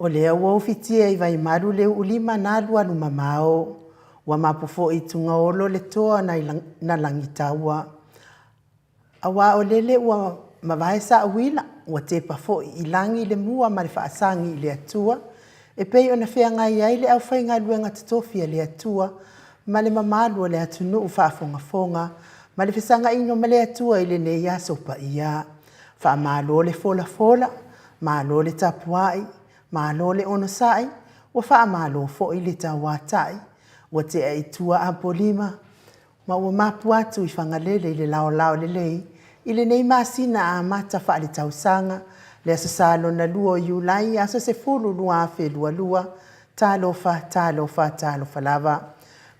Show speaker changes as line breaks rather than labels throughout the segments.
O lea ua ufitia i Vaimalu le uulima na alualu mamao, ua mapu foi i Tugaolo le toa na Lagitaua. Aua o lele ua mavae saauila, ua tepa foi i lagi le mua ma le faasagi i le Atua, e pei ona feagai ai le aufaigaluega totofi a le Atua ma le mamalu o le atunuu faafogafoga ma le fesagaiga ma le Atua i lenei aso paia. Faamalo le folafola, malo le tapuai, malo le onosai, ua faamalo foi le tauatai. Ua tea i tua Apolima, ma ua mapu atu i Fagalele i le laolao lelei i lenei masina amata faaletausaga, le Aso Sa lona lua o Iulai, aso 10, 2022. Talofa, talofa, talofa lava.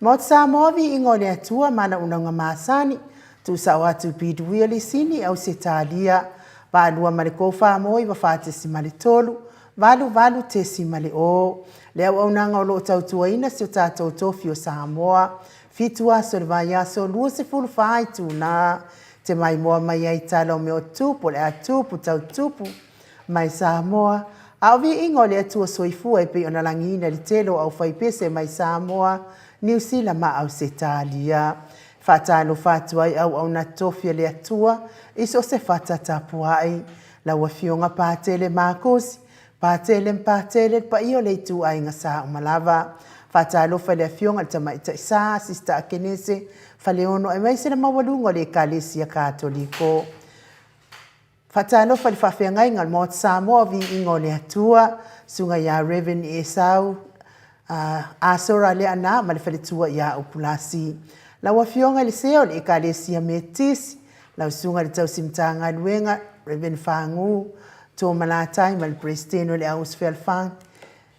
Maota Samoa, viiga o le Atua ma ana unauga masani, tuusao atu i Piduia Lisini, Ausetalia, 82 ma le 494.3, 88.0. Le auaunaga o lo o tautuaina si o tatou tofi o Samoa. 7 aso o le vaiaso, 24 itula, te maimoa mai ai tala o mea o tupu, o le a tupu, tau tupu mai Samoa. A o viiga o le Atua Soifua e pei ona lagiina i le tele o aufaipese mai Samoa, Niu Sila ma Ausetalia. Faatalofa atu ai auauna tofi a le Atua i so o se fata tapuai. Lau Afioga Patele Makosi, Patele ma Patele, le paia o le ituaiga sa uma lava. Faatalofa i le Afioga i le Tamaitai Sa, Sista Akenese, Faleono aemaise le maualuga o le Ekalesia Katoliko. Faatalofa i le faafeagaiga o le Maota Samoa o Viiga o le Atua, Susuga ia Rev. Esau Asora Leaana ma le faletua ia Upulasi. Lau Afioga i le Sea o le Ekalesia Metotisi, lau Susuga i le Tausi Matagaluega, Rev. Fagu Tomalatai ma le Peresetene o le Au Usu Fealofani,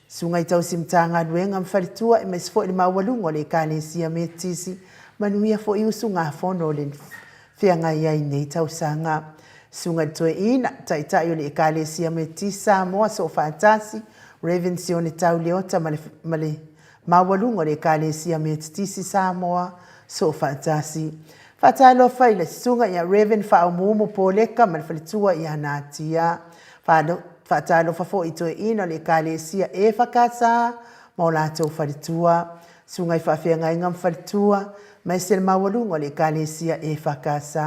Susuga i Tausi Matagaluega ma faletua aemaise foi le maualuga o le Ekalesia Metotisi, manuia foi usugafono o le feagai ai i nei tausaga. Susuga i le Toeaina, Taitai o le Ekalesia Metotisi Samoa Soofaatasi, Rev. Sione Tau Leota ma le, ma le maualuga o le Ekalesia Metotisi Samoa Soofaatasi. Faatalofa i le Susuga ia Rev. Faaumuumu Poleka ma le faletua ia Natia. Faatalofa foi i toeaiina o le Ekalesia EFKS ma o latou faletua, susuga i faafeagaiga ma faletua, aemaise le maualuga o le Ekalesia EFKS.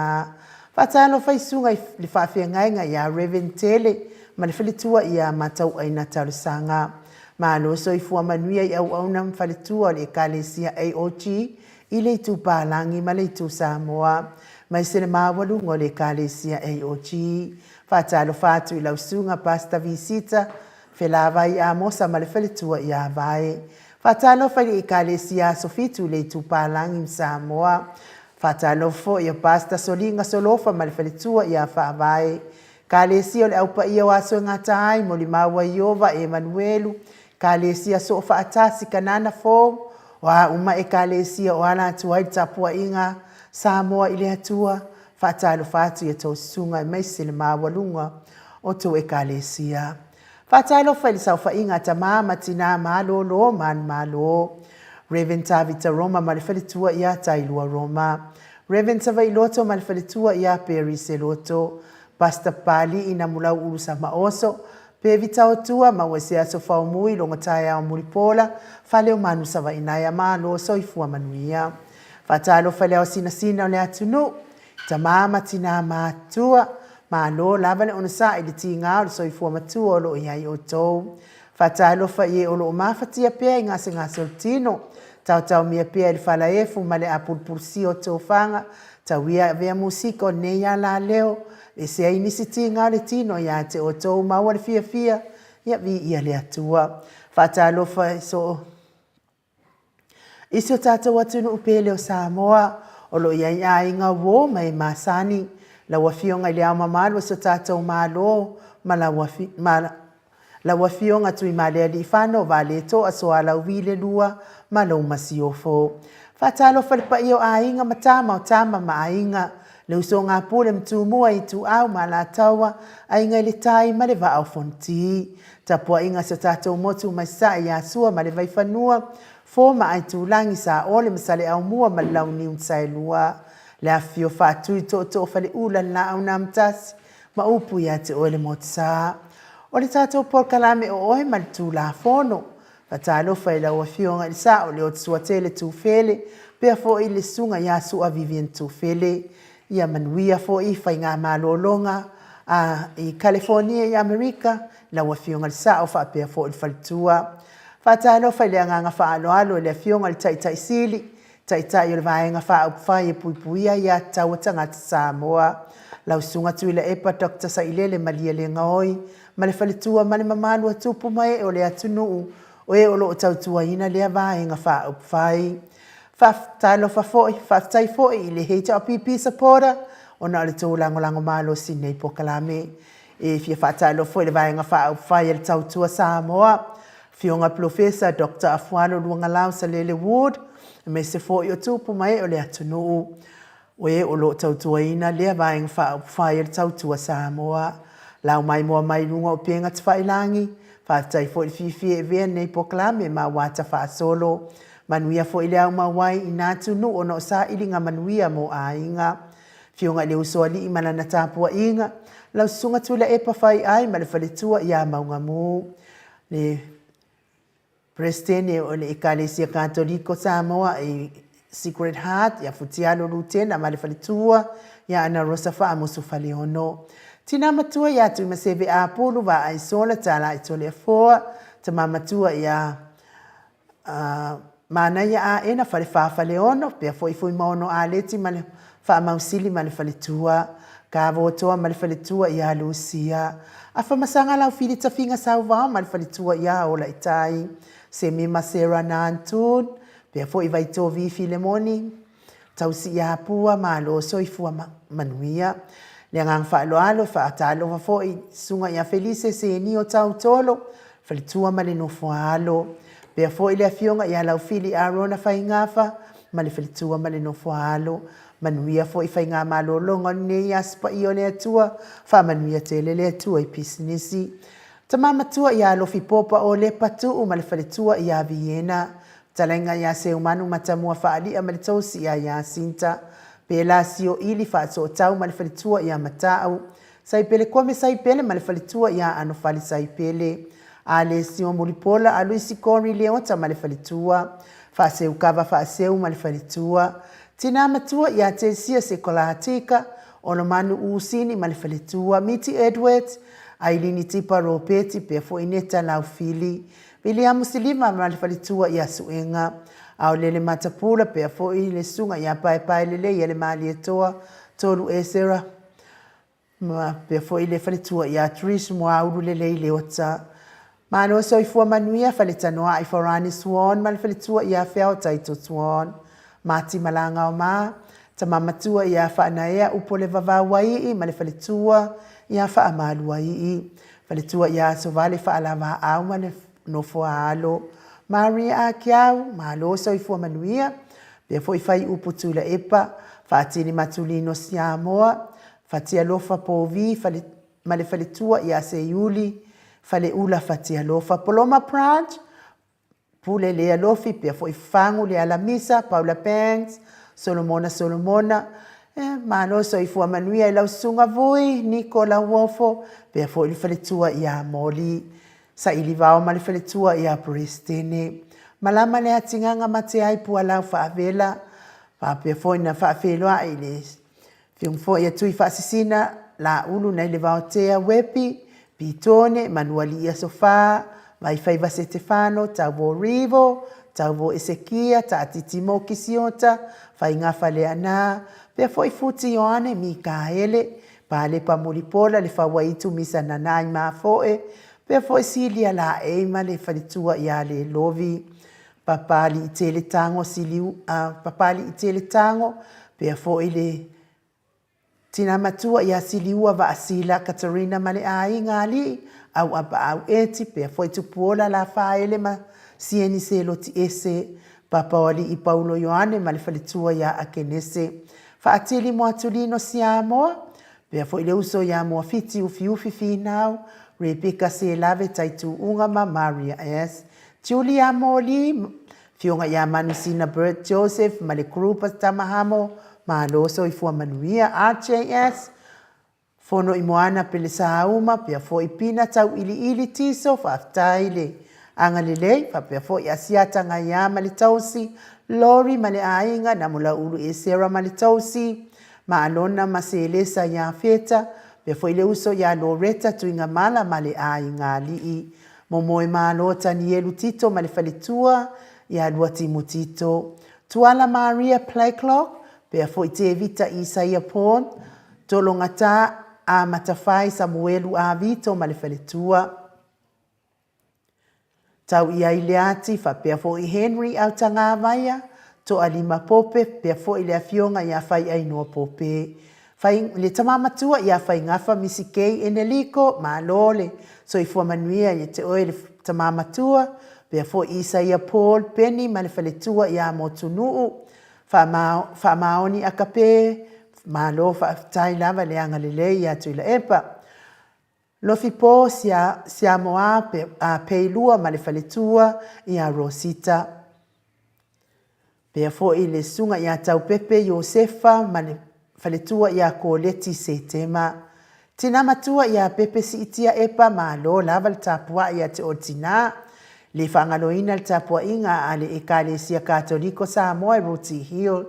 Faatalofa i susuga i le faafeagaiga ia Rev. Tele ma le faletua ia Matauaina Talosaga. Malo soifua manuia i auauna ma faletua o le Ekalesia AOG i le Itu Palagi ma le Itu Samoa, aemaise le maualuga o le Ekalesia AOG. Faatalofa atu i lau susuga Pastor Visita Felavai Amosa ma le faletua ia Vae. Faatalofa i le Ekalesia Aso Fitu i le Itu Palagi ma Samoa. Faatalofa foi ia Pastor Soliga Solofa ma le faletua ia Faavae. Ekalesia o le Au Paia o Aso e Gata Ai, Molimau a Ieova, Emanuelu, Ekalesia Soofaatasi, Kanana Fou, o a uma Ekalesia o ala atu ai le tapuaiga Samoa i le Atua, faatalofa atu i a tou susuga aemaise le maualuga o tou Ekalesia. Faatalofa i le saofaiga a tama ma tina malolo manumalo. Rev. Tavita Roma ma le faletua ia Tailua Roma. Rev. Savailoto ma le faletua ia Perry Seloto. Pastor Papali'i Namulau Ulu Samaoso, Pe Vitaotua ma ua se aso faomui logo taeao mulipola, fale o manu Savaʻi-naea malo soifua manuia. Faatalofa i le ao sinasina o le atunuu, tama ma tina matutua, malo lava le onosai i le tiga o le soifua matua o lo o i ai outou. Faatalofa i e o lo o mafatia pea i gasegase o le tino, taotaomia pea i le falaefu ma le apulupulusia o tofaga, tauia avea musika o lenei alaleo, ese ai nisi tiga o le tino ia te outou maua le fiafia, ia viia le Atua. Faatalofa i so i si o tatou atunuu pele o Samoa, o lo o i ai aiga uo ma e masani, lau Afioga i Le Ao Mamalu o si o tatou Malo ma lau, ma lau Afioga Tuimalealiifano Vaaletoa Sualauvi le Lua ma lou Masiofo. Faatalofa i le paia o aiga ma tama o tama ma aiga, le usoga a Pule ma Tumua, Ituau ma Alataua, Aiga i le Tai ma le Vaa o Fonoti. Tapuaiga a si o tatou motu mai Sasae ia Sua ma le Vaifanua, Fo ma Aitulagi, Saole ma Saleaaumua ma le Launiu na Saelua. Le afifio Faatui, Tootoo Faleula, le Laau na Amotasi, ma upu ia te oe le Motusa. O le tatou polokalame o Oe ma le Tulafono. Faatalofa i lau Afioga i le Sao Leotusuatele Tufele, pea foi le Susuga ia Sua Vivian Tufele. Ia manuia foi faigamalologa a i Kalifonia i Amerika, lau Afioga i le Sao faapea foi le faletua. Faatalofa i le agaga faaaloalo i le Afioga i le Taitai Sili, Taitai o le Vaega Faaupufai e Puipuia Aia Tatau a Tagata Samoa, lau Susuga Tuilaepa Doctor Sailele Malielegaoi ma le faletua ma le mamalu a tupu ma ee o le atunuu o e o lo o tautuaina lea Vaega Faaupufai. Faatalofa foi, faafetai foi i le HRPP supporter ona o le tou lagolago malosi i lenei polokalame. E fia faatalofa foi i le Vaega Faaupufai a le Tautua Samoa, Afioga Polofesa Doctor Afualo Luagalau Salele Wood, aemaise foi o tupu ma ee o le atunuu o e o lo o tautuaina lea Vaega Faaupufai a le Tautua Samoa. Lau maimoa mai i luga o upega tafailagi, faafetai foi le fiafia e avea lenei polokalame ma auata faasolo. Manuia foi le aumau ai i na atunuu ona o sailiga manuia mo aiga. Afioga i le Usoalii ma lana tapuaiga, lau Susuga Tuilaepa Faiai ma le faletua ia Maugamu, le Peresetene o le Ekalesia Katoliko Samoa i Secret Heart ia Futialo Lutena ma le faletua ia Ana Rosa Faamusu Faleono. Tina matua ia Tuimaseve Apulu Vaai Sola Tala i Toleafoa, tama matua ia Manaia Aena Falefa Faleono, pea foi Fuimaono Aleti ma le Faamausili ma le faletua, Kavotoa ma le faletua ia Lusia, Afamasaga Laufili Tafiga Sauvao ma le faletua ia Olaitai, Semi ma Sarah Nantun, pea foi Vaitovi Filemoni, Tausi ia Pua, malo soifua manuia. Le agaga faaaloalo e faatalofa foi i Susuga ia Felise Senio Tautolo, faletua ma le nofo a alo. Pea foi le Afioga ia Laufili Arona Faigafa ma le faletua ma le nofo a alo. Manuia foi faigamalologa o lenei Aso Paia o le Atua, faamanuia tele le Atua i pisinisi. Tama matua ia Alofi Popa Olepa Tuu ma le faletua ia Viena, Fetalaiga ia Seumanu Matamua Faalia ma le Tosi ia Iasinta, Pela Sioili Faasootau ma le faletua ia Matau, Saipele Kome Saipele ma le faletua ia Anofale Saipele, Alesio Mulipola Aluisi Corey Leota ma le faletua, Faaseukava Faaseu ma le faletua, Tina Matua ia Tesia Sekolatika, Olomanu Usini ma le faletua, Miti Edwards, Ailini Tipa Ropeti, pea foi Neta Laufili, Viliamu Silima ma le faletua ia Suega, Aolele Matapula, pea foi le susuga ia Paepaelelei ia le Malietoa, Tolu Esera, ma pea foi le faletua ia Trish Moaulu Lelei Leota. Malo soifua manuia Faletanoa'i Farani Swan ma le faletua ia Feao Taito Swan. Mati Malagaoma, tama matua ia Faanaea Upolevavauai'i ma le faletua ia Faamaluai'i. Faletua ia Asovale Faalavaau ma le nofo a alo. Maria Akiau, malo soifua manuia. Pea foi Faiupu Tuilaepa, Faatili Matulino Siamoa, Fatialofa Povi fale, ma le faletua ia Seiuli, Faleula Fatialofa, Poloma Branch, Pule Lealofi, pea foi Fagu Lealamisa, Paula Banks, Solomona Solomona, e, malo soifua manuia i lau susuga Vui, Niko Lauofo, pea foi le faletua ia Moli. Saili Vao ma le faletua ia Peresetene. Malama le atigaga mate ai Pualau Faavela, faapea foi na faafeiloai i le Afioga foi a Tui Faasisina, Laulu nai le Vaotea, Wepi, Pitone, Manualii Aso Fa, Vaifaiva Setefano, Tauvo Rivo, Tauvo Esekia, Taatiti Moki Siota, Faiga Faleana, pea foi Futi Ioane Mikaele, Palepa Mulipola, le Fauaitu Misa Nanai Mafoe, pea foi Silia Laei ma le faletua ia Lelovi, Papaliitele Tago Siliu, Papaliitele Tago, pea foi le Tina matua ia Siliua Vaasila, Katarina ma le aiga alii, Auapaau Eti, pea foi Tupuola Lafaele ma Sieni Seloti Ese, Papaoalii Paulo Ioane ma le faletua ia Akenese, Faatili Moatulino Siamoa, pea foi le uso ia Moafiti Ufiufi Finau, Rebecca Selave Taituuga ma Maria S. Julia Moli, Afioga ia Manusina Bert Joseph ma le group a Tamahamo, malo soifua manuia. RJS, Fono i Moana Pelesauma, pea foi Pina Tauiliili Tiso, faafetai le agalelei, faapea foi Asiata Gaia ma le tausi, Lori ma le aiga, Namulauulu Esera ma le tausi, Maalona ma Selesa ia Feta, pea foi le uso ia Loreta Tuigamala ma le aiga alii, Momoe Malo Tanielu Tito ma le faletua ia Luatimu Tito, Tuala Maria Playclock, pea foi Tevita Isaia Paul, Tologata a Matafai Samuelu Avito ma le faletua. Tau i ai Leati, faapea foi Henry Autagavaia, Toalima Pope, pea foi le afioga ia Faiainoa Pope. Fai, le tama matua ia Faigafa Misi Kei Eneliko, malo le soifua manuia ia te oe le tama matua, pea foi Isaia Paul Peni ma le faletua ia Motunuu, Faamaoni Akape, malo faafetai lava le agalelei ia Tuilaepa. Lofipo Siamoa Peilua ma le faletua ia Rosita. Pea foi le susuga ia Taupepe Iosefa ma le faletua ia Koleti Setema. Tina matua ia Pepe Siitia Epa, malo lava le tapuai ia te oe tina. Le faagaloina le tapuaiga a le Ekalesia Katoliko Samoa i Rooty Hill,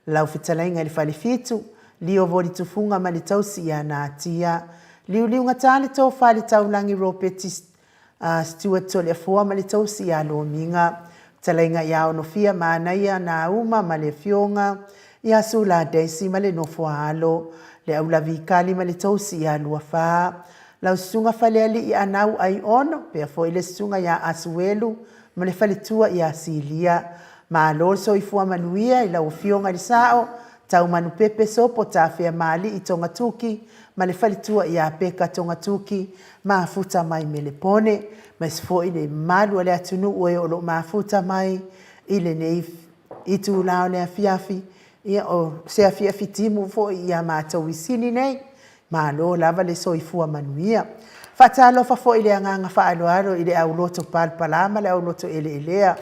lau fetalaiga i le Falefitu, Lio Voli Tufuga ma le tausi ia Natia. Liuliugata le tofa i le taulagi Ropeti Stewart Toleafoa ma le tausi ia Lomiga. Fetalaiga ia Onofia Manaia Nauma ma le afioga ia Sula Daisy ma le nofo a alo. Le Aulavi Kali ma le tausi ia Luafa. Lau susuga Falealii Anau Aiono, pea foi le susuga ia Asuelu ma le faletua ia Silia. Malo le soifua manuia i lau Afioga i le Sao, Taumanupepe Sopo Tafeamaalii Togatuki ma le faletua ia Peka Togatuki, mafuta mai Melepone, aemaise foi le mamalu o le atunuu e o lo o mafuta mai i lenei itula o le afiafi, ia o se afiafi timu foi ia matou i Sini nei. Malo lava le soifua manuia. Faatalofa foi i le agaga faaaloalo i le auloto palapala ma le auloto eleelea,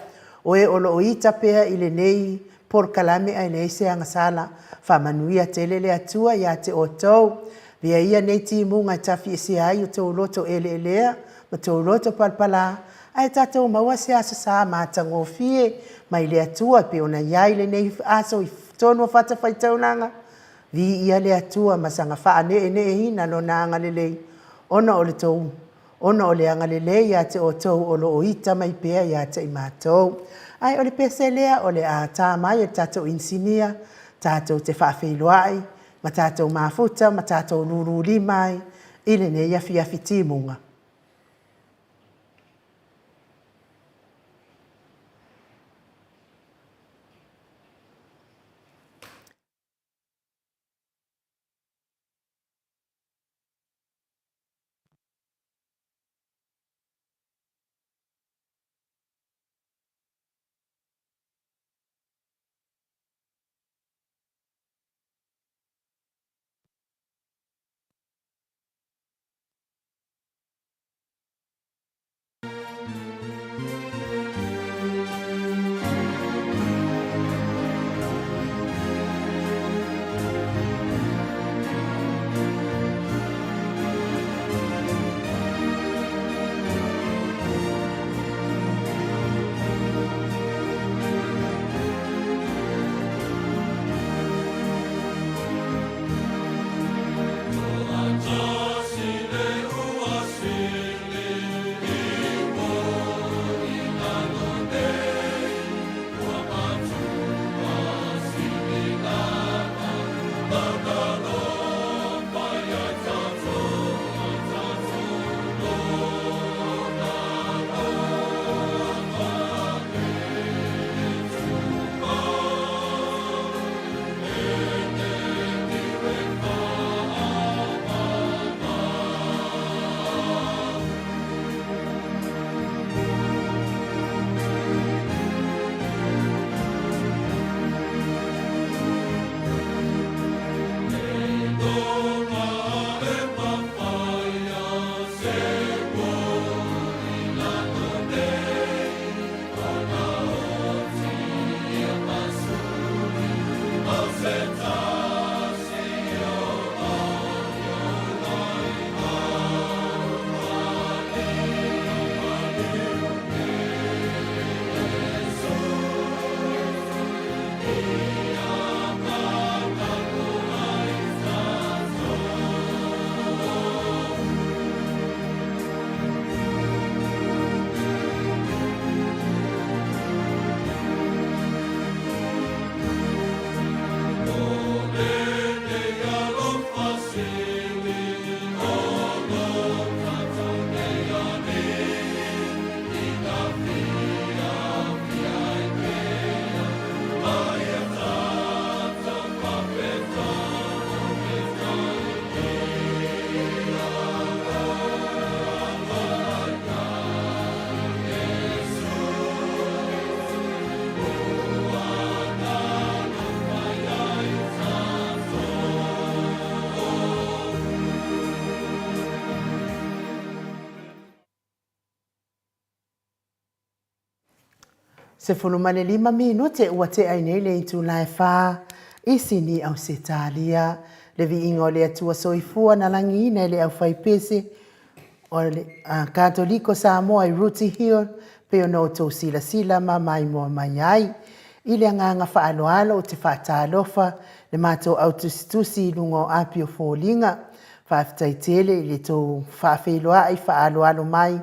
o e o lo o ita pea i lenei polokalame ae leai se agasala. Faamanuia tele le Atua ia te outou. Avea ia nei timuga e tafiesea ai o outou loto eleelea ma outou loto palapala, ae tatou maua se aso sa matagofie mai le Atua e pei ona i ai lenei aso i totonu o fatafaitaulaga. Viia le Atua ma saga faaneeneeina Lona agalelei ona o le tou ona o le agalelei ia te outou o lo o ita mai pea ia te i matou. Ae o le pese lea o le a tā mai e le tatou inisinia, tatou te faafeiloai ma tatou mafuta ma tatou lululima ai i lenei afiafi timuga. 15 minute ua tea ai nei le itula e fa i Sini Ausetalia. Le viiga o le Atua Soifua na lagiina e le aufaipese o le Katoliko Samoa i Rooty Hill pei ona outou silasila ma maimoa mai ai. I le agaga faaaloalo ou te faatalofa le matou au tusitusi i luga o api o foliga. Faafetai tele i le tou faafeiloai faaaloalo mai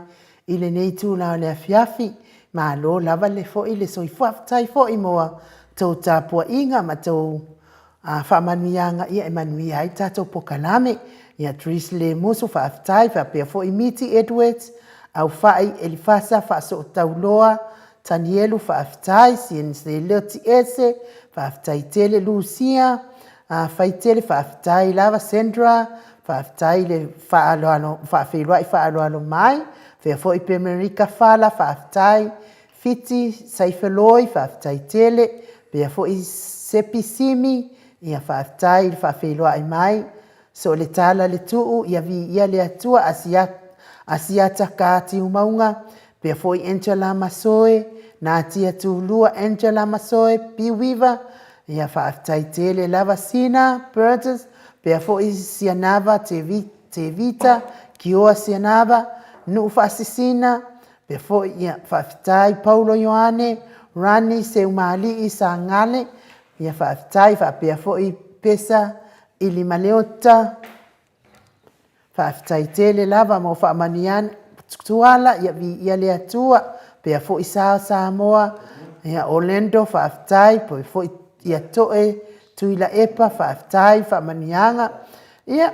i lenei itula o le afiafi. Malo lava le foi le soifua. Faafetai foi mo a tou tapuaiga ma tou faamanuiaga ia e manuia ai tatou pokalame. Ia Tris Lemusu faafetai faapea foi Miti Edwards, Aufai Elifasa Faasootauloa, Tanielu faafetai, Siense Letiese faafetai tele, Lucia Faitele faafetai lava, Sandra faafetai le faaaloalo faafeiloai faaaloalo mai, faapea foi Pemerika Fala faafetai, Fiti Saifeloi faafetai tele, faapea foi Sepi Simi ia faafetai le faafeiloai mai, Sooletala le Tuu ia viia le Atua Asiata Ka Tiumauga faapea foi Angela Masoe, Natia Tulua Angela Masoe Piuiva ia faafetai tele lava Sina Burgess faapea foi Sianava Tevita Kioa Sianava Nuu Faasisina Faapea foi, ia, faafetai Paulo Ioane, Rani Seumaali'i Sagale, ia faafetai, faapea foi Pesa Ilimaleota, faafetai tele lava mo faamanuiaga, Tuala, ia viia le Atua, faapea foi Sa Samoa, ia Orlando, faafetai, faapea foi ia To'e Tuilaepa, faafetai faamanuiaga. Ia,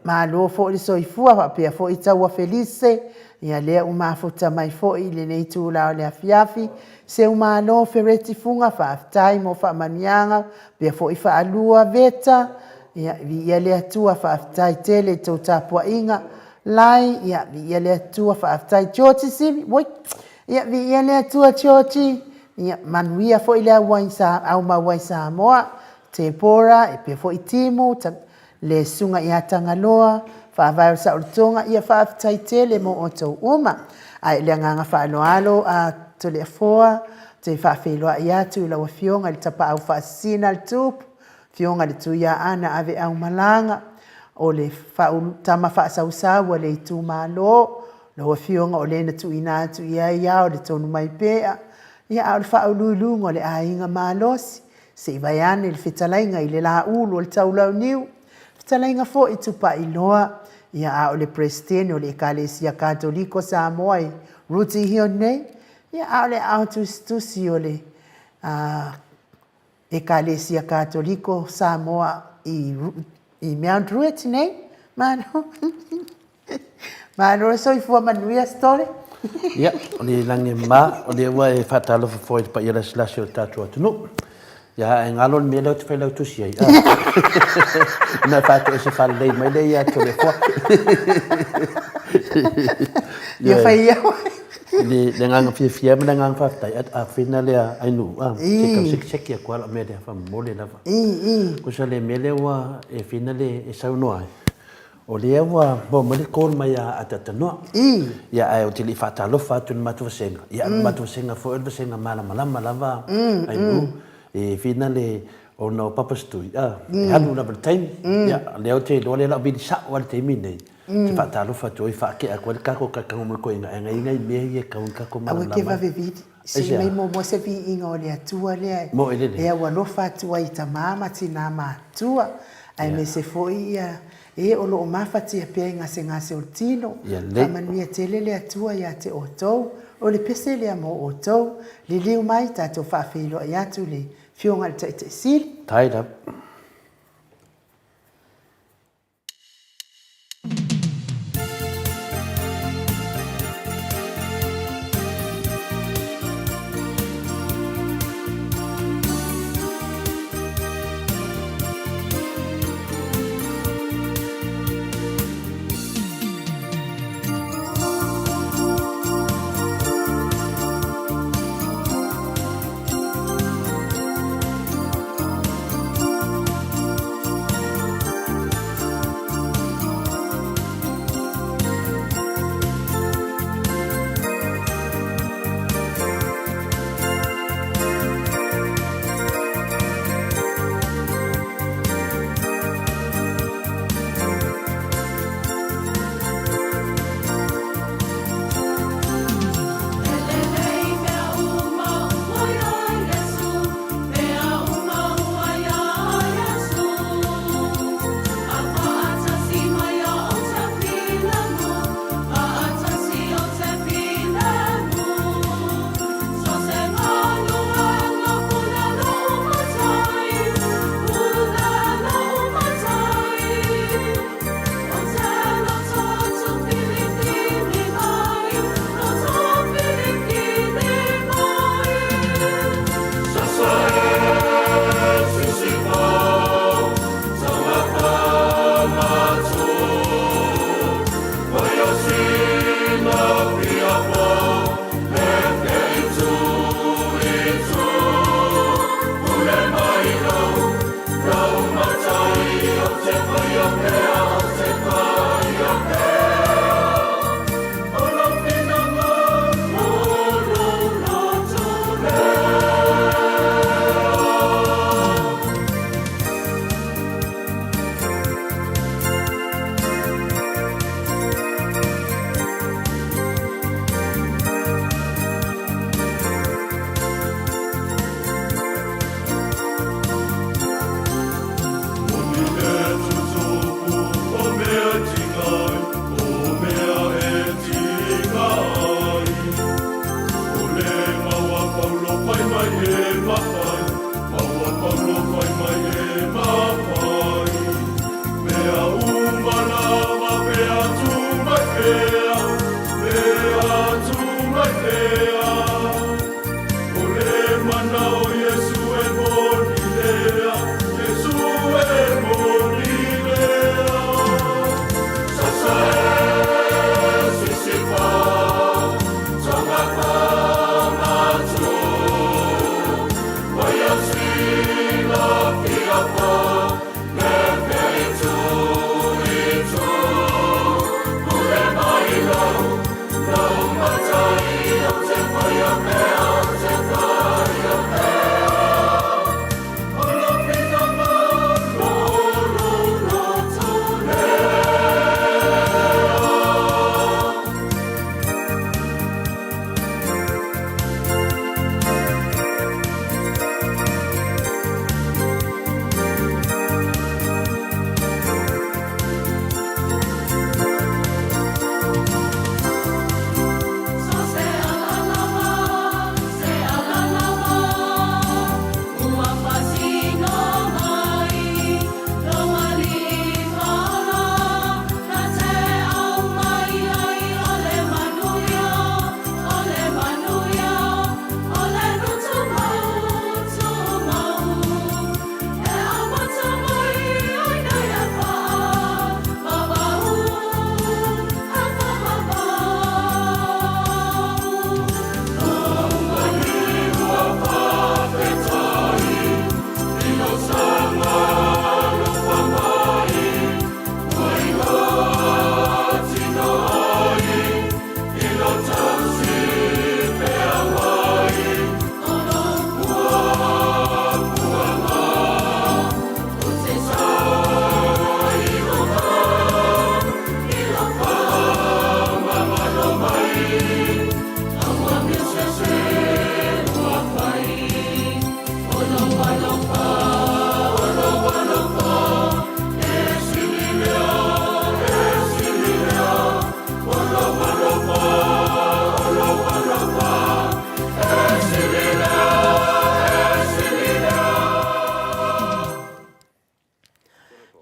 malo foi le soifua faapea foi Taua Felise, ia lea ua mafuta mai foi i lenei itula o le afiafi. Seumalo Fereti Fuga, faafetai mo faamanuiaga, faapea foi Faalua Veta, ia viia le Atua, faafetai tele i tou tapuaiga. Lai, ia viia le Atua, faafetai George Simi, oi, ia viia le Atua George, ia manuia foi le auai sa, aumau ai Samoa. Tepora, e pea foi Timu, le Susuga ia Tagaloa, Faavae o Saolotoga, ia faafetai tele mo outou uma. Ae i le agaga faaaloalo a Toleafoa, ou te faafeiloai atu i lau Afioga i le Tapaau Faasisina le Tupu, Afioga i le Tuiaana Aveaumalaga, o le Tama Faasausau a le itumalo, lau Afioga o le na tuuina atu i ai ao le tonu mai pea, ia a o le faauluuluga o le aiga malosi, Se i vaeane le fetalaiga i le laulu o le Taulauniu, fetalaiga foi Tupailoa, ia a o le Peresetene o le Ekalesia Katoliko Samoa i Rooty Hill nei, ia a o le aao tusitusi o le Ekalesia Katoliko Samoa i i Mount Druitt nei. Malo. Malo le soifua manuia Stole.
Ia, o le lagi e mama, o lea ua e faatalofa foi i le paia lasilasi o le tatou atunuu. Ia, ae galo le mea lea ou te failautusi ai. Ona e faatoese faalelei mai lea ia Toleafoa.
Ia fai ia.
Le agaga fiafia ma le agaga faafetai, a whina lea Ainuu, a, se tau sekiseki atu lava lau mea lea, faamolemole lava. Kusa le mea lea ua e whina le e saunoa ai, O lea ua maua mai le call mai ia Atatanoa. Ia ae ou te le i faatalofa atu i le matou vasega. Ia o le matou vasega foi o le vasega malamalama lava Ainuu. E whina le ona o Papa Stui, a, e alu lava i le taimi. Ia o lea ou te iloa lea o le a ou vili sao lava i le taimi lenei. Ou te faatalofa atu ai, faatea atu ai le tatou tago ma le toeaina ae nai nai mea ia e tatau ona tatou
malamalama ai. Aua e te vave vili. Se i mai muamua se viiga o le Atua lea e aualofa atu ai i tama ma tina matutua, aemaise foi ia e o lo o mafatia pea i gasegase o le tino. Faamanuia tele le Atua ia te outou. O le pese lea mo outou. Liliu mai tatou faafeiloai atu i le Afioga i le Taitai Sili.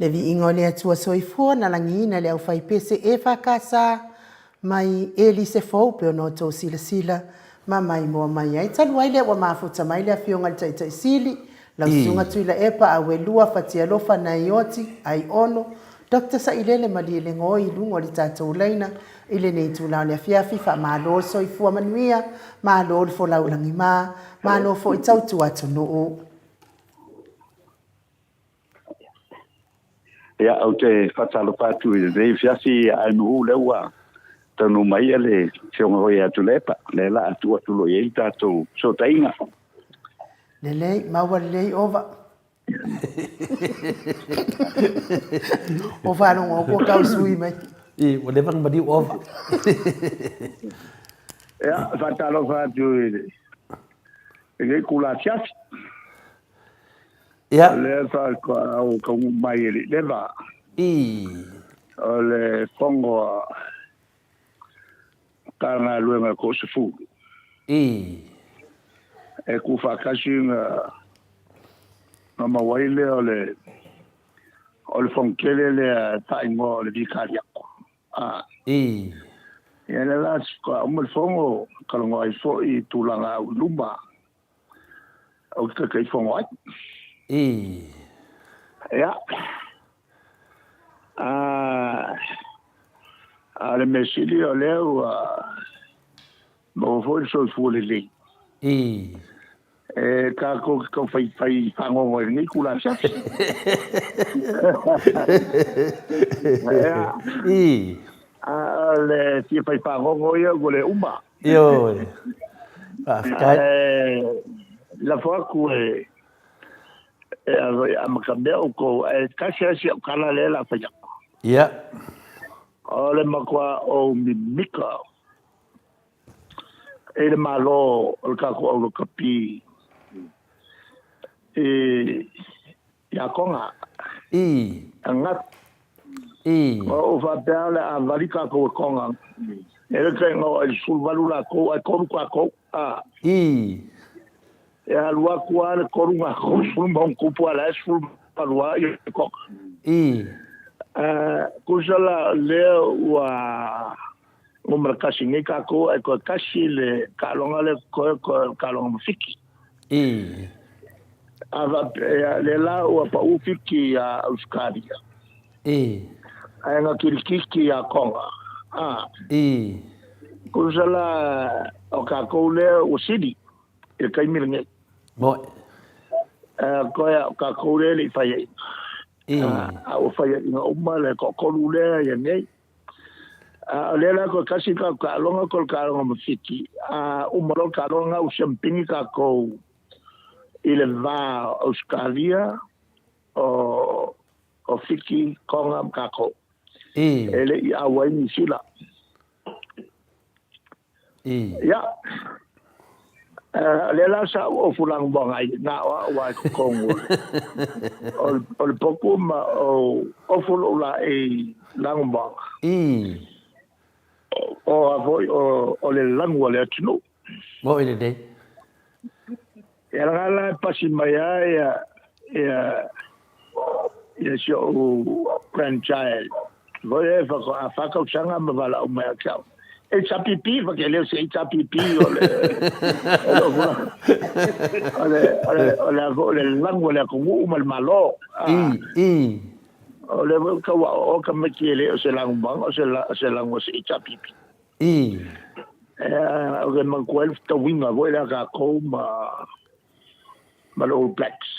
Le viiga o le Atua Soifua na lagiina le aufaipese EFKS mai Elise Fou pei ona outou silasila ma maimoa mai ai. Talu ai lea ua mafuta mai le Afioga i le Taitai Sili, lau Susuga Tuilaepa Auelua Fatialofa Naioti Aiono Doctor Sailele Malielegaoi i luga o le tatou laina i lenei itula o le afiafi. Faamalo le soifua manuia, malo le folau lagima, malo foi tautua atunuu.
Ia, ou te faatalofa atu i lenei afiafi a Nu'u lea ua taunuu mai le Afioga foi ia Tuilaepa, lea la a tuu atu loa i ai le tatou fesootaiga.
Lelei, maua lelei ova. O faalogo atu ua tau sui mai.
I, ua leva ona maliu ova.
Ia, faatalofa atu i lenei itula afiafi.
Ia.
O lea faatoa ou taunuu mai e le i leva.
I.
O le fono a Matagaluega e toasefulu.
I.
E tuufaatasi na na maua ai lea o le o le fono tele lea e faaigoa o le Vikariato. A.
I.
Ia lea la faatoa uma le fono, talanoa ai foi i tulaga au i luma. Ou te Taitaifono ai.
I.
Ia. A, a le mea sili o lea ua maua foi le soifua lelei.
I.
E tatou te tau faifai fagogo ai i lenei itula afiafi. Ia.
I.
A o le fia fai fagogo ia ua le uma.
Ioe. Faafetai.
Ae lafo atu e e amatamea outou, ae tasi lava si au tala lea o le a fai atu.
Ia.
O le matua ou mimika i le Malo o le tatou aulakapi i ia Toga.
Ii.
Agatu.
Ii.
Ua ou faapea o le a vali kākou e Tonga. E le taiga o ai 18 lākou ae tolu kākou. A.
Ii.
E alu atu lava le tolu gākou sefulu ma ono tupu a la e 18 lava ia Tonga.
Ii.
Tusa la o lea ua numera tasi nei kākou ae toe tasi le taaloga lea totoe toe o le taaloga ma Fiti.
Ii.
A faapea, lea la ua pau Fiti iā Ausetalia.
Ii.
Ae na kilikiki iā Tonga. A.
Ii.
Tusa la o kākou lea ua sili i le taimi lenei.
Moe.
Toe o kākou lea e le i faiaina.
Ii.
A ua faiaina uma le toatolu lea ia nei. A o lea la toe tasi le tatou taaloga, toe o le taaloga ma Fiti. A uma loa le taaloga lena ua siamupini tatou i le va o Ausetalia, o Fiti, Tonga ma tatou. E le i auai Niu Sila. Ia, o lea la sa ou ofu lanumoana ai, na o au lava i totonu o le potu ma ou ofu lou laei lanumoana. O a foi o le lanu a le atunuu.
Moʻi lelei.
Ia lena la e pasi mai lava ia ia ia si ou grandchild foi e faatoa fa tausaga ma valaau mai ia te au. HRPP, fa ke leo se HRPP o le o le o le o le o le lanu a le atunuu ma le Malo.
I, i.
O le foi tau aoao tamaiti e le o se lanumoana o se se lanu o se HRPP.
I.
O ke manatua ai le fetauiga foi lea a tatou ma ma le All Blacks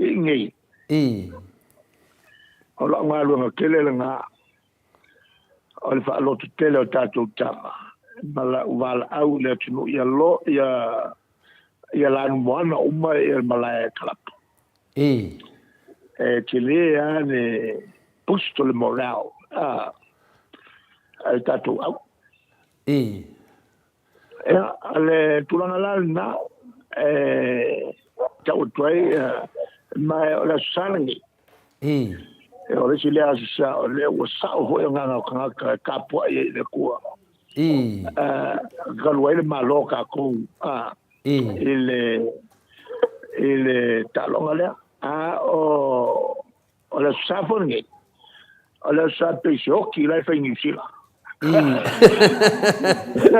i inei.
I.
O lau galuega tele lena o le faaloto tele o tatou tama ma lau valaau i le atunuu ia lo ia ia lanumoana uma ia le malae kalapu.
I.
E tele lava le boost o le morale a le tatou au.
I.
Ia, o le tulaga la lena e tau atu ai, ma o le Aso Sa lenei.
I.
O le isi lea Aso Sa o lea ua sao foi agaga o tagata e tapuai ai i le Atua.
I.
Talu ai le Malo o tatou
I.
i le i le taaloga lea. A o O le Aso Sa foi lenei, o le Aso Sa pei se oki la e fai i Niu Sila.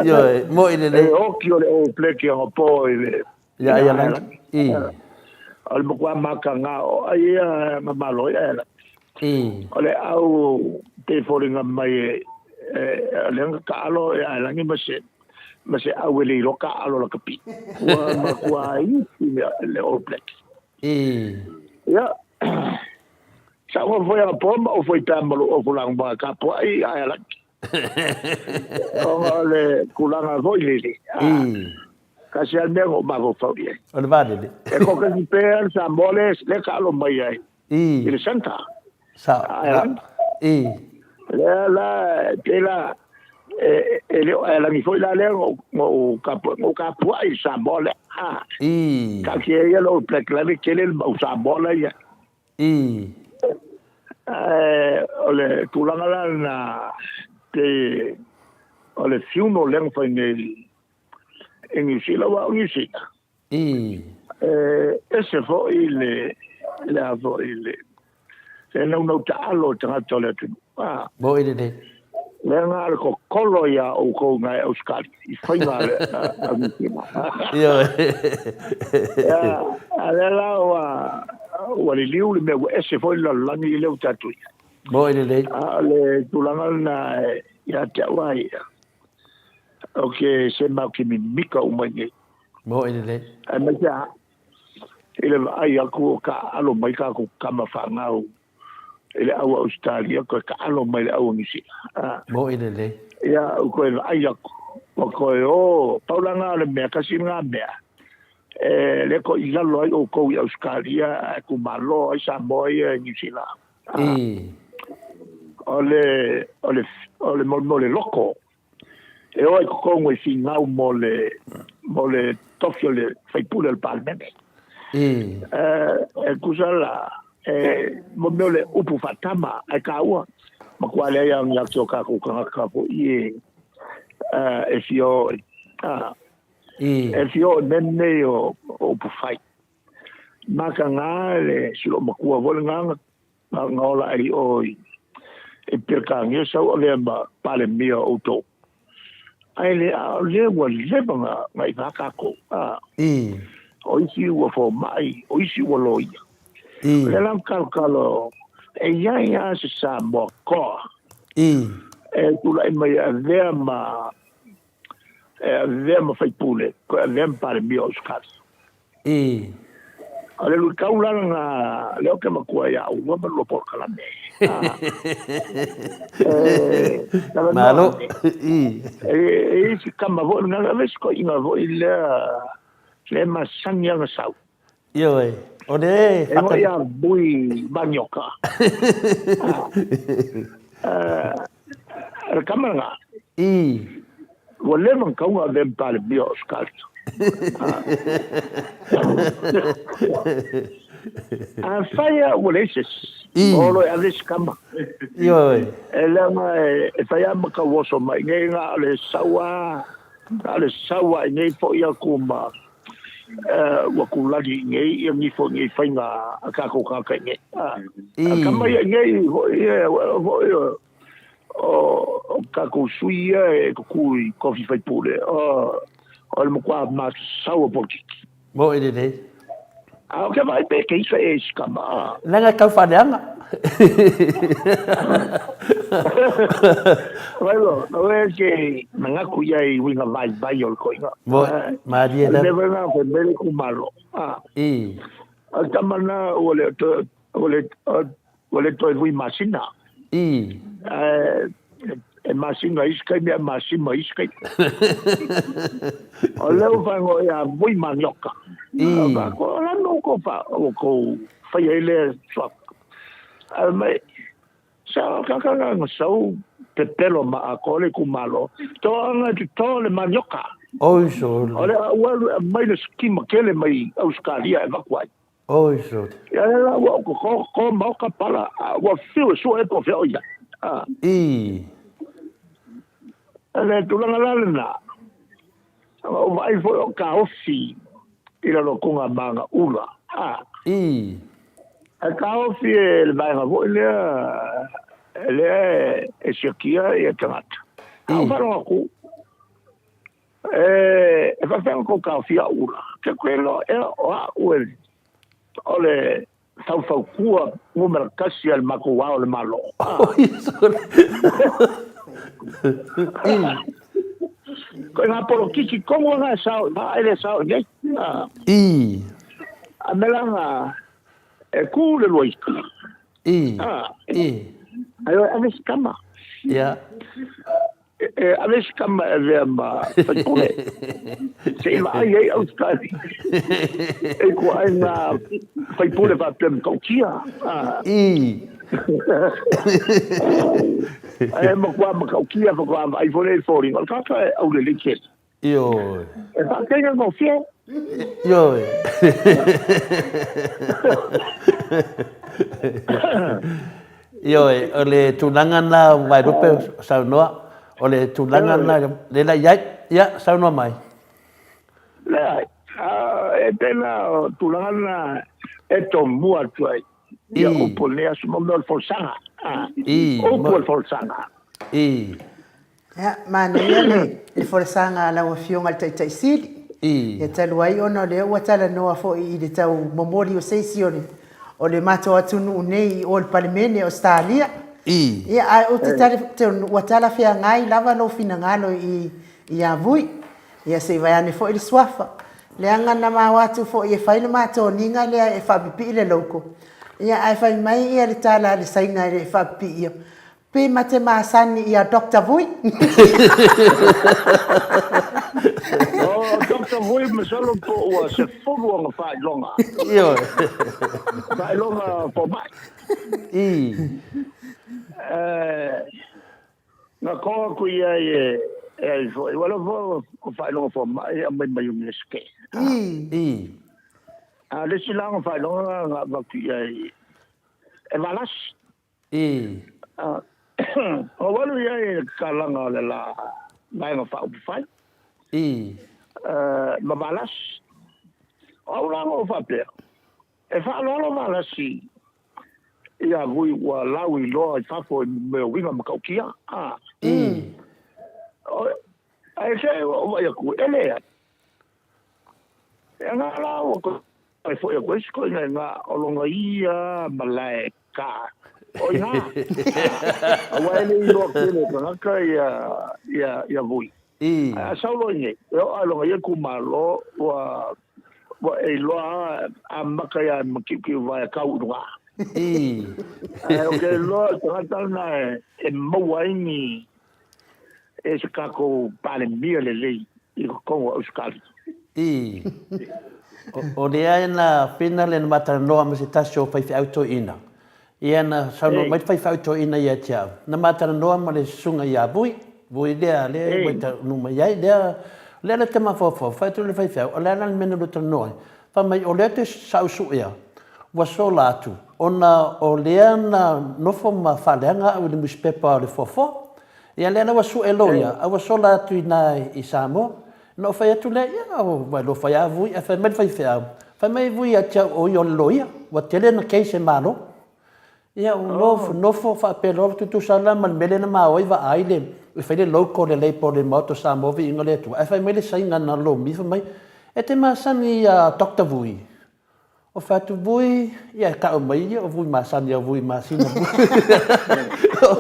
Ioe, moʻi lelei.
E oki o le All Black i anapo i le
Ia Aialani. I.
O le matua mataga o ai ia na malo ai Aialani.
I.
O le au pei foliga mai e o lea na taalo e Aialani ma se ma se au e le iloa taalo lakapi. Ua matua iti le All Black.
I.
Ia, sa ou foi anapo ma ou foi pea ma lou ofu lanumoana tapuai i Aealagi. Ona o le tulaga foi lele,
I.
tasi lava le mea na ou mafaufau i ai.
O le vaalele.
E toatasi pea le Samoa lea e taalo mai ai
I.
i le centre.
Sa.
Aealagi.
I.
Lea la, pei la, e le o Aealagi foi la lea na ou tapuai i Samoa lea.
I.
Taatia ia le All Black la le tele le mau Samoa la ia.
I.
Ae o le tulaga la lena pe o le funeral lea na fai nei i Niu Sila, aua o Niu Sila.
I.
E ese foi le le a foi le le naunau taalo o tagata o le atunuu.
A. Moʻi lelei.
Lea na o le kokolo iā ʻoukou nai Ausetalia i faiga a le a Niu Sila.
Ioe.
Ia, a lea la ua ua liliu le mea ua ese foi le lalolagi lea ua tatou i ai.
Moʻi lelei.
A o le tulaga lena ia te au lava ia, ou te sema ou te mimika uma i nei.
Moʻi lelei.
Aemaise lava i le vaai atu o taaalo mai tatou tama fanau i le au a Ausetalia, toe taaalo mai i le au a Niu Sila.
Moʻi lelei.
Ia, ou toe vaai atu, ua toe o, pau la lena o le mea, tasi lena mea, e le toe i lalo ai outou i Ausetalia ae tumalo ai Samoa ia i Niu Sila.
I.
O le, o le, o le, mo le loko, E o ai totonu e finau mo le, mo le tofi o le faipule o le Palemene.
I.
E tusa la, E mo mea o le upu faatama ae taua, matua leai lava ni ake o tatou tagata foi e e fia o e fia o i mea nei o upu fai. Mataga le si loomatua foi lena na ola ai i o i Peretania sau avea ma Palemia o outou. Ae le a o lea ua leva na iga tatou. O isi ua fomai, o isi ua loia. O lea la kalokalo e iai lava se Samoa toa e tulai mai e avea ma e avea ma faipule, toe avea ma Palemia o Ausetalia. O le luitau la lena lea ou te matua ia ua ma lua polokalame.
Malo.
E i si kama foi lena, ave si toeaina foi lea lea e masani lava ona sau.
Ioe, o le
E ngoi a Vui Manioka. O le kama lena. Ua leva ona tatau ona avea ma Palemia o Ausetalia. Afai lava ua leai se isi, olo e ave si kama.
Ioe.
E leaga e fai lava ma tauoso mai nei, na o le sau lava, na o le sau lava i nei foi atu ma ua kulagi i nei ia nifo i nei faiga a tatou tagata i nei. A kama ia i nei foi foi o tatou sui ia e tutu i tofi faipule, o le matua masau o polokiki.
Moe lelei.
A o ke vaai pe keisa e si kama.
Leaga e tau faaleaga.
Vailo, na oe ke manatu ia i uiga vaivai o le toeaina.
Moe, malie
lava. Le mea foi lena fai mai le itumalo. O le tama lena ua le toe, ua le, ua le toe vui masina. E masina isi taimi ae masima isi taimi. O lea ua faaigoa ia Vui Manioka. O le a le mea ua outou faia ai lea suafa? Ae fai mai, sa o tagata na sau pepelo ma atoa le itumalo, toaga e toto le manioka.
Oi sole.
O lea ua alu e aumai le sitima tele mai Ausetalia e avatu ai.
Oi sole.
Ia lea la ua toto toto maoka pala, a ua fiu e sue po o fea o i ai. O le tulaga la lena, ua ou vaai foi o taofi i lalo o toga maga ula. Ae taofi e le vaega foi lea lea e siakia ia tagata. A ou faalogo atu, e faapefea ona tou taofia au ula? Ke koe loa ea o au e o le faufautua numera tasi a le matou Ao o le Malo. Koe ngā polokiki kongo ngā sao, ngā ele sao i nei. A me la ngā, e kū le lua ika. Ai oe ave si kama. E ave si kama e avea ma faipule. Se i vaai ai Ausetalia. E kua ai ngā faipule faapea matautia. E matua matautia faatoa vaai foi lea i foliga. O le tagata e aulelei tele.
Ioe.
E faatega gofie.
Ioe. Ioe, o le tulaga lena Vaelupe saunoa, o le tulaga lena lea la i ai. Ia, saunoa mai.
Leai, e pei la o tulaga lena e tomua atu ai ia upu o lenei aso mo mea o le folasaga. Upu o le folasaga.
Ia, manaia le folasaga a lau Afioga i le Taitai Sili. Ia talu ai ona o lea ua talanoa foi i le tau momoli o se isi o le matou atunuu nei i o i le Palemene o Ausetalia. Ia, ae ou te talitonu ua talafeagai lava lou finagalo i Avui. Ia, se i vaeane foi le suafa. Leaga na ma o atu foi e fai le matou aniga lea e faapipii le logo. Ia, ae fai mai ia le tala a le Saina e le i faapipiia, Pe ma te masani ia Doctor Vui.
Oh, Doctor Vui masalo po ua 10 ona faailoga.
Ioe.
Faailoga fomai. Na ko aku ia i e e ai foi. Ua lava o faailoga fomai e aumai mai Iunivesite. A le isi la ona faailoga na avatu i ai. E Valasi. Ou alu i ai i le tatalaga o le la Vaega Faaupufai. Ma Valasi. O au la na ou faapea, e faaaloalo Valasi ia Vui ua lauiloa i fafo i mea o uiga matautia. Ae se ua ou vaai atu, e leai. E ana la ua toe foi atu ai si toeaina i ina, o lona ia malae ka o ina. Aua e le iloa tele e tagata ia, ia, ia Vui. Ae a sau loa i inei, e oo lava i lona ia itumalo, ua, ua e iloa amata ia ma kiukiuvae tau i luga. Ae ou te iloa o le tagata lena e maua ai ni, e se tatou Palemia lelei i totonu o Ausetalia.
Ii. O lea na whina le na matalanoa ma se tasi o faifeau toeaina. Ia na saunoa mai le faifeau toeaina ia te au. Na matalanoa ma le susuga ia Vui, Vui lea lea ua taunuu mai ai, lea lea le te mafaufau, fai atu le faifeau, o le a la le mea na lua talanoa ai? Fai mai o lea te sa ou suea, ua sola atu, ona o lea na nofo ma faaleaga au i le nusipepa o le Foafoa. Ia lea la ua sue loia, a ua sola atu i ina i Samoa. Na ou fai atu lea, ia, ua alofa ia Vui, ae fai mai le faifeau, fai mai Vui ia te au o ia o le loia, ua tele na case e Malo. Ia ua nofo, nofo faapea loa, tutusa la ma le mea lea na ma o ai vaai le, e fai le logo lelei po o le Maota o Samoa Viiga o le Atua, ae fai mai le Saina na lomi, fai mai, e te masani ia Doctor Vui? O fai atu Vui, ia e tau mai ia o Vui masani o Vui masina Vui.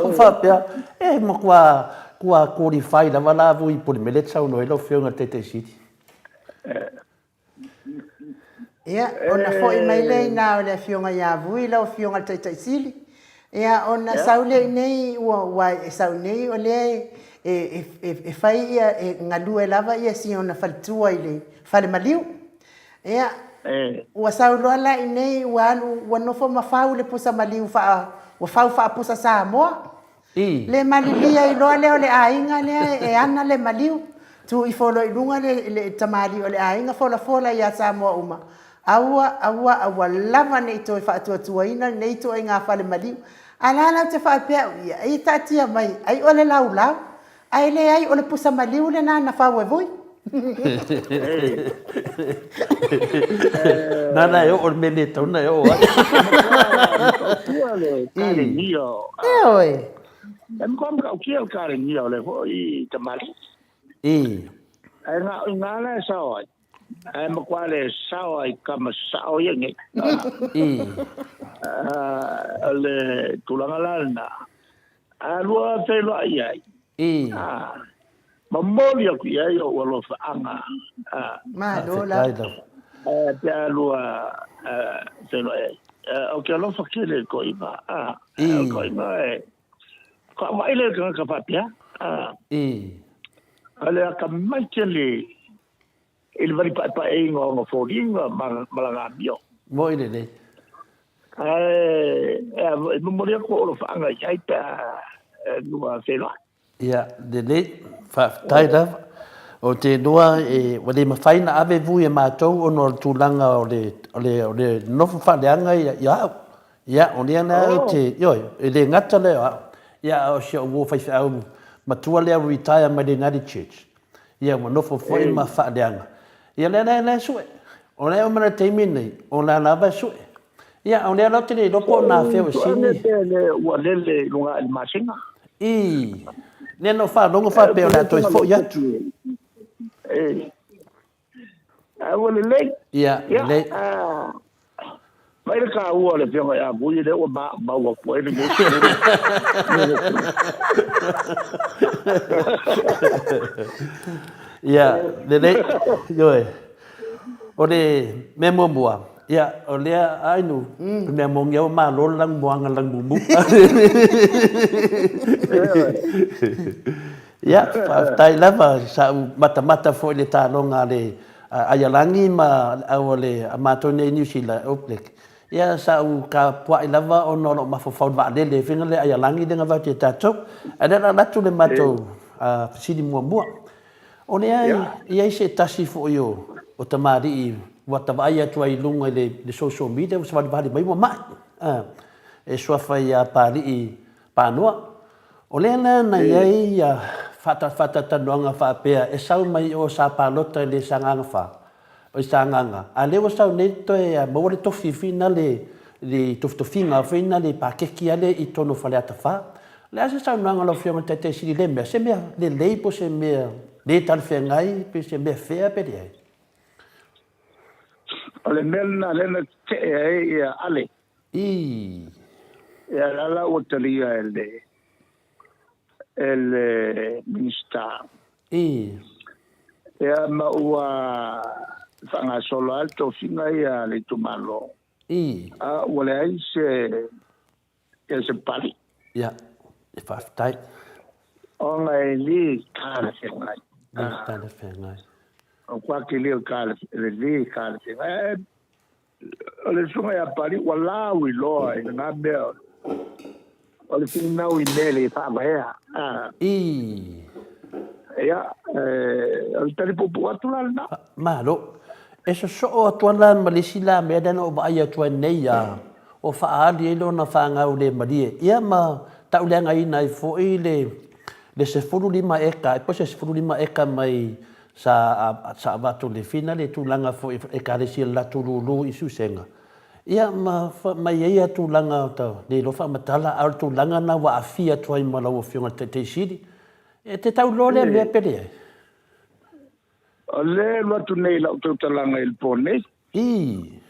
O faapea, e matua kua qualify lava la Vui po o le mea lea e te saunoa ai lau Afioga i le Taitai Sili.
Ia, ona foi mai lea i ina o le Afioga ia Vui lau Afioga i le Taitai Sili. Ia, ona sau lea i inei, ua, ua e sau nei o lea e, e, e, e fai ia, e galue lava ia si ona faletua i le fale maliu. Ia, ua sau loa la i inei, ua alu, ua nofo ma fau le pusa maliu faa, ua fau faapusa Samoa. Le malilia ai loa lea o le aiga lea e ana le maliu, tu ifo loa i luga le, le tamalii o le aiga folafola ia Samoa uma, aua, aua, aua lava ne i toe faatuatuaina lenei ituaiga fale maliu. A la la ou te faapea au ia, ia taatia mai, ai o le laulau, Ae leai, o le pusa maliu lena na fau e Vui.
Nana e oo le mea le tatau ona e oo ai.
Matautia le kalenia.
Ioe.
E matua matautia le kalenia o le foi tamalii. Ae na o i ina la e sao ai. Ae matua le sao ai kama sao ia nei. O le tulaga la lena. A lua feiloai ai. A, momoli atu i ai ou alofaaga. A,
Malo la.
Pe a lua feiloai ai. Ou te alofa tele i toeaina. A, o toeaina e, faavaai le tagata faapea. A, o le atamai tele i le vali paepaeina o ona foliga ma lana amio.
Moi lelei.
Ae e momoli atu ou alofaaga i ai pe a lua feiloai.
Ia, lelei, faafetai lava. Ou te iloa e, ua le mafai ona ave vui e matou ona o le tulaga o le, o le, o le nofo faaleaga ia, ia au. Ia, o lea la ou te, ioe, e le gata lea o au, ia a o si au uo faifeau matua lea ua retire mai le United Church. Ia ua nofo foi ma faaleaga. Ia lea la e sue. O lea e oo mai le taimi lenei, o la lava e sue. Ia, o lea la ou te le iloa po o na afea o sini.
Pe le ua lele i luga i le masina.
I, lea na ou faalogo faapea o le a toe foi atu.
E, ae ua lelei.
Ia, lelei.
Mai le taua o le Afioga ia Vui lea ua maumau atu ai lenei
Ia, lelei, ioe. O le mea muamua, ia, o lea Ainu, o le mea moni lava ua malo le lanumoana lanumu. Ia, faafetai lava, sa ou matamata foi i le taloga a le Aialagi ma le au a le a matou nei i Niu Sila, Oak Ia, sa ou tapuai lava ona o lou mafaufau i le vaalele, faiga le Aialagi lea na vaai atu ia tatou. Ae lea o le a alu atu le matou fesili muamua. O lea e i ai se tasi foi o tamalii ua ta vaai atu ai i luga i le social media ua savalivali mai ua mai. E suafa ia Pali'i Panoa. O lea la na i ai ia faatalatalanoaga faapea e sau mai i o sa palota i le Sagaga 4, i Sagaga, a lea ua sau nei toe maua le tofi foi na le le tofitofiga foi na le pakeki a lea i totonu o Faleata 4. O le a se saunoaga a lau Afioga i le Taitai Sili i lea mea? Se mea lelei po o se mea le talafeagai pe se mea fea pe leai?
O le mea lena lea na tetee ai ia Ale.
Ii.
Ia la la ua talia e le e le Minisita.
Ii.
Ia ma ua faagasolo lava le tofiga ia a le itumalo.
Ii.
A ua leai se ia se pali.
Ia, e faafetai.
Ona e le talafeagai.
Le talafeagai.
O kwa ke le ka le le talafeagai. O le susuga ia Pali ua lau iloa i lena mea o le finau i mea le faavaea.
Ii.
Ia, o le tali puupuu atu la lena.
Malo. E sosoo atu ai la ma le isi la mea lea na ou vaai atu ai nei a o faaali ai lona fanau le malie. Ia ma tauleagaina ai foi le le 15 eka, po o se 15 eka mai sa sa avatu le fina le tulaga foi ekalesia le latou lulu i Susega. Ia ma ma i ai a tulaga ta le iloa faamatala a o le tulaga na ua aafia atu ai ma lau Afioga i le Taitai Sili. E te tau loa lea mea pe leai?
O lea e alu atu nei lau tautalaga i le po nei.
Ii.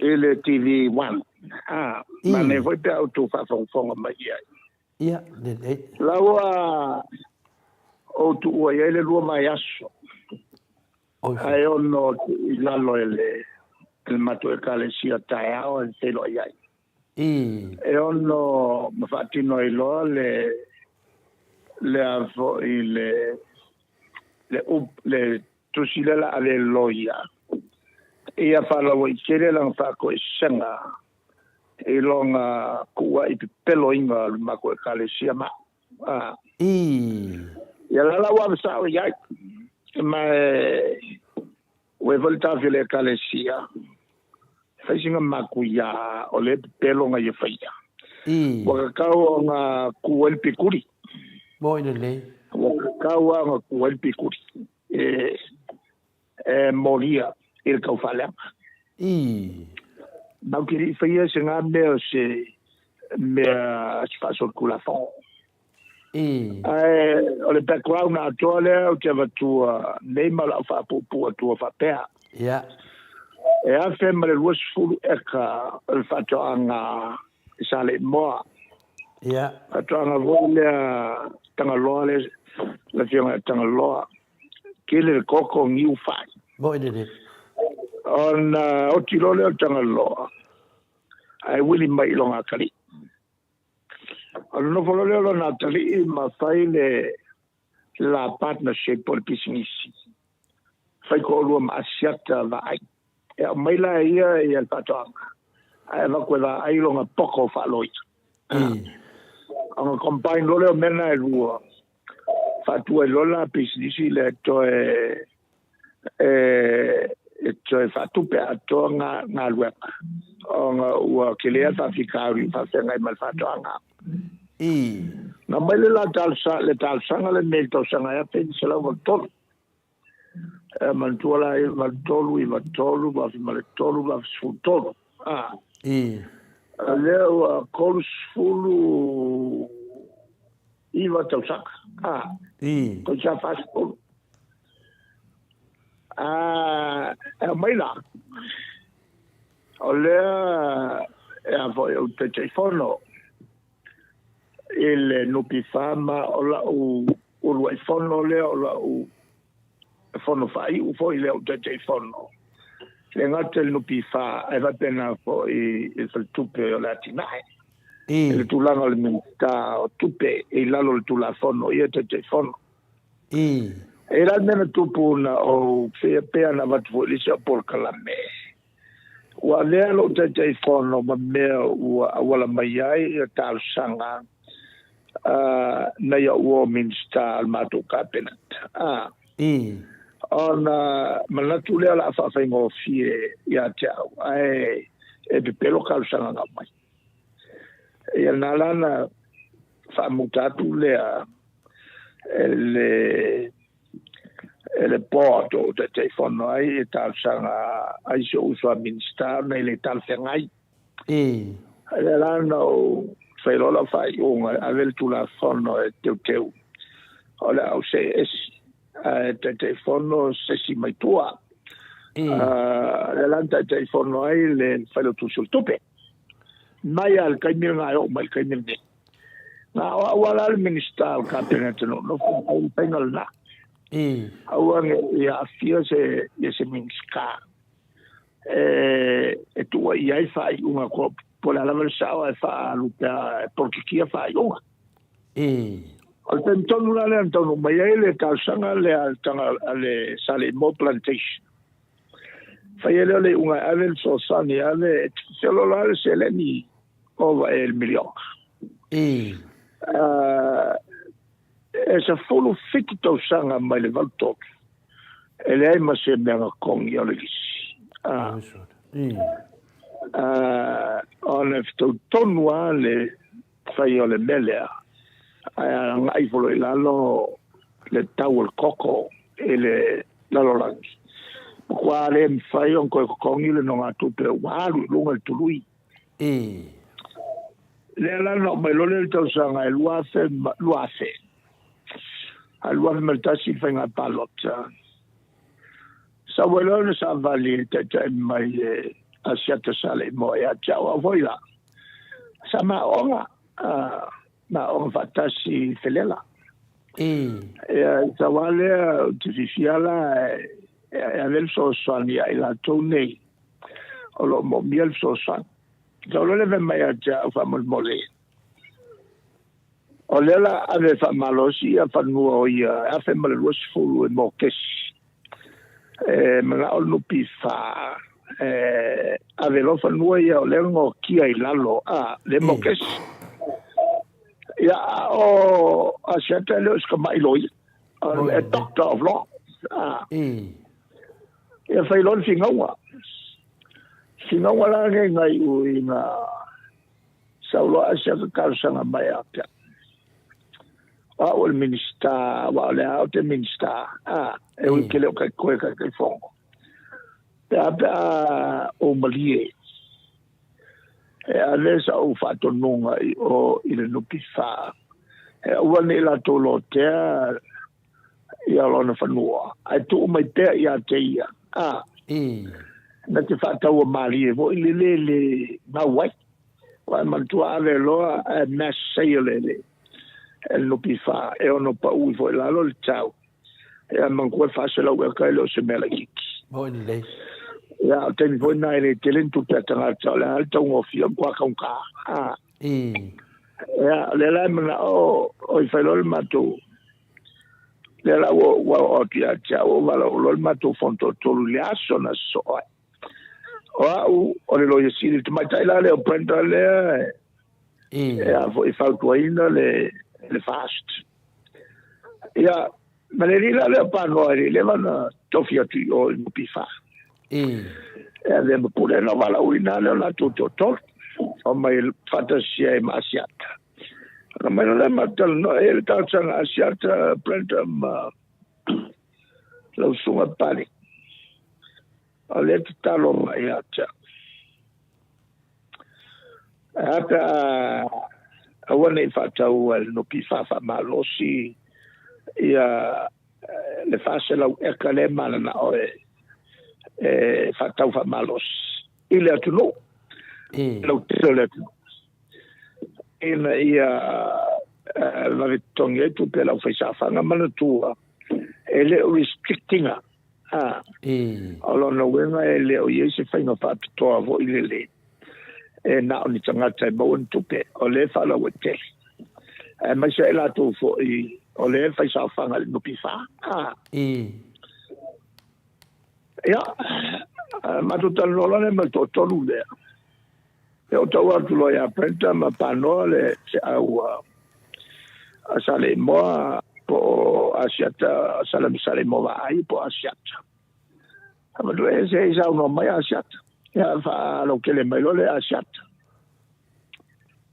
I le TV One. Ah, manaia foi pe a outou faafogafoga mai i ai.
Ia, lelei.
La ua ou tuua i ai le lua vaiaso. Ae ono tuu i lalo e le, e le matou ekalesia taeao e feiloai ai.
Ii.
E ono ma faatino ai loa le, le a foi le, le, up, le tusi lea la ave e loia. Ia faalauaitele lana faatoesega i lona kuuaʻi pepeloina o le matou ekalesia ma a.
Ii.
Ia la la ua ave sao i ai. Ma e ua foi le taofi o le ekalesia, fai sina matuia o le pepelo na ia faia.
Ii.
Ua tatau ona ku ai le pikuli.
Moi lelei.
Ua tatau lava ona ku ai le pikuli. E e molia i le taufaaleaga.
Ii.
Matou te le i faia se ga mea o se mea se faasolitulafono.
Ii.
Ae o le background atoa lea ou te avatua nei ma o lau faapuupuu atua faapea.
Ia.
E 1020 eka o le faatoaga i Saleimoa.
Ia.
Faatoaga foi lea Tagaloa le le afioga ia Tagaloa. Tele le koko niu fai.
Moi lelei.
Ona oti loa lea o le Tagaloa, ae wili mai i lona atalii. Ona nofo loa lea o lona atalii ma fai le la partnership o le pisinisi. Fai toalua ma Asiata vaai. E aumai la e ia ia le faatoaga, ae avatu e vaai lona poko faaloia. Ona combine loa lea o mea na e lua, faatu ai loa la pisinisi lea e toe e toe faatupe atoa galuega ona ua tele le faafitauli faafeagai ma le faatoaga.
Ii.
Na aumai le la talosaga, le talosaga lenei i le tausaga e 1983. E manatua la i 83, 93, 2003, 2013. Ah.
Ii.
A lea ua 39 tausaga. Ah.
Ii.
Toeitiiti 40. Ah, e aumai la. O lea e a foi ou Taitaifono i le NPF ma o lau uluai fono lea o lau fono faaiu foi lea ou Taitaifono. Le gata i le NPF ae faapena foi i le Faletupe o le Atinae. I le tulaga o le Minisita o Tupe i lalo o le Tulafono ia Taitaifono.
E
i la le mea na tupu na ou pea pea na avatu foi i le isi au polokalame. Ua avea lou Taitaifono ma mea ua auala mai ai ia talosaga nai au uo Minisita o le matou Cabinet. Ona manatu lea o le a faafaigofie ia te au, ae e pepelo talosaga na aumai. Ia na la na faamuta atu lea e le e le board o Taitaifono ai e talosaga ai si ou uso a Minisita ona e le talafeagai. A lea la na ou fai loa lau faaiuga e ave le Tulafono e teuteu o le a ou see ese ae Taitaifono se isi mai tua. A lea la na Taitaifono ai le Failautusi o le Tupe. Mai lava i le taimi lena e oo mai i le taimi lenei. Na o au lava la le Minisita o le Kapeneta na ou nofo ai i le faiga lena. Aua ne i aafia se, ia se Minisita e, e tuua i ai faaiuga ko, po o le a lava le sao ae faaalu pea e polokikia faaiuga. O le taimi tonu la lea na taunuu mai ai le talosaga lea a le taga a le Saleimoa Plantation. Fai ai lea o le iuga e ave le fesoasoani, ave, e feoloolo lava le seleni ova ea i le miliona. E 17 tausaga mai le 83, e leai ma se mea na totogi o le lisi. Ona e fetau tonu lava le fai o le mea lea, ae agai ifo loa i lalo le tau o le koko i le lalolagi. Matua le mafai ona toe totogi le nogatupe ua alu i luga le tului. Lea la na oo mai loa lea i le tausaga e 2000, 2000, a 2001 le faiga palota. Sau ai loa le savali e taitai mai e Asiata Saleimoa ia te au, au foi la. Sa maoga, maoga faatasi i Felela. Ia, i tau lava lea, ou te fiafia la e ave le fesoasoani ia i latou nei o lo o moomia le fesoasoani. Sau loa le fai mai ia te au faamolemole, o lea la ave faamalosi ia fanua o ia 1020 e mokesi. E manao le NPF e ave loa fanua ia o lea nokia i lalo a le mokesi. Ia a o Asiata e le o se tamai loia. E doctor of law. A. Ia fai loa le finauga. Finauga la nei nai ui na sau loa Asiata talosaga mai ia te au. O au o le Minisita, aua o lea ou te Minisita, a, e ui ke le o kai koe kai kai fongo. Pe a pe a ou malie, e ave sa ou faatonuga i o i le NPF, e aua nei latou lotea ia lona fanua, ae tuu mai pea ia te ia, a, na te faataua malie foi le le le gau ai. Ua e manatua ave loa ae mass sale e le e le NPF e ono pau ifo i lalo le tau. Ia manatua e 400 eka e le o se mea laitiiti.
Moi lelei.
Ia, o le taimi foi lena e le tele ni tupe a tagata, o le a le taugofie o le matua taugata. A. Ia, o lea la e manao o i fai loa le matou lea la ua ua oo atu ia te au, ua valaau loa le matou fono toatolu i le aso na sosoo ai. O au, o le Loia Sili, le tamaitai la lea o Brenda lea e a foi e fautuaina le le fast. Ia, ma le alii la lea o Panoa e le i leva ona tofi atu i o i NPF. E avea ma pule na valaauina lea o latou toatolu, omai faatasi ai ma Asiata. Ona mai loa lea matou talanoa, e i ai le talosaga a Asiata, Brenda ma lau susuga Pale. O lea e tatalo mai ia te au. Ae a pe a aua ne i faataua e le NPF faamalosi ia le 400 eka lea e mananao e e faatau faamalosi i le atunuu, lautele o le atunuu, ina ia vave totogi ai tupe a le aufaisaofaga. Manatua, e le o restrict ina. A, o lona uiga e le o i ai se faiga faapitoa foi lele e na o ni tagata e maua ni tupe, o lea e faalauaitele. Aemaise ai latou foi o lea e fai saofaga i le NPF. A. Ia, matou talanoa loa lea ma le toatolu lea. Ia ou tau atu loa ia Brenda ma Panoa le feau a Saleimoa po o Asiata, Saleimoa Vaai po o Asiata. Avatu e se i saunoa mai Asiata. Ia faalautele mai loa le Asiata.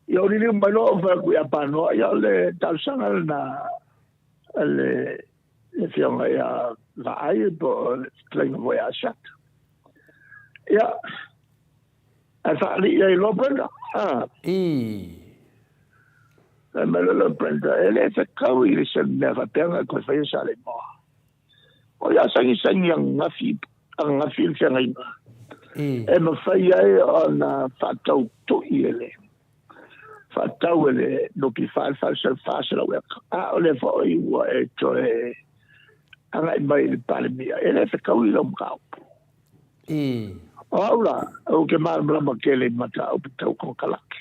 Ia o liliu mai loa ou fai atu ia Panoa, ia o le talosaga lena a le afioga ia Vaai po o le fetalaiga foi ia Asiata. Ia, ae faalii ai loa Brenda. Ah.
Ii.
Fai mai loa Brenda, e le fetau i se mea faapea na e toe faia Saleimoa. O ia sagisagia ananafi, ananafi le feagaiga. E mafai ai ona faatau tui e le faatau e le NPF le 400 eka. A o lea foi ua e toe agai mai i le Palemia, e le fetaui lau mataupu. O au la, ou te malamalama tele i mataupu tau konekarate.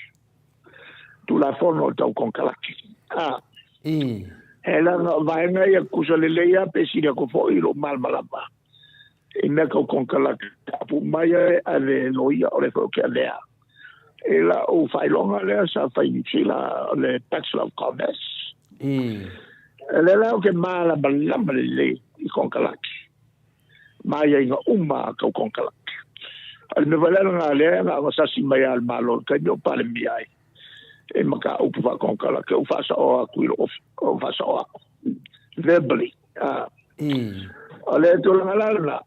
Tulafono tau konekarate. A. He leaga o vaega ia tutusa lelei lava pe sili atu foi i lou malamalama i mea tau konekarate. Taapu mai ai ave e loia o lea foi ou te avea i lau faailoga lea sa fai i Niu Sila o le Bachelor of Commerce. O lea la ou te malamalama lelei i konekarate ma aiaiga uma tau konekarate. O le mea foi lea lena lea na ona sasi mai lava e le Malo i le taimi o Palemia ai e mataupu faakonekarate ou faasaoa atu i lou ou faasaoa atu verbally. O le tulaga la lena,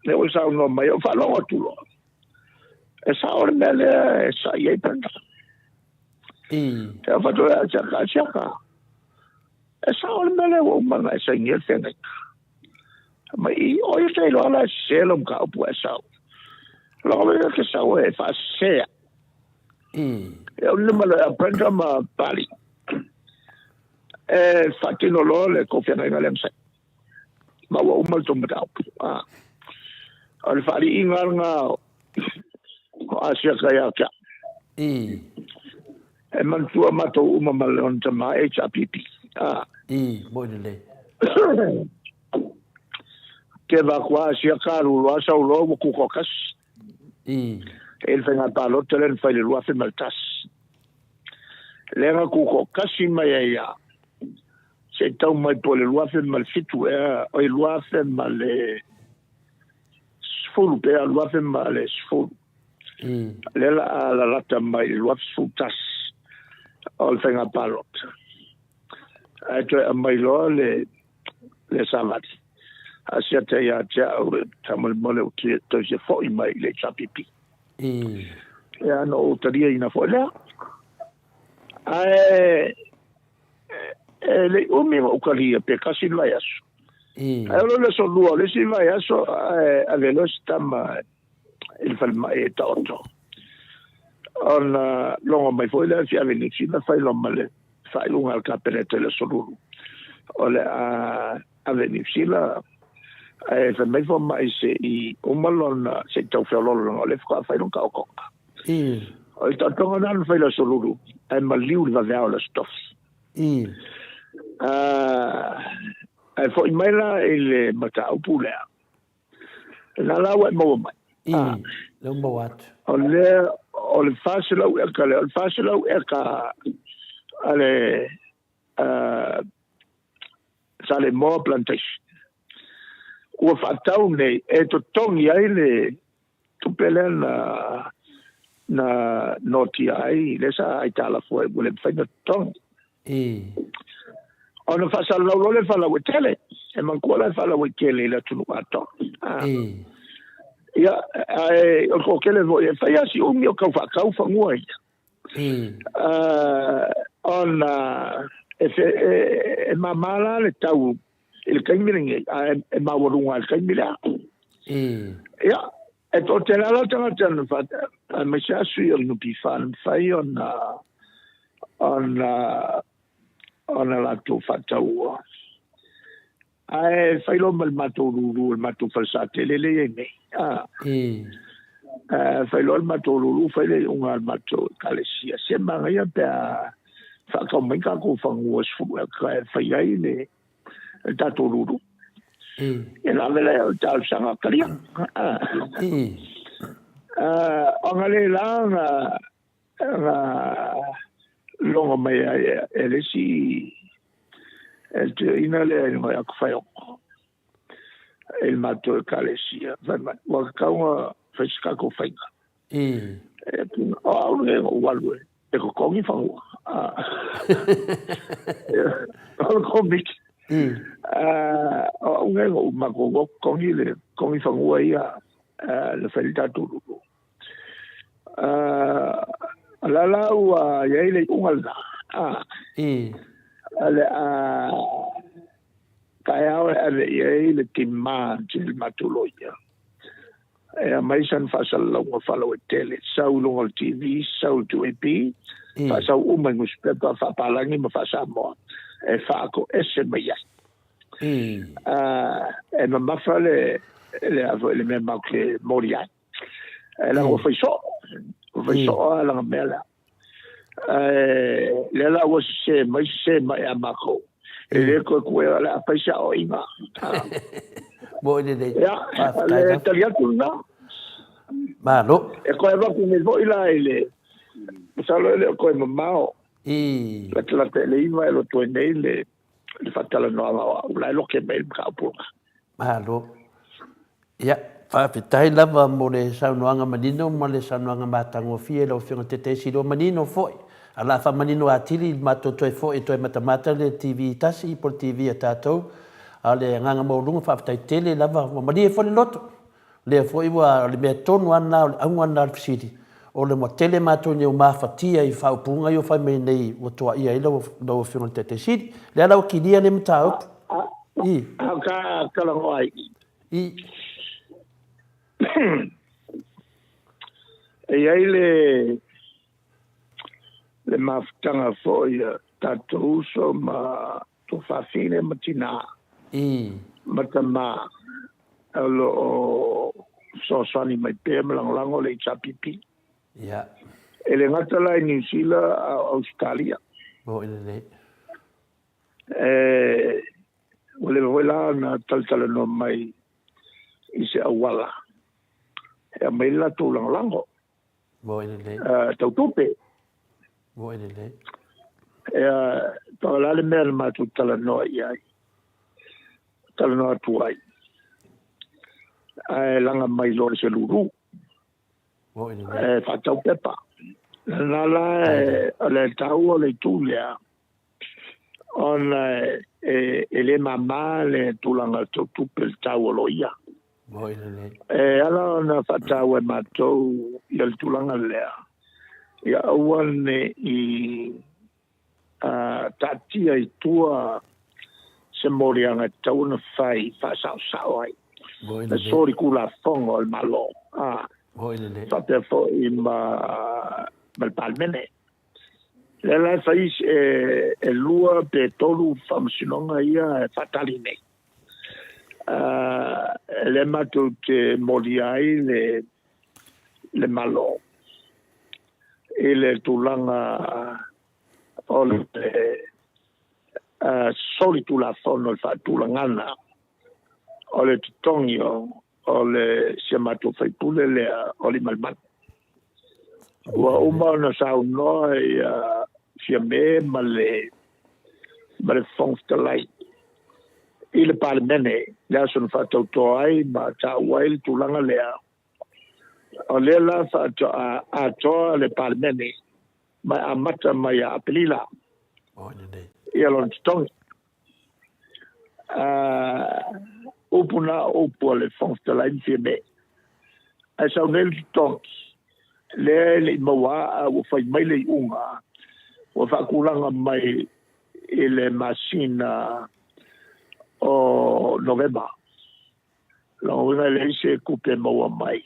lea ua saunoa mai, ou faalogo atu loa, e sao le mea lea e sa'i ai Brenda. E fatu e siaka, siaka. E sao le mea lea ua uma ona e sainia le feagaiga. Mai i, o ia te iloa la e sese lau mataupu e sau. Logo mai ke sau e faasesea. E o le malo e Brenda ma Pali. E faatino loa le kou feagaiga lea ma sai. Ma ua uma le tou mataupu. Ah. O le faaliiga lena o Asiata ia te au. E manatua matou uma ma lona tama HRPP. Ah.
Moi lelei.
Ke va kua Asiata alu loa sau loa ua tutoatasi. E le faiga palota lea na fai i le 2001. Lea na tutoatasi mai ai ia se i tau mai po o le 2007 ea, oi 2010 pe a 2010. Lea la a lalata mai i le 2011 o le faiga palota. Ae toe aumai loa le le savali. Asiata ia te au e faamolemole ou te toe fia foi mai i le HRPP. Ia na ou taliaina foi lea. Ae e le i umi ona ou talia pe tasi le vaiaso. Ae oo loa i le aso lua o le isi vaiaso ae ave loa si tama i le falemai e taoto. Ona logo mai foi lea fia ave i Niu Sila fai loa ma le faaiuga a le Kapeneta i le aso Lulu o le a ave i Niu Sila ae fai mai fomai se i uma lona se i tau feololo leaga o lea faatoa fai lona taotoga. O le taotoga lena na fai i le aso Lulu ae maliu i le vaveao o le aso Tofi. Ae foi mai la i le mataupu lea, Lena la ua e maua mai.
I, lea ua maua atu.
O lea, o le 400 eka lea, o le 400 eka a le Saleimoa Plantation. Ua faatau nei e totogi ai le tupe lea na na notia ai, lea sa aitalafu ai, ua le mafai ona totogi. Ona faasalalau loa lea faalauaitele. E manatua la e faalauaitele i le atunuu atoa. Ia, ae o le toatele foi, e fai lava si umi o tau faatau fanua ia. Ona e, e, e mama la le tau i le taimi lenei, ae e maualuga i le taimi lea. Ia, e toatele lava la tagata na aemaise lava sui o le NPF na mafai ona ona ona latou faataua. Ae fai loa ma le matou lulu, le matou falesatele lea e i ai nei. Fai loa le matou lulu, fai le iuga a le matou ekalesia. Se manaia pe a faatau mai tatou fanua 10 eka e fai ai le le tatou lulu. Ia na ave lea o le talosaga talia. Ona le la na na logo mai ai e le isi e le toeaina lea i luga i Atufaiogo i le matou ekalesia. Fai mai, ua tatau ona fai se tatou faiga. E o au lenei na ou alu e totogi fanua. O le Komiti. O au lenei na ou matou iloa totogi le totogi fanua ia na fai ai le tatou lulu. O la la ua i ai le iuga lena. O le a taeao e ave i ai le demand i le matou loia e aumai sana faasalalauga faalauaitele, sau i luga o le TV, sau i le 2AP, faasau uma i nusipepa faapalagi ma faa-Samoa e faatoese mai ai. E mamafa le, le, a foi, le mea matou te moli ai. E leaga ua fai soo, ua fai soo lava lana mea lea. Ae lea la ua sese mai, sese mai ia matou. E le toe tuea o le a fai se aoaiga.
Mo i lelei.
Ia, le tali atu lena.
Malo.
E toe avatu nei foi la i le, masalo e le o toe mamao. Latalata i le 9 e loto ai nei le, le faatalanoaga o au la e loke mai le mataupu lena.
Malo. Ia, faafetai lava mo le saunoaga manino ma le saunoaga matagofie i lau Afioga Tete Silo manino foi. A o le a faamanino atili i le matou toe foi e toe matamata le TV tasi po o le TV a tatou. A o le agaga maualuga faafetai tele lava, ua malie foi le loto. O lea foi ua, o le mea tonu lava lena, o le auga lena o le fesili, o le ua tele matou nei ua mafatia i faaupuga ia ua fai mai nei ua toaia ai lau Afioga i le Taitai Sili. O lea la ua kilia lea mataupu.
I. A o ka talanoa ai.
I.
E i ai le le mafutaga foi a tatou uso ma tuafafine ma tinā
I.
ma tamā o lo o fesoasoani mai pea ma lagolago le HRPP.
Ia.
E le gata la i Niu Sila a o Ausetalia.
Mo i lelei.
E, ua leva foi la ona talatalanoa mai i se auala e aumai le latou lagolago.
Mo i lelei.
Tau tupe.
Mo i lelei.
Ea, pau la le mea na matou talanoa i ai, talanoa atu ai, ae laga mai loa i se lulu.
Mo i lelei.
E faatau pepa. Lena la o le taua o le itu lea, ona e le mama le tulaga tau tupe le tau o loia. E ala ona faataua e matou ia le tulaga lea, ia aua ne i taatia i tua se moliaga e tatau ona fai faasaosao ai le solitulafono a le Malo, faapea foi ma le Palemene. Lea la e fai e 2 pe 3 faamasinoga ia e faatali nei. Lea matou te molia ai le Malo i le tulaga o le solitulafono i le faatulagaga o le totogi o le si a matou faipule lea o Aliimalemanu. Ua uma ona saunoa ia Fiame ma le ma le Fofoga Fetalai i le Palemene le aso na faatautoa ai ma taua ai le tulaga lea. O lea la faatoa atoa le Palemene ma e amata mai ia Aperila ia lona totogi. Upu na o upu a le Fofoga Fetalai ma Fiame. Ae sau nei le totogi, lea e le i maua a ua fai mai le iuga, ua faatulaga mai i le masina o Novema. Lona uiga e leai se tupe e maua mai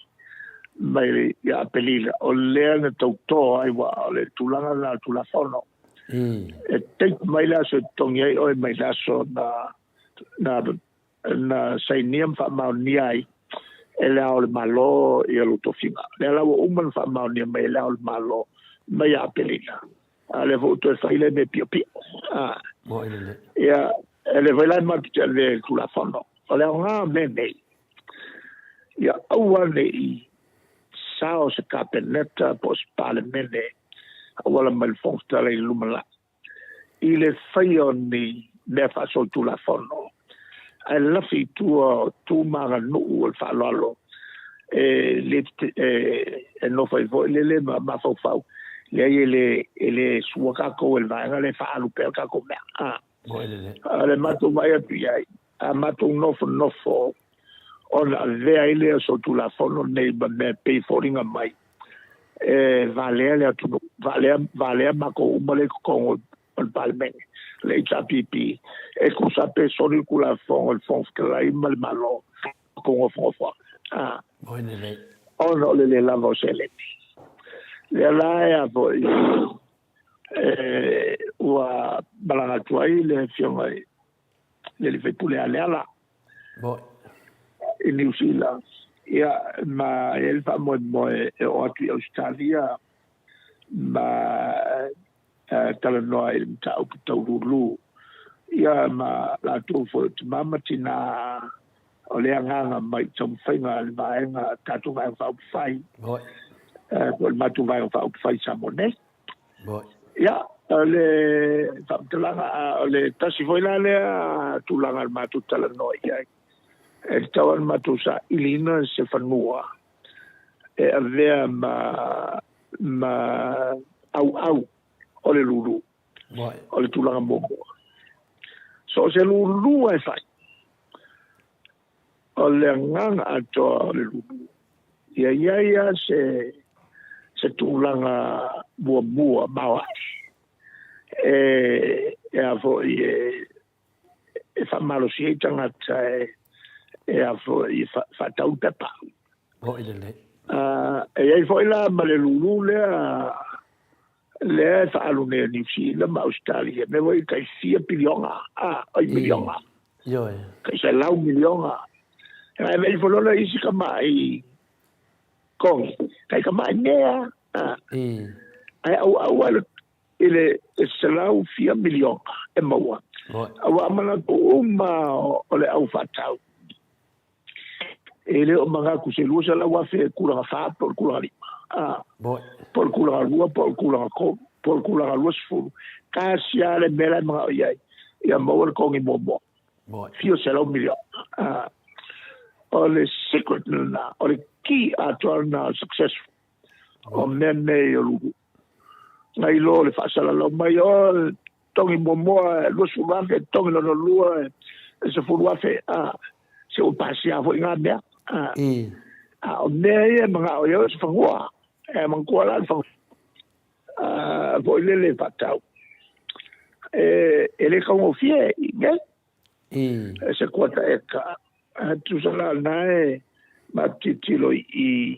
mai ia Aperila. O lea na tauto ai aua o le tulaga lena o le Tulafono. E take mai le aso e totogi ai oe mai le aso na na na sainia ma faamaonia ai e Le Ao o le Malo ia lou tofiga. O lea la ua uma ona faamaonia mai e Le Ao o le Malo mai ia Aperila. A o lea foi ua toe fai lea mea piopio. Ia, e le foi la e matou te avea i le Tulafono. O le aoga o mea nei, ia aua ne i sao se Kapeneta po o se Palemene auala mai le Fofoga Fetalai i le lumanai i le faia o ni mea faasolitulafono ae lafi i tua o tu ma aganuu o le faaaloalo. E le e nofo ai foi lele ma mafaufau. Leai e le e le sua tatou e le vaega lea e faaalu pea le tatou mea. A o le matou vaai atu i ai, a matou nofonofo ona avea ai lea o solitulafono nei ma mea e pei e foliga mai e valea le atunuu, valea, valea matou uma lea i totonu o le Palemene, le HRPP, e tusa pe soli le Tulafono e le Fofoga Fetalai ma le Malo, matou nofonofo lava, ona o le le lava o seleni. Lea la e a foi, e, ua malaga atu ai le Afioga i le alii faipule a Leala i Niu Sila, ia, ma e i ai le faamoemoe e oo atu i Ausetalia ma talanoa i le mataupu tau lulu, ia ma latou foi o tama ma tina o le agaga mai i taumafaiga a le vaega, tatou Vaega Faaupufai, po o le matou Vaega Faaupufai i Samoa nei. Ia, o le faamatalaga, o le tasi foi la lea tulaga o le matou talanoa i ai, e tatau ona matou sailiina se fanua e avea ma ma auau o le lulu, o le tulaga muamua. So o se lulu e fai, o le agaga atoa o le lulu, ia i ai lava se, se tulaga muamua maoae e, e a foi e, e faamalosi ai tagata e, e a foi e faatau le pepa.
Moi lelei.
E i ai foi la ma le lulu lea lea e faaalu nei e Niu Sila ma Ausetalia, mea foi tai fia piliona, a, oi miliona.
Ioe.
Tai 100 miliona. E vei foi lola isi tamai kogi, tai tamai mea, a. Ae auau lava i le 100 fia miliona e maua. Aua a manatu uma o le au faatau, e le o manatu se 200,000 e tulaga fa po o le tulaga lima, a, po o le tulaga lua po o le tulaga tolu po o le tulaga 20. Tasi lava le mea la e manao i ai, ia maua le togi muamua, fia selau miliona. A, o le secret lena, o le key atoa lena o le successful o mea nei o lulu. Nai lo le faasalalau mai, o togi muamua e 20,000, togi lona lua e 10,000, a, se ua pasia foi ngā mea. A, a o mea ia e manao i ai o se fanua, e manatua la le fanua, a, foi lele faatau. E, e le taugofie i nei. E se kuata eka, a tusa la na e ma tilotilo i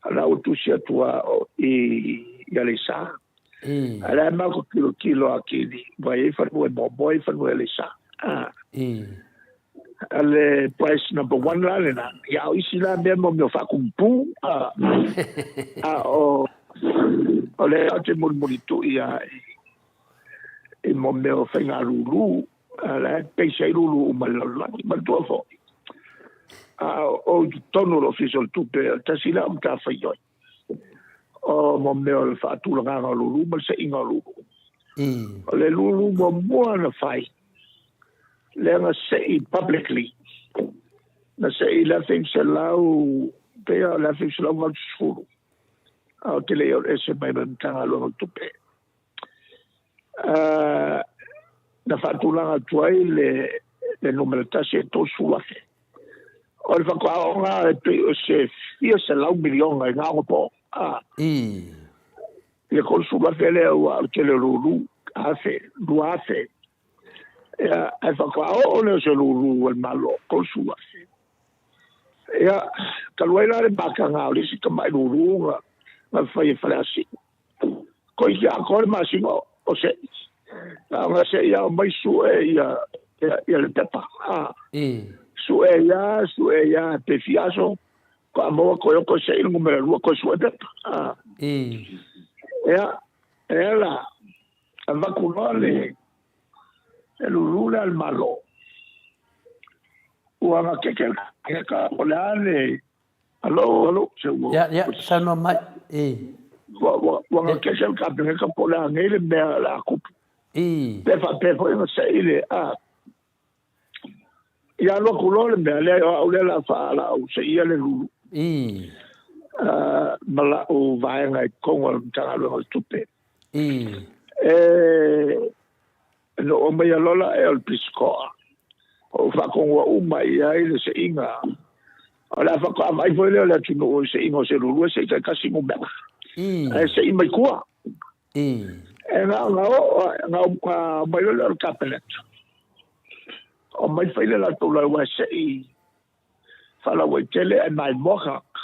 ala ua tusi atu a o i i Aleisa. A la e mako kilokilo a kini, ua i ai fanua e muamua i fanua i Aleisa. A. A le price number one la lena. Ia o isi la mea mo mea faakumupu. A, a o, o le o te mulimuli tui a i, i mo mea o faiga lulu. A la e peisa ai lulu uma i le lalolagi. Manatua foi, a o i totonu o le Ofisa o le Tupe, o le tasi lea o matafaioi o mo mea o le faatulagaga o lulu ma le seiga o lulu. O le lulu muamua na fai, lea na sei publicly, na sei i le 1900, pei o le 1980, a o te le i alu ese mai ma le Matagaluega o Tupe. Na faatulaga atu ai le le numera tasi e 30,000. O le faatoaoga e pei o se fia selau miliona i ngā ogapo. A. I le 30,000 lea ua o le tele o lulu, afe, 2,000. Ia, ae faatoa oo lea o se lulu a le Malo, 30,000. Ia, talu ai la le mataga o le isi tamai lulu na, na fai e Faleasiu. Ko i atoa le masina o se'i. Na ona se'i lava omai sue ia, ia, ia le pepa. A. Sue ia, sue ia, pe fia aso, faatoa maua toe o toe se'i le numera lua, toe sue pepa. A. Ia, e la, avatu loa le, le lulu lea a le Malo. Ua gatete le Kapeneta, po o le a le, Alo, alo, se ua...
Ia, ia, saunoa mai. I.
Ua, ua, ua gatete le Kapeneta po o le a nei le mea o le a tupu.
I.
Pe faapea foi ona se'i le, a, ia alu atu loa le mea lea, o au lea o le a faa, o le a ou se'ia le lulu.
Ii.
Ma la'u vaega i totonu o le Matagaluega o le Tupe.
Ii.
E na ou aumaia loa la ea o le pisikoa, ou faatonua uma i ai le seiga. O le a faatoa vaai foi lea o le atunuu i seiga o se lulua sei taitasi numera. Ae sei mai tua. E na ona oo, na aumai loa lea o le Kapeneta. Omai fai le latou lauga sei faalauaitele ae maimoa tagata.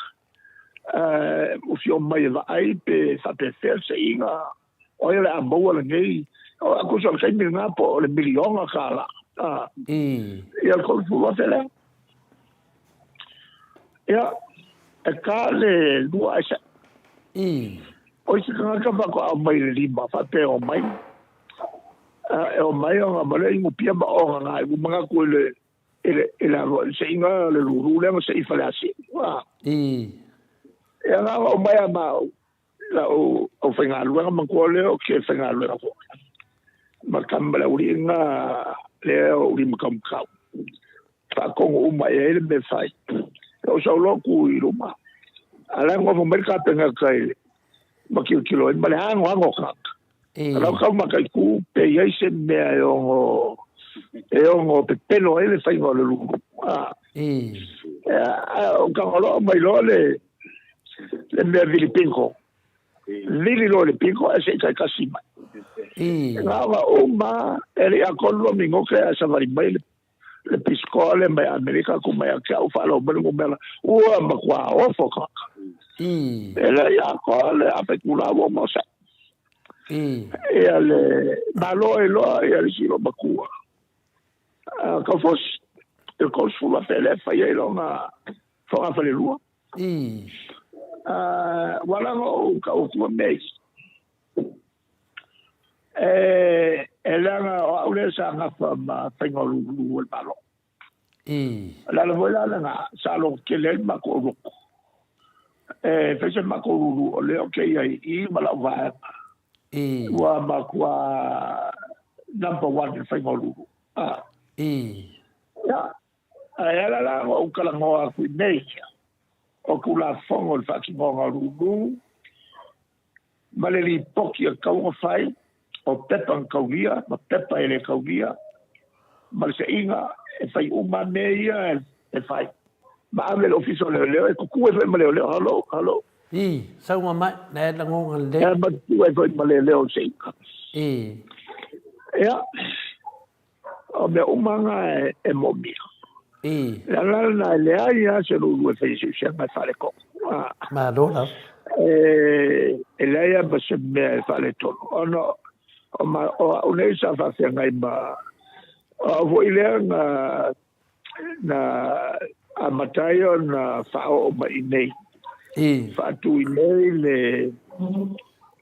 Ua fia omai e vaai pe faapefea le seiga o ai o le a maua lenei. Tusa o le taimi lena po o le miliona tala. Ia le $30,000 lea. Ia, e ta le 2 ae sei. O isi tagata faatoa aumai le 5 faapea e omai. E omai ona ma le inupia ma ona na ua manatu i le i le i le alo i le seiga o le lulu lea na sei Faleasiu. Ia na ona omai a ma au lau aufaigaluega manatua lea ou te faigaluega foi ma tama ma le aualii lena lea o lima taumatau. Faatonu uma i ai le mea e fai. Ou sau loa tu i luma. A o la e nofo mai le Kapeneta i le ma tilotilo ai ma le anoano o tagata. O lau tau mataitu pe i ai se mea e ono e ono pepelo ai le faiga o le lulu. O Tagaloa mai loa le le mea vili pinko. Vili loa le pinko ae se i taitasi mai. Na ona uma e le i atoa 2 minote ae savali mai le le pisikoa lea mai Amerika atu mai ia te au faalau mai le numera ua matua ofo tagata. E le i atoa le afa itula ua uma o saʻi. Ia le malo ai loa ia le isi loomatua Kaufosi i le 30,000 lea e fai ai lona fogafalelua. Ua ala ona ou tau atua mea ia. E leaga o au lea sa gafa ma faiga o lulu o le Malo. O le ala foi la lena sa lototele ai le matou lotu. E fai se matou lulu o lea ou te i ai i i ma lau vaega. Ua matua number one i le faiga o lulu. Ia, ae ala la ona ou talanoa atu i mea ia, o Tulafono o le Faatinoga o Lulu, ma le lipoti e tatau ona fai, o pepa na taulia ma pepa e le taulia, ma le seiga e fai uma mea ia e fai. Ma ave i le Ofisa o Leoleo, e tutū ai foi ma leoleo, hello, hello.
Ii, saunoa mai, na e lagona lelei.
E ma tutū ai foi ma leoleo i le seiga.
Ii.
Ia, O mea uma na e moomia. Le ala lena e leai lava se lulu e fai i siusiaga e faaletonu.
Malo lava.
E leai lava ma se mea e faaletonu. Ona o au nei sa faafeagai ma... O au foi lea na na amata ai ona faaoo mai i inei. Faatu i inei le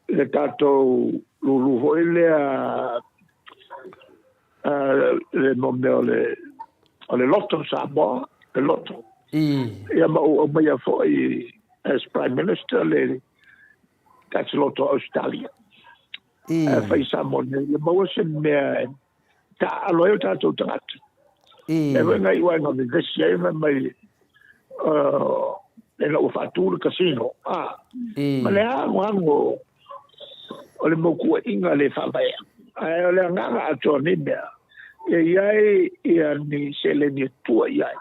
le tatou lulu foi lea le mea o le o le loto Samoa, le loto. Ia ma ou aumaia foi as Prime Minister le tax loto Australia. Ae fai Samoa nei, ia maua se mea e taaalo ai o tatou tagata. E foi na iu ai na vevesi ai fai mai ina ua faatu le casino. Ma le anoano o le mau tuuaiga le faavaea. Ae o le agaga atoa o nei mea, ia i ai ia ni seleni e tua i ai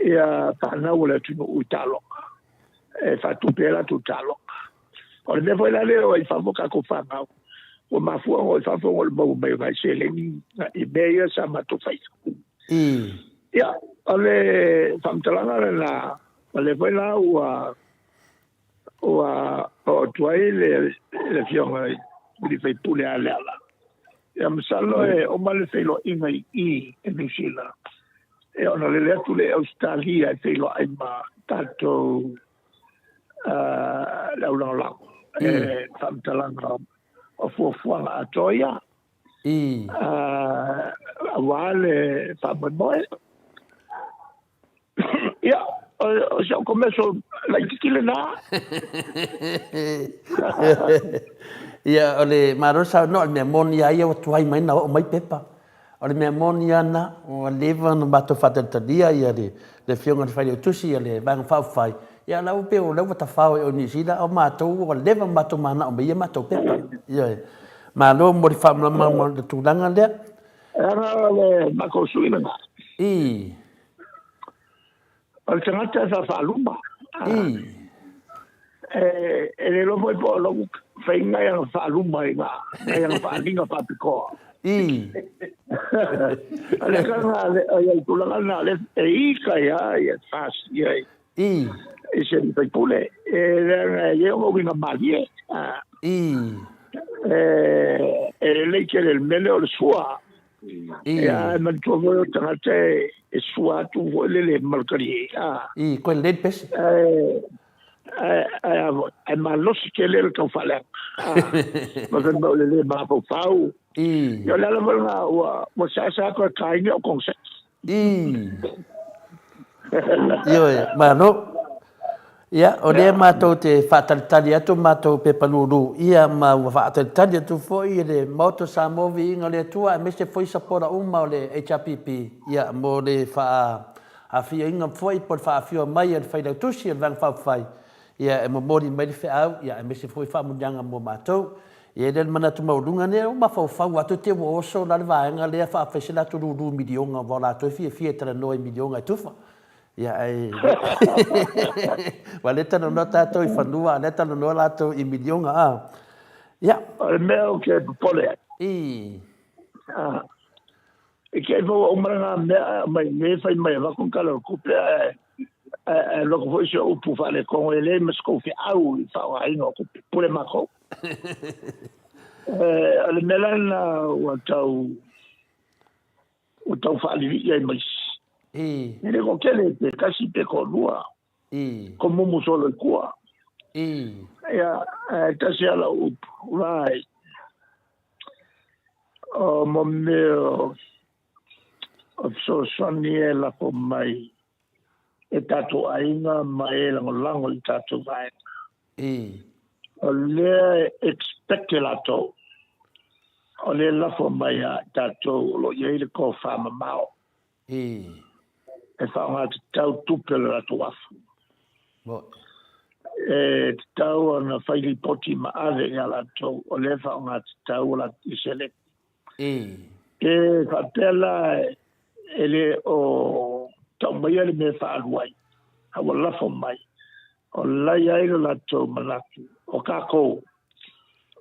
ia fanau o le atunuu i taaloga, e faatupe ai latou taaloga. O le mea foi la lea o ai i fafo tatou fanau, ua mafua ona o i fafo ona o le maua mai o nai seleni i mea ia sa matou faia. Ia, o le faamatalaga lena, o lea foi la ua ua oo atu ai le Afioga i le sui usufono ia Leala. Ia masalo e uma le feiloaiga i i i Niu Sila, ia ona lele atu lea i Ausetalia e feiloai ma tatou le aulagolago e faamatalaga o fuafuaga atoa ia aua le faamoemoe. Ia, o si au commercial laitiiti lena.
Ia, o le malo saunoa, o le mea moni lava ia ua tuai mai ona oo mai pepa. O le mea moni ana, ua leva ona matou faatalitalia ia le le Afioga i le Failautusi ia le Vaega Faaupufai, ia o la ua pei o la ua tafao i o i Niu Sila, a o matou ua leva ona matou mananao mai ia matou pepa. Ioe. Malo mo le faamalamalamaga o le tulaga lea.
Leaga o le matou sui lena.
I.
O le tagata e faafaaluma.
I.
E le iloa foi po o lou faiga i ana faaluma i nai ana faaaliga faapitoa.
I.
O le agaga o le tulaga lena, o lea e ita ai lava ia FAST i
ai. I.
I se sui usufono, e leaga e i ai ona uiga malie.
I.
E lelei tele i le mea lea o le sua.
Ia,
e manatua foi o tagata e sua atu foi lele malakalie.
I, koe lelei le pese.
Ae malosi tele le tau faaleaga. Ma fai mai o le le mafaufau.
Ia,
o le ala foi lena ua seasea toe taina o consent.
I. Ioe, malo. Ia, o lea matou te faatalitali atu matou pepa lulu, ia, ma ua faatalitali atu foi e le Maota o Samoa Viiga o le Atua aemaise foi sapora uma o le HRPP, ia, mo le faaafiaina foi po o le faafio mai a le Failautusi o le Vaega Faaupufai, ia, e momoli mai le feau, ia, aemaise foi faamanuiaga mo matou. E i ai lea le manatu maualuga nei, ua mafaufau atu te ua oso la le vaega lea faafai se latou lulu miliona aua o latou e fiafia e talanoa i miliona e tufa. Ia ae aua lea e talanoa tatou i fanua a o lea e talanoa latou i miliona a. Ia.
O le mea ou te popole ai.
I.
I te i maua uma lena mea ae aumai nei fai mai avatu le tala o le tupe ae ae alu atu foi se upu faaletonu e leai ma se tou feau i le faaaogaina o tupe. Pule matou. O le mea la lena ua tau ua tau faalilii ai ma isi.
I.
E le toatele pe tasi pe toalua.
I.
Ko mumu solo i tua.
I.
Ia, ae tasi lava lau upu, vai. O mo mea o fesoasoani e lafo mai e tatou aiga ma e lagolago i tatou vaega.
I.
O lea e expect e latou, o lea e lafo mai ia i tatou o lo o i ai le tofa mamao.
I.
E faaaoga tatau tupe o le latou afu.
Moni.
E tatau ona fai lipoti ma ave ia latou o lea e faaaoga tatau o latou seleni.
I.
Pe faapea la e le o tau maia le mea e faaalu ai, a ua lafo mai, o la e i ai lo latou manatu, o tatou,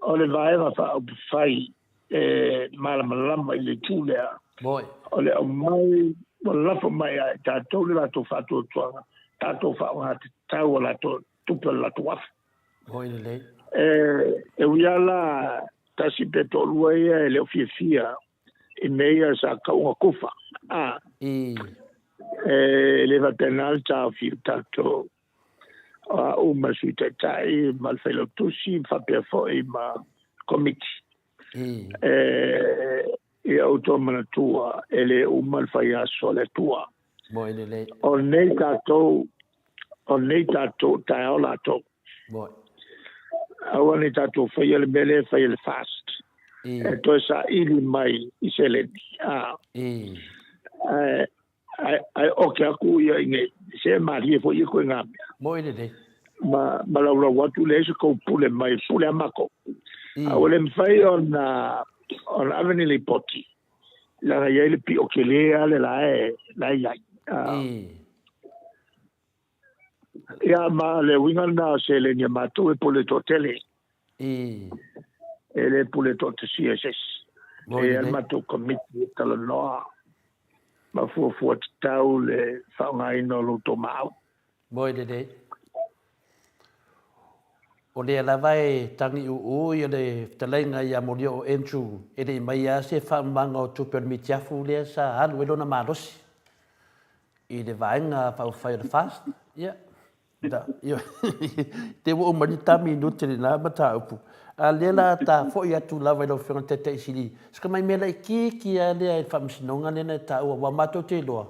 o le Vaega Faaupufai e malamalama i le itu lea, o le aumai, ua lafo mai ia i tatou le latou faatuatuaga, tatou faaaoga tatau a latou tupe o le latou afu.
Moi lelei.
E ui lava la tasi pe toalua ia e le o fiafia i mea ia sa tau ona kufa, a, e le faapena le taofi o tatou, o au ma le Sui Taitai ma le Failautusi faapea foi ma Komiti.
E,
ia outou manatua, e le uma le faiaso a le Atua.
Moi lelei.
O nei tatou, o nei tatou, taeao latou.
Moi.
Aua ne i tatou faia le mea lea e fai e le FAST.
I.
E toe saili mai i seleni.
A.
I. Ae, ae, ae oke atu ia i nei. Se malie foi ia koe ngā mea.
Moi lelei.
Ma, ma laulau atu leai se kou pule mai, pule a makou.
I.
A ua le mafai ona, ona ave ni lipoti. Leaga e i ai le pio tele lava le la e, la e i ai.
I.
Ia, ma le uiga lena o seleni a matou e pule toatele.
I.
E le pule toatasia e se isi.
Moi
E i ai le
lelei.
matou komiti e talanoa ma fuafua tatau le faaaogaina o lo outou maau.
Moi lelei. O lea lava e tagiuu ia le fetalaiga ia Molioo Andrew e le i mai lava se faamamaga o tupe o le mitiafu lea sa alu ai lona malosi i le vaega faaupufai o le FAST. Ia, da, ioe, te ua uma ni ta minute lena mataupu. A lea la ta foi atu lava i lau Afioga i le Taitai Sili, se ka mai mea laitiiti lava lea i le faamasinoga lea na e taua, aua matou te iloa,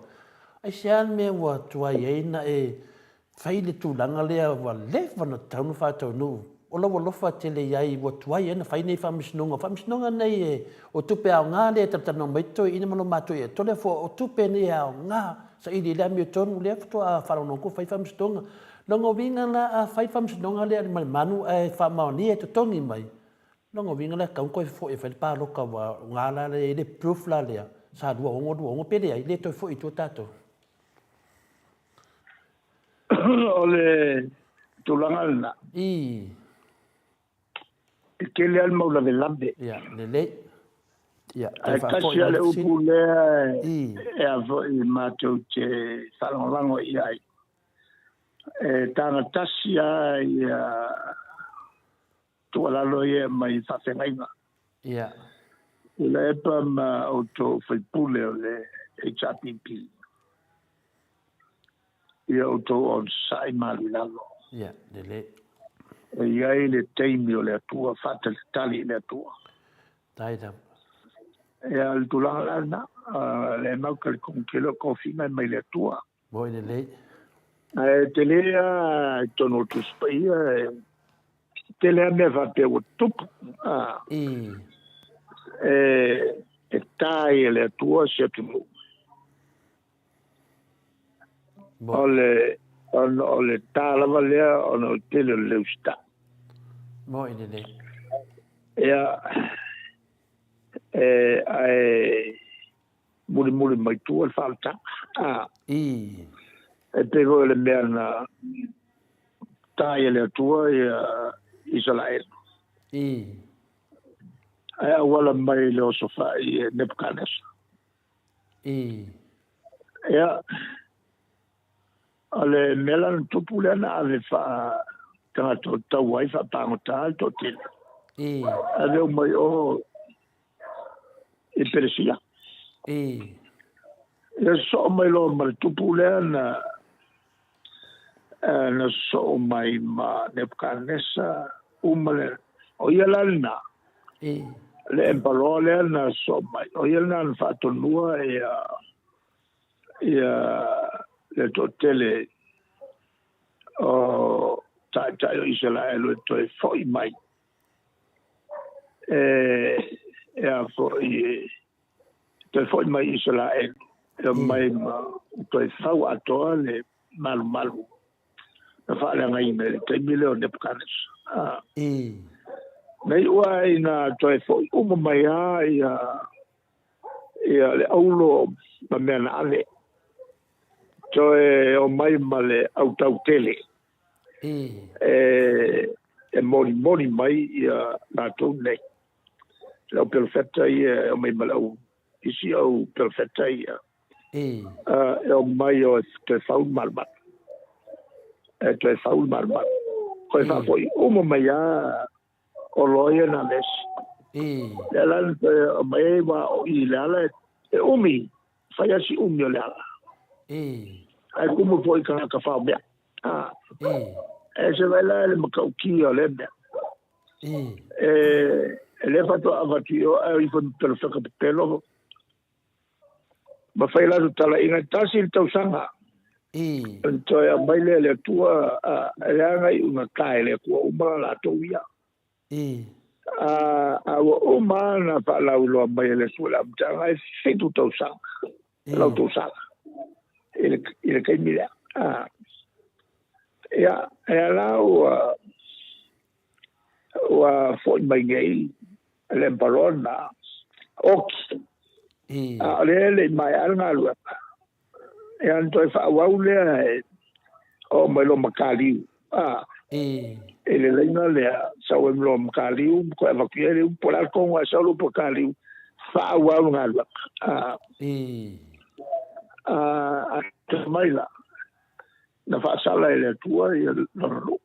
aisea le mea ua tuai ai ona e fai le tulaga lea ua leva ona tatau ona faataunuu. o lou alofa tele i ai ua tuai ai ona fai nei faamasinoga. O faamasinoga nei e, o tupe aoga lea e talatalanoa mai toeaiina ma lo matou ia Toleafoa, o tupe nei e aoga saili i le amiotonu lea faatoa faalogologo atu fai faamasinoga. Lona uiga la a fai le faamasinoga lea ma le manu ae faamaonia e totogi mai, lona uiga la e tatau ona toe foi e fai le palota aua o na la e i ai le proof la lea sa 26, 26 pe leai, le toe foi i tua tatou.
O le tulaga lena.
Ii.
E tele lava le mau lavelave.
Ia, lelei. Ia,
toe
Ae
faafoi
tasi
mai
le
le
fesili.
upu lea
Ii.
e a foi matou te faalagolago i ai. E taga tasi lava ia tuualalo ia e aumai i faafeagaiga.
Ia.
Tuilaepa ma outou faipule o le HRPP. Ia outou onosai malu i lalo.
Ia, lelei.
E i ai le taimi o le Atua, faatalitali i le Atua.
Tai lava.
Ia, o le tulaga la lena, lea mau talitonu tele o tofiga e mai le Atua.
Moi lelei.
Ae tele lava i totonu o le Tusi Paia, e tele lava mea faapea ua tupu.
I.
E ta ai e le Atua se atunuu. O le, ona o le ta lava lea ona o le tele o le le usitai.
Moi lelei.
Ia, e, ae mulimuli mai tua le faaolataga. A.
I.
E pei foi o le mea na ta ai e le Atua ia Isaraelu.
I.
Ae auala mai le osofai e Nepukanesa.
I.
Ia, o le mea la na tupu lea na ave faa tagata o taua ai faapagota le toatele.
I.
Ave uma i o i Peresia.
I.
Ia sosoo mai loa ma le tupu lea na na sosoo mai ma Nebukanesa uma le o ia la lena.
I.
Le empaloa lea na sosoo mai o ia lena na faatonua ia ia le toatele o taitai o Isaraelu e toe foi mai e a foi e toe foi mai Isaraelu e omai ma toe fau atoa le malumalu na faaleagaina i le taimi lea o Nebukanesa. Na iu lava ina toe foi uma mai lava ia ia le aulo ma mea na ave, toe omai ma le autau tele e molimoli mai ia latou nei. Le au perofeta ia e omai ma le au isi au perofeta ia e omai o e toe fau le malumalu. E toe fau le malumalu. Toe faafoi uma mai lava oloa ia na vesi. Lea la na toe aumai ai aua o i le ala e umi, fai lava si umi o le ala. Ae kumu foi i tagata faomea. E se vaai la i le matautia o lea mea. E le faatoa avatu i o ae o ifo i perofeta pepelo ma fai latou talaiga e tasi le tausaga. Ona toe aumai lea e le Atua, e leaga iuga ta e le Atua uma latou ia. A ua uma ona faalauiloa mai e le Atua i le amataga e 7 tausaga, lau tausaga i le taimi lea. Ia, e ala ua ua foi mai nei le empaloa na oki. A o lea e le i maea le galuega. Ia ona toe faaauau lea e oo mai loa ma Kaliu. A, i le laina lea, sau ai loa ma Kaliu, ma toe avatu i ai le upu, po o le a le tonu ae sau le upu a Kaliu, faaauau le galuega. A, a, a mai la, na faasala e le Atua ia lona nuu.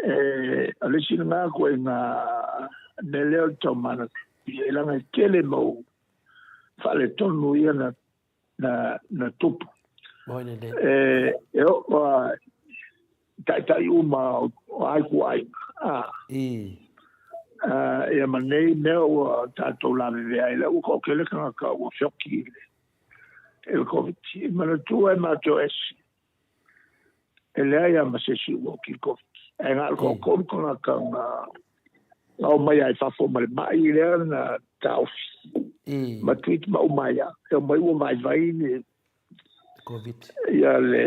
E, o le isi lena ituaiga mea lea o le taumanatu, e leaga e tele mau faaletonu ia na, na, na tupu. E, e oo lava i taitai uma o a ituaiga. A, ia ma nei mea ua tatou lavevea ai, lea ua toatele tagata ua feoki i le, i le Covid. Manatua e matou ese, e leai lava ma se isi ua oki i le Covid. Ae na o le toatolu tagata na na omai lava i fafo ma le ma'i lea na taofi. Ma treat ma uma ai lava. E omai ua vaivai le
Covid.
Ia le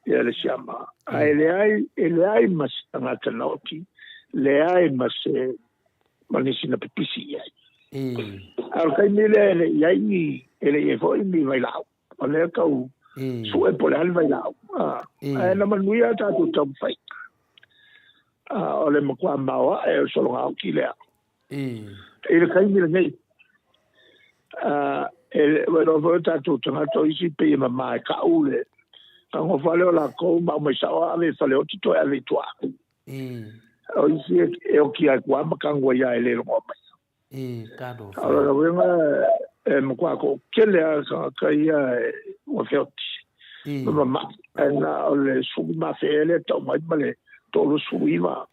ia le siama. Ae leai e leai ma se tagata na oti, leai ma se ma nisi na pipisi i ai. A o le taimi lea e le i ai ni e le i ai foi ni vailaau. O lea tau sue po o le a le vailaau. Ae na manuia a tatou taumafaiga. O le matua maoae o le sologa oti lea. I le taimi lenei, e ua iloa foi o tatou tagata o isi pei e mama e ka'u le tagofa lea o latou ma aumai sao lava ave i faleoti toe ave i tua. O isi e oti lava i tua ma tanu ai lava e le logoa mai. A o lona uiga e matua toatele lava tagata ia ua feoti ma mama'i, ae na o le 15,000 ea lea e tau mai ma le 39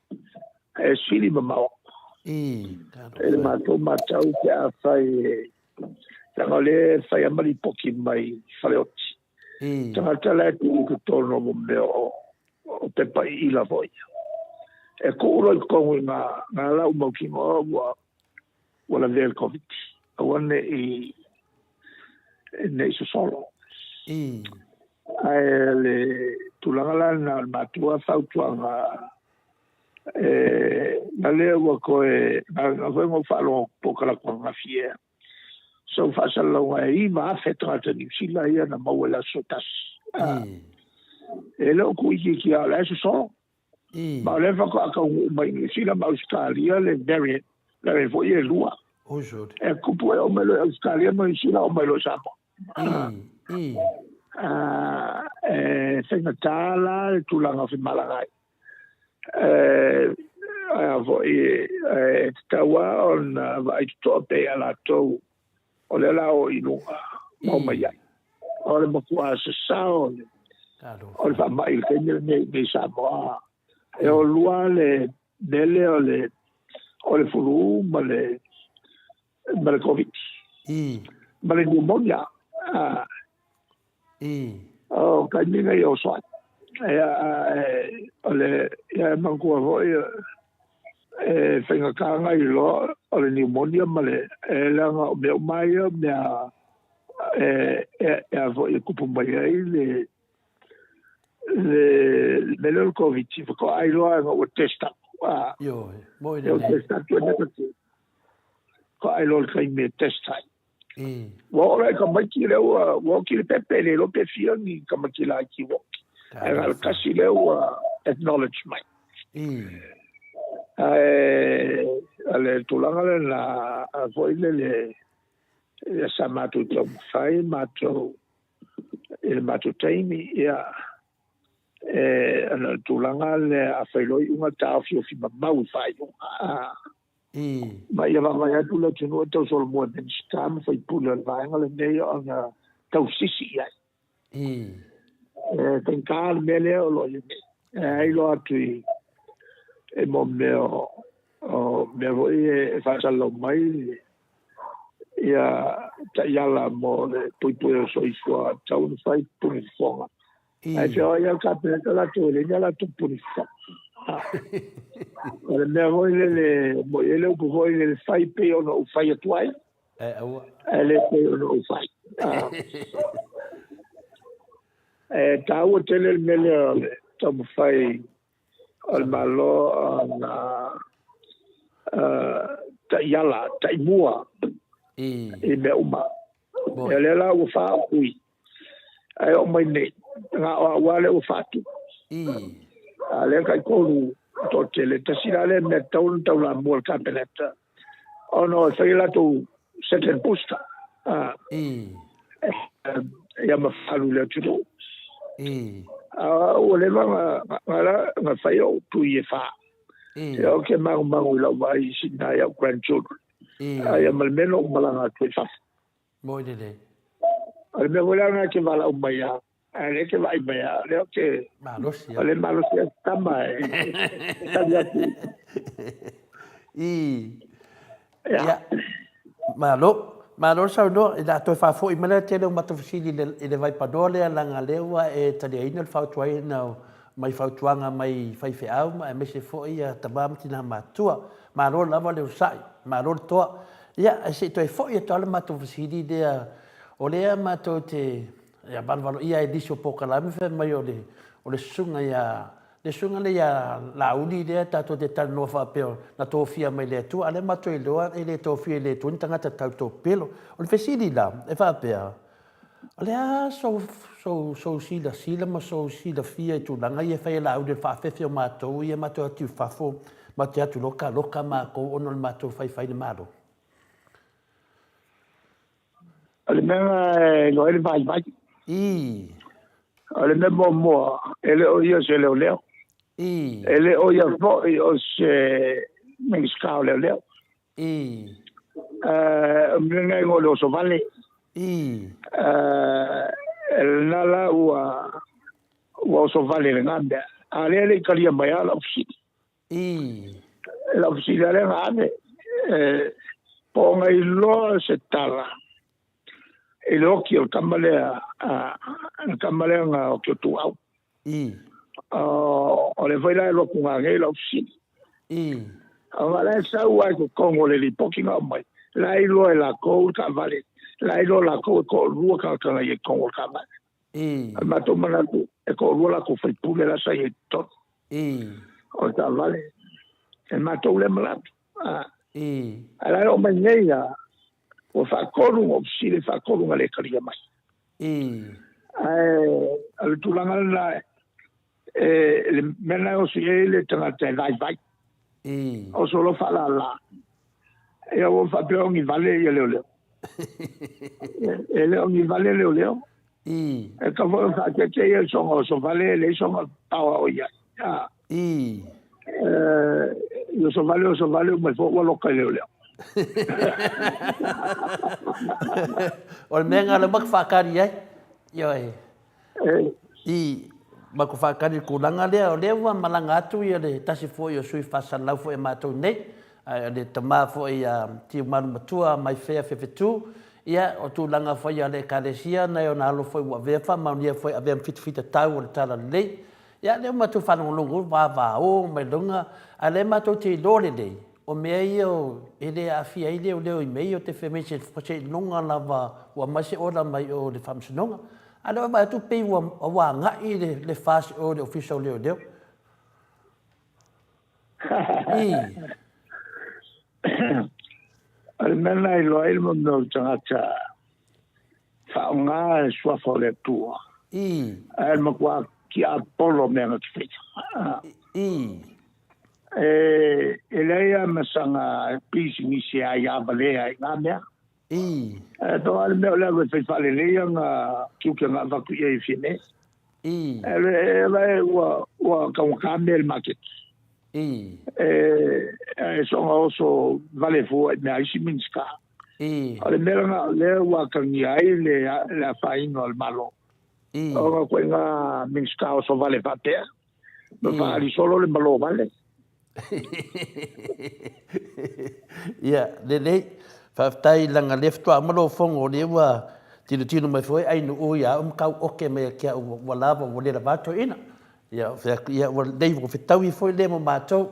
e sili mamao aku. I le matou matau pe afai e, leaga o lea e fai lava ma lipoti mai faleoti. Tagata la e tuu i totonu o mea o o pepa iila foi. E tuu loa i totonu i ina, na la ua mautinoa ua ua lavea i le Koviti. Aua ne i ne i sosolo. Ae le tulaga la lena o le matua fautuaga e na lea ua toe na foi na ou faalogo po o talaatu ananafi ea. Sau faasalalauga e 9,000 tagata Niu Sila ia na maua i le aso tasi. E le o tuuitiitia o la e sosolo. Ma o lea faatoa taunuu mai Niu Sila ma Ausetalia le variant, variant foi e lua. E tupu e oo mai loa i Ausetalia ma Niu Sila oo mai loa i Samoa. E faigata la le tulaga o femalagaai. A foi e tatau lava ona vaai totoa pea ia latou o lea o le a oo i luga ma omai ai. O le matua sasao o le o le faamai i le taimi lenei i Samoa. E o lua le mea lea o le o le fulu ma le ma le Covid. Ma le pneumonia. O taimi nei o oso ai. O le ia e manatua foi e faigata ona iloa o le pneumonia ma le e leaga o mea uma ia o mea e e a foi e tupu mai ai le le mea lea o le Covid faatoa iloa ina ua test atu.
Ioe, moi lelei.
E test atu e negative. Faatoa iloa i le taimi e test ai. Ua oo loa i tamaiti lea ua ua oti le pepe, le iloa pe fia ni tamaiti laiti ua oti. Ae na o le tasi lea ua acknowledge mai. Ae o le tulaga lena foi lele ia sa matou taumafai matou i le matou taimi, ia, e, ona o le tulaga lea a fai loa iuga taofiofi mamau i faaiuga. Ma ia vaavaai atu le atunuu e tausolomua e Minisita ma faipule o le vaega lenei ona tausisi i ai. E faigata le mea lea o lo o i ai nei. E ai loa atu i e mo mea o mea foi e faasalalau mai ia taiala mo le puipui o le soifua tatau ona fai puni fofoga. Ae feoai lava le Kapeneta latou e leai ni a latou puni fofoga. O le mea foi lele, mo i ai le upu foi lele, fai pei ona ou fai atu ai, ae le pei ona ou fai. E taua tele le mea lea o le taumafai o le Malo ona taiala, taimua i mea uma. O lea la ua faaui, ae oo mai nei, na o au lava lea ua faatu. A lea taitolu toatele, tasi la lea mea tatau ona taulamua le Kapeneta, ona e fai latou second booster ia ma faaalu i le atunuu. A ua leva ona fai ou tui e fa. Ia ou te magumagu i lau vaai i sina i au grandchildren. Aia ma le mea na ou malaga atu ai fafo.
Moi lelei.
O le mea foi la lena e te valaau mai a, ae lea e te vaai mai a, o lea ou te...
Malosi
O le malosi a tama e tali atu.
I. Ia. Malo. Malo le saunoa. O le a toe faafoi mai le tele o matou fesili i le, i le vaipanoa lea leaga lea ua e taliaina le fautuaina o mai fautuaga mai faifeau ma aemaise foi ia tama ma tina matutua. Malo lava le onosai, malo le toa. Ia, ae se i toe foi atu lava le matou fesili lea, o lea matou te ia valovaloia ai i nisi o polokalame fai mai o le o le susuga ia le susuga lea ia Laauli lea tatou te talanoa faapea na tofia mai le Atua, a o lea matou iloa e le tofia e le Atua ni tagata tau topelo. O le fesili la, e faapea, O le a sou, sou, sou silasila ma sou silafia i tulaga ia e fai e Laauli o le faafefe o matou ia matou atu i fafo, matou te atu loka loka matou ona o le matou faifai i le Malo?
O le mea lena e iloa ai le vaivai.
Ii.
O le mea muamua, e le o ia o se leoleo.
Ii.
E le o ia foi o se Minisita o Leoleo.
Ii.
O le mea lena e igoa o le osovale.
Ii.
E lena la ua ua osovale i lena mea. A o lea e le i talia mai lava lau fesili.
Ii.
Lau fesili lava lea na ave, po o na iloa se tala i le oki o le tama lea, le tama lea na oki o Tuau.
Ii.
O lea foi la e alu atu nanei lau fesili.
Ii.
Aua la e sau lava i totonu o le lipoti na aumai, la e iloa e latou le taavale, la e iloa e latou e toalua tagata na i ai i totonu o le taavale.
Ii.
O le matou manatu, e toalua latou faipule la sa i ai i totonu.
Ii.
O le taavale, e matou lea manatu.
Ii.
Ae la e oo mai nei lava, ua faatolu ona ou fesili, faatolu ona le talia mai.
Ii.
Ae o le tulaga lena, e, le mea lena e oso i ai le tagata e vaivai.
Ii.
Oso loa faalala. Ia ua faapea o ni vale ia leoleo. E le o ni vale leoleo.
Ii.
E tatau foi ona faateete ia soga oso vale e leai soga paoa o i ai.
Ii.
I oso vale oso vale uma ifo ua loka i leoleo.
O le mea lena o lea matou faatali ai. Ioe. Ii. Matou faatali i le tulaga lea, o lea ua malaga atu ia le tasi foi o sui faasalalau foi a matou nei, ae o le tama foi a Tiumalu Matua Maifea Fefetu, ia o tulaga foi a le Ekalesia nai ona alo foi ua avea faamaonia foi avea ma fitafitatau o le Talalelei. Ia lea ua matou faalogologo vavao mai luga, a o lea matou te iloa lelei, o mea ia e le aafia ai leoleo i mea ia o te fai mai seiloga lava ua aumai se order mai o le Faamasinoga. A o lea ua vaai atu pei ua agai le FAS i o i le Ofisa o Leoleo. Ii.
O le mea lena e iloa ai le mea o le tagata faaaoga le suafa o le Atua.
Ii.
Ae le matua tiapolo mea na te faia.
Ii.
E leai lava ma sana pisinisi e aia valea i na mea.
Ii.
E pau lava le mea o le alu e fai faalelei ana tiute na avatu i ai e Fiamē.
Ii.
E ua taugata mea i le maketi.
Ii.
E soona oso vale fua i mea a isi Minisita.
Ii.
O le mea lena o lea ua atagia ai le afaina o le Malo.
Ii.
Ona ituaiga Minisita oso vale faapea, ma faaali solo le malo vale.
Ia, lelei. Faafetai leaga lea faatoa uma lou fono o lea ua tilotilo mai foi Ainuu ia au ma tau oke mai ia te au ua lava ua le lava toeaina. Ia, ou fai atu, ia ua lelei ua fetaui foi lea mo matou.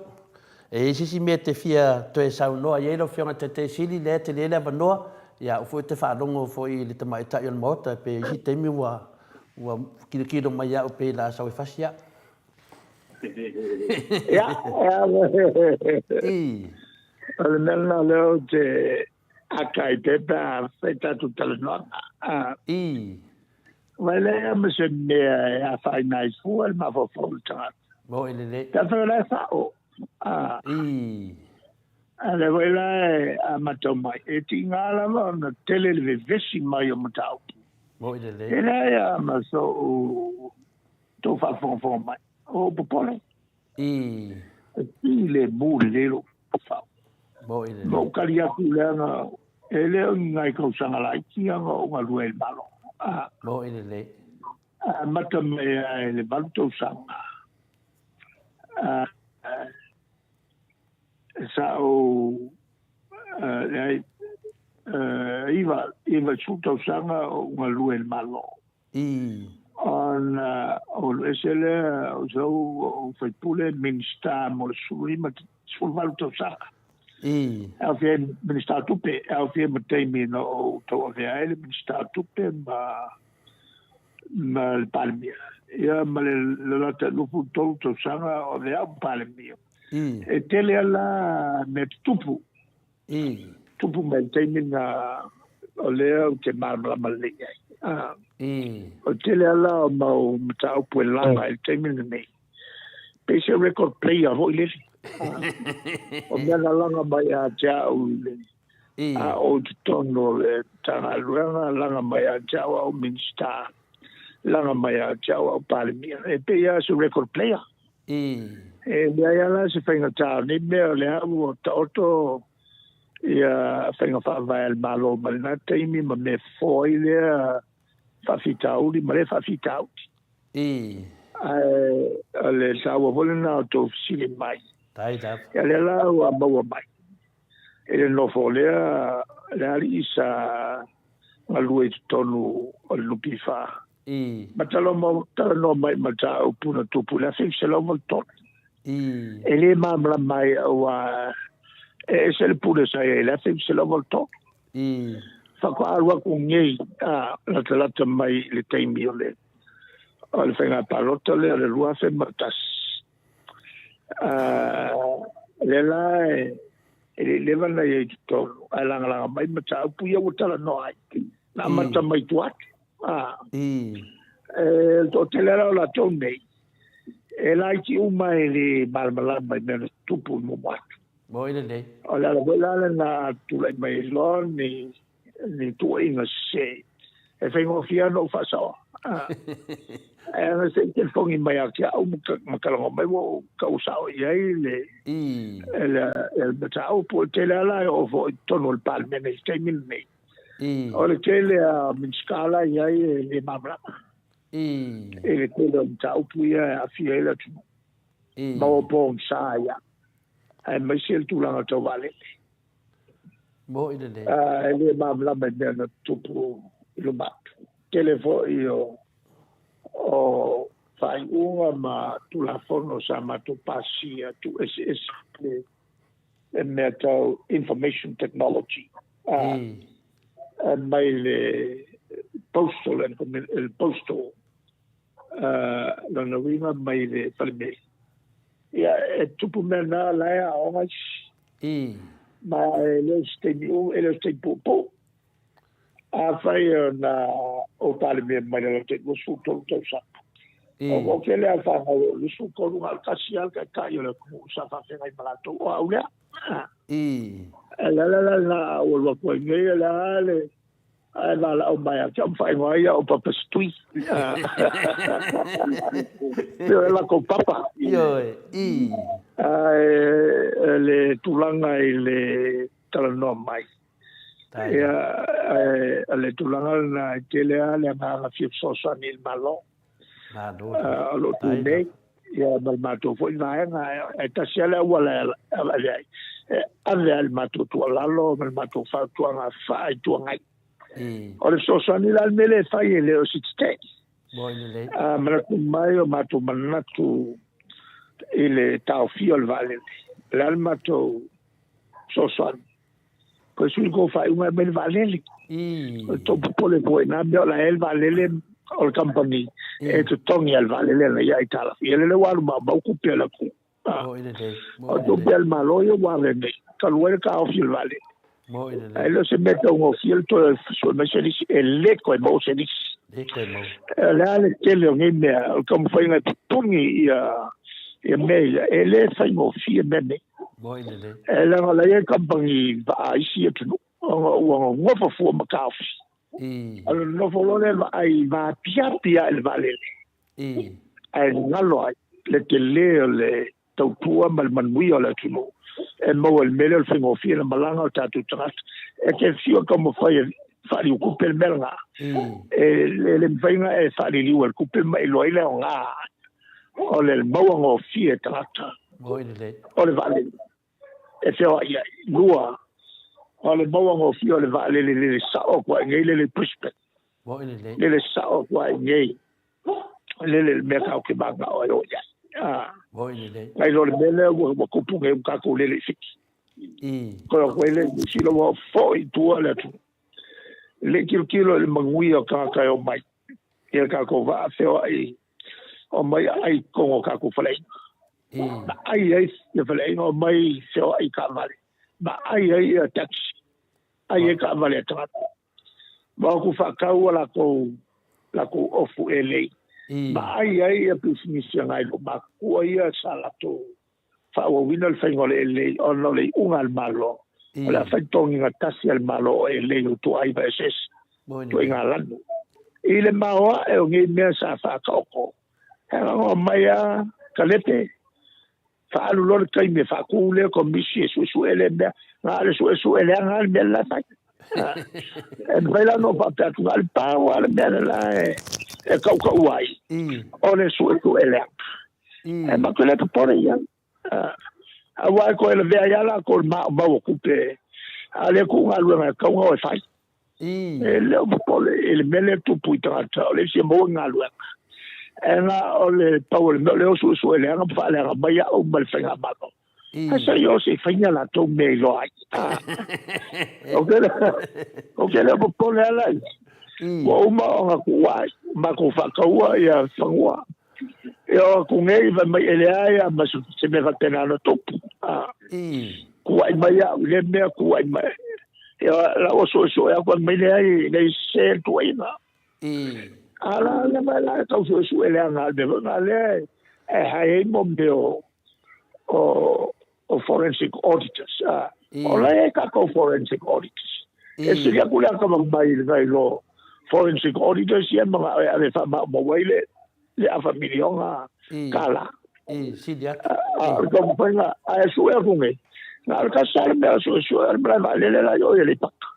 E i ai se isi mea e te fia toe saunoa i ai lau Afioga i le Taitaifono, lea e tele le avanoa, ia au foi ou te faalogo foi i le tamaitai o le Maota, pe i ai se taimi ua ua tilotilo mai ia au pei o le a sau e fasi au.
Ia, o le mea lena o lea ou te ata ai pea pe a fai tatou talanoaga. Aua e leai lava ma se mea e afaina ai fua le mafaufau o le tagata.
Moni lelei.
Pe afai o la e sao. A o lea foi la e amata mai, e tiga lava ona tele le vevesi mai o mataupu.
Moni lelei.
E leai lava ma sou tou faafogafoga mai, o ou popole. E filemu lelei lou faufau.
Moni lelei.
Ma ou tali atu leaga e le o ni nai tausaga laiti ana ou galue i le Malo.
Moni lelei.
Amata mai lava i le 8 tausaga, sa ou leai, 90 tausaga o ou galue i le Malo.
Ii.
Ona ou alu ese lea, ou sau ou faipule Minisita mo le 15, 18 tausaga.
I.
E aofia ai Minisita o Tupe, e aofia ai ma taimi na ou tauavea ai le Minisita o Tupe ma ma le Palemia. Ia ma le lalata i le 23 tausaga o avea au ma Palemia.
I.
E tele lava la mea tutupu.
I.
Tupu mai le taimi na o lea ou te malamalama lelei ai.
I.
O le tele lava la o mau mataupu e laga i le taimi lenei, pei se record player foi lele. O mea na laga mai ia te au i le
I.
a o i totonu o le Matagaluega, laga mai ia te au a o Minisita, laga mai ia te au a o Palemia. E pei lava se record player.
I.
E leai lava la se faigata o nei mea, o lea ua taoto ia faiga faavae a le Malo mai lena taimi ma mea fofo ai lea faafitauli ma lea faafitauli.
I.
Ae o le taua foi lena o tou fesili mai.
Tai lava.
Ia lea la ua maua mai i le nofo o lea le alii sa galue i totonu o le NPF.
I.
Ma talanoa mai mataupu na tupu i le 1983.
I.
E le malamalama ai aua e ese le pule sa i ai i le 1983.
I.
Faatoa alu atu nei a latalata mai i le taimi o le o le faiga palota lea o le 2001. Lea la e le i leva na i ai i totonu, ae lagalaga mai mataupu ia ua talanoa ai. Na amata mai tua atu. E le toatele la o latou nei, e laiti uma e le malamalama i mea na tutupu i muamua atu.
Moi lelei.
O le ala foi la lena a tulai mai ai loa ni ni tuuaiga sese e faigofie lava ona ou faasaoa. Ae ana se i telefoni mai ia te au ma talanoa mai ua ou tau sao i ai le le mataupu. O le tele lava la e oo foi i totonu o le Palemene i le taimi lenei. O le tele a Minisita la e i ai e le malamalama i le tele o mataupu ia e aafia ai le atunuu. Ma ua pogisa ai lava, aemaise le tulaga tau vaalele.
Moi lelei.
E le malamalama i mea na tutupu i luma atu. Tele foi o o faaiuga ma Tulafono sa matou pasia tuueseese le mea tau information technology mai le postal le postal lona uiga mai le fale meli. Ia e tupu mea na la e aoga isi. Ma e le o se taimi e le o se taimi puupuu. Afai na ou Palemia mai le lata i 23 tausaga, o ke lea whanau o 23 na o le tasi lava le taitai o le atunuu sa faafeagai ma latou, o au lea. E le ala la lena a ou alu atu ai nei, o le a le ae valaau mai ia te au ma faaigoa ai au o Papa Setui. Pei o le latou papa.
Ioe, i.
Ae le tulaga i le talanoa mai. Ia, o le tulaga lena e tele lava le agaga fia fesoasoani i le Malo.
Malo.
O lo o tu nei, ia ma le matou foi vaega, e tasi lava le auala e ave ai, e ave lava le matou tuualalo ma le matou fautuaga faa-Itu Agai. O le fesoasoani la le mea lea e fai e le o se tetee. Manatu mai o matou manatu i le taofia o le vaalele. O le a le matou fesoasoani? Koe sui kou faaiuga e aumai le vaalele. O le tou popole foi i na mea o la e le vaalele o le kamupani e totogi lava le vaalele ana ia aitalafu. Ia lele ua alu maumau tupe a le atunuu. O tupe a le Malo ia ua ave nei, talu ai le taofi o le vaalele. Ae le o se mea taugofie le toe sue mai se lisi, e le toe maua se lisi. O le a le tele o nei mea, o le taumafaiga e pupuni ia ia mea ia, e le faigofie mea nei. E leaga o la e i ai kamupani vaa a isi atunuu, ona ua nonofo fua ma taofi. Ona nonofo loa lea vaai vaapiapi lava i le vaalele, ae galo ai le tele o le tautua ma le manuia o le atunuu e maua i le mea lea o le faigofie ona malaga o tatou tagata. E te fiu e taumafai e faaliliutupe le mea lena, e le mafai ona e faaliliu e le tupe ma iloa ai le aoga o le mauagofie e tagata o le vaalele e feoai ai. Lua, o le mauagofie o le vaalele lele sao atu ai nei, lele i Brisbane, lele sao atu ai nei. Lele i le mea tatou te mananao ai o i ai.
Moi lelei.
Nai lo le mea lea ua tupu nei ua tatou lele i Fiti. Koe o koe le Niu Sila ua foi i tua le atunuu. E le i tilotilo i le manuia o tagata e omai i le tatou vaa feoai omai aai i totonu o tatou faleaiga. Ma ai ai ia faleaiga omai feoai i taavale. Ma ai ai ia taxi. Ai ai taavale a tagata. Ma o atu faatau a latou latou ofu elei. Ma ai ai ia pisinisi a nai loomatutua ia sa latou faaauauina le faiga o le elei ona o le iuga a le Malo o le a fai totogiga tasi a le Malo o elei o ituaiva eseese, ituaiga lanu. I le maoae o nei mea sa faataoto, he agaga omai a kalepe, faaalu loa le taimi e faatu lea komisi e suesue lea mea, na o le suesue leaga lava le mea le la e fai. E mafai la ona ou faapea atu, na o le pau lava le mea le la e tautaua ai, o le suesue leaga. E matou te le popole i ai. Aua e toe lavea ai lava latou i le maumau o tupe a le tuu galuega e tatau ona o e fai. E le o popole i le mea lea e tupu i tagata o le isi e maua ni galuega. E na o le pau o le mea o lea o suesue leaga ma faaleaga mai au ma le faigamalo. Ae se i o se i fai ni a latou mea i loa ai. Ou te le o popole lava la i ai. Ua uma ona tuuai, matou faataua ia fanua. E oo atu nei, fai mai e leai lava ma se mea faapena na tupu. Tuuai mai au i lea mea, tuuai mai. Ia, la ua suesue atu, fai mai leai, e leai se le tuuaiga. A la le mea la e tau suesue leaga le mea foi lena lea e hai ai mo mea o forensic auditors. O la e i ai tatou forensic auditors. E sili atu le atamamai nai lo forensic auditors ia manao e ave e faamaumau ai le afa miliona tala.
Sili atu.
A o le taumafaiga, ae sue atu nei, na o le tasi lava le mea o suesue, o le malae vaalele la i o i Aleipata.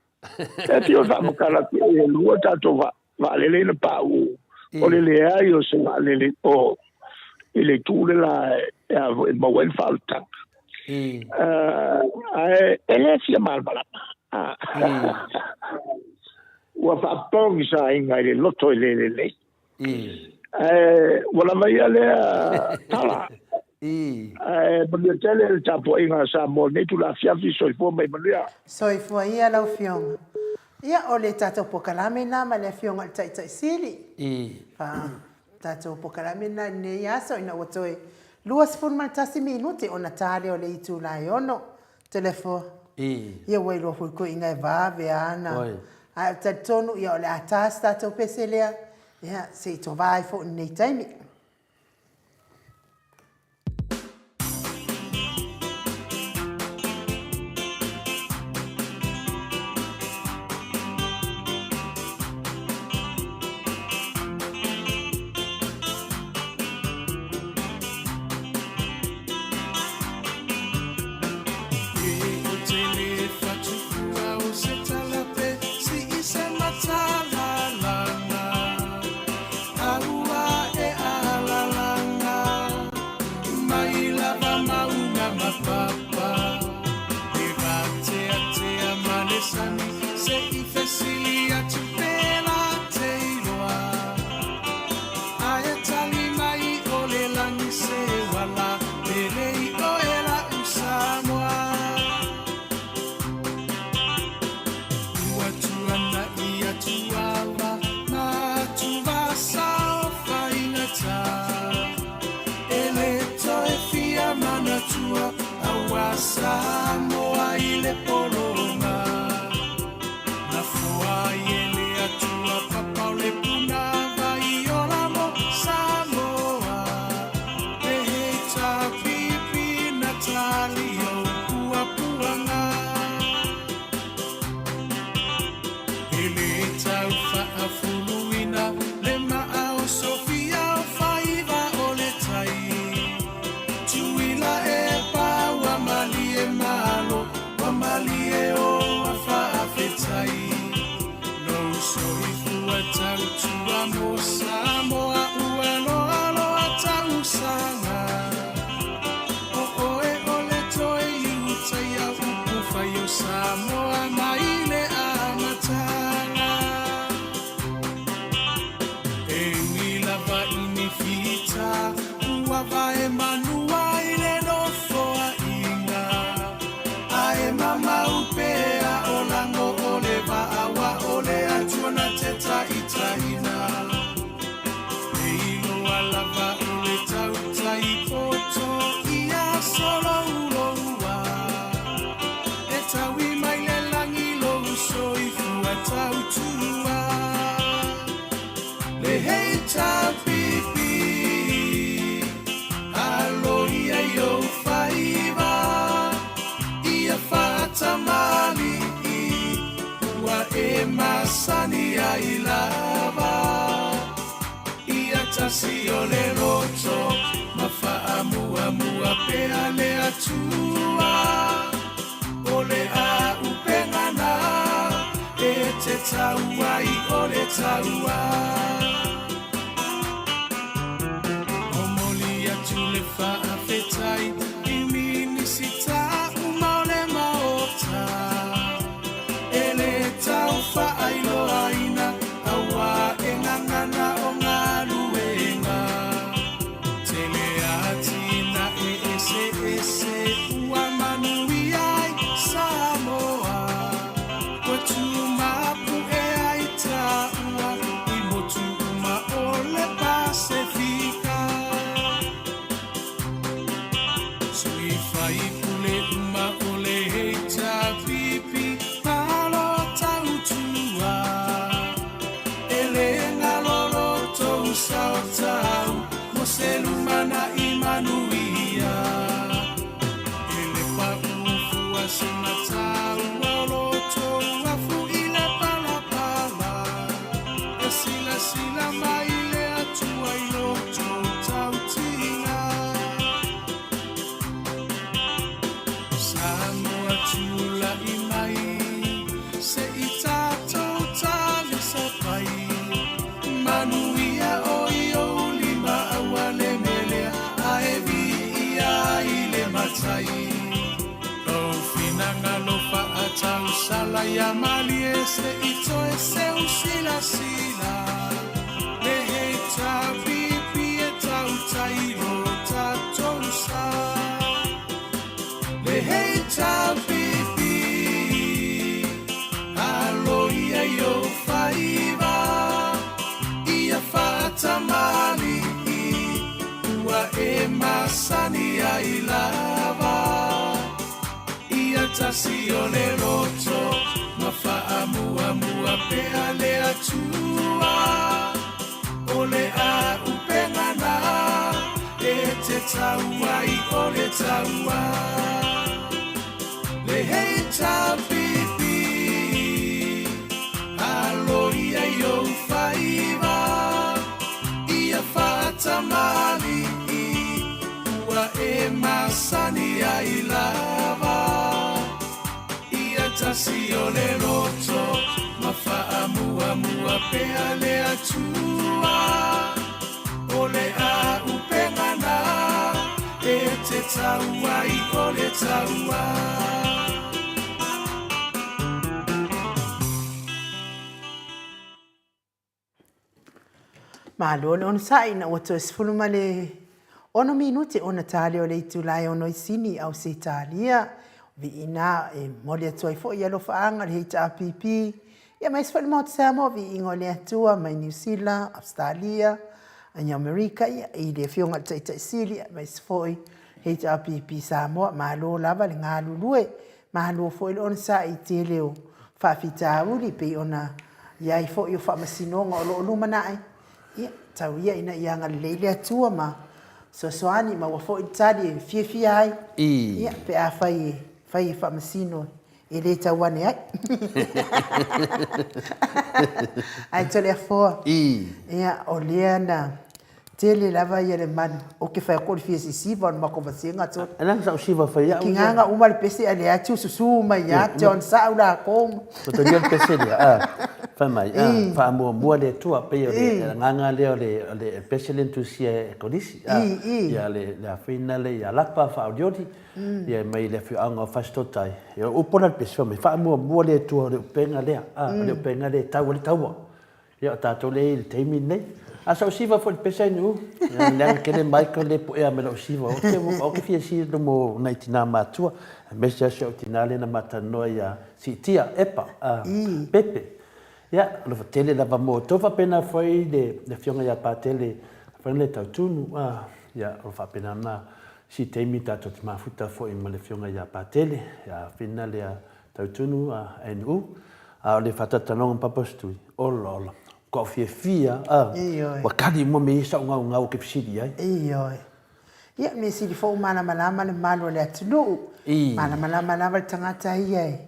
E fia faamatala atu e lua tatou vaalele na pauu o le leai o se vaalele o i le itu le la e e maua ai le faaolataga. Ae e le fia malamalama. Ua faapogisaina i le loto e le lelei. Ae ua lava ia lea tala. Ae manuia tele le tapuaiga a Samoa i lenei itula afiafi. Soifua ma ia manuia.
Soifua ia lau Afioga. Ia, o le tatou pokalame lena ma le Afioga i le Taitai Sili. Fa, tatou pokalame lena i lenei aso ina ua toe 21 minute ona ta lea o le itula e ono. Telefo. Ia ua iloa foi koiga e vave ana. Ae ou te talitonu ia o le a ta se tatou pese lea, ia se i tovā ai foi i lenei taimi.
tautua Le HRPP Alo ia i ou faiva Ia faatamalii Ua e masani ai lava Ia tasi o le loto Ma faamuamua pea le Atua O le āupega na E te tau ai o le taua Momoli atu le faafetai i Minisita uma o le Maota E le tau faailoaina Aua e gagana o galuega Tele atinae eseese ua manuia ai Samoa Ua tumapu'e ai taua i motu uma o le Pasefika. Sui faipule uma o le HRPP malo tautua E le galo lo tou sao tau mo se lumanai manuia E le paʻu fua se mataua o lo tou afu i le palapala E silasila mai le Atua i lo tou tautiga Samoa tulai mai se i tatou talisapai Manuia o i ou lima aua le melea ae viia i le matai Lou finagalo faatausala ia malie se i toe seu silasila Le HRPP e tautai lo tatou sa Le HRPP Alo ia i ou faiva Ia faatamalii Ua e masani ai lava Ia tasi o le loto Ma faamuamua pea le Atua O le āupega na E te tau ai o le taua Le HRPP Alo ia i ou faiva Ia faatamalii Ua e masani ai lava Ia tasi o le loto Ma faamuamua pea le Atua O le āupega na E te tau ai o le taua.
Malo le onosai ina ua toe 16 minute ona ta lea o le itula e ono i Sini, Ausetalia. Viiina e momoli atu ai foi alofaaga le HRPP, ia ma isi foi le Maota Samoa, viiga o le Atua mai Niu Sila, Ausetalia, i Amerika, ia, i le Afioga i le Taitai Sili, aemaise foi HRPP Samoa. Malo lava le galulue, malo foi le onosai i tele o faafitauli pei ona i ai foi o faamasinoga o lo o lumanai, ia, tau ia ina ia agalelei le Atua ma fesoasoani, maua foi le tali e fiafia ai, ia, pe afai e fai e faamasino e le tau ane ai. Ae Toleafoa, ia, o lea na Tele lava ia le manu. Ou te fai atu o le fia sisiva o le matou vasega tonu. E leaga sa ou
siva fai au ia.
Kingaga uma le pese a lea tiu susu mai ia te on sa au lakou.
Ko te le pese lea a fai mai a faamuamua le Atua pei o le agaga lea o le pese lea na tusia e Kolisi a ia le afina lea ia Lapa faaolioli ia mai le afioaga o Fasitotai. Ia o upu la le pese fai mai faamuamua le Atua o le upega lea a o le upega lea e tau ai le taua. Ia o tatou lea e i le taimi lenei. A sa ou siva foi i le pese ai nuu, leaga tele Michael lea e puea mai lau siva, ou te fia siva mo nai tina matua, aemaise lava si au tina lea na ma talanoa ia Siitia, Epa, Pepe. Ia, alofa tele lava mo outou. Faapena foi le Afioga ia Patele, afai le Tautunu, ia, o lo faapena ona si taimi tatou te mafuta foi ma le Afioga ia Patele, ia Fina lea Tautunu, NU. A o le faatatalanoaga ma Papa Setui, ola ola, ua fiafia a, ua kali uma mea ia sa ou gaugau ou te fesili i ai.
Ioe. Ia, mea sili foi ua malamalama le mamalu o le atunuu. Malamalama lava le tagata ia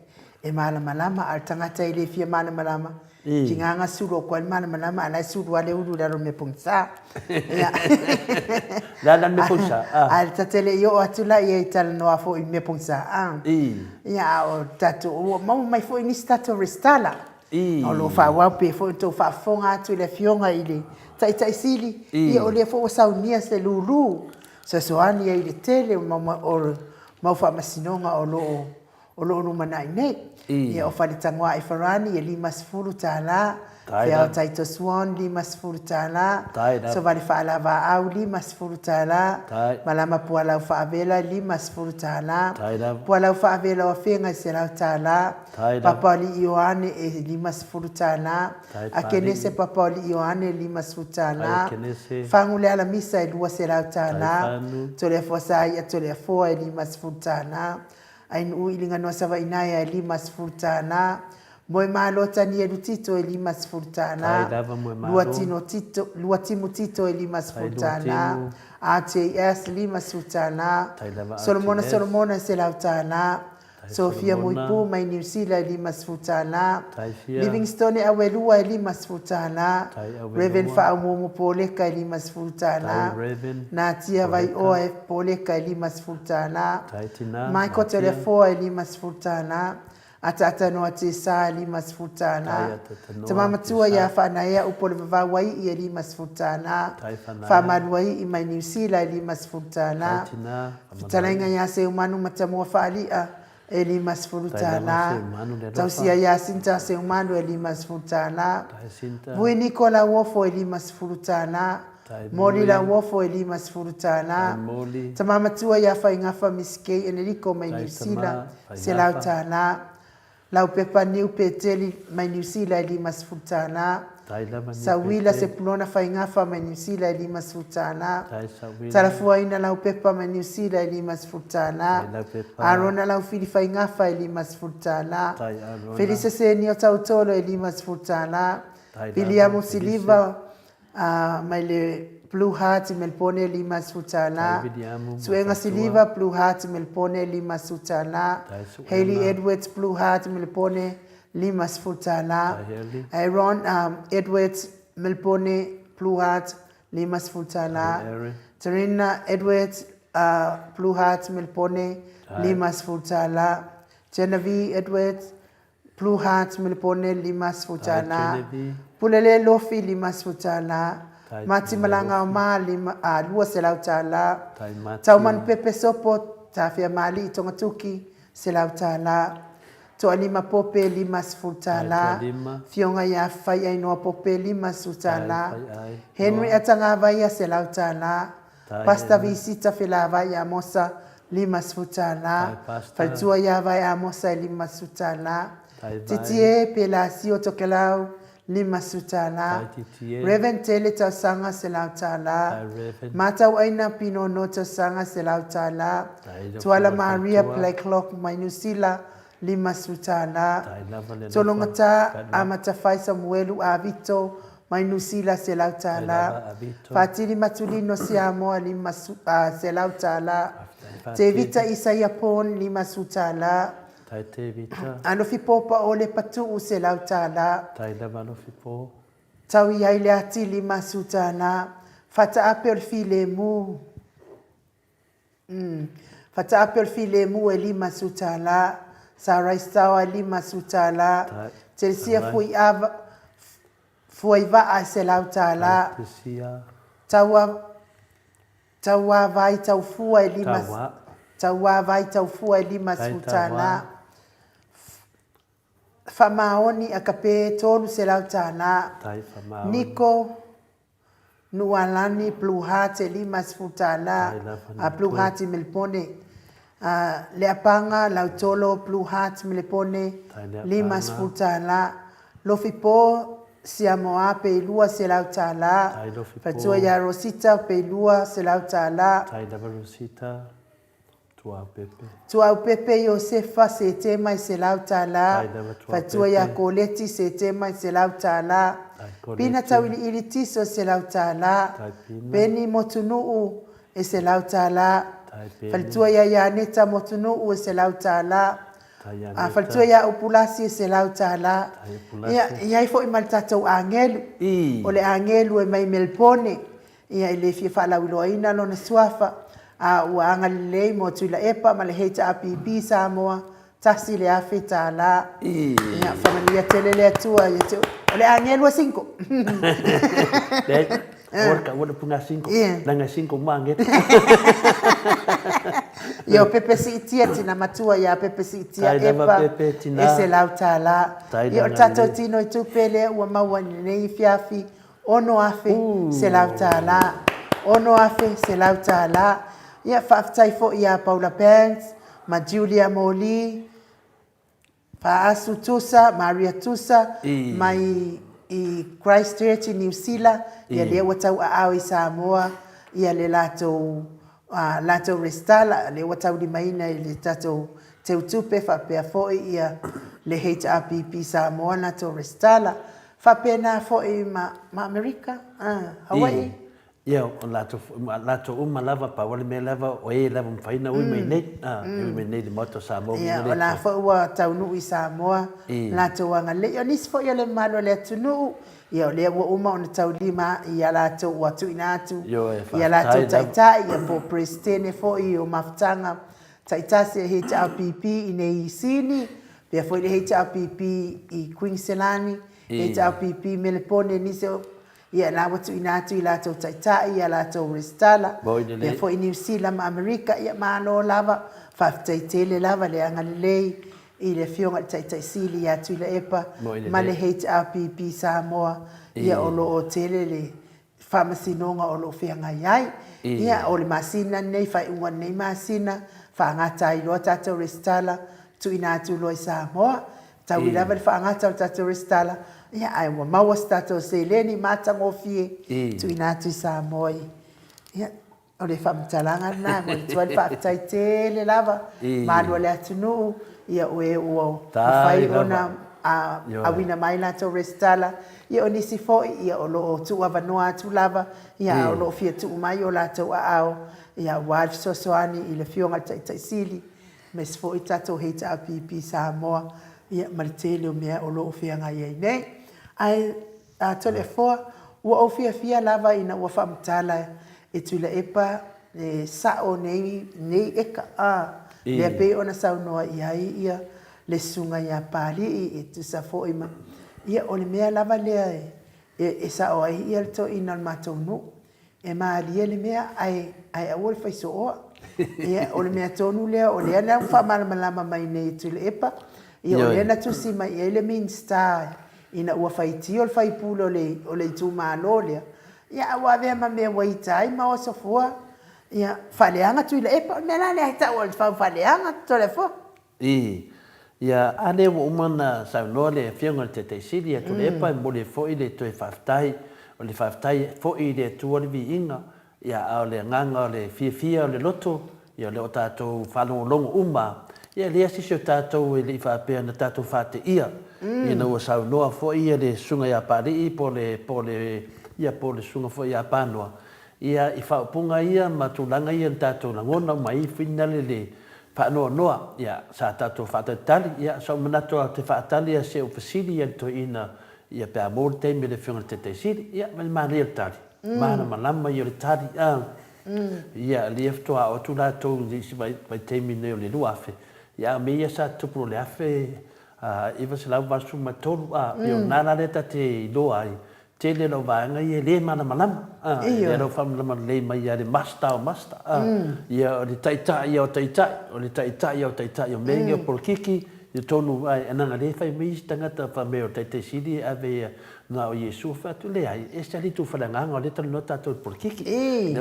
e malamalama, a o le tagata e le fia malamalama, tiga na sulu atu ai le malamalama, a o la e sulu lava le ulu i lalo o le mea pogisa. Ia.
Le a la le mea pogisa?
Ae ta te le i oo atu la i ai i talanoa foi i mea pogisa, a. Ia, a o tatou, ua maua mai foi nisi tatou resitala. O lo o faaauau pea foi ona outou faafofoga atu i le Afioga i le Taitai Sili, ia o lea foi ua saunia se lulu fesoasoani ai i le tele o mau faamasinoga o lo o o lo o lumanai nei. Ia o Faletagoa Efarani e $50, Feao Taito Swan $50, Sovale Faalavaau $50, Malama Pualau Faavela $50, Pualau Faavela o Afega e $100, Papaalii Ioane e $50, Akenese Papaalii Ioane e $50, Fagu le Alamisa e $200, Toleafoa Saia Toleafoa e $50, Ainuu i Liganoa Savainaea e $50, Moemalo Tanielu Tito e $50, Luatimu Tito e $50, RJS $50, Solomona Solomona e $100, Sofia Muipu mai Niu Sila e $50, Livingstone Awelua e $50, Rev Faaumuumu Poleka e $50, Natia Vaioa e Poleka e $50, Michael Toleafoa e $50, Ataatanoa Tesa e $50, Tama Matua ia Faanaea Upolevavauai'i e $50, Faamaluai'i mai Niu Sila e $50, Fetalaiga ia Seumanu Matamua Faali'a e $50, Tausia ia Sinta Seumanu e $50, Vui Niko Lauofo e $50, Moli Lauofo e $50, Tama Matua ia Faigafa Miss Kay Enerico mai Niu Sila $100, Laupepa Niu Peteli mai Niu Sila e $50. Sauila Sepulona Faigafa mai Niu Sila e $50. Talafuaina Laupepa mai Niu Sila e $50. Arona Laufili Faigafa e $50. Felise Senio Tautolo e $50. Viliamu Siliva mai le Blue Heart i Melbourne e $50. Suega Siliva, Blue Heart i Melbourne e $50. Hayley Edwards, Blue Heart i Melbourne $50. Aaron Edwards, Melbourne, Blue Heart $50. Tarina Edwards, Blue Heart Melbourne $50. Genevieve Edwards, Blue Heart Melepone $50, Pulele Lofi $50, Mati Malagaoma $200, Taumanu Pepe Sopo Tafeamalii Togatuki $100, Toalima Pope $50, Fioga ia Faiainoa Pope $50, Henry Atagavaia $100, Pastor Visita Felavai Amosa, $50. Faletua ia Vae Amosa e $50. Titie Pelasio Tokelau, $50. Rev Tele Tausaga, $100. Matauaina Pinono Tausaga, $100. Tuala Maria Blacklock mai Niu Sila, $50. Tologata Amatafai Samuelu Avito mai Nusila $100. Fatili Matulino Siamoa $100. Tevita Isaia Pon $50. Alofi Popa Ole Patu'u $100. Tau i ai le ati $50. Fataape o le filemu. Umm. Fataape o le filemu e $50. Sarai Stawa e $50. Telesia Fuiava, Fuaivaa e $100. Taua, Tauavai Taufua e lima, Tauavai Taufua e $50. Faamaoni Akape $300. Niko Nuualani Blue Heart e $50 a Blue Heart i Melepone. Leapaga Lautolo Blue Heart Melepone $50. Lofipo Siamoa Pei $200. Fatua ia Rosita Pei $200.
Tuaupepe.
Tuaupepe Iosefa Setema i $100, Fatua ia Koleti Setema i $100, Pina Tauiliili Tiso $100, Peni Motunuu e $100, Faletua ia Ianeta Motunuu e $100, Faletua ia Upulasi e $100. Ia, e i ai foi ma le tatou agelu, o le agelu e mai Melepone. Ia e le fia faalauiloaina lona suafa, a ua agalelei mo Tuilaepa ma le HRPP Samoa, $1,000. Ia faamanuia tele le Atua ia te O le agelu e single.
Leai, aua le taua le upu lena single, leaga e single uma agelu.
Ia o Pepe Siitia, tina matua ia Pepe Siitia Epa, e $100. Ia o le tatou tino i tupe lea ua maua i lenei afiafi, $6,100. $6,100. Ia, faafetai foi ia Paula Banks ma Julia Moli, Faasu Tusa, Maria Tusa, mai i Christchurch i Niu Sila, ia lea ua tauaao i Samoa ia le latou latou resitala, lea ua taulimaina i le tatou teutupe faapea foi ia le HRPP Samoa latou resitala. Faapena foi ma Amerika, Hawaii.
Ia, o latou foi, ma latou uma lava, pau le mea lava, o e lava mafai ona ui mai nei, e ui mai nei i le Maota o Samoa.
Ia, o la foi ua taunuu i Samoa latou agalelei. O nisi foi o le mamalu o le atunuu, ia o lea ua uma ona taulima i a latou ua tuuina atu i a latou taitai, ia po o Peresetene foi o Mafutaga taitasi e HRPP i nei i Sini, pea foi le HRPP i Kuiniselani, HRPP Melepone, nisi o, ia la ua tuuina atu i latou taitai, i a latou resitala, pea foi Niu Sila ma Amerika, ia malo lava, faafetai tele lava le agalelei i le Afioga i le Taitai Sili ia Tuilaepa ma le HRPP Samoa, ia o lo o tele le faamasinoga o lo o feagai ai. Ia, o le masina lenei, faaiuga o lenei masina, faagata ai loa tatou resitala, tuuina atu loa i Samoa. Taui lava le faagata o le tatou resitala, ia, ae ua maua se tatou seleni matagofie, tuuina atu i Samoa i, ia, O le faamatalaga lena e momoli atu ai le faafetai tele lava i malu o le atunuu, ia o e ua mafai ona auina mai latou resitala, ia o nisi foi ia o lo o tuuavanoa atu lava, ia a o lo o fia tuu mai o latou aao, ia aua le fesoasoani i le Afioga i le Taitai Sili, aemaise foi tatou HRPP Samoa, ia ma le tele o mea o lo o feagai ai nei. Ae A Toleafoa, ua ou fiafia lava ina ua faamatala e Tuilaepa le sao o nei, nei eka, a, lea pei ona saunoa i ai ia le susuga ia Papalii e tusa foi ma, ia o le mea lava lea e, e sao ai ia le toeaina o le matou nuu. E malie le mea ae, ae aua le faisooa. Ia, o le mea tonu lea, o lea na faamalamalama mai nei e Tuilaepa, ia o lea na tusi mai i ai le Minisita ina ua faitio le faipule o le, o le itumalo lea, ia ae ua avea ma mea ua ita ai ma oso fua, ia, faaleaga Tuilaepa. O le mea la lea e tau o le fau faaleaga Toleafoa.
Ii, Ia, a lea ua uma ona saunoa le Afioga i le Taitai Sili ia Tuilaepa, e momoli ai foi le toe faafetai, o le faafetai foi i le Atua le viiga, ia, a o le agaga o le fiafia o le loto, ia, o lea ua tatou faalogologo uma, ia, e leai se isi o tatou e le i faapea na tatou faateia, ina ua saunoa foi ia le Susuga ia Papalii po o le, po o le, ia, po o le Susuga foi ia Panoa, ia, i faaupuga ia ma tulaga ia na tatou lagona uma ai, finale le Faanoanoa, ia, sa tatou faatalitali, ia, sa ou manatu lava ou te faatali a se ou fesili ia le toeaina, ia, pe a maua le taimi a le Afioga i le Taitai Sili, ia, ma le manaia o le tali, malamalama ia o le tali, a, ia, lea faatoa oo atu latou i isi vaitaimi nei o le 2000, ia, a o mea ia sa tutupu i le 1983, a, pei o lena la lea ta te iloa ai, Tele lau vaega ia e le malamalama, a, e lea lau faamalamalama lelei mai ia le master o master, a, ia o le taitai ia o taitai, o le taitai ia o taitai, o mea nei o polokiki i totonu, a, leaga lea e fai mai isi tagata fai mai o le taitai sili e ave ia na o Iesu, fai atu, leai, e ese lava le itu faaleagaga o lea e talanoa tatou i le polokiki.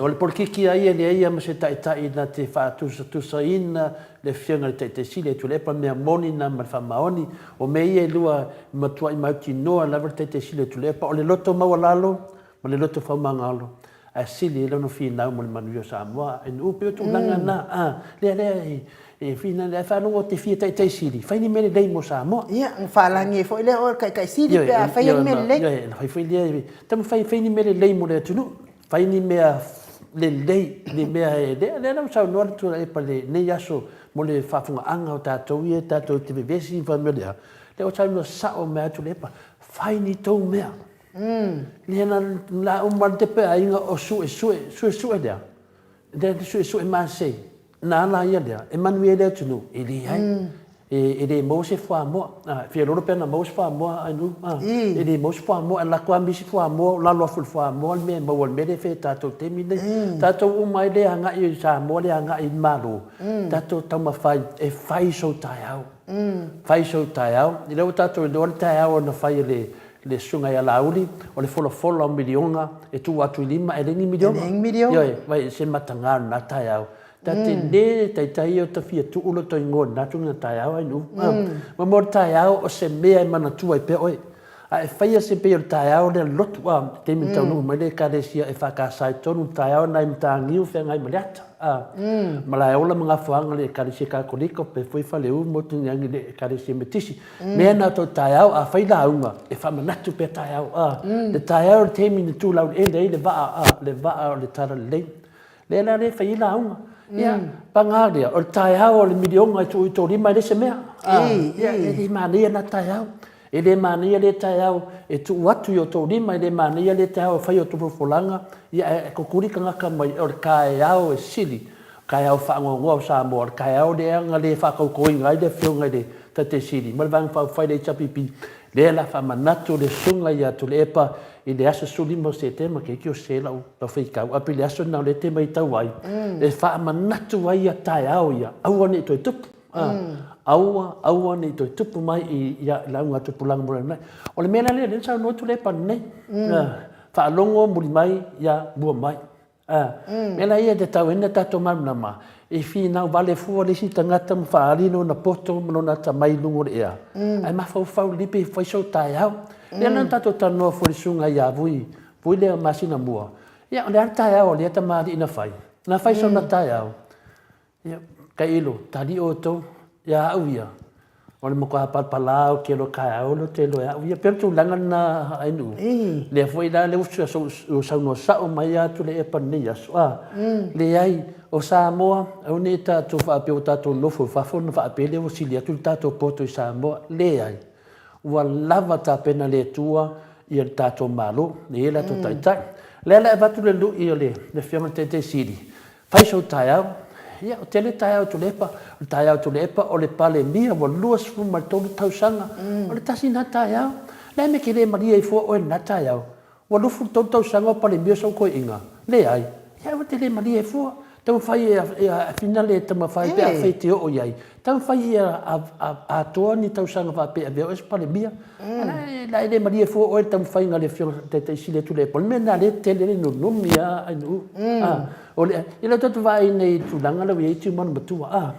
O le polokiki lava ia e leai lava ma se taitai na te faatusatusaina le Afioga i le Taitai Sili e Tuilaepa, mea moni na ma le faamaoni. O mea ia e lua e matuai mautinoa lava le Taitai Sili o Tuilaepa, o le loto maualalo ma le loto faumagalo. Ae sili ai lona finau mo le manuia o Samoa. E nuu pei o tulaga na, a, lea, lea e, e finau, lea e faalogo ou te fia taitai sili, fai ni mea lelei mo Samoa.
Ia, ona faalagi ai foi lea o oe o le taitai sili pe a faia ni mea lelei.
Ioe, ona fai foi lea, taumafai e fai ni mea lelei mo le atunuu, fai ni mea lelei, ni mea e, lea, lea la ua saunoa le Tuilaepa i lenei aso mo le faafofogaaga o tatou ia tatou te vevesi ma fai mai o le a, lea ua saunoa sao mai lava Tuilaepa, fai ni tou mea. Lea na la uma le tepe aiga o suesue, suesue lea, lea na suesue masei, na ala ia lea, e manuia ai le atunuu, e leai. E le maua se fuamoa. A, fia lolo pe ana maua se fuamoa ai nu, a, e le maua se fuamoa, e alu atu lava misi fuamoa, o lalo afu o le fuamoa le mea e maua i le mea lea e fai e tatou i le taimi lenei. Tatou uma ai lea agai i Samoa lea agai i le Malo, tatou taumafai e fai sou taeao. Fai sou taeao. O lea ua tatou iloa le taeao na fai e le le Susuga ia Laauli, o le folafola o miliona e tuu atu i lima, e leai ni miliona.
E leai ni miliona.
Ioe, vaai, se mataga o lena taeao. Ta te le taitai ia ta fia tuu lo ta igoa i lena tulaga taeao ai nuu. Ma mo le taeao o se mea e manatua ai pea oe. A e faia se pei o le taeao lea lotu, a, taimi na taunuu mai le Ekalesia EFKS i totonu, le taeao lena i Mataniu feagai ma Leata, a, Malaeola ma Gafoaga le Ekalesia Katoliko, pe foi Faleu ma Motunuiagi le Ekalesia Metisi. Mea na tou taeao a fai lauga e faamanatu pea taeao a le taeao le taimi na tu laueleele ai le vaa a le vaa o le Talalelei lea la lea fai ai lauga ia paga lea o le taeao o le miliona e tuu i tou lima e le se mea a ia e le manaia lena taeao e le manaia lea taeao e tuu atu i o tou lima e le manaia lea taeao e fai o outou folafolaga ia ae kukuli tagata mai o le taeao e sili Taeao faanoanoa o Samoa, o le taeao lea na le faatautoina ai le Afioga i le Taitai Sili ma le Vaega Faaupufai le HRPP, lea la faamanatu le Susuga ia Tuilaepa i le aso 15 o Setema, keiki o se lau faitau, ae pei le aso lena o lea e te matau ai, e faamanatu ai ia taeao ia, aua ne i toe tupu. Aua, aua ne i toe tupu mai i lauga a tupulaga mo le lumanai. O le mea la lea, lea na saunoa Tuilaepa nei, faalogo muli mai, ia mua mai. A, mea la ia e tatau ai ona tatou malamalama, e finau vale fua le isi tagata ma faaali lona poto ma lona atamai i luga o le ea, ae mafaufau lelei pe fai sou taeao. Lea la na tatou talanoa foi i le susuga ia Vui, Vui lea masina mua, ia o le a le taeao a lea tamalii na fai? Na fai sona taeao, Ia, tailo, tali outou ia au ia, o le matua palapala o kelo taeao lea ou te iloa e au ia. Pei o le tulaga lena a nuu. Lea foi la lea ua saunoa sao mai lava Tuilaepa i lenei aso, a, leai, o Samoa, aua ne i tatou faapea ua tatou nofo i fafo ona faapea lea ua sili atu le tatou poto i Samoa. Leai. Ua lava tapena e le Atua ia le tatou Malo, e i ai latou taitai. O lea la e avatu le lui o le Afioga i le Taitai Sili, Fai sou taeao. Ia, o tele taeao o Tuilaepa. O le taeao o Tuilaepa o le Palemia ua 23 tausaga. O le tasi lena taeao. O le a le mea e te le malie ai fua oe i lena taeao? Ua 23 tausaga o Palemia sou toeaiga? Leai. Ia aua e te le malie ai fua. Taumafai e finale e taumafai pe afai e te oo i ai. Taumafai ia atoa ni tausaga faapea e avea oe as Palemia. La e le malie fua oe i le taumafaiga a le Afioga i le Taitai Sili o Tuilaepa. O le mea lena lea e tele ai le nunumi a Ainuu. O le, i lau tatou vaai nei i le tulaga lea ua i ai Tiumalu Matua, a,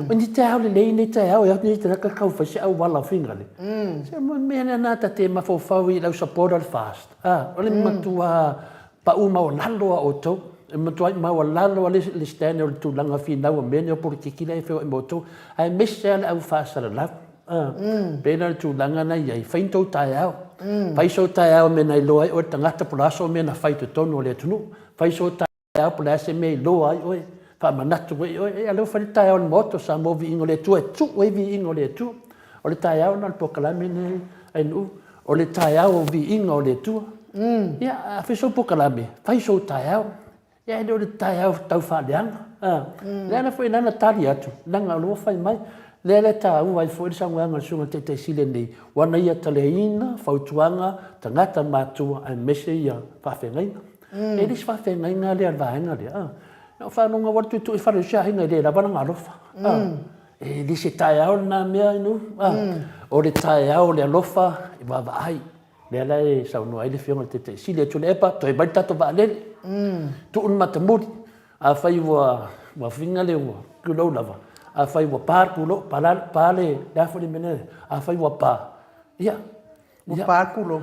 o ni taeao lelei nei taeao e o atu nei tagata tau fai se auala figale. Se mea lena ta te mafaufau i lau support o le FAST, a, o le matua pau maualalo a outou, e matuai maualalo a le stand o le tulaga finau o mea nei o polokiki la e feoai ma outou, aemaise lava le au faasalalau. Pei la o le tulaga na i ai, fai ni tou taeao. Fai sou taeao i mea na iloa ai oe le tagata po o le a sou mea na fai i totonu o le atunuu. Fai sou taeao po o le a se mea i iloa ai oe, faamanatu ai oe. A o lea ua fai le taeao o le Maota o Samoa Viiga o le Atua e tuu ai viiga o le Atua. O le taeao lena o le polokalame lenei a nuu, o le taeao o viiga o le Atua. Ia, a fai sou polokalame, fai sou taeao. Ia e le o le taeao tau faaleaga. A, le ala foi lena na tali atu, leaga o lea ua fai mai. Lea la e taua ai foi le saunoaga a le Susuga i le Taitai Sili nei, ua na ia taliaina fautuaga tagata matua aemaise ia faafeagaiga. E le se faafeagaiga lea a le vaega lea. A, na ou faalogo ua alu tuitui fale o si aiga e le lava lana alofa. A, e le se taeao lena mea inu. A, o le taeao o le alofa e vaavaai. Lea la e saunoa ai le Afioga i le Taitai Sili a Tuilaepa, toe aumai le tatou vaalele, tuu le matamuli. Afai ua ua figa le ua tulou lava, afai ua pa le pulou, pa le, le a foi le mea lea, afai ua pa, ia.
Ua pa le pulou.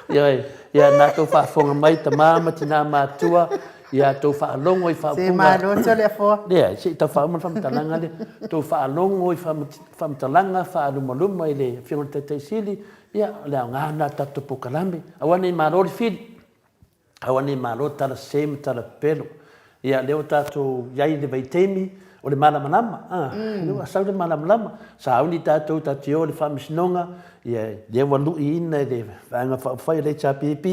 Ioe, ia na tou faafofoga mai tama ma tina matua, ia tou faalogo i faaupuga.
Se malo Toleafoa.
Leai, se i tau faauma le faamatalaga lea. Tou faalogo i faamatalaga faalumaluma i le Afioga i le Taitai Sili, ia o le aoga lena o le tatou polokalame. Aua ne i malo le fili. Aua ne i malo tala sese ma tala pepelo. Ia, lea ua tatou i ai i le vaitaimi o le malamalama, a, lea ua sau le malamalama. Sauni tatou, tatou te o i le Faamasinoga, ia, lea ua luiina e le Vaega Faaupufai o le HRPP,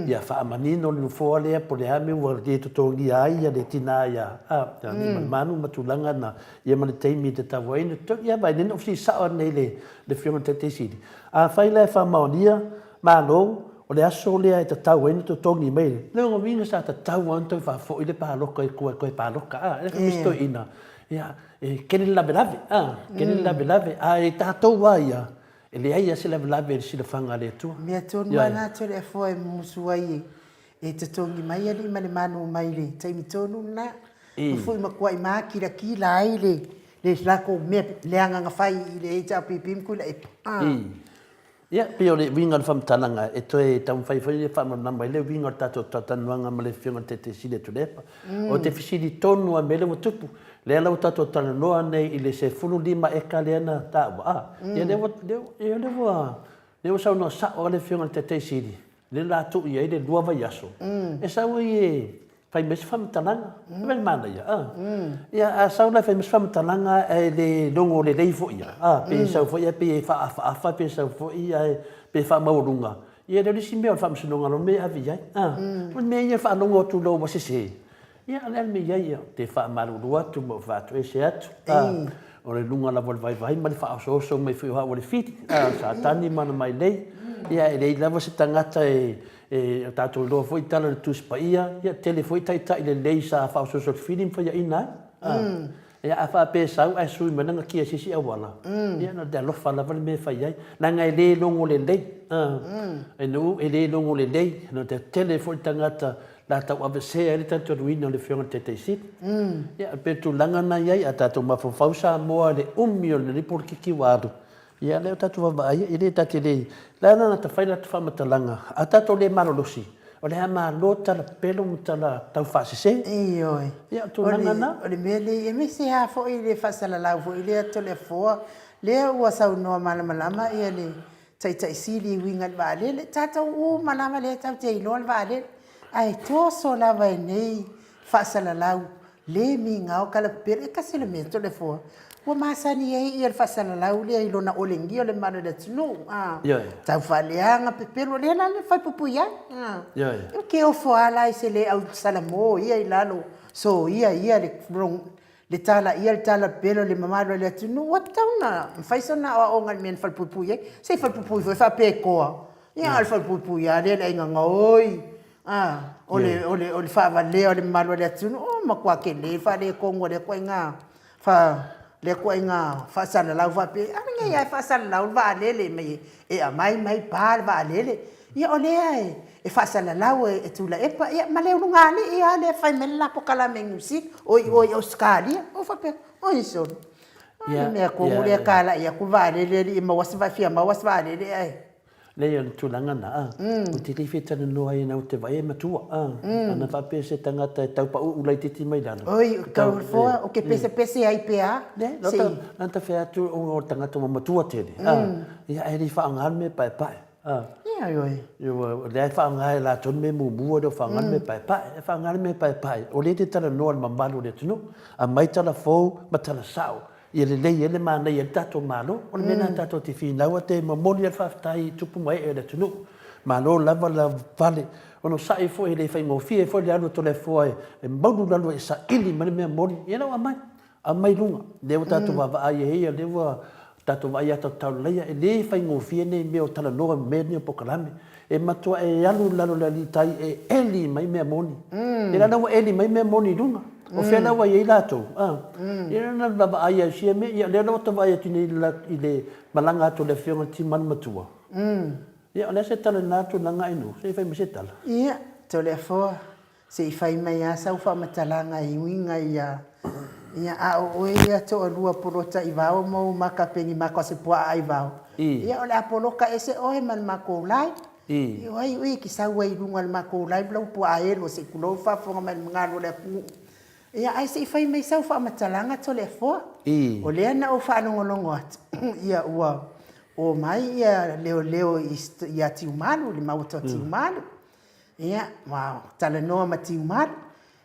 ia faamanino le nofoa lea po o le a mea ua le totogia ai le tina ia, a, ia Aliimalemanu ma tulaga na, ia ma le taimi e tatau ai ona totogi. Ia vaai, lea na ou fesili sao atu nei i le Afioga i le Taitai Sili, afai la e faamaonia, Malo, o le aso lea e tatau ai ona totogi mai le lona uiga sa tatau lava ona toe faafoi le paloka i tua e toe paloka, a, e le fai mai se toeaina, ia, e tele le lavelave, a, tele le lavelave, ae tatou lava ia, e leai lava se lavelave i le silafaga a le Atua.
Mea tonu lava lena Toleafoa e mumusu ai e totogi mai alii ma le manu mai le taimi tonu lena. Ua foi matuai makilatila ai le le latou mea leaga na fai i le HRPP ma Tuilaepa.
Ia, pei o le uiga o le faamatalaga e toe taumafai foi e faamalamalama ai le uiga o le tatou talatalanoaga ma le Afioga i le Taitai Sili o Tuilaepa. O te fesili tonu lava i le mea lea ua tupu. Lea la ua tatou talanoa nei i le 15 eka lea na taua, a? Ia lea ua, lea ua, lea ua saunoa sao lava le Afioga i le Taitai Sili, lea o le a tuu i ai le lua vaiaso, e sau ai e fai mai se faamatalaga. E mea manaia, a? Ia, a sau la e fai mai se faamatalaga ae le logo lelei foi ia, a? Pe sau foi ae pei e faaafaafa, pe sau foi ae pe faamaualuga. Ia e le o le isi mea o le faamasinoga loa le mea e ave i ai, a? O le mea ia e faalogo atu loa ua sese, ia o le a le mea e i ai, ou te faamalulu atu ma ou faatoese atu, a? O le luga lava o le vaivai ma le faaosooso mai foi o au o le fili, a, sa tani ma ana mailei. Ia, e leai lava se tagata e, e tatou iloa foi tala o le Tusi Paia, ia, tele foi taitai lelei sa faaosooso i le fili ma faiaina ai. A, ia, a faapea e sau ae sui mai lana kia i se isi auala, ia, na o le alofa lava le mea e fai ai, leaga e le logo lelei, a, e nuu e le logo lelei, na te tele foi tagata la tauavesea ai le talitonuina o le Afioga i le Taitai Sili. Ia, e pei o le tulaga lena e i ai, a tatou mafaufau Samoa i le umi o lenei polokiki ua alu, ia lea ua tatou vaavaai, e le ta te le, le a la ta fai la ta faamatalaga, a tatou le malolosi, o le a malo tala pepelo ma tala taufaasese.
Ioe.
Ia, o le tulaga lena.
O le mea lea, aemaise lava foi le faasalalau foi lea Toleafoa, lea ua saunoa malamalama le Taitai Sili e uiga i le vaalele. Tatou uma lava lea tatou te iloa le vaalele, ae toso lava e nei faasalalau le migao tala pepelo. E tasi le mea Toleafoa, ua masani ai ia le faasalalau lea i lona olegia o le mamalu o le atunuu, a tau faaleaga pepelo, lea la le faipuipui ai. Ou te ofo lava la i se le au salamo ia i lalo, soia ia le Le tala ia le tala pepelo le mamalu o le atunuu ua tatau ona fai sona aoaoga i le mea na falepuipui ai. Se i falepuipui foi faapetoa. Ia a o le falepuipui lava lea le aiga gaoi, a, o le, o le, o le faavalea o le mamalu o le atunuu, o matua tele le faaletonu o lea ituaiga fa, lea ituaiga faasalalau faapea. A lenei lava e faasalalau le vaalele mai e aumai mai pa le vaalele. Ia o lea e faasalalau e Tuilaepa, ia ma le ulugalii lava lea e fai mai le la polokalame i Niu Sila, oi o i Ausetalia. Ou faapea, oi sole, o le mea tonu lea e talai atu le vaalele alii e maua se fia maua se vaalele ae.
Leai o le tulaga lena, a, ou te le fia talanoa ai ou te vaai e matua, a, ana faapea se tagata e tau pauu laitiiti mai lalo.
Oi, tau foa, ou te pesepese ai pea.
Leai, na ta fai atu o le tagata ua matua tele, a, ia ae le i faaaoga le mea paepae.
Ia ioe.
O lea e faaaoga e latou le mea muamua lea o faaaoga le mea paepae. E faaaoga le mea paepae, o lea e te talanoa i le mamalu o le atunuu. Aumai tala fou ma tala sao ia lelei ai le manaia ai le tatou Malo. O le mea lena tatou te finau a te momoli lava le faafetai i tupu ma ee o le atunuu. Malo lava le vale. Onosai foi e le faigofie foi le alu a Toleafoa e maulu lalo e saili mai le mea moni. Ia la ua aumai. Aumai luga, lea ua tatou vaavaai ai, lea ua tatou vaai ia Tautalaia, e le faigofie nei mea o talanoa ma mea nei o polokalame. E matua e alu i lalo o le alii tai e eli mai mea moni. Ia la ua eli mai mea moni i luga. O fea la ua i ai latou? A? Ia na vaavaai ai sia mea, ia lea la ua ta vaai atu nei i le malaga atu a le Afioga i le Timanu Matua. Ia o le a se tala i lena tulaga Ainuu? Se i fai mai se tala.
Ia, Toleafoa, Se i fai mai lava sau faamatalaga e uiga ia Ia, a o oe ia toalua polota i vao ma ou maka peni maka o se pua'a i vao, ia o le a poloka ese oe ma le makou live. I o ai oe e te sau ai i luga o le makou live lau pua'a elo se i tulou le faafofoga mai a le magalu o le atunuu. Ia, ae se i fai mai sau faamatalaga Toleafoa. O lea na ou faalogologo atu, ia ua omai ia leoleo ia Tiumalu, i le maota o Tiumalu. Ia, ua talanoa ma Tiumalu.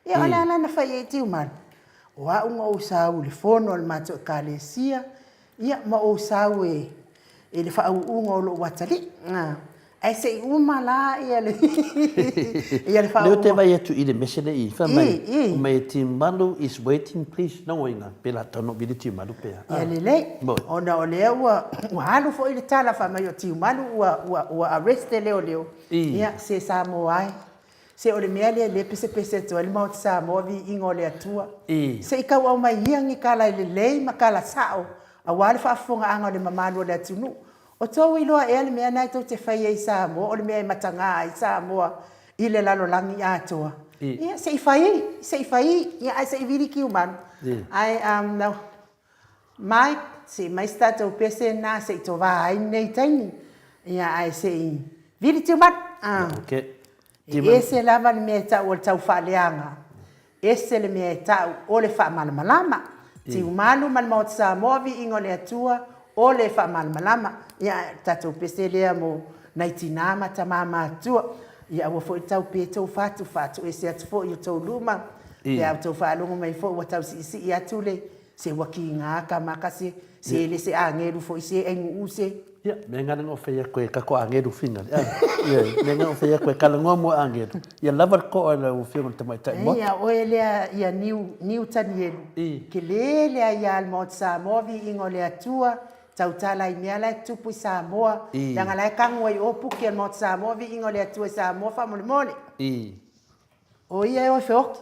Ia, o le a la na fai i ai Tiumalu? O au na ou sau i le fono a le matou Ekalesia, ia, ma ou sau e i le faauuga o lou atalii. Ae se i uma la ia le
ia le faauuga. Lea ou te vaai atu i le mese lea i i, fai mai, mai Tiumalu is waiting please. Lona uiga, pe la tatau ona vili Tiumalu pe a?
Ia lelei, ona o lea ua alu foi le tala fai mai o Tiumalu ua ua arrest e leoleo. Ia, se Samoa e, Se o le mea lea lea e pesepese atu ai le Maota Samoa viiga o le Atua. Se i tau aumai ia ni tala lelei ma tala sao aua le faafofogaaga o le mamalu o le atunuu. O tou iloa ea le mea lena tou te faia i Samoa o le mea e mataga ai Samoa i le lalolagi atoa? Ia se i fai, se i fai, ia ae se i vili kiumalu. Ae um, Mike, se i mai se tatou pese lena se i tovā ai lenei taimi. Ia ae se i vili tiumalu. Ah.
Okay.
E ese lava le mea e tau o le taufaaleaga, ese le mea e tau o le faamalamalama. Tiumalu ma le Maota Samoa, viiga o le Atua, o le faamalamalama. Ia, ae o le tatou pese lea mo nai tinā ma tamā matutua. Ia aua foi le tau pe tou fatu, faatoese atu foi i o tou luma, pe a outou faalogo mai foi ua tau siisii atu le, se ua kiga ka maka se, se e le se agelu foi se ainuu se.
Ia, mea nga na fai atu e kako agelu finale. Ah, ia, mea nga fai atu e kalangoa mo agelu. Ia lava le koa i lau afioga i le tamaitai moa.
Ia, oe lea ia Niu, Niu Tanielu. Kele lea ia le Maota Samoa, viiga o le Atua, tautala i mea la e tutupu i Samoa, leaga la e kagu ai o puke o le Maota Samoa, viiga o le Atua i Samoa faamolemole. O ia e oe feoki.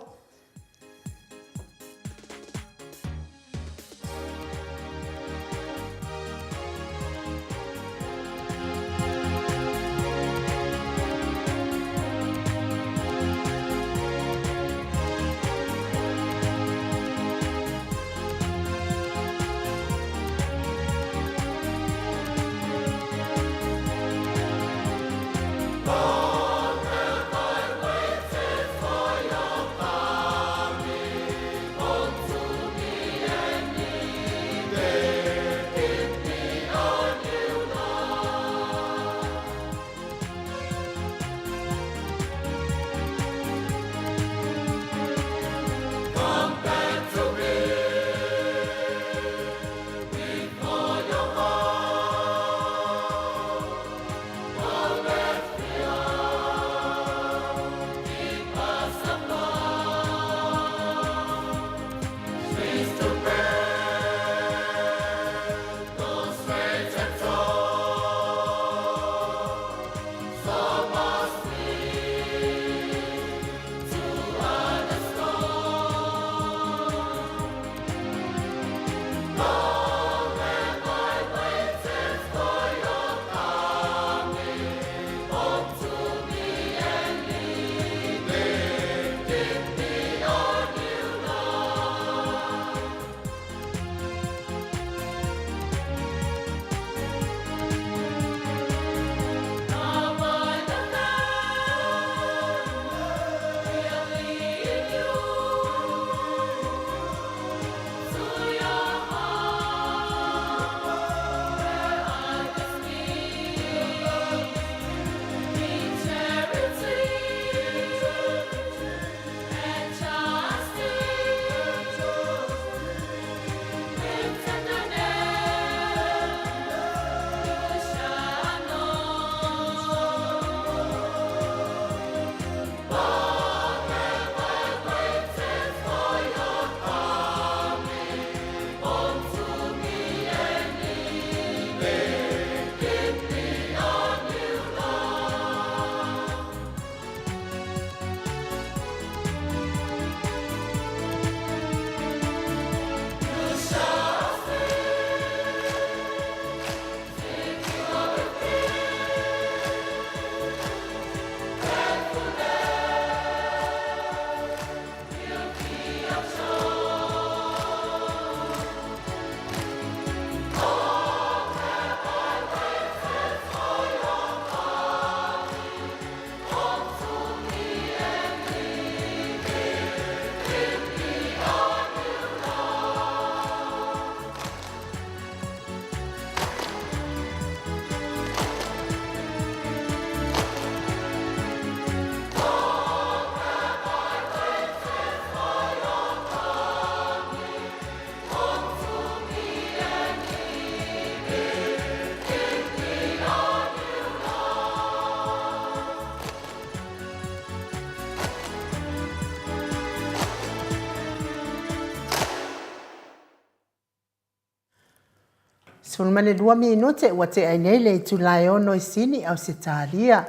12 minute ua tea ai nei le itula e 6 i Sini, Ausetalia.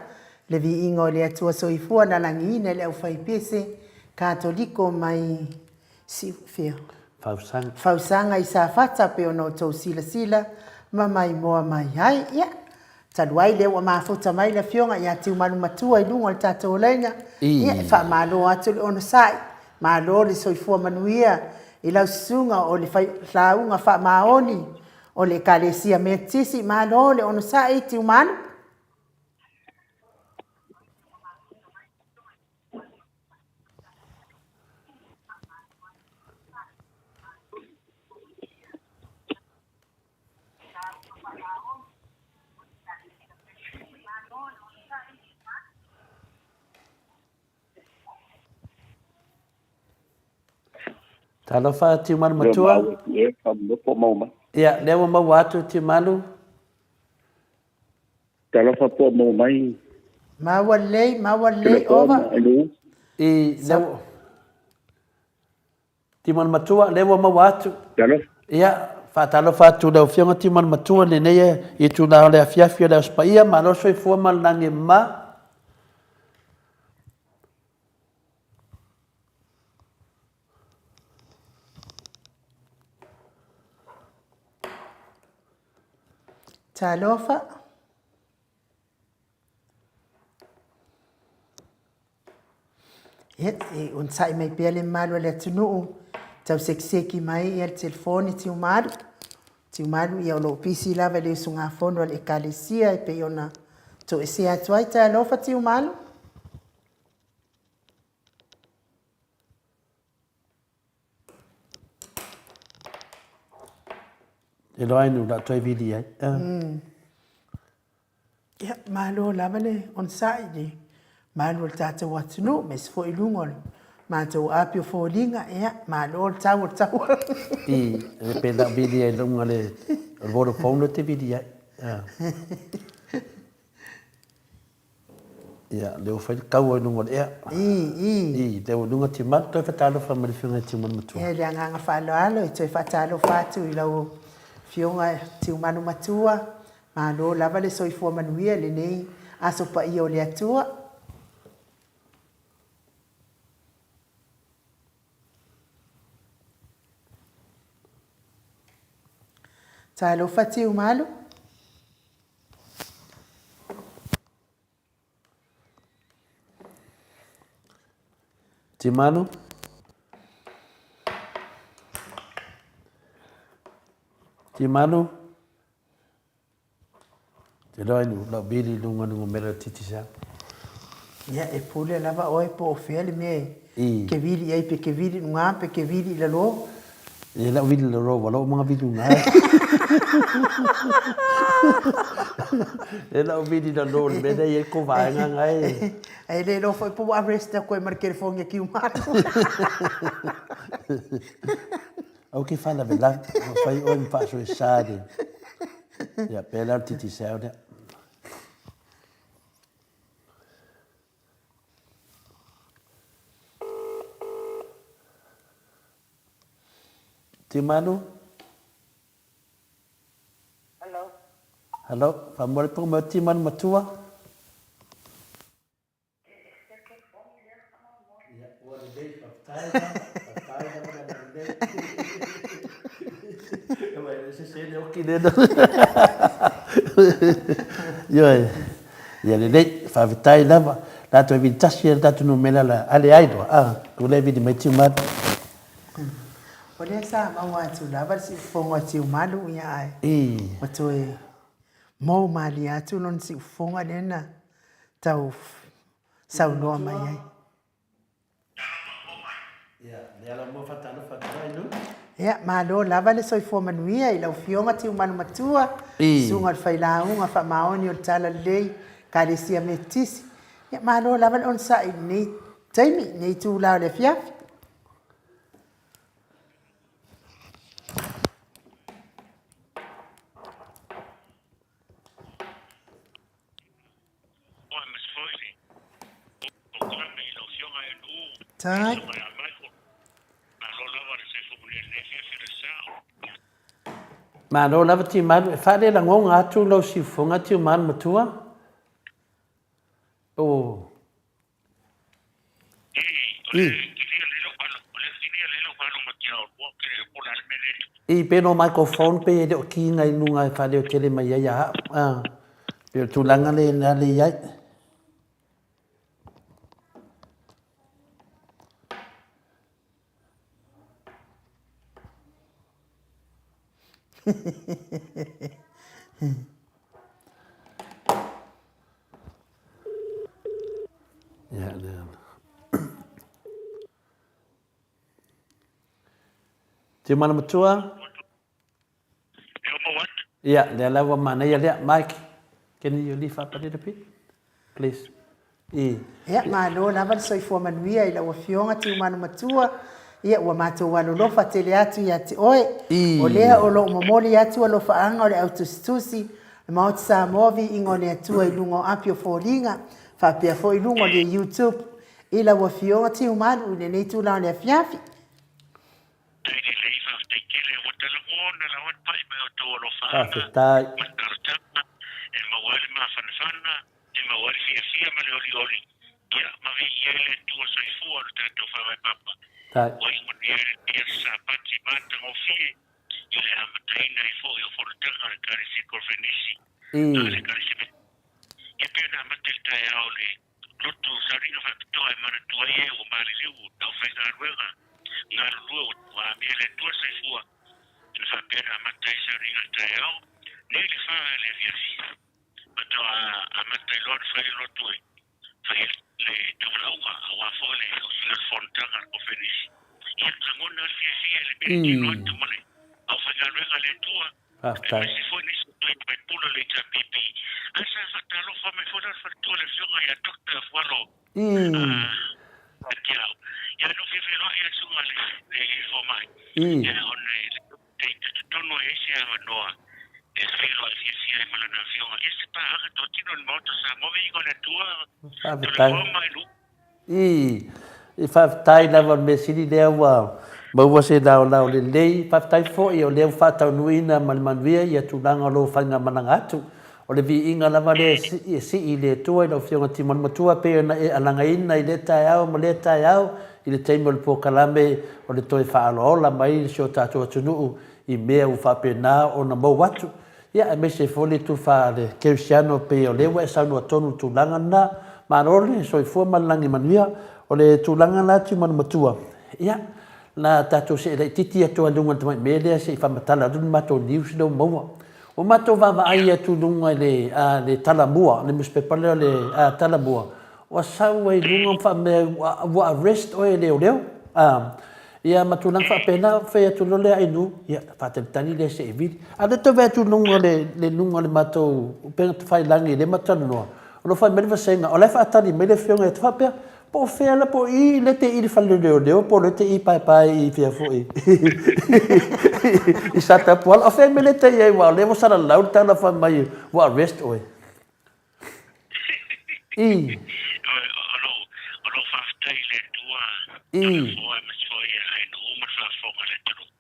Le viiga o le Atua Soifua lalagiina i le aufaipese Katoliko mai Siufea.
Fausaga.
Fausaga i Safata pei ona outou silasila ma maimoa mai ai. Ia, talu ai lea ua mafuta mai le Afioga ia Tiumalu Matua i luga o le tatou laina, ia, e faamalo atu le onosai, malo le soifua manuia i lau susuga o le lauga faamaoni o le Ekalesia Metotisi, malo le onosai Tiumalu.
Talofa Tiumalu Matua. Ia, lea ua maua atu Tiumalu.
Talofa po maua mai.
Maua lelei, maua lelei, ova.
I, lea ua... Tiumalu Matua, lea ua maua atu.
Talofa.
Ia, faatalofa atu i lau Afioga Tiumalu Matua i lenei itula o le afiafi o le Aso Paia, malo le soifua ma le lagi e mama.
Talofa. Ia, e onosai mai pea le mamalu o le atunuu, tau sekiseki mai ia le telefoni Tiumalu. Tiumalu, ia o lo o pisi lava i le usugafono a le Ekalesia e pei ona toesea atu ai. Talofa Tiumalu.
E loa ai nu la toe vili ai.
Ia, malo lava le onosai i le malu o le tatou atunuu, aemaise foi i luga o le matou api o foliga, ia, malo le tau o le taua.
I, e pe la vili ai luga le Vodafone le te vili ai. Ia, lea ua fai le taua i luga o le ea.
I, i.
I, lea ua luga Tiumalu, toe faatalofa mai le Afioga i Tiumalu Matua.
Ia, i le agaga faaaloalo e toe faatalofa atu i lau Afioga Tiumalu Matua, malo lava le soifua manuia i lenei aso paia o le Atua. Talofa Tiumalu.
Timalu. Timalu. Te loa i lau vili i luga numera Digicel.
Ia, e pule lava oe po o fea le mea e ke vili i ai, pe ke vili i luga pe ke vili i lalo.
E lau vili i lalo, ua lou mga vili luga. E lau vili i lalo, le mea lea e i ai ko vaega nga e.
E le iloa foi po ua arrest atu ai ma le telefoni a Kiumalu.
Aua ke faalavelave, ua fai oe ma faasoesa le. Ia, pēlā le Digicel lea. Tiumalu?
Hello.
Hello, faamua le pau mai o Tiumalu matua. Ia, ua lelei, faafetai la, faafetai lava le ala lelei. Ua e sese le oki lea. Ioe, ia lelei, faafetai lava. La toe vili tasi e le tatou numera la ale ai loa, a, ku le vili mai Tiumalu.
O lea sa maua atu lava le siufofoga o Tiumalu, ia ae ua toe mou malie atu lona siufofoga lea na tau saunoa mai ai. Ia, malo lava le soifua manuia i lau Afioga Tiumalu Matua, Susuga o le Failauga Faamaoni o le Talalelei, Ekalesia Metotisi. Ia, malo lava le onosai i lenei taimi, i lenei itula o le afiafi. Tai.
Malo lava Tiumalu, e faalelagoga atu lau siufofoga Tiumalu matua. O. I. I pe no microphone pe e le o kiga i luga e faaleo tele mai ai ia au. Ah. Pe o tulaga le na le i ai. Ia, lea. Tiumana matua. Ia, lea la ua manaia lea. Mike, can you lift up a little bit, please? I.
Ia, malo lava le soifua manuia i lau Afioga Tiumanu Matua. Ia, ua matou alolofa tele atu ia te oe.
I.
O lea o lo o momoli atu alofaaga o le au tusitusi, le Maota Samoa Viiga o le Atua i luga o api o foliga, faapea foi i luga o le YouTube i lau Afioga Tiumalu i lenei itula o le afiafi.
Tai lelei faafetai tele ua talanoa lava le pai mai o tou alofaaga
Faafetai.
ma le talosaga e maua ai le mafanafana, e maua ai le fiafia ma le olioli, ia ma viia ai le Atua soifua lo tatou Faavae Papa.
Tai.
Ua iumanuia ai lenei aso Sapati matagofie i le amataina ai foi o fonotaga a le Ekalesia Kolofenisi a le Ekalesia Metotisi. Ia pei ona amata i le taeao o le Lotu sauniga faapitoa e manatua ai e ua maliliu le aufaigaluega galulue ua amia e le Atua le soifua na faapea ona amata ai sauniga i le taeao nei le fa i le afiafi. Faatoa amata ai loa ona fai le lotu e fai ai le tauvalaauga aua foi le osiga o le fonotaga a le Kofenisi. Ia, lagona le fiafia i le mea e tino atu ma le aufaigaluega a le Atua.
Faafetai.
Aemaise foi nisi o sui faipule o le HRPP. Ae sa faatalofa mai foi la le faletua le afioga ia Doctor Fualo Tiao. Ia na ou fia feiloai ai le susuga i le fomai. Ia ona e le i totonu ai se avanoa e feiloai fiafia ai ma lana afioga. Ia se paaga totino i le Maota o Samoa, viiga o le Atua,
Faafetai.
Toleafoa ma Ailuu.
Ii, I faafetai lava o le mea sili lea ua maua se laolao lelei. Faafetai foi o lea ua faataunuuina ma le manuia ia tulaga o lou faigamalaga atu. O le viiga lava lea e sii i le Atua i lau Afioga Timoni Matua pei ona e alagaina i lea taeao ma lea taeao i le taimi o le polokalame o le toe faaolaola mai si o tatou atunuu i mea ua faapena ona mou atu. Ia, aemaise foi le tufa a le kerisiano pei o lea ua e saunoa tonu i le tulaga lena. Malo le soifua ma le lagi manuia. O le tulaga la Tiumanu Matua, ia, na tatou see laitiiti atu lava i luga i le tamai mea lea se i faamatala atu le matou news lea ua maua. Ua matou vaavaai atu i luga i le, a, le Talamua, le nusipepa lea o le, a, Talamua, ua sau ai i luga ma faamea ua, ua arrest oe e leoleo. A, Ia ma tulaga faapena, fai atu loa lea Ainuu, ia faatalitali lea se i vili. A o lea toe vaai atu i luga o le, le luga o le matou upega tafailagi lea matou talanoa, o lo o fai mai le vasega, o la e faatali mai le afioga ia te faapea, po o fea la, po o i lea te i le fale leoleo po o lea te i paepae i fea foi i Satapuala. O fea mea lea te i ai aua o lea ua salalau le tala fai mai ua arrest oe. I.
O lou faafetai i le Atua,
I.
Talofa aemaise foi ia Ainuu ma le faafofoga a le atunuu.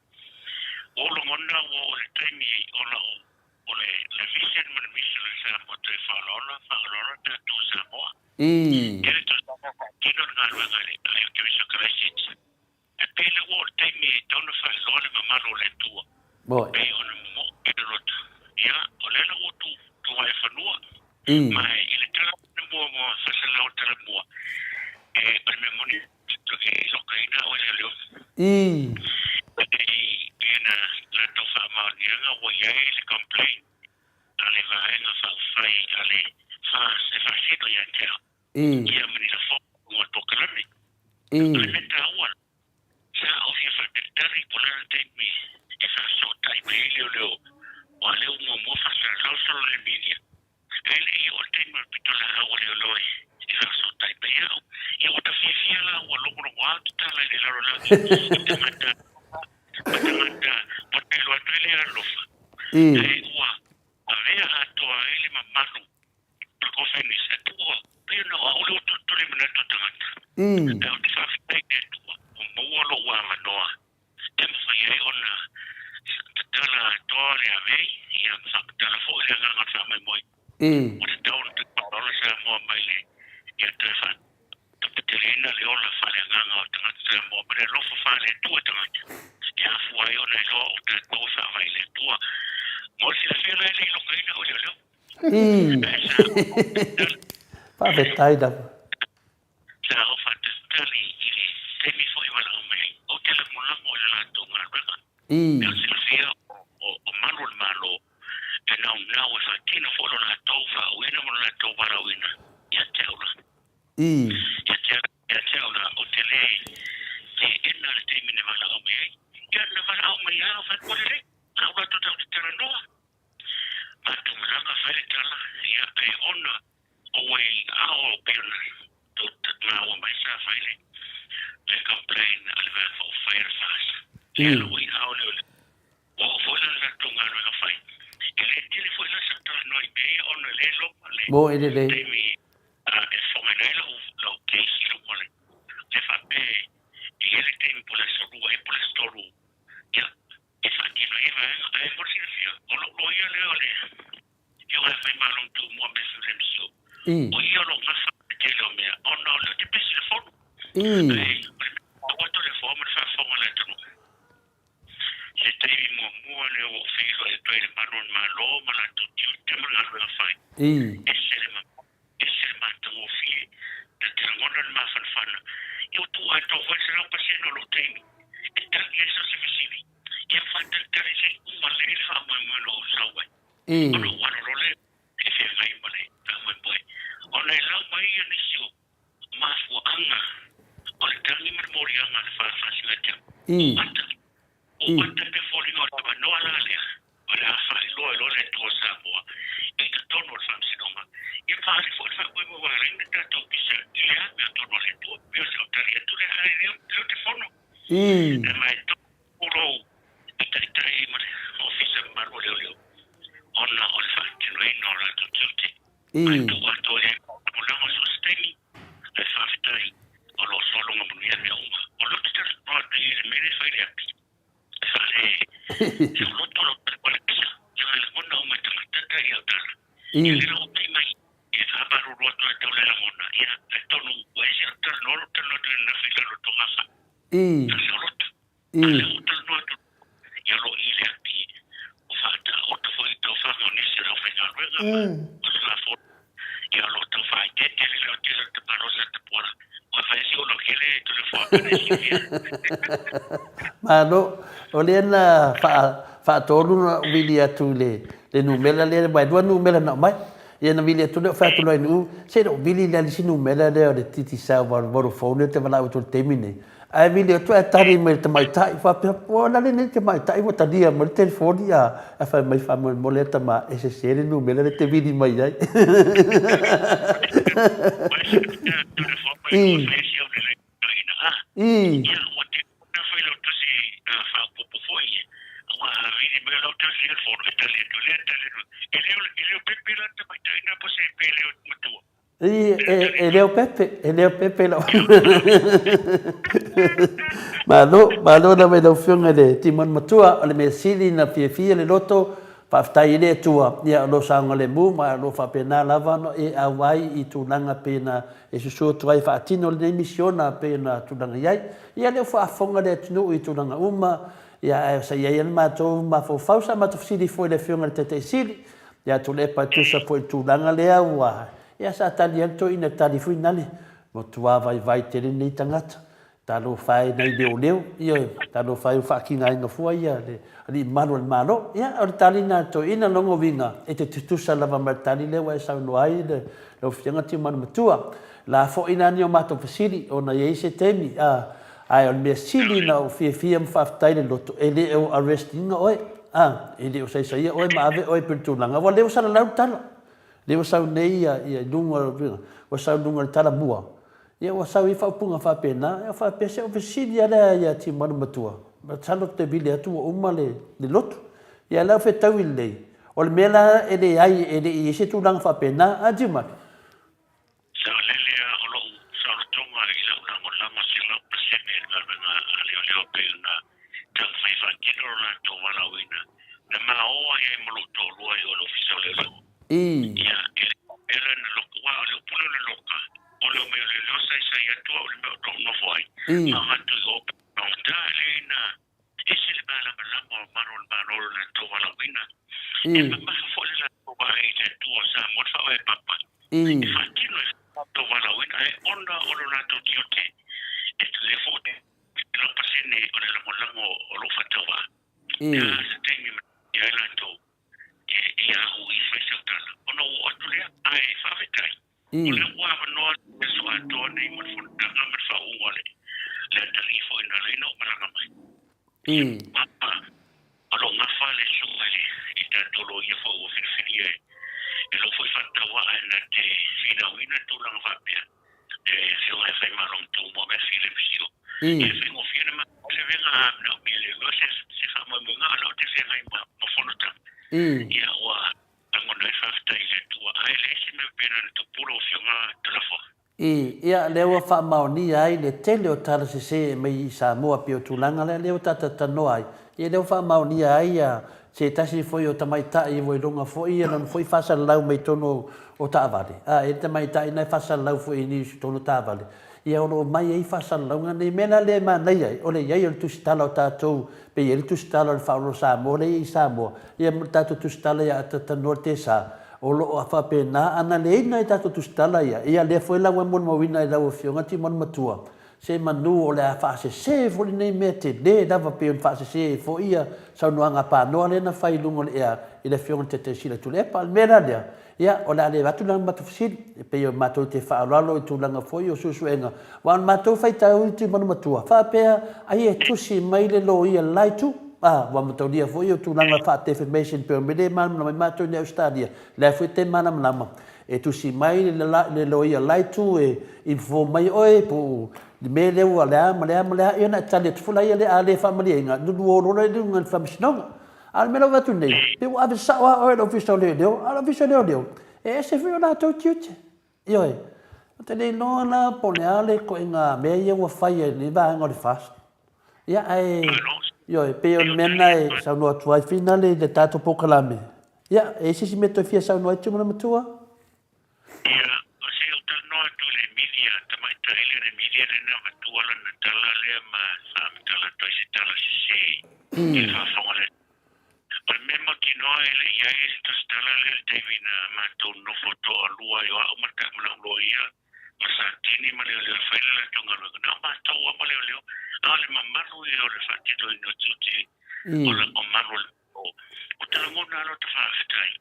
Ua ou lagona ua oo i le taimi o lau o le le vision ma le mission o le Samoa toe faaolaola, faaolaola tatou Samoa.
I.
Tele tausaga faatino le galuega a le Keriso Karaisiti. E pei la ua oo le taimi e tatau ona faailoa le mamalu o le Atua,
Moi.
pei ona momo'o i le loto. Ia, o lea la ua tu, tuae fanua.
I.
Ma i le tala muamua, faasalau le tala mua, e, o le mea moni, e lokaina oe leoleo.
I.
E pei, pei ona latou faamaoniaga ua i ai le complaint a le Vaega Faaupufai a le FAS e faasino ia te au.
I.
Ia ma ni lafo o le polokalame.
I.
O le mea taua, sa ou fia faatalitali po o le a le taimi e faafesootai mai ai leoleo, aua o lea ua muamua faasalalau solo le media. Ae le i oo le taimi o le pitolaau a leoleo e faafesootai mai au. Ia ua ta fiafia la ua logologo atu tala i le lalolagi i tagata ma tagata ua tailo atu ai le alofa.
I.
Ae ua avea atoa ai le mamalu Pei ona o au lea ua tulituli manatu o tagata. Ae ou te faafetai i le Atua ua maua lou avanoa e mafai ai ona tatala atoa le avea. lelei, ia ma faamatala foi le agaga o le faamoemoe. Ua tatau ona toe faaola Samoa mai le, ia toe faatapateleina le ola faaleagaga o tagata Samoa ma le alofa faale-Atua i tagata, e afua ai ona iloa o tatou e faavae i le Atua. Mo le silafia la e le ilogaina o leoleo. Ae sa
Faafetai lava.
Sa ou faatalitali i le taimi foi e valaau mai ai. Ou te lagolago i le latou galuega. E silafia o malu o le Malo e naunau e faatino foi lo latou faauuina ma lo latou valaauina ia te au la. Ia te au la, ou te le teena le taimi na valaau mai ai. Ia na valaau mai lava o fai atu, Ua lelei, a ua latou tatou te talanoa. Matou malaga fai le tala, ia, ae ona o e ao pei ona maua mai sa fai le le complain a le Vaega Faaupufai a le FAST. Ia la ua i ao lea o le ua oo foi la le latou galuega fai. E le tele foi la sau talanoa i mea ia ona e le loma le
Mo e lelei.
taimi e fofogaina ai lau lau case i luga o le le faapea e i ai le taimi po o le aso 2 ea po o le aso 3 ia e faatino ai vaega. Ae mo le silafia o lou loia lea o le E oe fai malo tumua me sule msio. O ia o lo gafa i le tele o mea, ona o lea te pesi le fono. Ae, o le mea ua atu le foa ma le faafofoga a le atunuu. Se taimi muamua lea ua ou feiloai atu ai i le malu o le Malo ma latou tiute ma le galuega fai. Ese le mamao, ese le matagofie, ta te lagona le mafanafana. Ia ua tuu atoa foi le 100% o lou taimi e tali ai so o se fesili. Ia faatalitali se i uma lelei le faamoemoe o lo o ou sau ai. Ona ou alo loa lea e feagai ma le faamoemoe, ona e lau mai ia nisi o mafuaaga o le tagi ma le moliaga a le faasilatia. O ata, o ata pe foliga o le avanoa la lea, o le a faailoa ai loa le Atua Samoa i totonu o le Faamasinoga, ia faaali foi le faamoemoe ua ala ai ona tatou pisa i le a amiotonu a le Atua. Pei o se tali atu lea, ae lea ou te fono. Ma e Pulou i taitai ma le Ofisa Mamalu o Leoleo ona o le faatinoina o latou tiute. Ae tuu atoa i ai tulaga so o se taimi, ae faafetai o lo o sologa manuia mea uma. O lea ou te talanoa atu i le mea lea e fai le api, e faale saoloto lau tala, ia lagona uma e tagata ta ia tala. Ia le lau tai mai e faamalulu atu ai tau le lagona, ia atonu ua ese lau talanoa, lou talanoa atu ananafi i lalo o Togafa. Saoloto. A lea ua talanoa atu ia lo i le api o faataoto foi i taufaga o nisi o le aufaigaluega ma o le Tulafono ia o lo o tau faaeteete le leotele o le tamalosi a Tapuala ua fai si ona kele e Toleafoa Pene silafia.
Malo, o lea na faatolu na ou vili atu i le numera lea, aua e lua numera na aumai. Ia na vili atu lea ou fai atu loa i Nu'u, se le o vili la le isi numera lea o le Digicel Vodafone lea ou te valaau atu i le taimi lenei. Ae vili atu ae tali mai le tamaitai, faapea, ua la lenei tamaitai ua talia mai le telefoni, a, ae fai mai faamolemole a tama e sese le numera lea e te vili mai ai. E Leaupepe, e Leaupepe lau. Malo, malo lava i lau Afioga i le Timoni Matua, o le mea sili na fiafia le loto, faafetai i le Atua, ia o lo o saogalemu ma o lo o faapena lava ona e auai i tulaga pei ona e susu atu ai e faatino lenei misiona pei ona tulaga i ai. Ia lea ua faafofoga le atunuu i tulaga uma, ia ae sa i ai lava le matou mafaufau, sa matou fesili foi i le Afioga i le Taitai Sili, Ia Tuilaepa e tusa foi i le tulaga lea ua, ia sa tali ai le toeaina e tali foi nale, matua vaivai tele lenei tagata, talofa e nai leoleo, ioe, talofa e ua faatigaina fua ia le alii mamalu o le Malo. Ia, o le tali lena a le toeaina, lona uiga, e te tutusa lava ma le tali lea ua e saunoa ai lau Afioga Tiumalu Matua. La foi la ni o matou fesili ona e i ai se taimi, a, ae o le mea sili na ou fiafia ma faafetai le loto, e le o arrest ina oe, a, e le o saisaia oe ma ave oe pei o le tulaga, aua o lea ua salalau le tala, lea ua sau nei ia, ia i luga, ua sau i luga o le tala mua, ia ua sau ai faaupuga faapena, ia faapea se o fesili lava lea ia Tiumalu Matua, masalo ou te vili atu ua uma le, le lotu. Ia la ua fetaui lelei, o le mea la e leai, e le i i ai se tulaga faapena, a Tiumalu?
Saolele a o lou saolotoga i lau lagolago 100% i le galuega a leoleo pei ona taumafai e faatino lo latou valaauina. maoa i ai ma lou toalua i o i le Ofisa o Leoleo. Ia, e le faapea la na loka, aua o le upu lea o le loka, o le omai o leoleo saisai atu au i le mea o ou nofo ai, ma avatu i o pe faigata, e leai na ese le malamalama o malu o le Malo i lo latou valaauina. E mamafa foi le latou vaai i le Atua o Samoa le faavae papa, e faatino ai foi lo latou valaauina, ae ona o lo latou tiute, e lelei foi 100% o le lagolago o lou faatauvaa. Pe a se taimi e manuia ai latou e ahu i fai sau tala, ona ou oo atu lea. Ae faafetai, o lea ua avanoa le aso atoa nei mo le fonotaga ma le faauuga o le atalii foi na ala ai ona ou malaga mai. Papa, o lo o gafa le susuga i le tatou loia foi ua filifilia e lou foi faatauvaa e na te finauina tulaga faapea. E afioga e Faimalomatua Tumua Philip Sio. E faigofie ona maua le avega a manaomia e le iloa se faamoemoega a o la ou te feagai ma fonotaga. Ia ua lagona ai le faafetai i le Atua. Ae leai se mea pei ona tupu lau afioga Tulafono.
Ia, lea ua faamaonia ai le tele o tala sese e mai i Samoa pei o tulaga lea lea ua tatatanoa ai. Ia lea ua faamaonia ai ia se tasi foi o tamaitai ua iloga foi ia lona foi faasalalau mai totonu o taavale, a e le tamaitai na e faasalalau foi i nisi totonu o taavale, ia o lo o mai ai faasalalauga nei. Mea la lea e manaia ai, o le i ai o le tusitala o tatou, pe i ai le tusitala o le Faaoloolo Samoa lea e i ai i Samoa, ia ma le tatou tusitala ia Atatanoa le Tesa, o lo o faapena ana leina i tatou tusitala ia, ia lea foi la ua molimauina e lau Afioga Timone Matua, Se manu o le a faasese foi lenei mea tele lava pei ona faasese ai foi ia saunoaga a Panoa lea na fai i luga o le ea i le Afioga i le Taitaisila Tuilaepa. O le mea la lea, ia, o le a le avatu lana matou fesili, e pei o matou te faaaloalo i tulaga foi o suesuega, aua o le matou faitau i Tuimanu Matua, faapea ai e tusi mai le loia le la itu, a, ua mataulia foi o tulaga faa-defamation pei o le mea lea e malamalama ai matou i inei Ausetalia, lea foi te malamalama E tusi mai le loia laitu e inform mai oe po o le mea lea ua le a ma le a ma le a, ia ona e tali atu foi laia lea, a le faamalieina, lulu o loa lea i luga i le faamasinoga. A o le mea la ua avatu nei, pei ua ave sao lava oe i le Ofisa o Leoleo, a o le Ofisa o Leoleo, e ese foi o latou tiute. Ioe. Ou te le iloa la po o le a le ituaiga mea ia ua fai e lenei vaega o le FAST. Ia, ae, ioe, pei o le mea lena e saunoa atu ai finale i le tatou polokalame. Ia, e i ai se isi mea e toe fia saunoa ai Tūmanamatua?
Ia, se i ou talanoa atu i le Emilia, tamaitai lea le Emilia lea na avatua lana tala lea ma faamatala atu ai se tala sese i le faafofoga a le atunuu. O le mea mautinoa e le i ai se tusitala lea i le taimi na matou nonofo toalua ai o au ma ma lau loia ma Satini ma Leoleo e fai le latou galuega. Na o matou lava ma Leoleo, a o le mamalu ia o le faatinoina o tiute o le o malu o le Malo. Ou te lagona lava lota faafetai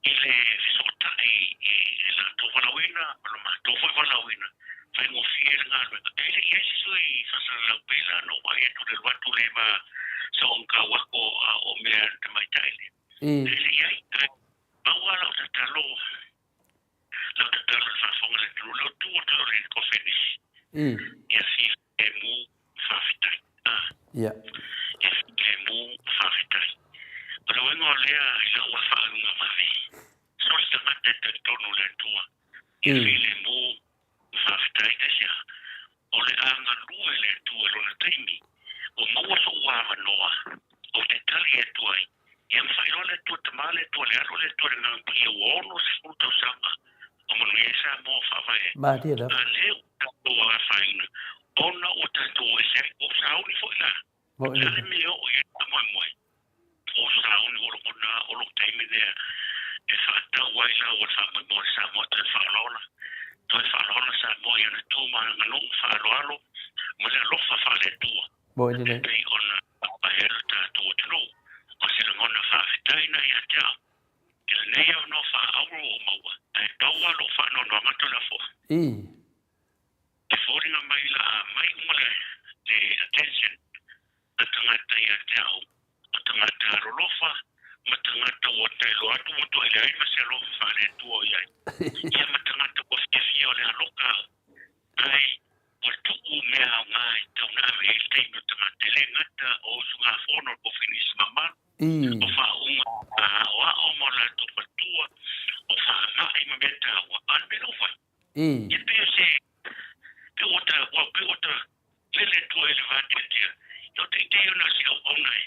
i le fesootai i le latou valaauina ma lo matou foi valaauina, faigofie ai le galuega. E le i ai se sui faasalalau pei la ona ou vaai atu i le alu atu le va saoagauako a o mea a le tamaitai lea. E le i ai. Ae pau lava lau tatalo Lau tatalo i le faafofoga a le atunuu, lau tu atu o le kofenisi. Ia filemu faafetai.
Ia.
Ia filemu faafetai. O le uiga o lea i lau faaiuga vave, so le tagata e talitonu i le Atua, ia filemu faafetai. Aisea? O le a galue le Atua i lona taimi, ua maua sou avanoa ou te tali atu ai, ia ma faailoa le Atua Tama, le Atua le Alo, le Atua le Agaga Paia, ua 60 tausaga o manuia ai Samoa o faavae ai.
Malie lava.
A lea ua tatou afaina, ona ua tatou o ese ai, ua ou sauni foi la.
Moni
O le a
lava.
le mea e oo i ai le faamoemoe? O sauni ua lagona o lou taimi lea e faatau ai lau o le faamoemoe o le Samoa toe faaolaola, toe faaolaola Samoa i ana tu ma ana aganuu faaaloalo ma le alofa faale-Atua
Moni
e
lelei.
pei ona faavae ai lo tatou atunuu. O se lagona faafetai na ia te au i lenei avanoa faaauro ua ou maua, ae pau lava lou faanoanoaga Tulafono. E foliga mai la a mai uma le attention a tagata ia te au, o tagata alolofa ma tagata ua tailoa atu ua toʻa leai ma se alofa faale-Atua o i ai, ia ma tagata ua fiafia o le aloka au, ae ua tuu mea aoga e tatau ona ave i ai le taimi o tagata, e le gata o usugafono o le Kofinisi mamalu, o faauuga aoao ma o latou faletua, o faamai ma mea taua, a o le mea lea ua fai. Ia pei o se, pei ua ta, ua pei ua ta lele atu ai i le vateatea, ia o teitei ona o se auauna e,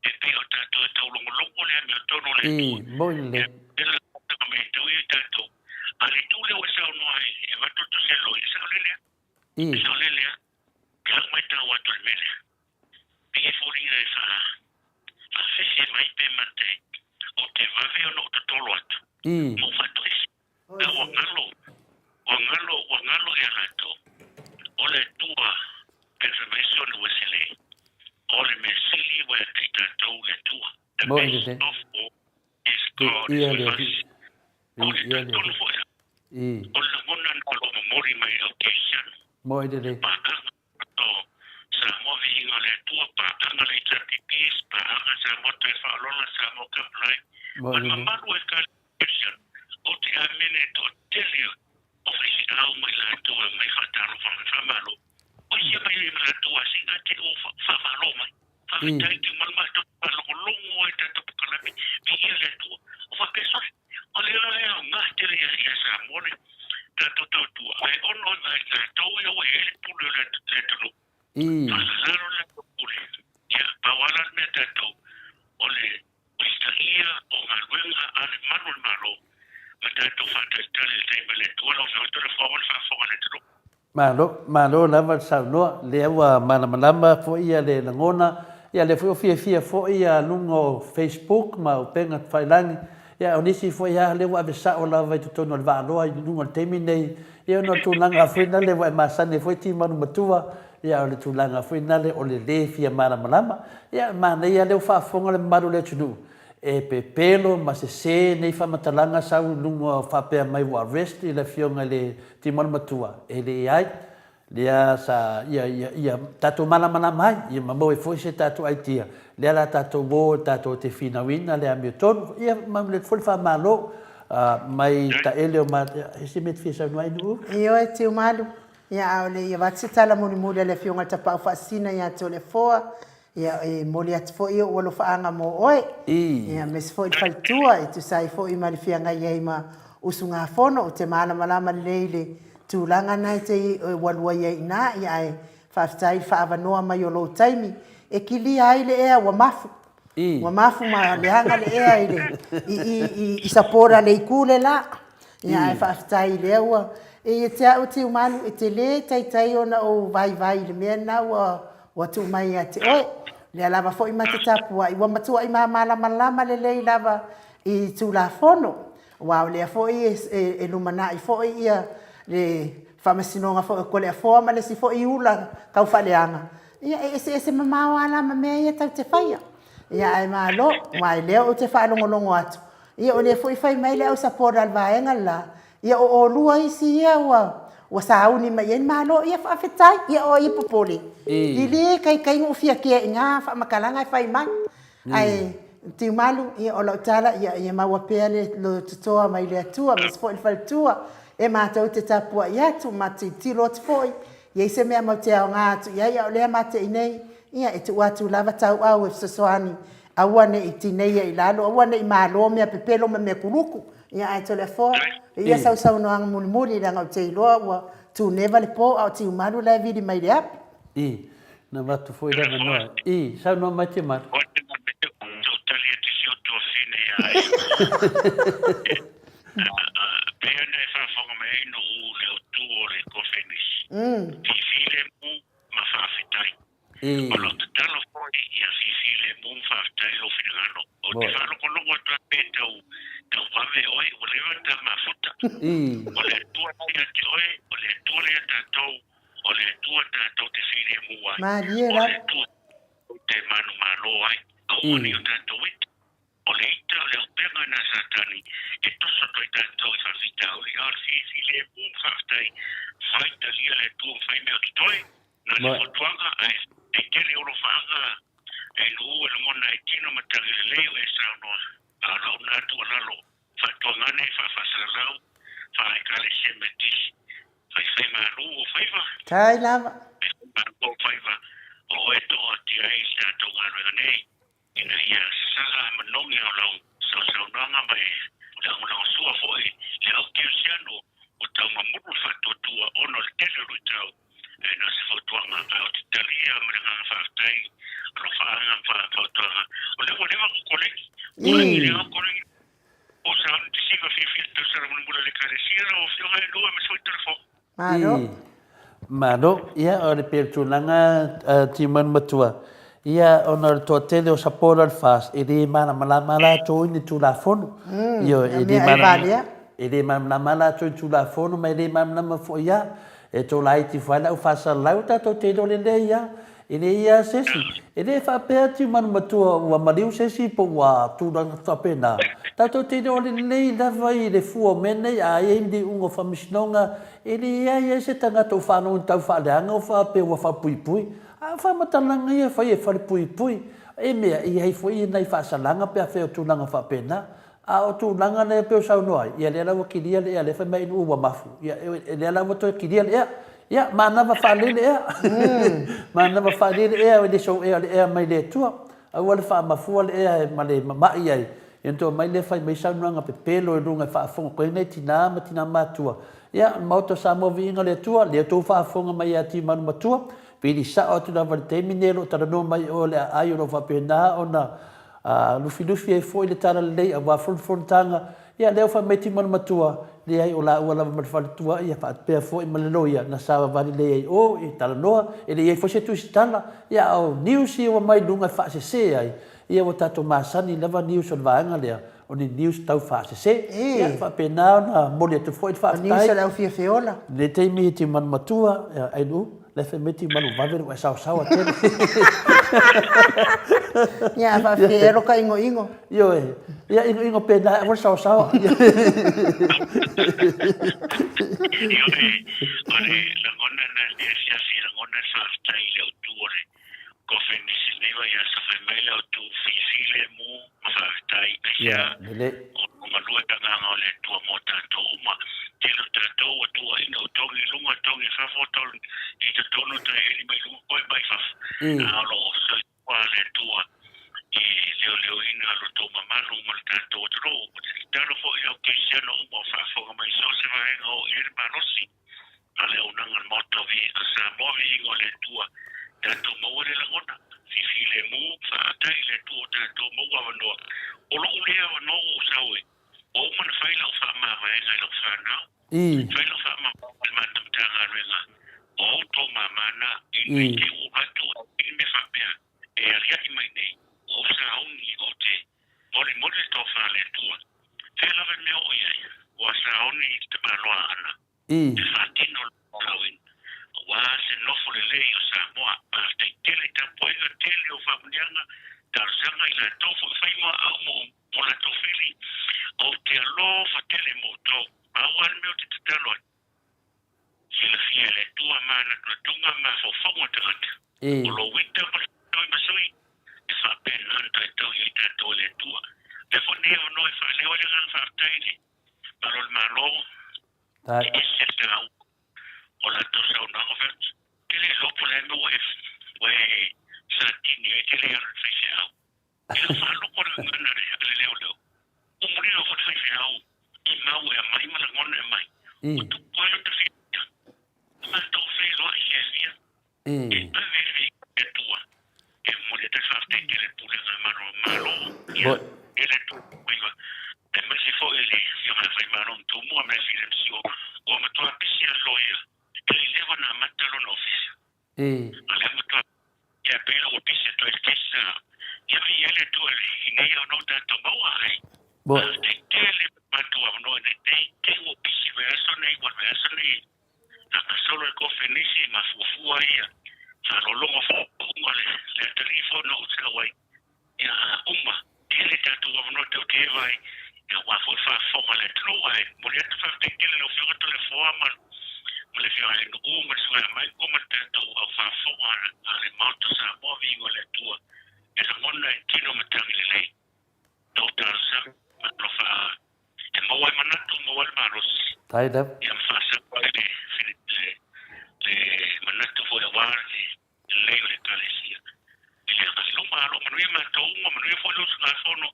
e pei o tatou e taulogologo le amio.
I, moni lelei. I. I. Moni lelei. Viia le Alii. Viia le Alii. I. Moni lelei. Moni lelei. I. I. Malo, malo lava le saunoa, lea ua malamalama foi ia le lagona, ia lea foi ua fiafia foi ia luga o Facebook ma upega tafailangi, ia o nisi foi a lea ua ave sao lava i totonu o le Vaaloa i luga o le taimi nei, ia ona o le tulaga foi lale ua e masani ai foi Timalu matua, ia o le tulaga foi lale o le le fia malamalama, ia manaia lea ua faafofoga le mamalu o le atunuu, E pepelo ma sese nei faamatalaga sau i luga faapea mai ua arrest i le afioga i le Timona Matua, e leai, lea sa ia ia ia tatou malamalama ai, ia ma maua ai foi se tatou idea, lea la tatou o tatou te finauina le amiotonu, ia ma le foi le faamalo mai taele o ma e se mea e te fia saunoa ai Nu'u?
Ioe, Tiumalu, ia a o le i avatu se tala mulimuli a le afioga i le Tapaau Faasisina ia Toleafoa, Ia, e momoli atu foi ou alofaaga mo oe, ia, aemaise foi le faletua e tusa ai foi ma le feagai ai ma usugafono. Ou te malamalama lelei i le tulaga na e te ua alu ai i ina, ia, ae faafetai i le faaavanoa mai o lou taimi e kilia ai le ea ua mafu. Ua mafu ma leaga le ea i le, i, i, i, i support a le itu le la. Ia, ae faafetai lea ua, e ia te au Tiumalu, e te le taitai ona ou vaivai i le mea lena ua, Ua tuu mai ia te oe. Lea lava foi ma te tapuai, ua matuai malamalama lelei lava i Tulafono, aua o lea foi e lumanai foi ia le Faamasinoga foi o Toleafoa ma le isi foi ula tau faaleaga, ia e eseese mamao lava la ma mea ia tatou te faia. Ia ae malo, aua o lea ou te faalogologo atu, ia o lea foi fai mai le au supporter a le vaega le la, Ia o olua isi ia ua ua sauni mai i ai le Malo, ia faafetai, ia o ai e popole. I le taitai ona ou fia kea i na faamatalaga e fai mai. Ae Tiumalu, ia o lau tala, ia ia maua pea le lototoa mai le Atua, aemaise foi le faletua, e matou te tapuai atu, ma tilotilo atu foi, i ai se mea matou te aoga atu i ai, a o lea ma te i nei, ia e tuu atu lava tauau e fesoasoani, aua ne i tineia i lalo, aua ne i malo mea pepelo ma mea kuluku. Ia ae Toleafoa, e ia sau saunoaga mulimuli leaga ou te iloa ua tuneva le po a o Tiumalu la e vili mai le api.
I, na avatu foi le avanoa. I, saunoa mai Tiumalu. I.
O lau tatalo foi ia filemu ma faafetai lou finagalo. Ou te faalogologo atu lava pe tau tau vave oe, ua leva ona ta mafuta. O le Atua la ia te oe, o le Atua la ia tatou, o le Atua tatou te filemu ai,
Malie
o le
lava.
Atua tatou te manumalo ai. Aua ne i o tatou ita, o le ita o le auupega na Satani e toso atu ai tatou i faafitauli, a o le filemu ma faafetai, fai talia le Atua ma fai mea o totoe. Na o se fautuaga ae e tele olofaaga e nuu e lagona ai tino ma tagi lelei o e saunoa, a o lau na tuualalo, faatuagane, faafaasalalau, faa-Ekalesia Metisi, faifai malu o faiva,
Tai lava.
faifai malu o faiva o oe toatia ai i le tatou galuega nei. Ina ia sasaa manogi o lau sausaunoaga ma e lagolagosua foi le au kerisiano ua tau mamulu le faatuatua ona o le tele o luitau, ae na o se fautuaga ae ou te talia ma le agaga faafetai, alofaaga ma fautuaga. O lea ua leva ona kolegi, kolegi lea kolegi. fiafia i le tausaga mulimuli a le Ekalesia, lau Afioga e lua ma sui telefoni.
Malo.
I. Malo. Ia, o le pei o le tulaga a Timanu Matua, ia, ona o le toatele o supporter o le FAST, e le malamalama latou i ni Tulafono. Ioe, e le malamalama, e le malamalama latou i ni Tulafono ma e le malamalama foi ia. E tolaiti foi lava le au faasalalau tatou te iloa lelei lava. E leai lava se isi. E le faapea Tiumanu Matua ua maliu se isi po ua tulaga faapena. Tatou te iloa lelei lava i le fua o mea nei, a i ai ni iuga o faamasinoga, e leai ai se tagata ua faalogo i ni tau faaleaga ua faapea ua faapuipui. A o faamatalaga ia e fai e falepuipui, e mea, e i ai foi nai faasalaga pe afai o tulaga faapena. A o tulaga lea e pei o saunoa ai, ia lea la ua kilia le ea, lea fai mai ua mafu, ia lea la ua toe kilia le ea. Ia, manava faalele ea. Manava faalele ea, e le sou ea o le ea mai le Atua. Aua le faamafua le ea ma le mamai ai. Ia ona toe omai lea fai mai saunoaga pepelo i luga e faafofoga atu ai nai tina ma tina matutua. Ia, le Maota o Samoa Viiga o le Atua, lea outou faafofoga mai ia Timalu Matua, pili sao atu lava i le taimi lenei o lo o talanoa mai oe o le aai o lo o faapena ona A lufilufi ai foi le talalelei aua foi le fonotaga, ia lea ua fai mai Timona Matua, leai o laua lava ma le faletua, ia faapea foi ma le loia na savavali lelei ai o e talanoa, e le i ai foi se tusitala, ia a o news ia ua mai luga e faasese ai, ia ua tatou masani lava news o le vaega lea, o ni news tau faasese. Ia faapena ona momoli atu foi le faafetai. O news a le
au fiafiola.
I lenei taimi i Timona Matua, ia Ainuu, La e fai mai Timalu vave ua e saosaoa tele.
Ia a faafefea ea lo ka igoigo.
Ioe. Ia igoigo pena aua le saosaoa.
Ioe, o le lagona na i le asiasi, lagona le faafetai i le autu o le kofenisi i lenei vaiaso, fai mai le autu filemu ma faafetai. Aisea? O lo galue le agaga o le Atua mo tatou uma. Tele o tatou ua tuuaina, ua togi i luga, togi i fafo, togi i totonu, taeli mai luga, koe mai fafo. A o lo o soifua le Atua e leoleoina lo tou mamalu ma le tatou atunuu. Ou te tatalo foi i au Kerisiano uma o faafofoga mai i so o se vaega o oo i ai le malosi. A le auaunaga a le Maota o Viiga Samoa, Viiga o le Atua, tatou maua le lagona, fifilemu, faafetai i le Atua ua tatou maua avanoa. O lou lea avanoa ua ou sau ai, ua uma ona fai lau faamavaega i lau fanau, fai lau faamavaega i le matou Matagaluega, o outou mama na, ina i te i ua ou atu ai ni mea faapea e aliaʻi mai nei, ua ou sauni ou te molimoli le tofa a le Atua. Fea lava le mea o oo i ai, ua sauni i le tamaloa Aana. E faatino le valaauina aua se nofo lelei o Samoa. Faafetai tele i tapuaiga tele o faamanuiaga, talosaga i latou foi fai muaau mo mo latou fili. Ou te alofa tele mo outou. Pau lava le mea ou te tatalo atu, silafia e le Atua manatunatuga ma mafaufauga o tagata. O lou ita ma le toi ma sui, e faapena ona taitau i ai tatou e le Atua. Lea foi lenei avanoa e faaleo ai le agaga faafetai i le Malo o le Malo, e ese le taua o latou saunoaga fai atu, e le iloa po o le a le mea ua e ua e satini ai e te le alu i le faifeau. I lau faaloko le gagana a le leoleo, ua mulilo foi le faifeau i mau e aumai ma lagona e aumai, ua tupu ai lota fiafia, matou feiloai fiafia. E ave i le Atua e momoli atu ai le faafetai tele i le Pulega a le Malo, ia, e le Atua Faiva, aemaise foi le Afioga ia Faimalo Tumua ma le Afioga i le MCO, ua matua pisi lava le loia, e le leva ona amata lona ofisa. A o lea matua ia pei la ua pisi atu ai le kesi sa ia viia ai le Atua i nei avanoa ua tatou maua ai. Faafetai tele matou avanoa i nei te ua pisi vaiaso nei, ua vaiaso nei A gasolo i kofe nisi ma fuafua ia faalologo faauuga le le atalii foi na ou sau ai ia a uma tele tatou avanoa tou te eva ai ia aua foi le faafofoga a le atunuu ae momoli atu faafetai tele lau afioga Toleafoa ma ma le afioga ia Nu'u ma le suaga Maiko ma le tatou au faafofoga a le Maota o Samoa viiga o le Atua e lagona e tino matagi lelei tou talosaga ma alofa E maua ai manatu, maua ai le malosi.
Faafetai lava.
Ia ma faasau ai le, le, le manatu foi aua le lelei o le Ekalesia. I le agai i luma, alo manuia matou uma, manuia foi le usugafono.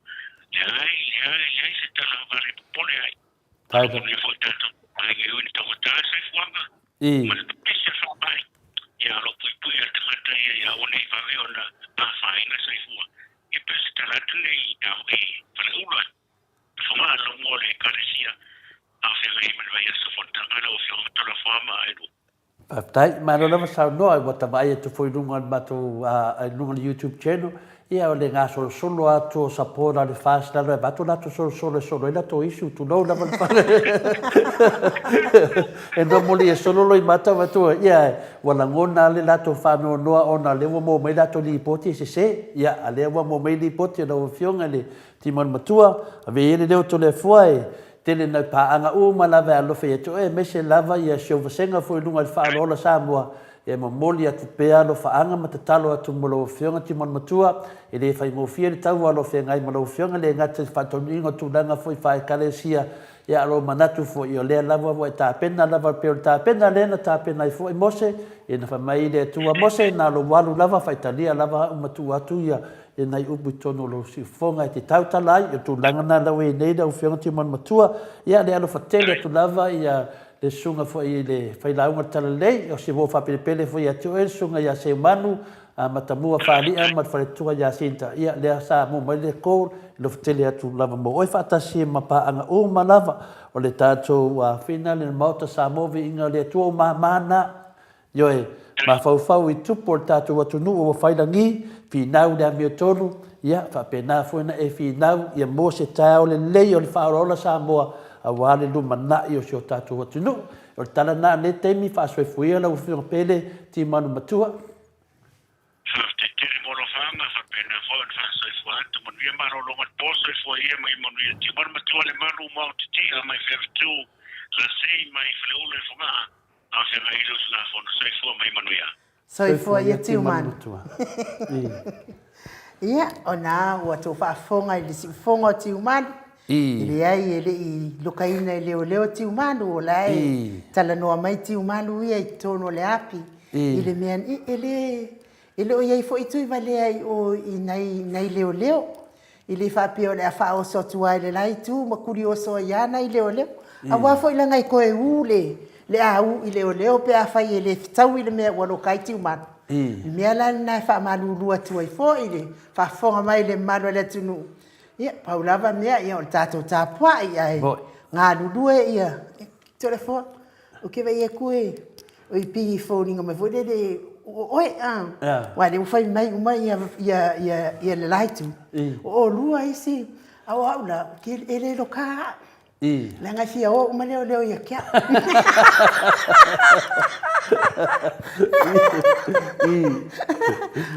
Leai, leai, leai se tala vale popole ai.
Faafetai lava.
Manuia foi tatou aiga e ui ina taugata le soifuaga. Ma le pese faamai. Ia alo puipui a le tagata ia ia aua ne i vave ona afaina le soifua. Ia pei o se tala atu lenei i Faleula. Fofoga logo o le. Ekalesia a o feagai ai ma le vaiaso fonotaga lau Afioga Tolafoa ma Aelua.
Faafetai, malo lava saunoa, ua ta vaai atu foi i luga o le matou, i luga o le YouTube channel, ia o le gasolosolo atu o support a le FAST lalo e avatu latou solosolo e solo ai latou issue, tulou lava le fale. E normally e solo loimata avatu, ia ua lagona le latou faanoanoa ona o lea ua maua mai latou lipoti e sese, ia a lea ua maua mai lipoti a lau Afioga i le Timanu Matua, ave ia le leo Toleafoa e tele nai paaga uma lava e alofa ia te oe aemaise lava ia si ou vasega foi i luga i le faaaloalo Samoa, e momoli atu pea alofaaga ma tatalo atu mo lau Afioga Timanu Matua, e le faigofie le taua o lo o feagai ma lau Afioga, e le gata i le faataunuuina o tulaga foi faa-Ekalesia, ia a o lou manatu foi o lea lava ua e tapena lava pei o le tapena lea na tapena ai foi Mose, ia na fai mai le Atua, Mose, na o lou alu lava faitalia lava au ma tuu atu ia nai upu i totonu o lou siufofoga e te tautala ai, o le tulaga lena la ua i ai nei lau Afioga Tiumalu Matua, ia le alofa tele atu lava ia le susuga foi i le failauga o le Talalelei, o si uo faapelepele foi ia te oe le susuga ia Seumanu Matamua Faali'a ma le faletua ia Sinta, ia lea sa maua mai le call, e alofa tele atu lava mo oe faatasi ma paaga uma lava o le tatou Afina le Maota Samoa Viiga o le Atua o mama na. Ioe, mafaufau i tupu o le tatou atunuu ua fai lagi, finau le amiotonu, ia faapena foi ona e finau ia maua se taeao lelei o le faaolaola Samoa aua le lumanai o si o tatou atunuu. O le tala lena i lenei taimi, faasoifua lau Afioga Pele Timanu Matua.
Faafetai tele mo alofaga, faapena foi ona faasoifua atu. Manuia malologa le po, soifua ia ma ia manuia. Timanu Matua le malu ma o titia mai Feavetu, Lasei mai Faleula i Fogaa, A o feagai le usugafono, soifua ma ia manuia.
Soifua ia Tiumanu. Ia, ona ua tou faafofoga i le siufofoga o Tiumanu. E leai, e le i lokaina e leoleo Tiumanu, o la e talanoa mai Tiumanu ia i totonu o le api, i le mea, e le, e le o i ai foi Tuivalea i o i nai, nai leoleo. E le faapea o le a faaoso atu lava i le la itu ma kulioso ai lava nai leoleo. Aua foi leaga e toe u le, le a u i leoleo pe afai e le fetaui le mea ua loka ai Tiumalu. O le mea la lena e faamalulu atu ai foi i le faafofoga mai i le mamalu o le atunuu, ia, pau lava mea, ia o le tatou tapuai ae galulue ia Toleafoa. Ou te vaai atu e oi pei e foliga mai foi lele o oe a. Aua o lea ua fai mai uma ia ia ia le la itu. O olua isi a o au la e le loka au. Leaga e fia o uma leoleo ia te au.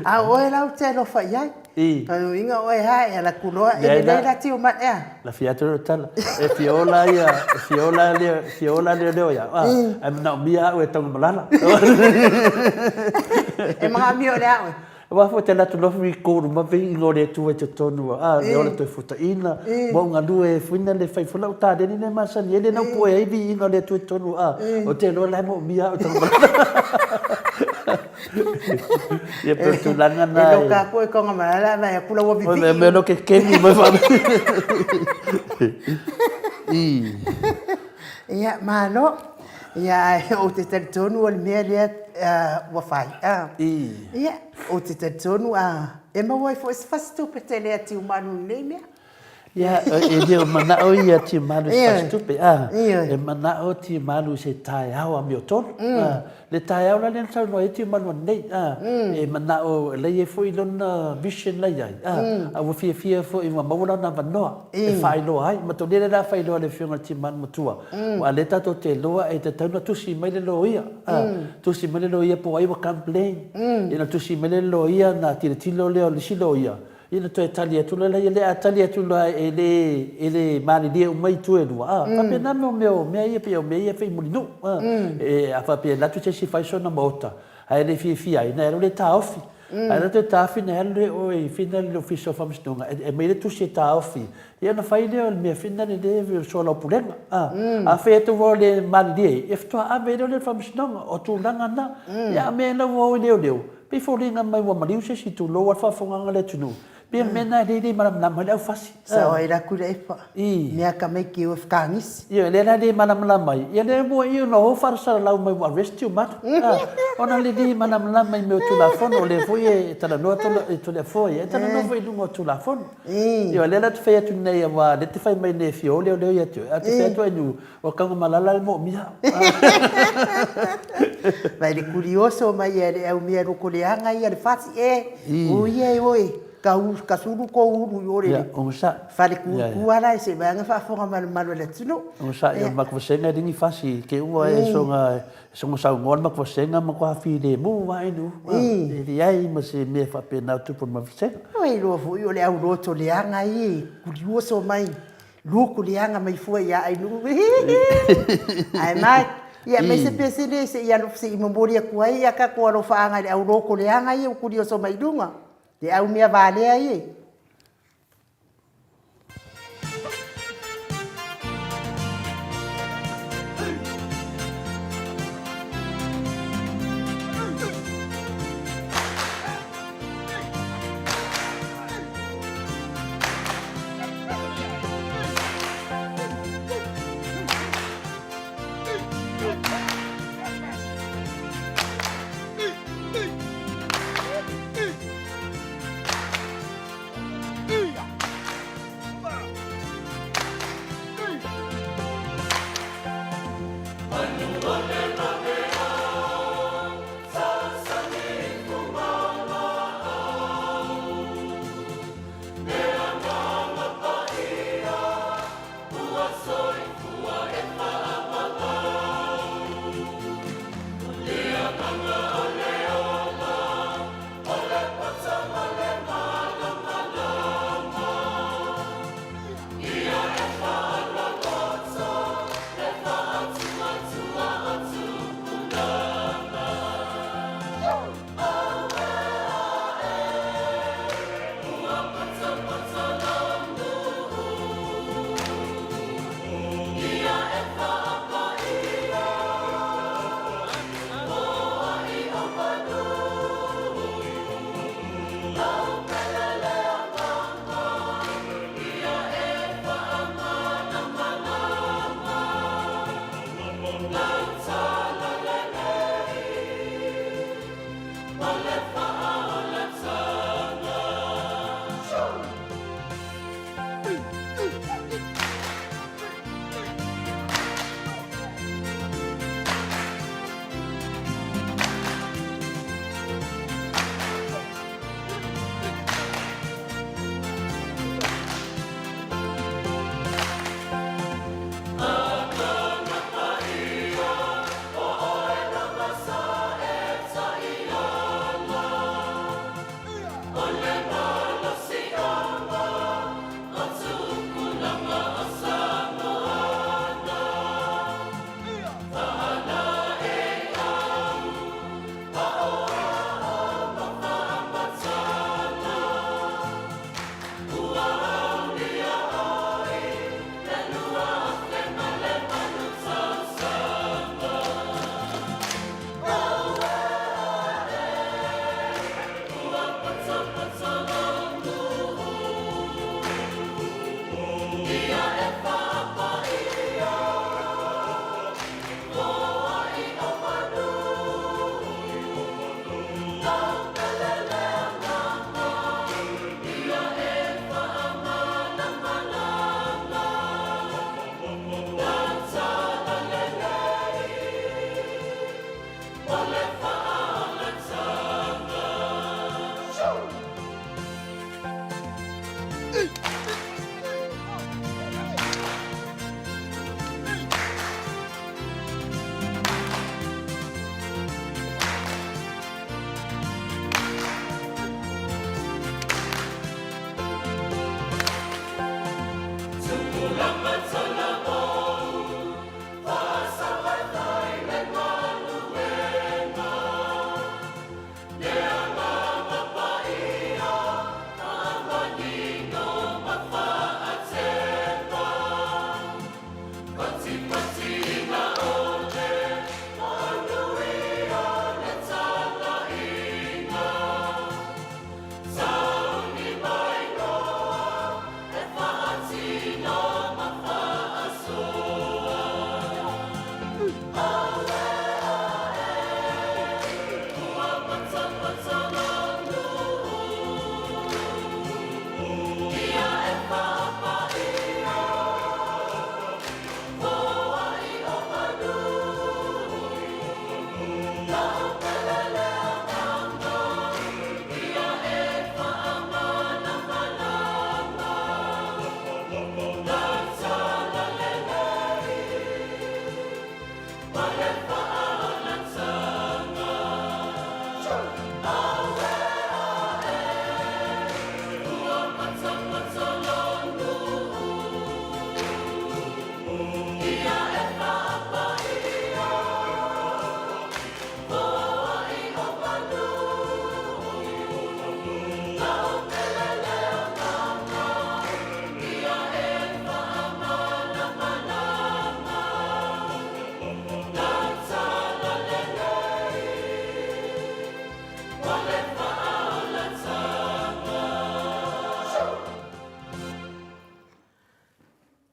A o oe la ou te alofa i ai. O lona uiga o oe lava e alu atu loa e lelei la Tiumalu ea.
Na fia atu lau tala, e fia ola ia, e fia ola leo, e fia ola leoleo ia, a, ae manaomia au e Taugamalala.
E manaomia o le a oe?
Aua foi te alu atu loa record uma viiga o le Atua i totonu, a, le ola toe futaina, ma ou galue fuina le fai foi lau taleni lea e masani ai, lea na ou poe ai viiga o le Atua i totonu, a, ou te iloa la e moomia au e Taugamalala. Ia pei o le tulaga na.
E loka atu e Togamalala ae vaai atu la ua vivii.
Oi mea no ke kemi mai fa.
I. Ia malo. Ia ae ou te talitonu o le mea lea ua fai.
I.
Ia ou te talitonu e maua ai foi se fasitupe tele a Tiumalu i lenei mea.
Ia, e le o manao ia Tiumalu i se fasitupe, a, e manao Tiumalu i se taeao amiotonu. A, le taeao la lea na saunoa ai Tiumalu ananei, a, e manao, la e i ai foi lona vision la e i ai, a, a ua fiafia foi ua maua lona avanoa e faailoa ai. Matou lea la faailoa e le Afioga i le Tiumalu Matua, aua o lea tatou te iloa e tatau ona tusi mai le loia, a, tusi mai le loia po o ai ua complain, ia ona tusi mai lea e le loia ona tilotilo lea o le isi loia, Ia na toe tali atu loa lea, ia a tali atu loa e le, e le malilie uma itu e lua, a, faapena mea o mea o mea ia pei o mea ia e fai mulinuu, a. E, a faapea e alu atu se isi fai sona maota, ae le fiafia ai, ona e alu lea e taofi. A alu atu e taofi ona e alu lea oe i fina le Ofisa o Faamasinoga e aumai le tusi e taofi, ia ona fai lea o le mea fina le le o le soalaupulega, a. A fai atu ua le malilie ai, ia faatoa ave ai lea i le Faamasinoga. O tulaga na. Ia a o mea la ua o i leoleo, Pei foliga mai ua maliu se isi tulou a le faafofogaaga a le atunuu. Pei o le mea lena e le malamalama ai le aufasi.
Sao ai la Tuilaepa. Mea ka mai ke o whakangisi.
Ioe, lea la le malamalama ai. Ia lea ua i ona o faasalalau mai ua arrest uma atu. Ona le le malamalama i mea o Tulafono, o lea foi e talanoa Toleafoa ia, e talanoa foi i luga o Tulafono. Ioe, lea la ou te fai atu nei aua o lea e te fai mai nei e fia o leoleo ia te oe, ae ou te fai atu Ainuu, o Tanumalala le moomia.
Vai le kurioso mai ia le au mea loko leaga ia le fasi e, o ia e oe, ka u, ka sulu ko ulu i ore le fale kukua la e se vaega faafofoga malumalu a le atunuu.
Onosai, o le matou vasega e le ni fasi, te ua e soga, soga saunoa le matou vasega matua filemu lava Ainuu. E leai ma se mea faapena o tupu i le matou vasega.
Ua iloa foi o le au loto leaga ia e kurioso mai. Luku leaga mai fua ia Ainuu. Ae Mike, ia aumai se pesene se i alu se i momoli atu ai ia tatou alofaaga i le au loko leaga ia ua tulioso mai luga, le au mea valea ia.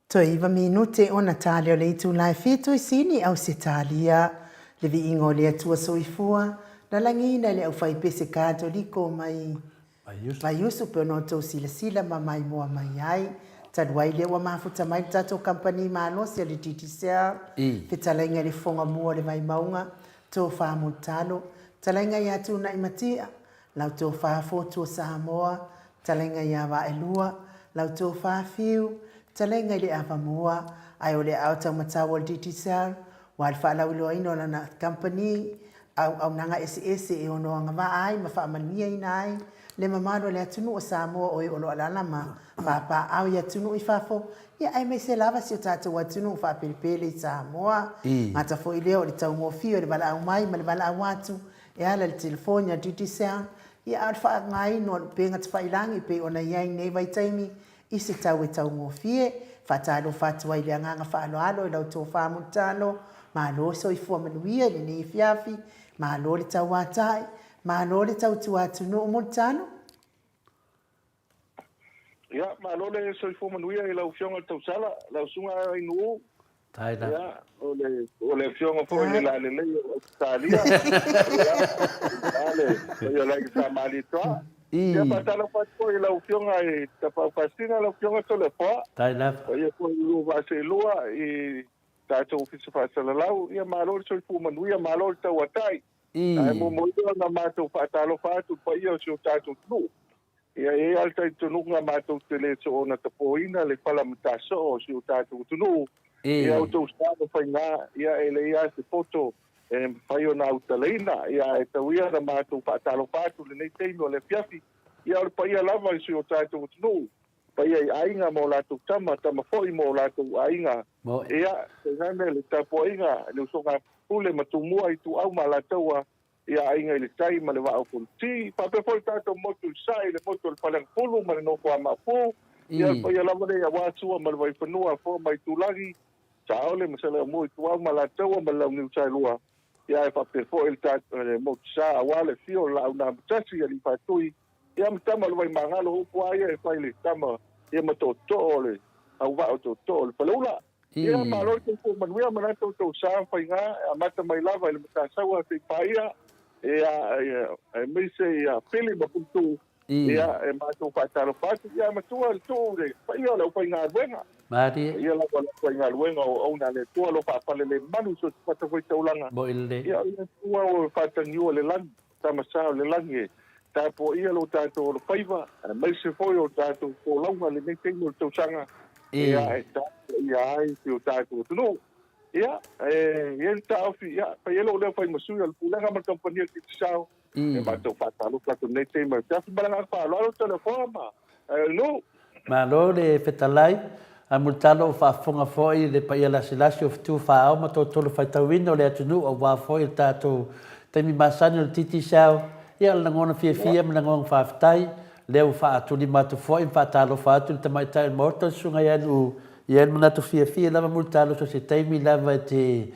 Toe iva minute ona tali o le itula e fitu i Sini, Ausetalia. Le viiga o le Atua Soifua, lalagiina e le aufaipese Katoliko mai Vaiusu pe ona outou silasila ma maimoa mai ai. Talu ai lea ua mafuta mai le tatou kamupani malosi a le Digicel, fetalaiga i le Fofoga Mua o le Vaimauga, Tofa Mulitalo, talaiga ia Tuunai Matia, Lau tofa Fotu o Samoa, talaiga ia Vaelua, lau tofa Fiu, talaiga i le Avamua, ae o le aao taumatau o le Digicel, ua le faalauiloaina o lana kamupani auaunaga eseese e ono agavaa ai ma faamanuiaina ai le mamalu o le atunuu o Samoa o e o lo o alaala ma papaaao i atunuu i fafo, ia aemaise lava si o tatou atunuu faapelepele i Samoa. Gata foi lea o le taugofie o le valaau mai ma le valaau atu E ala i le telefoni a Digicel, ia a o le faaaogaina o le upega tafailagi e pei ona i ai i nei vaitaimi i se tau e taugofie. Faatalofa atu ai i le agaga faaaloalo i lau tofa Mulitalo, malo soifua manuia i lenei afiafi, malo le tauatai, malo le tautua atunuu Mulitalo.
Ia, malo le soifua manuia i lau Afioga i le Tausala, lau Susuga Ainuu. Ia, o le, o le Afioga foi i le Lalelei o Ausetalia. Ia, a le paia o le Aiga Sa Malietoa. Ia, faatalofa atu foi i lau Afioga i Tapaau Faasisina, lau Afioga Toleafoa. Paia foi i lua vaa seelua i tatou Ofisa Faasalalau. Ia, malo le soifua manuia, malo le tauatai. Ae muamua ifo ona matou faatalofa atu i le paia o si o tatou atunuu. Ia, e i ai lava le talitonuga matou te le soona tapoina le fala matasoo o si o tatou atunuu. Ia outou sa ma faiga, ia e leai lava se poto e mafai ona autalaina. Ia, ae tau ia ona matou faatalofa atu i lenei taimi o le afiafi. Ia, o le paia lava i si o tatou atunuu, paia i aiga ma o latou tama, tama foi ma o latou aiga. Ia, tainane le tapuaiga i le usoga a Pule ma Tumua, Ituau ma Alataua, ia Aiga i le Tai ma le Vaa o Fonoti. Faapea foi le tatou motu i Sasae, le motu o le Faleagafulu ma le nofo a Maapu. Ia, le paia lava lea aua Sua ma le Vaifanua, Foa ma Itulagi, Saole ma Saleaaumua, Ituau ma Alataua ma le Launiu Saelua. Ia, ae faapea foi le motu sa aua le afio o le Laau na Amotasi, Alii Faatui, Ia ma tama o le Vaimagalo, o upu lava ia e fai i le tama ia ma tootoo o le auvaa o tootoo o le Faleula. Ia malo le soifua manuia ma lata outou sa ma faiga e amata mai lava i le Matasaua seia paia ia aemaise ia Pili ma Puletuu ia e matou faatalofa atu. Ia matua le tuu i le paia o le aufaigaluega. Paia lava o le aufaigaluega o auauna a le Atua o lo o faafalelemalu i so o se fatafaitaulaga. Ia o le Atua ua faatagiua le lagi. Tama sa o le lagi e tapuaia lo tatou alofaiva, aemaise foi o tatou folauga i lenei taimi o le tausaga, ia e tapuaia ai si o tatou atunuu. Ia, e i ai le taofi, ia, fai ai lou leo fai ma sui o le Pulega ma le Kamupani a le Digicel, e matou faatalofa atu i lenei taimi o le afiafi. Ma le agaga faaaloalo, Toleafoa ma Nuu.
Malo le fetalai, ae mulitalo o faafofoga foi le paia lasilasi o fetu faaao ma tolotolo faitauina o le atunuu aua foi le tatou taimi masani o le Digicel. Ia o le lagona fiafia ma le lagona faafetai lea ua faatulima atu foi ma faatalofa atu le tamaitai o le Maota le Susuga ia Nuu. E i ai le manatu fiafia lava mulitalo so o se taimi lava e te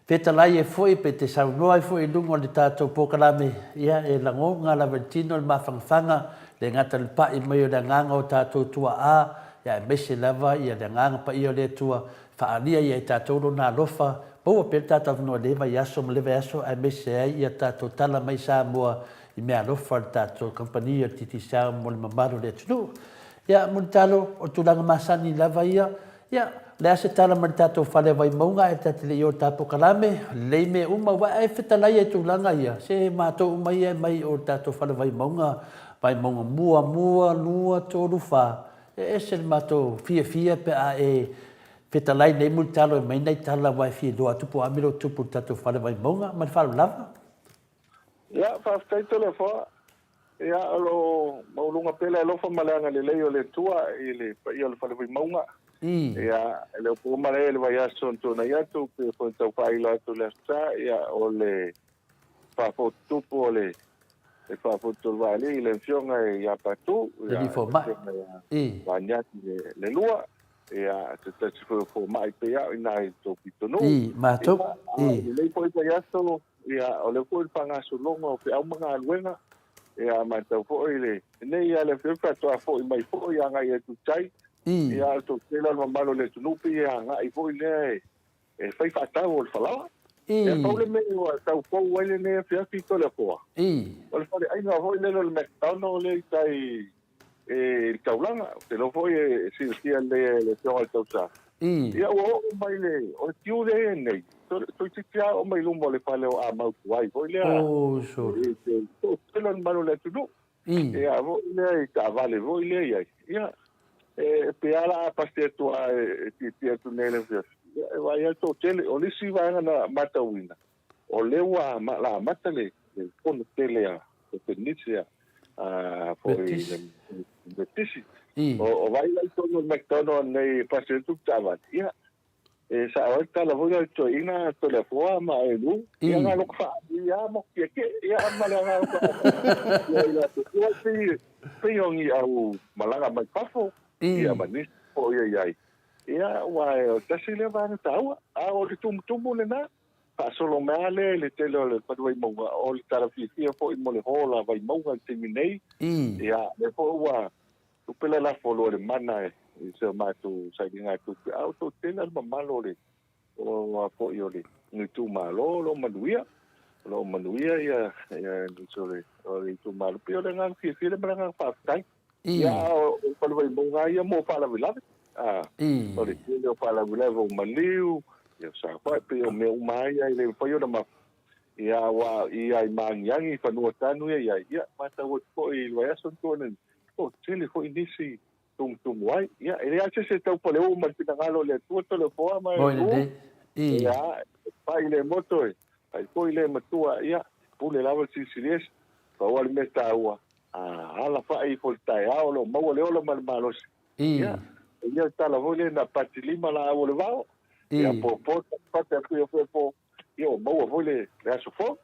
Fetalai e foi pe te saunoa ai foi i luga o le tatou polokalame, ia e lagona lava i le tino le mafanafana, le gata i le pai mai o le agaga o tatou tuaa, ia aemaise lava ia le agaga paia o le Atua, faaalia ia i tatou Lona alofa, maua pea le tatou avanoa i lea vaiaso ma lea vaiaso, aemaise ai ia tatou tala mai Samoa i meaalofa a le tatou kamupani o le Digicel mo le mamalu o le atunuu. Ia, Mulitalo, o tulaga masani lava ia, Ia, o le a se tala mai le tatou fale Vaimauga ae ta te le i o i le ta polokalame, lelei mea uma, aua e fetalai ai tulaga ia, se matou uma ia e mai o le tatou fale Vaimauga, Vaimauga muamua, lua, tolu, fa, e ese le matou fiafia pe a e fetalai nei Mulitalo e aumai nai tala aua e fia iloa atu po o a mea o lo o tupu i le tatou fale Vaimauga. Ma le faaaloalo lava.
Ia, faafetai Toleafoa. Ia, o lo o maualuga pea le alofa ma le agalelei o le Atua i le paia o le Fale Vaimauga. Ia, e le o po malae i le vaiaso na tuanai atu, pei foi ona tau faailo atu i le Aso Sa, ia, o le faafotutupu o le faafotutuvalii i le Afioga ia Patu, ia, le Afioga ia Vaniati le Lua, ia, se tasi foi o fomai pei au i ina i le tou pitonuu. Ia, a o lenei foi vaiaso, Ia, o lea foi le faagasologa o feau ma galuega, ia, matau foi lenei lava le afiafi faatoa foi mai foi agai atu i tai. Ia, a o le toatele o le mamalu o le atunuu pei e agai foi lea e fai faatau o le falaoa. Ia, pau le mea ua tau fou ai lenei afiafi Toleafoa, o le faleaiga foi lele o le McDonald lea i tai i le taulaga. Ou te iloa foi e silafia lelei e le Afioga i le Tausa. Ia, ua oo mai le, o le queue lea e i ai nei, toeitiiti lava oo mai i luma o le fale o Amau tuai foi lea, i le toatele o le mamalu o le atunuu. Ia, foi lea i taavale foi lea i ai. Ia, e pei lava o le a pasi atu lava e tietie atu nei i le afiafi, ia, e vaai lava le toatele. O le isi vaega na matauina, o lea ua la amata le fono tele a Fenise a foi le Metisi. O vaai la i totonu o le McDonald nei e pasi atu le taavale, ia, E sao ai le tala foi lea a le toeaina Toleafoa ma Elu, ia na loko faaali lava mo tietie, ia ma le agaga faaaloalo i latou. Ia pei, pei o ni au malaga mai fafo, ia ma nisi foi e i ai. Ia aua o le tasi lea vaega taua, a o le tumutumu lena, faasolo mai lava lea i le tele o le fale Vaimauga, o le tala fiafia foi mo le hall a Vaimauga i le taimi nei, ia lea foi ua Tupe le lafo loa i le mana i se matou sailiga tupe, a ua toatele lava le mamalu o le o a foi o le itumalo o lo o manuia, o lo o manuia ia ia nisi o le o le itumalo. Pei o le agaga fiafia lea ma le agaga faafetai. Ia a o le Fale Vaimauga lava ia mo faalavelave. A o le tele o faalavelave o maliu, ia o saofai, pei o mea uma lava ia e le mafai ona Ia, aua ia i maagiagi i fanua tanu ia i ai, ia, matau atu foi i le vaiaso na tuanai nei, o tele foi nisi tumutumu ai. Ia, e leai lava se isi e tau paleuu ma le finagalo o le Atua Toleafoa ma e lu, ia, e pai le moto e pai foi le matua, ia, pule lava le Silisili Ese. Pau lava le mea taua, a alafai ifo i le taeao o lo o maua le ola ma le malosi, Ia, e ia le tala foi lea na pati lima laau o le vao, ia, po po, pati atu ia po, Ia ua maua foi le aso fou.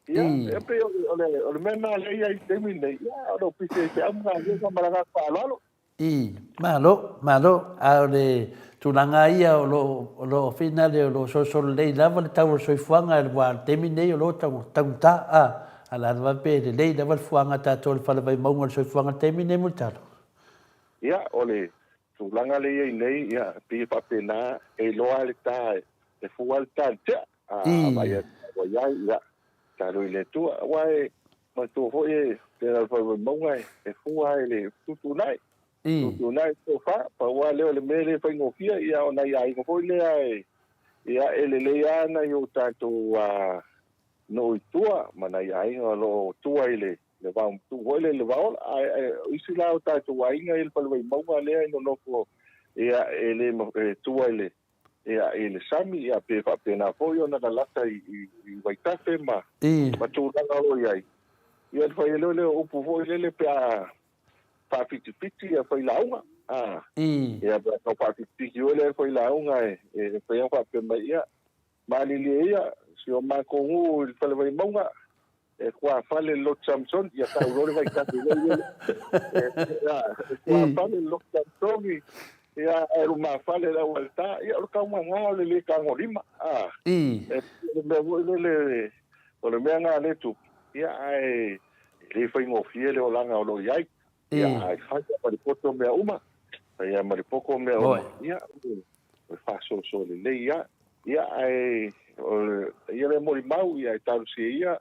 Ia, e pei o le, o le mea lena lea e i ai i le taimi lenei, ia, o lou pisi ai feau ma galuega ma le agaga faaaloalo.
I, malo, malo. A o le tulaga lava ia o lo o, o lo o finale o lo o solosolo lelei lava le tau o le soifuaga aua o le taimi lenei o lo o taugata, a, a o le a lava pe lelei lava le fuaga a tatou i le fale Vaimauga i le soifuaga i le taimi lenei Mulitalo?
Ia, o le tulaga lea e i ai nei, ia, e pei e faapena, e iloa lava le ta, e fua lava le ta i le tea, a vaai atu ua i ai, ia, talo i le Atua. Aua e manatua foi e pei ona fai Vaimauga, e fua lava i le tuutuunai, tuutuunai le tofa, pau lava lea o le mea lea e faigofie, ia, o nai aiga foi lea e, ia, e lelei lava nai o tatou nuu i tua ma nai aiga o lo o tua i le le vaomatua foi lea i le vaola. Ae o isi la o tatou aiga i le fale Vaimauga lea e nonofo ia e le e tua i le ia i le sami ia pe faapena foi ona lalata i i Vaitafe ma ma tulaga o lo o i ai. Ia ona fai ai loa lea o upu foi lele pe a faafitifiti ia failauga a ia pe a tau faafitifiti foi lea failauga e e fai ai faapea mai ia malilie ia si o matou nuu i le fale Vaimauga E tuafale le lotu Samsoni, ia tau loa le vaitafe i lou lele. E tuafale le lotu Samsoni, ia ae lumafale le aualeta, ia o le taumaga o le le tagolima. E le mea foi lele, o le mea lena lea e tupu, ia ae le faigofie le olaga o lo o i ai. Ia ae fai lava ma le poto mea uma, fai lava ma le poto mea uma, ia o le faasoasoa lelei lava. Ia, ae o le ia lea molimau, ia e talosia ia,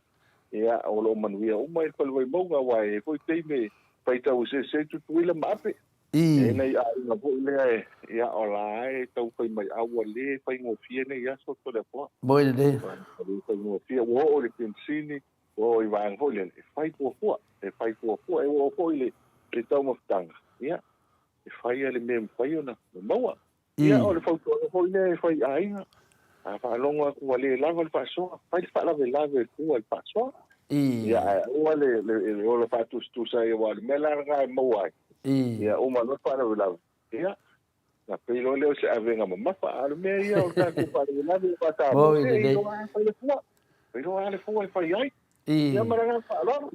ia o lo o manuia uma i le Fale Vaimauga, aua e i ai foi taimi e faitau eseese ai Tutuila ma Ape. E i ai nai aiga foi lea e, ia o la e tau fai mai, a ua le faigofie nei aso Toleafoa.
Moi lelei.
Ua le faigofie, ua oo i le penisini, ua oo i vaega foi lele, e fai fuafua, e fai fuafua, e oo foi i le taumafataga, ia, e fai lava le mea e mafai ona maua. Ia, o le fautuaga foi lea e fai i aiga, a faalogo atu ua le lava le faasoa, fai le faalavelave e fua i le faasoa. Ia, ae aua le, le, le ola faatusatusa ai, aua o le mea la lena e maua ai. Ia, uma loa le faalavelave, ia, ona pei loa lea o se avega mamafa. A o le mea ia o le tatou faalavelave ua faatamoe, se i iloa lava e fai le fua. Iloa lava le fua e fai ai. Ia ma le agaga faaaloalo.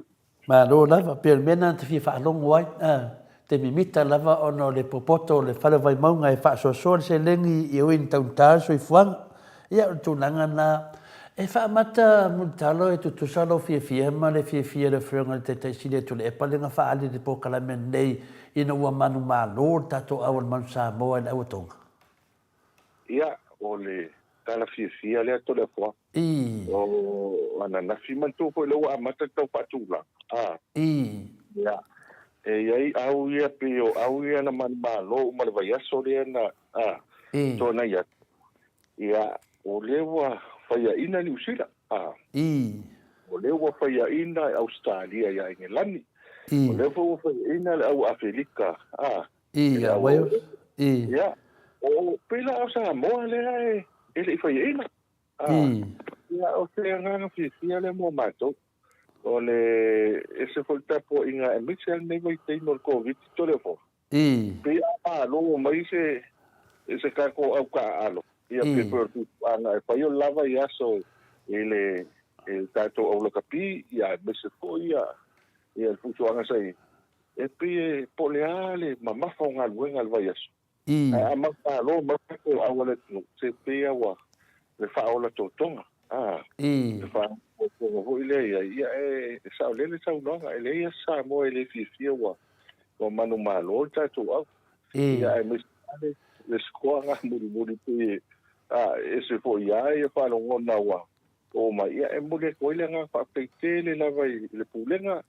Malo lava, pei o le mea lena na te fia faalogo ai, a, te mimita lava ona o le popoto o le fale Vaimauga e faasoasoa le seleni i ui ina taugata le soifuaga. Ia, o le tulaga lena. E faamata Mulitalo e tutusa lou fiafia ma le fiafia o le Afioga i le Taitai Sili o Tuilaepa lea na faaali i le polokalame nei ina ua manumalo le tatou au a le Manu Samoa i le auatoga?
Ia, o le tala fiafia lea Toleafoa.
Ii.
O ananafi manatua foi lea ua amata le tau faatulaga. A.
Ii.
Ia, e i ai au ia pei o au ia na manumalo uma le vaiaso lea na, a,
Ii.
tuanai atu. Ia, o lea ua faiaina Niu Sila. A.
Ii.
O lea ua faiaina e Ausetalia ia Engelani.
Ii.
O lea foi ua faiaina le au Afelika. A.
I, ia Wales. I.
Ia, o pei la o Samoa lea e, e le i faiaina. A.
I.
Ia, o se agaga fiafia lea mo matou. O le ese foi le tapuaiga aemaise lava lenei vaitaimi o le Koviti Toleafoa.
I.
Pei a malo mai se se tatou au taaalo, ia pei foi o le tuutuuaga e fai o le la vaiaso i le i le tatou au lakapi, ia aemaise foi ia ia le fuafuaga sa i ai. E pei e po o le a le mamafa o galuega i le vaiaso, ae a maumalo mai tatou au a le atunuu, se pei lava ua le faaola totoga, a, le faaola totoga foi lea i ai. Ia, e saolele saunoaga, e leai lava se Samoa e le fiafia ua manumalo le tatou au. Ia, aemaise lava le score mulimuli pei e ese foi lava ia faalogona ua oo mai. Ia, e momoli atu ai le agaga faafetai tele lava i le Pulega,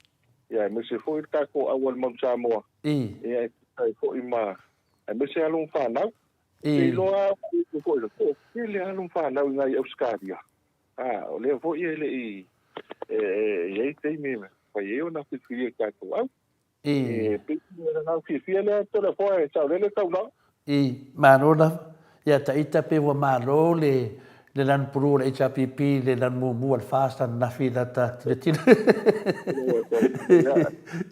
ia, aemaise foi le tatou au a le Manu Samoa, ia, e tusa ai foi ma, aemaise alo ma fanau. Ou te iloa lava ua foi le toatele alo ma fanau i nai Ausetalia. A, o lea foi e le i, e i ai taimi e fai ai ona filifilia i tatou au.
I.
E pei o le agaga fiafia lea Toleafoa e saolele le taulaga.
I. Malo lava. Ia Taita pe ua malo le le lanu pulu o le HRPP i le lanu muamua le FAST ananafi i lata tilotilo.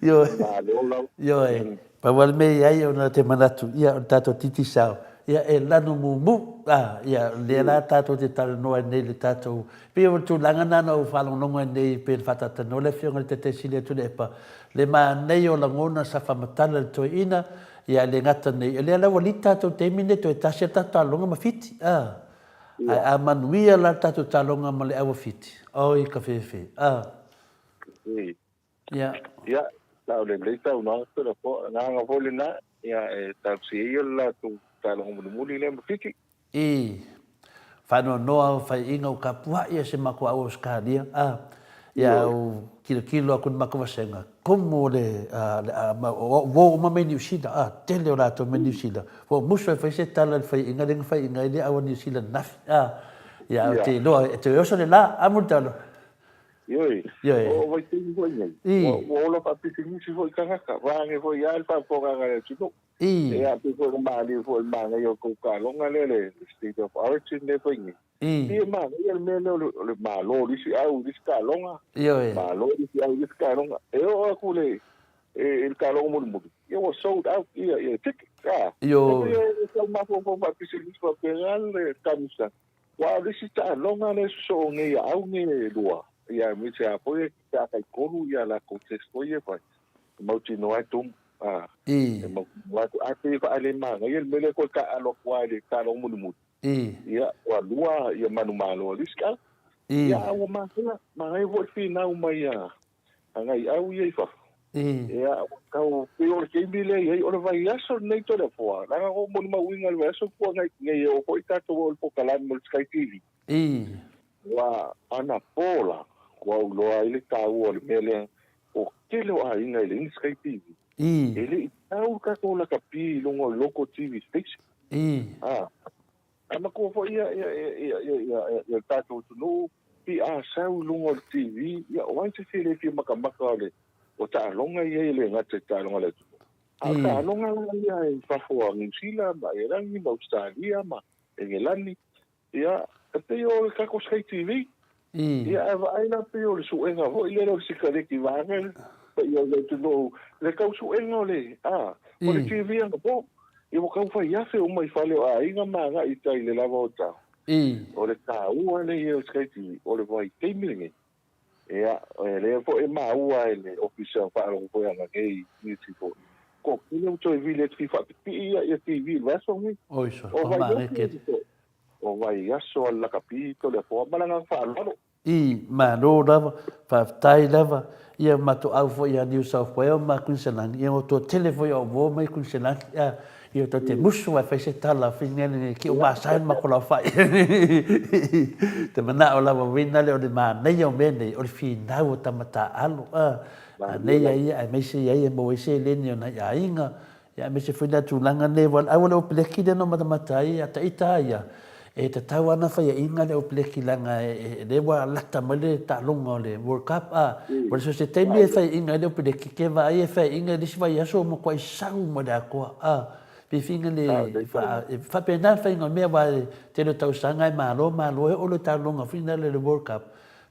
Ioe.
Malo lava.
Ioe. Pau lava le mea e i ai ona te manatu, ia o le tatou Digicel, ia e lanu mumu. A, ia lea la tatou te talanoa ai nei i le tatou, pei o le tulaga lena na ou faalogologo ai nei pei ona faatalatanoa le Afioga i le Taitai Sili a Tuilaepa, Le manaia o lagona sa faamatala i le toeaina, ia le gata nei, o lea la ua lita tatou taimi nei toe tasi a tatou taaloga ma Fiti, a. Ae a manuia la le tatou taaloga ma le au a Fiti, oi ka fefe, a. Ia.
Ia, tau lelei saunoaga Toleafoa, agaga foi lena, ia e talosia ia le latou taaloga mulimuli lea ma Fiti.
I faanoanoa au faiaiga o kapuaʻi a se makou au Ausetalia a ia au kilokilo aku i le makou vasega komo le uo uma mai Niu Sila a tele o latou mai Niu Sila ua ou musu ai fai se tala i le faiaiga lea na faiaiga ai le au a Niu Sila ananafi a ia ou te iloa e toe oso le la a Mulitalo.
Ioe,
Ioe.
o vaitaimi foi nei, ua ola faapisinisi foi tagata, vaeane foi lava le faafofogaaga a le atunuu.
I.
Ia, pei foi ona malie foi i le manaia o le tou taaloga lea, le State of Origin lea e fai nei.
I.
Pei e manaia le mea lea o le malo o le isi au i le isi taaloga,
Ioe.
malo le isi au i le isi taaloga. E oo atu i le taaloga mulimuli, ia ua sold out ia ticket. A,
Ioe.
e pei e tau mafaufau faapisinisi faapena le kamisa. Aua o le isi taaloga lea e sosoo nei a au nei e lua, ia aemaise lava foi pe a taitolu ia latou test foi ia e fai, e mautinoa e tumu. A,
I.
e mautinoa atu. Ae pei e faalemanaia le mea lea toe taaalo atu lava i le taaloga mulimuli.
I.
Ia, ua lua ia manumalo a le isi au.
I.
Ia, a ua manaia, manaia foi le finau mai a nai au ia i fafo.
I.
Ia, ua tau, pei o le taimi lea e i ai, o le vaiaso lenei Toleafoa, leaga na ou molimauina i le vaiaso ua tuanai nei e oo foi tatou o i le polokalame o le Sky TV.
I.
Ua anapo la, ua ou iloa ai le taua o le mea lea, o tele o aiga e leai ni Sky TV.
I.
E le i tau le tatou lakapi i luga o local TV station.
I.
A, a matua foi ia, ia, ia, ia, ia, ia, ia le tatou atunuu, pi a sau i luga o le TV, ia o ai se isi e le fia makamaka o le, o taaloga ia e le gata i taaloga a le atunuu. A o taaloga la ia i fafo a Niu Sila ma Airlani ma Ausetalia ma Engelani, Ia, e pei o le tatou Sky TV. Ia, ae vaai la pei o le suega foi lea o le sikareti vaega le paia o le atunuu, le tau suega o le, a, o le TV anapo. Ia ua tau fai afe uma i fale o aiga ma agai i tai i le lava o tau. O le taua lea ia o le Sky TV, o le vaitaimi lenei. Ia, o lea foi e maua e le Ofisa o Faalogo foi ana nei nisi foi. Ko kile ua toe vili atu ki faapipii ia ia TV i le vaiaso lenei.
Oi sole,
O
kua
vaiaso
manaia tele.
O vaiaso a le lakapi Toleafoa ma le agaga faaaloalo.
I, malo lava, faafetai lava, ia matou au foi ia New South Wales ma Kuiniselani, ia ua toatele foi au uo mai Kuiniselani, a, ia tou te musu ae fai se tala finele ki o masae ma ko lau fai. Te manao lava wina le o le manaia o mea nei, o le finau o tama taalo, a, manaia ia aemaise ia ia maua ai seleni o nai aiga, Ia aemaise foi lea tulaga nei aua aua le Opeleki lea na matamata ai a ita ia e tatau lava ona faiaina le Opeleki leaga e lea ua lata mai le taaloga o le World Cup a ua so se taimi e faiaina ai le Opeleki ke vaai e faiaina i le isi vaiaso ua matuai sau mai le atoa a fiafiaga le e faapena le faiga o mea aua e tele o tausaga e malo malo e oo le taaloga foi lea le World Cup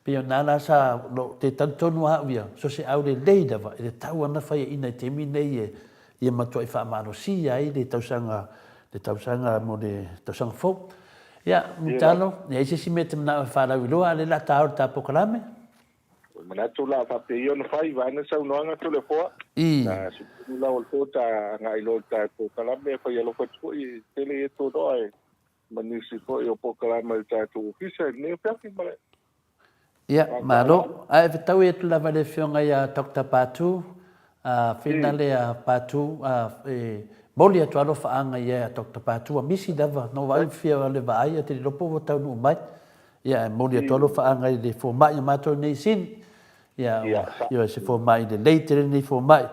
pei o na la sa lo te talitonu lava au ia so se aulelei lava e tatau lava ona faiaina i taimi nei e ia matuai faamalosia ai le tausaga, le tausaga mo le tausaga fou. Ia, Mulitalo, e i ai se isi mea e te manao e faalauiloa, a o lea o le a ta ao i le ta polokalame?
Ua manatu la faapea ia ona fai vaega saunoaga Toleafoa.
I.
Ta sukunu la o le po ta agai loa i le ta polokalame e fai alofa atu foi e tele ia tonoa e ma nisi foi o polokalame a le tatou ofisa i lenei afiafi ma le
Ia, malo. Ae fetaui atu lava i le Afioga ia Doctor Patu, a whina lea Patu, a, e moli atu alofaaga i ai a Doctor Patu, ua misi lava, na ou vaai fia o le vaai a te le iloa po ua taunuu mai. Ia, ae moli atu alofaaga i le fomai a matou nei i Sini. Ia, ua, ioe, se fomai lelei tele lenei fomai.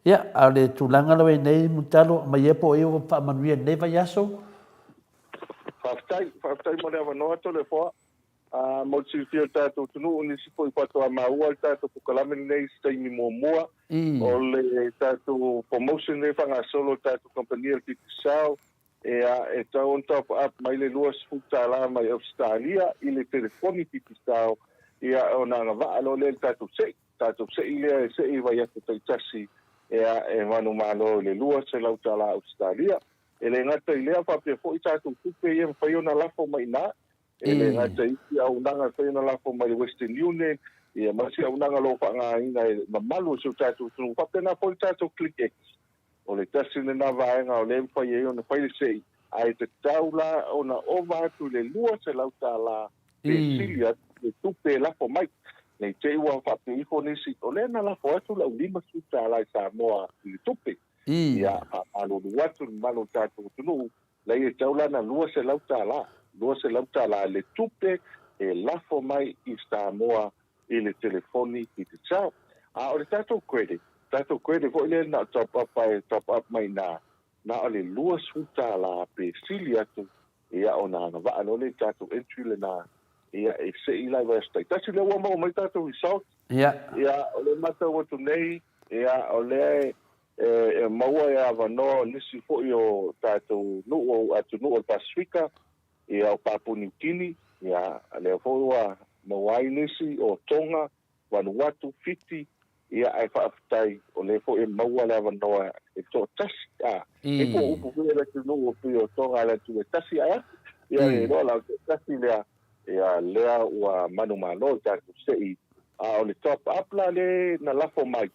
Ia, a o le tulaga lava i nei, Mulitalo, aumai ia po o ia ua faamanuia i lenei vaiaso.
Faafetai, faafetai mo le avanoa Toleafoa. Ā, mo le silafia o le tatou atunuu, nisi foi faatoa maua le tatou polokalame lenei i se taimi muamua, o le tatou promotion lea e faagasolo e le tatou kamupani o le Digicel, ea, e tatau ona top up mai le $20 mai Ausetalia i le telefoni Digicel, ia, ona agavaa loa lea i le tatou se'i, tatou se'i lea e se'i i vaiaso taitasi, ea, e manumalo i le $200 Ausetalia. E le gata i lea, faapea foi tatou tupe ia e mafai ona lafo mai i ina, E le gata i isi auaunaga e fai ona lafo mai le Western Union, ia ma isi auaunaga o lo o faaaogaina e le mamalu o si o tatou atunuu. Faapena foi le tatou ClickX. O le tasi lena vaega o lea e mafai ai ona fai le se'i, ae tatau la ona ova atu i le $200 pe sili atu le tupe e lafo mai. Ne i te i ua faapea ifo nisi, o lea na lafo atu lau $50 i Samoa i le tupe. Ia, faamalulu atu i le mamalu o le tatou atunuu, Leai e tau la na $200, $200 le tupe e lafo mai i Samoa i le telefoni Digicel. A o le tatou credit, tatou credit foi lea na o top up e top up mai ina, na o le $20 pe sili atu ia ona agavaa loa lea i tatou entry lena ia e sei la i vaiaso taitasi. Lea ua maua mai tatou result. Ia o lea e matau atu nei ia o lea e e maua e avanoa o nisi foi o tatou nuu o atunuu o le Pasifika, ia o Papua Niu Kini, ia lea foi ua maua ai nisi o Tonga, Vanuatu, Fiti, ia ae faafetai o lea foi e maua le avanoa e toatasi, a, e po o upu foi a le atunuu pei o Tonga a le atunuu e tasi ae atu, ia e iloa la o le toatasi lea, ia lea ua manumalo i tatou sei, a o le top up la lea na lafo mai,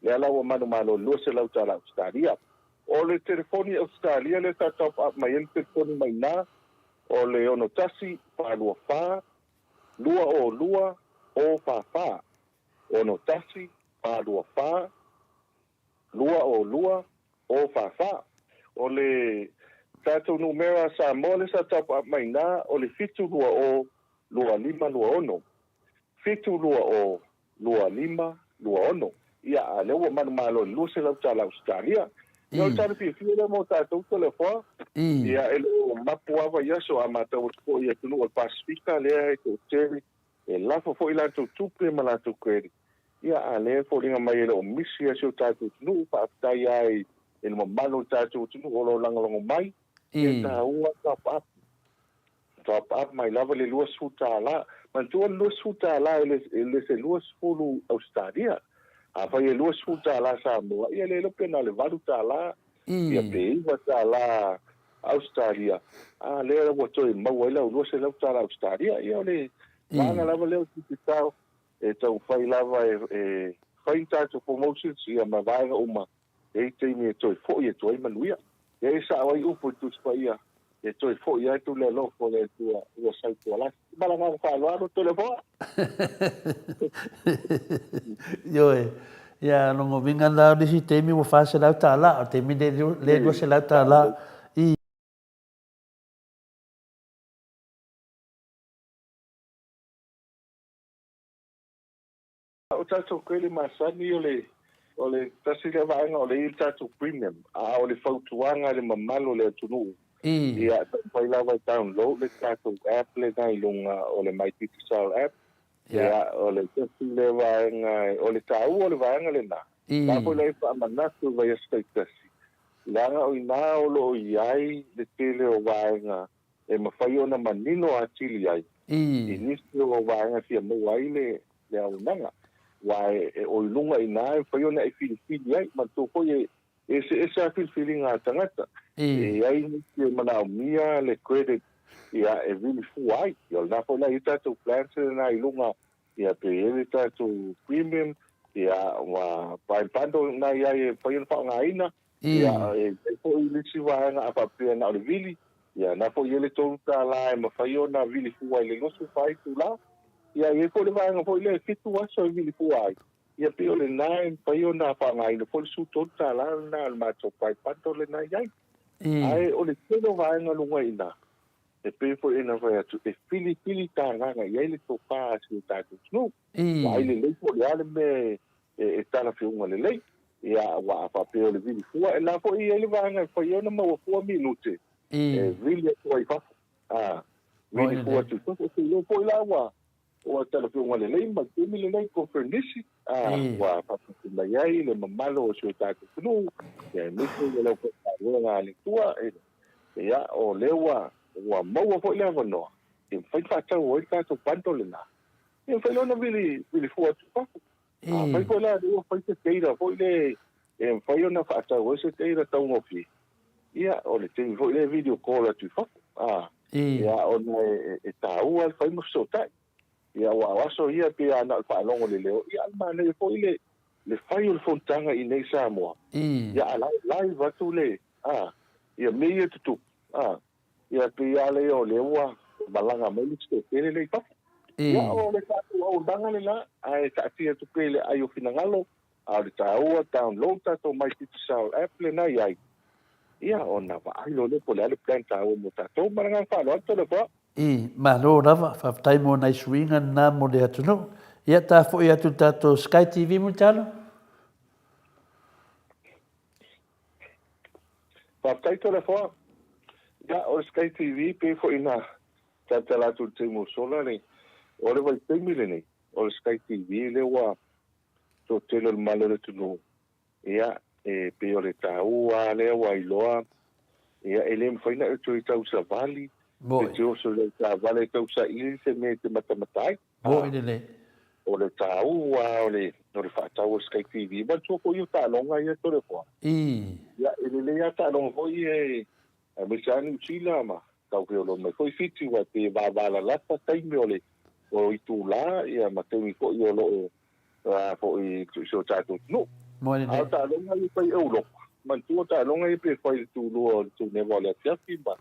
Lea la ua manumalo $200 Ausetalia. O le telefoni Ausetalia lea sa top up mai ai le telefoni mai ina, o le 61 44 202 044. 61 44 202 044. O le tatou numera Samoa lea sa top up mai ina, o le 720 2526. 720 25, 26. Ia, a lea ua manumalo i le $200 Ausetalia. Ia, o le tala fiafia lea mo tatou Toleafoa. Ia, e le o mapu lava i aso, a matau atu foi i atunuu o le Pasifika lea e toatele, e lafo foi latou tupe ma latou credit. Ia, a lea e foliga mai e le o misi lava si o tatou atunuu. Faafetai lava i le mamalu o le tatou atunuu o lo o lagolago mai. Ia, e taua top up. Top up mai lava le $20. Manatua le $20 e le se 20 Ausetalia. Afai e $20 Samoa, ia le iloa pe na o le $8 ia pe $9 Ausetalia, a lea ua toe maua ai lau $200 Ausetalia. Ia o le vaega lava lea o Digicel e taumafai lava e fai ni tatou promotions ia ma vaega uma e i ai taimi e toe foi atu ai manuia. Ia e sao ai upu i le Tusi Paia. E toe foi atu le alofa o le Atua ua sau tualasi. Ma le agaga faaaloalo, Toleafoa.
Ioe. Ia, lona uiga la o le isi taimi ua $400, a o le taimi lenei lea e $200. I.
O tatou credit masani o le o le tasi lea vaega o lea e i ai le tatou premium, a o le fautuaga i le mamalu o le atunuu, ia taumafai lava e download le tatou app lena i luga o le My Digicel app. Ia o le tasi lea vaega, o le taua o le vaega lena, la foi la e faamanatu i le vaiaso taitasi, leaga o i ina o lo o i ai le tele o vaega e mafai ona manino atili ai i nisi o vaega e fia maua ai le auaunaga, aua e o i luga i ina e mafai ona e filifili ai. Manatua foi e eseese lava filifiliga a tagata. E i ai nisi e manaomia le credit e vili fua ai. Ia o lena foi la e i ai tatou plans lena i luga Ia pe i ai le tatou premium, ia ua prime bundle lena i ai e mafai ona faaaogaina, ia e i ai foi le isi vaega a faapea na o le vili, ia na foi i ai le $3 e mafai ona vili fua i le 24 itula. Ia e i ai foi le vaega foi lea e 7 aso e vili fua ai, ia pei o lena e mafai ona faaaogaina foi le $13 lena o le matou prime bundle lena e i ai. Ae o le tele o vaega luga i ina, E pei foi ona fai atu, e filifili tagaga i ai le tofa a si o tatou atunuu. Vaai lelei po o le a le mea e talafeauga lelei. Ia, aua a faapea o le vili fua, e la foi e i ai le vaega e fai ai ona maua fua minute e vili atu ai i fafo. A, vili fua atu i fafo. Ou te iloa foi la ua Ua talafeauga lelei ma le taimi lenei Koferenisi, a ua faapito mai ai le mamalu o si o tatou atunuu, aemaise le aufaigaluega a le Atua, ia, o lea ua ua maua foi le avanoa e mafai ona faatau ai le tatou bundle lena, ia mafai loa ona vili vili fua atu i fafo. Afai foi la ua fai se data foi lea e mafai ona faatau ai se data taugofie, ia, o le taimi foi lea e video call atu i fafo, a, ia, ona e taua le fai ma fesootai. Ia, aua o aso ia pei lava na o le faalogo i le leo, ia, a o le manaia foi le, le fai o le fonotaga i inei i Samoa, ia, a live atu le, a, ia mea ia e tutupu, a, ia, pei lava lea o lea ua malaga mai le isi toatele lea i fafo. Ia, o le tatou auaunaga lena, ae taatia atu pea i le aai o finagalo, A o le taua, download tatou My Digicel app lena i ai, ia ona vaai loa lea po o le a le plan taua mo tatou. Ma le agaga faaaloalo Toleafoa.
I, malo lava, faafetai mo nai suiga na mo le atunuu. Ia, ta foi atu i le tatou Sky TV Mulitalo.
Faafetai Toleafoa. Ia, o le Sky TV pei foi na talatala atu i le taimi ua sola le, o le vaitaimi lenei, o le Sky TV lea ua toatele o le mamalu o le atunuu, ia, e pei o le taua lava lea ua iloa, ia, e le mafai ona e toe tausavali, e te oso i lau taavale e tausaili se mea e te matamata ai.
Moni lelei.
O le taua lava o le, o le faatau o le Sky TV. Manatua foi o taaloga ia Toleafoa. Ia, e lelei lava taaloga foi ia e, aemaise lava Niu Sila ma tau feoloolo mai foi Fiti, aua e pei e vavalalata taimi o le, o itula, ia, ma taimi foi o lo o a foi i si o tatou atunuu. A o taaloga ia e fai i Europa, manatua taaloga ia pe fai i le tulua o le tuneva o le afiafi ma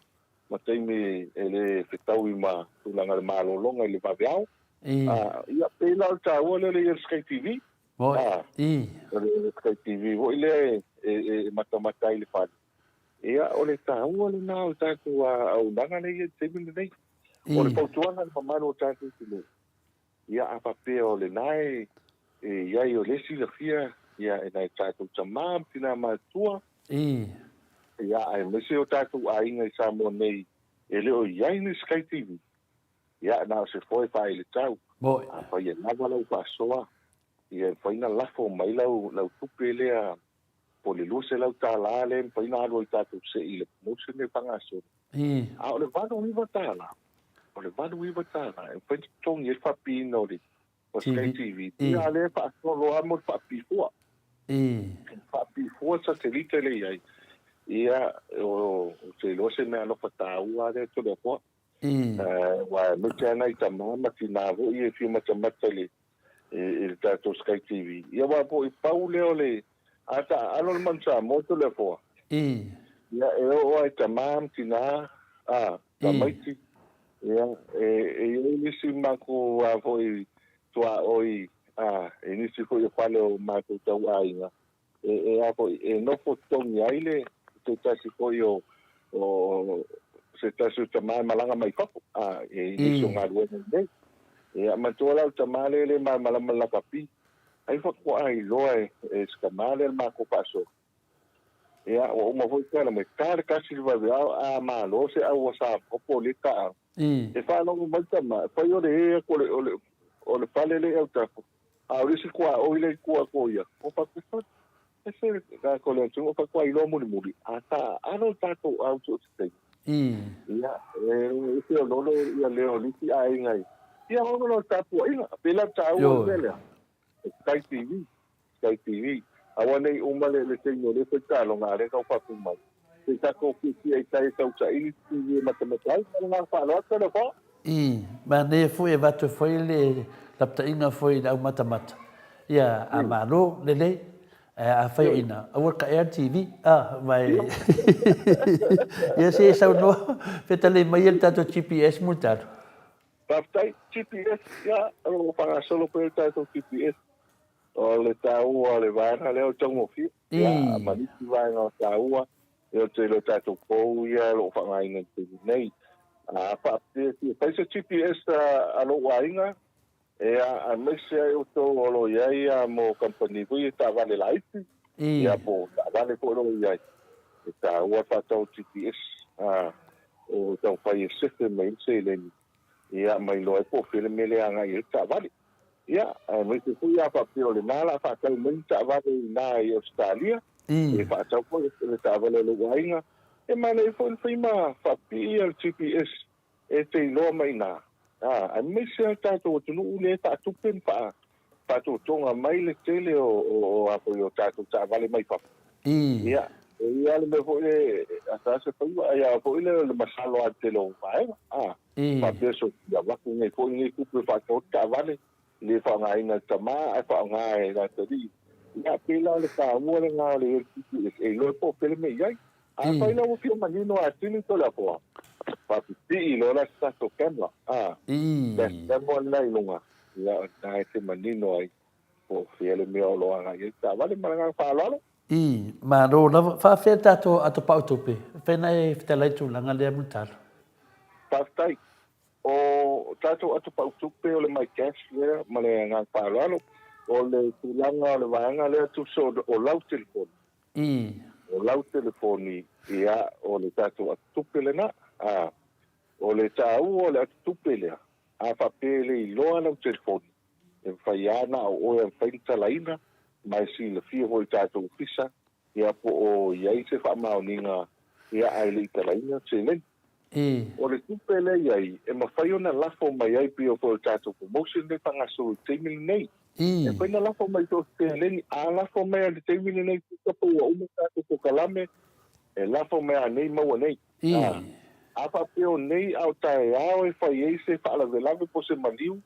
ma taimi e le fetaui ma tulaga o le malologa i le vaveao. A, ia, pei la o le taua lea o le i ai o le Sky TV. A, o le Sky TV foi lea e matamata ai i le fale. Ia, o le taua lena o le tatou auaunaga lea e i ai i le taimi lenei. O le fautuaga i le mamalu o le tatou atunuu, Ia, a faapea o lena e i ai o lea e silafia ia e nai tatou tama ma tina matutua, ia, aemaise o tatou aiga i Samoa nei e le o i ai ni Sky TV, ia, na o se foe faaeletau. Afai e lava lau faasoa, ia e mafai ona lafo mai lau, lau tupe lea po o le $200 lea e mafai ona alu ai tatou sei i le promotion lea e faagasolo. A o le $89, o le $89 e mafai ona totogi ai le faapiina o le Sky TV. Ia a lea e faasolo lava mo le faapifua. Faapifua satelite lea e i ai. Ia, ou te iloa se mea alofa taua lava lea Toleafoa. Aua aemaise lava nai tama ma tina foi e fia matamata i le i le tatou Sky TV. Ia aua foi pau lea o le a taaalo le Manu Samoa Toleafoa. Ia e oo lava i tama ma tina. a, tamaiti. Ia, e, e i ai nisi matou a foi tuaoi, a, i nisi foi o fale o matou tauaiga, e, e a foi, e nofo totogi ai le, se tasi foi o, o, se tasi o tama e malaga mai fafo, a, e i nisi o galuega i inei. Ia, manatua la o le tama lea e le malamalama i le lakapi, ai faatoa iloa e, e si tama lea le matou faasoa. Ia, ua uma foi tala mai, ta le kasi le vaveao, a malo se au a Samoa po o le taau. E faalogo mai tama, e fai o le e atu o le, o le, o le fale le i autafa, a o le isi tuaoi le i tua atu o ia. Ua faapea, e se tatou le atunuu, faatoa iloa mulimuli, a ta alo le tatou au so o se taimi. Ia, e feoloolo ia leo o le isi aiga i, ia ono le tapuaiga, pei la taua le mea lea. Sky TV, Sky TV. Aua nei uma le le taimi o lea fai taaloga a lea tau faapea mai. Se tatou fiafia i tai e tau saili TV e matamata ai. Ma le agaga faaaloalo talofa.
I, manaia foi e avatu foi le lapataiga foi i le au matamata, ia a malo lelei, ae afai o ina, aua le taea le TV, a, ma e, ia se i saunoa, fetalai maia le tatou GPS mo le talo.
Faafetai, GPS, ia, o lo o faagasolo pea le tatou GPS. O le taua o le vaega lea o le taugofie. Ia, ma nisi vaega o taua, ia o le tele o tatou pou ia o lo o faaaogaina i le taimi nei. A faapea e fia fai se GPS a lou aiga, ia, aemaise ai outou o lo o i ai ia mo kamupani foi ia taavale laiti, ia po o taavale foi o lo o i ai, e taua le faatau GPS. O taumafai e sefe mai ai le seleni, ia, ma iloa ai po o fea le mea lea e agai i ai le taavale. Ia, aemaise foi a faapea o lena o le a faatau mai ni taavale i ina i Ausetalia, e faatau foi le taavale a lou aiga, e manaia foi le fai ma faapipii ia le GPS e te iloa mai i ina, aemaise lava le tatou atunuu lea e faatupe ma faatotoga mai le tele o o tatou taavale mai fafo. Ia, e i ai lava le mea foi lea, a sa se faiva, ai a foi lea o le masalo lava i le tele o vaega, a, faapea so, ia avatu nei foi lenei tupe e faatau ai le taavale, le faaaogaina e le tama ae faaaoga e le atalii. Ia, pei la o le taua lena o le i ai o le GPS, e iloa po o fea le mea e i ai. Afai la ua fia manino atili Toleafoa, faapipii loa la se tatou camera, a, dash camera lena i luga, ia o lena e te manino ai po o fea le mea o lo o agai ai le taavale. Ma le agaga faaaloalo.
I, malo lava. Faafefea le tatou atopau tupe? Fena e fetalai tulaga lea Mulitalo.
Faafetai. O tatou atopau tupe o le My Cash lea ma le agaga faaaloalo, o le tulaga o le vaega lea tusa o lau telefoni.
I.
O lau telefoni, ia, o le tatou atutupe lena. A, o le taua o le atutupe lea, a faapea e le iloa lau telefoni, e mafai lava na o oe e mafai ona talaina, ma e silafia foi e le tatou ofisa, ia, po o i ai se faamaoniga, ia, ae le i talaina le seleni.
I.
O le tupe lea e i ai, e mafai ona lafo mai ai pei o foi o le tatou promotion lea e faagasolo i le taimi lenei.
I.
E mafai ona lafo mai so o se seleni, a lafo mai lava i le taimi lenei, tusa po ua uma tatou polokalame, e lafo mai lava nei maua nei.
I.
A faapea o nei a o taeao e fai ai se faalavelave po o se maliu,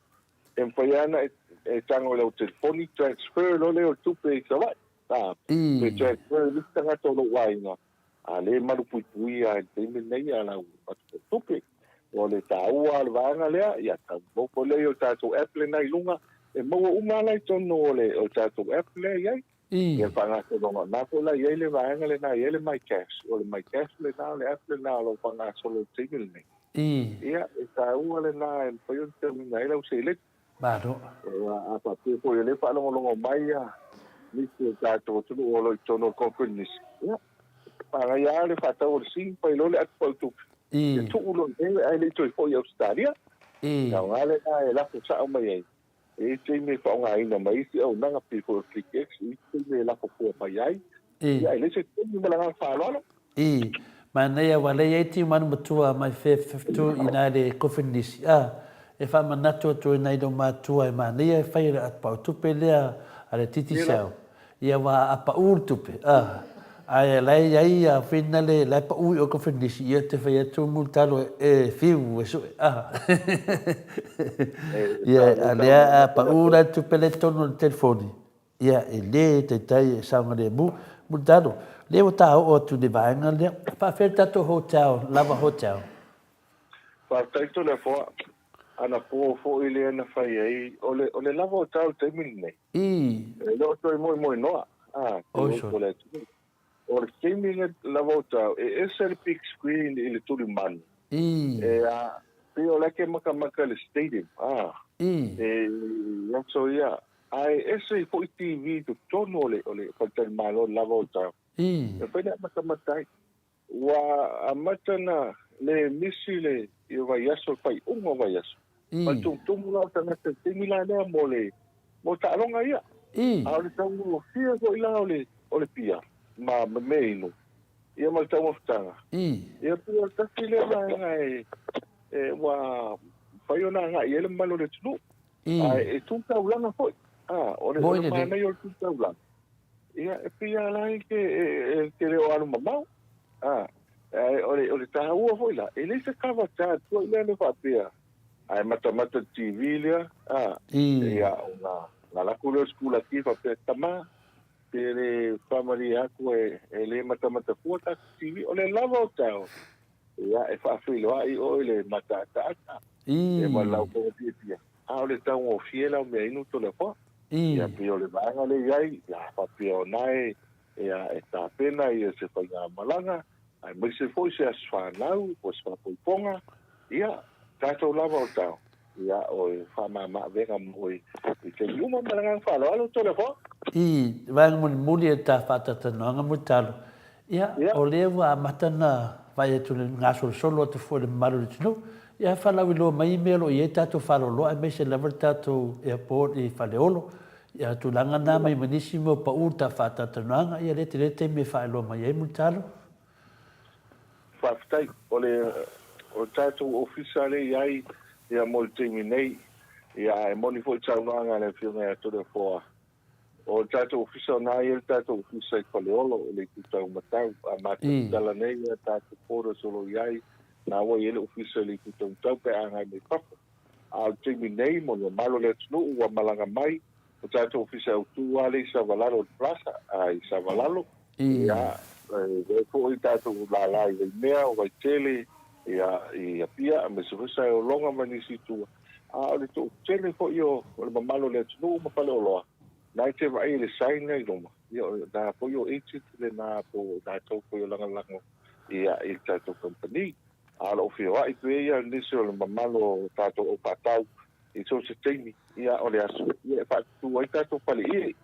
e mafai lava ona e tago i lau telefoni, transfer loa lea o le tupe i Savaii. A,
I.
pe transfer i le isi tagata o lou aiga, A lea e malupuipuia ai i le taimi lenei a lau tupe. O le taua o le vaega lea, ia download foi lea i o le tatou app lena i luga, e maua uma lava la i totonu o le o le tatou app lea e i ai.
I.
Ia le faagasologa, o lena foi la e i ai le vaega lena e i ai le MyCash. O le MyCash lena, o le app lena o lo o faagasolo i le taimi lenei.
I.
Ia, e taua lena e mafai ona tauina ai lau seleni.
Malo.
A faapea foi o lea e faalogologo mai nisi o tatou atunuu o lo o i totonu o le Conference, ia, manaia lava le faatau o le sing, fai loa le atu pautupe, ia tuu loa i inei ae le i toe foi i Ausetalia.
E
aoga lena e lafo sao mai ai, e i ai taimi e faaaogaina mai isi auaunaga pei foi o le ClickX, e i ai isi taimi e lafo fua mai ai, ia, e leai se taimi ma le agaga faaaloalo.
I, manaia aua lea iai tiu manu matua mai feftu ina le kofinisi a e faamanatu atu ai nai lou matua e manaia e fai le atupau tupe lea a le Digicel ia wa a pau le tupe a ae la e iai a fina le la e pau i o kofinisi ia te fai atu mulitalo e fiu e sue a ia a lea a pau la tupe le tonu o le telefoni Ia, e le taitai e saogalemu. Mulitalo, lea ua ta oo atu i le vaega lea. Faafefea le tatou hotel, Lava Hotel?
Faafetai Toleafoa. Anapo foi lea na fai ai, o le, o le lava o tau i le taimi lenei. E le o toe moemoenoa, a, te upu a le atunuu. O le taimi le lava o tau, e ese le big screen i le tulimanu. E a, pei o la e ke makamaka i le stadium, a, e, i aso ia, ae ese foi TV i totonu o le, o le faletalimalo le lava o tau. E fai le amatamata ai. Ua amata na le misi le i vaiaso, le faaiuga o vaiaso. Ma le tumutumu la o tagata i le taimi la lea mo le mo taaloga ia. A o le taugofie foi la o le o le pia ma ma mea inu, ia ma le taumafataga. Ia pei o le tasi lea vaega e e ua mafai ona agai i ai le mamalu o le atunuu. Ae e tu taulaga foi. A, o le o le manaia o le tu taulaga. Ia, e pei lava la e te, e te le o alu mamao. A, ae o le, o le taua foi la, e leai se kava charge foi lea le faapea, ae matamata i le TV lea, a, ia, ona alu atu lea o le sikulaki faapea, tama, pe le faamalie atu e, e le matamata fua tatou TV. O le lava o tao, ia, e faafeiloai oe i le mataataata, ia ma le laufoga piapia. A o le taugofie la o mea inu Toleafoa. Ia pei o le vaega lea i ai, ia faapea o na e, ia, e tapena ia se faigamalaga, aemaise foi se aso fanau po o se faapoipoga, ia, tatou lava o tao, ia, o e faamama-avega mo i, i taimi uma ma le agaga faaaloalo Toleafoa.
I vaega mulimuli e ta faatatalanoaga mo talo, Ia, o lea ua amata ona vaai atu i le gasolosolo atu foi o le mamalu o le atunuu, ia faalauiloa mai mea o lo o i ai tatou faaloloa aemaise lava le tatou airport i Faleolo. Ia, tulaga na mai ma nisi mea o pau ta faatalatalanoaga, ia lea tele le taimi e faailoa mai ai Mulitalo.
Faafetai. O le o le tatou ofisa lea i ai ia mo le taimi nei, ia ae moni foi le saunoaga a le Afioga ia Toleafoa O le tatou ofisa o na e i ai le tatou ofisa i Faleolo i le itu taumatau. A matou tala nei ia tatou borders o lo o i ai, na ua i ai le ofisa i le itu taumatau pe a agai mai fafo. A o le taimi nei mo le mamalu o le atunuu ua malaga mai, o tatou ofisa autu lava lea i Savalalo i le Plaza, a i Savalalo, ia, e i ai foi tatou lala i Waimea, o Vaitele, ia, i Apia, aemaise foi Saeologa ma nisi i tua. A o le toatele foi o le mamalu o le atunuu ma faleoloa, na e te vaai i le sign lea i luma, ia o na foi o agent lena po o latou foi o lagolago ia i le tatou kamupani. A o lo o feoai pea ia nisi o le mamalu o tatou aufaatau i so o se taimi, ia o le aso ia e faatutu ai tatou faleie.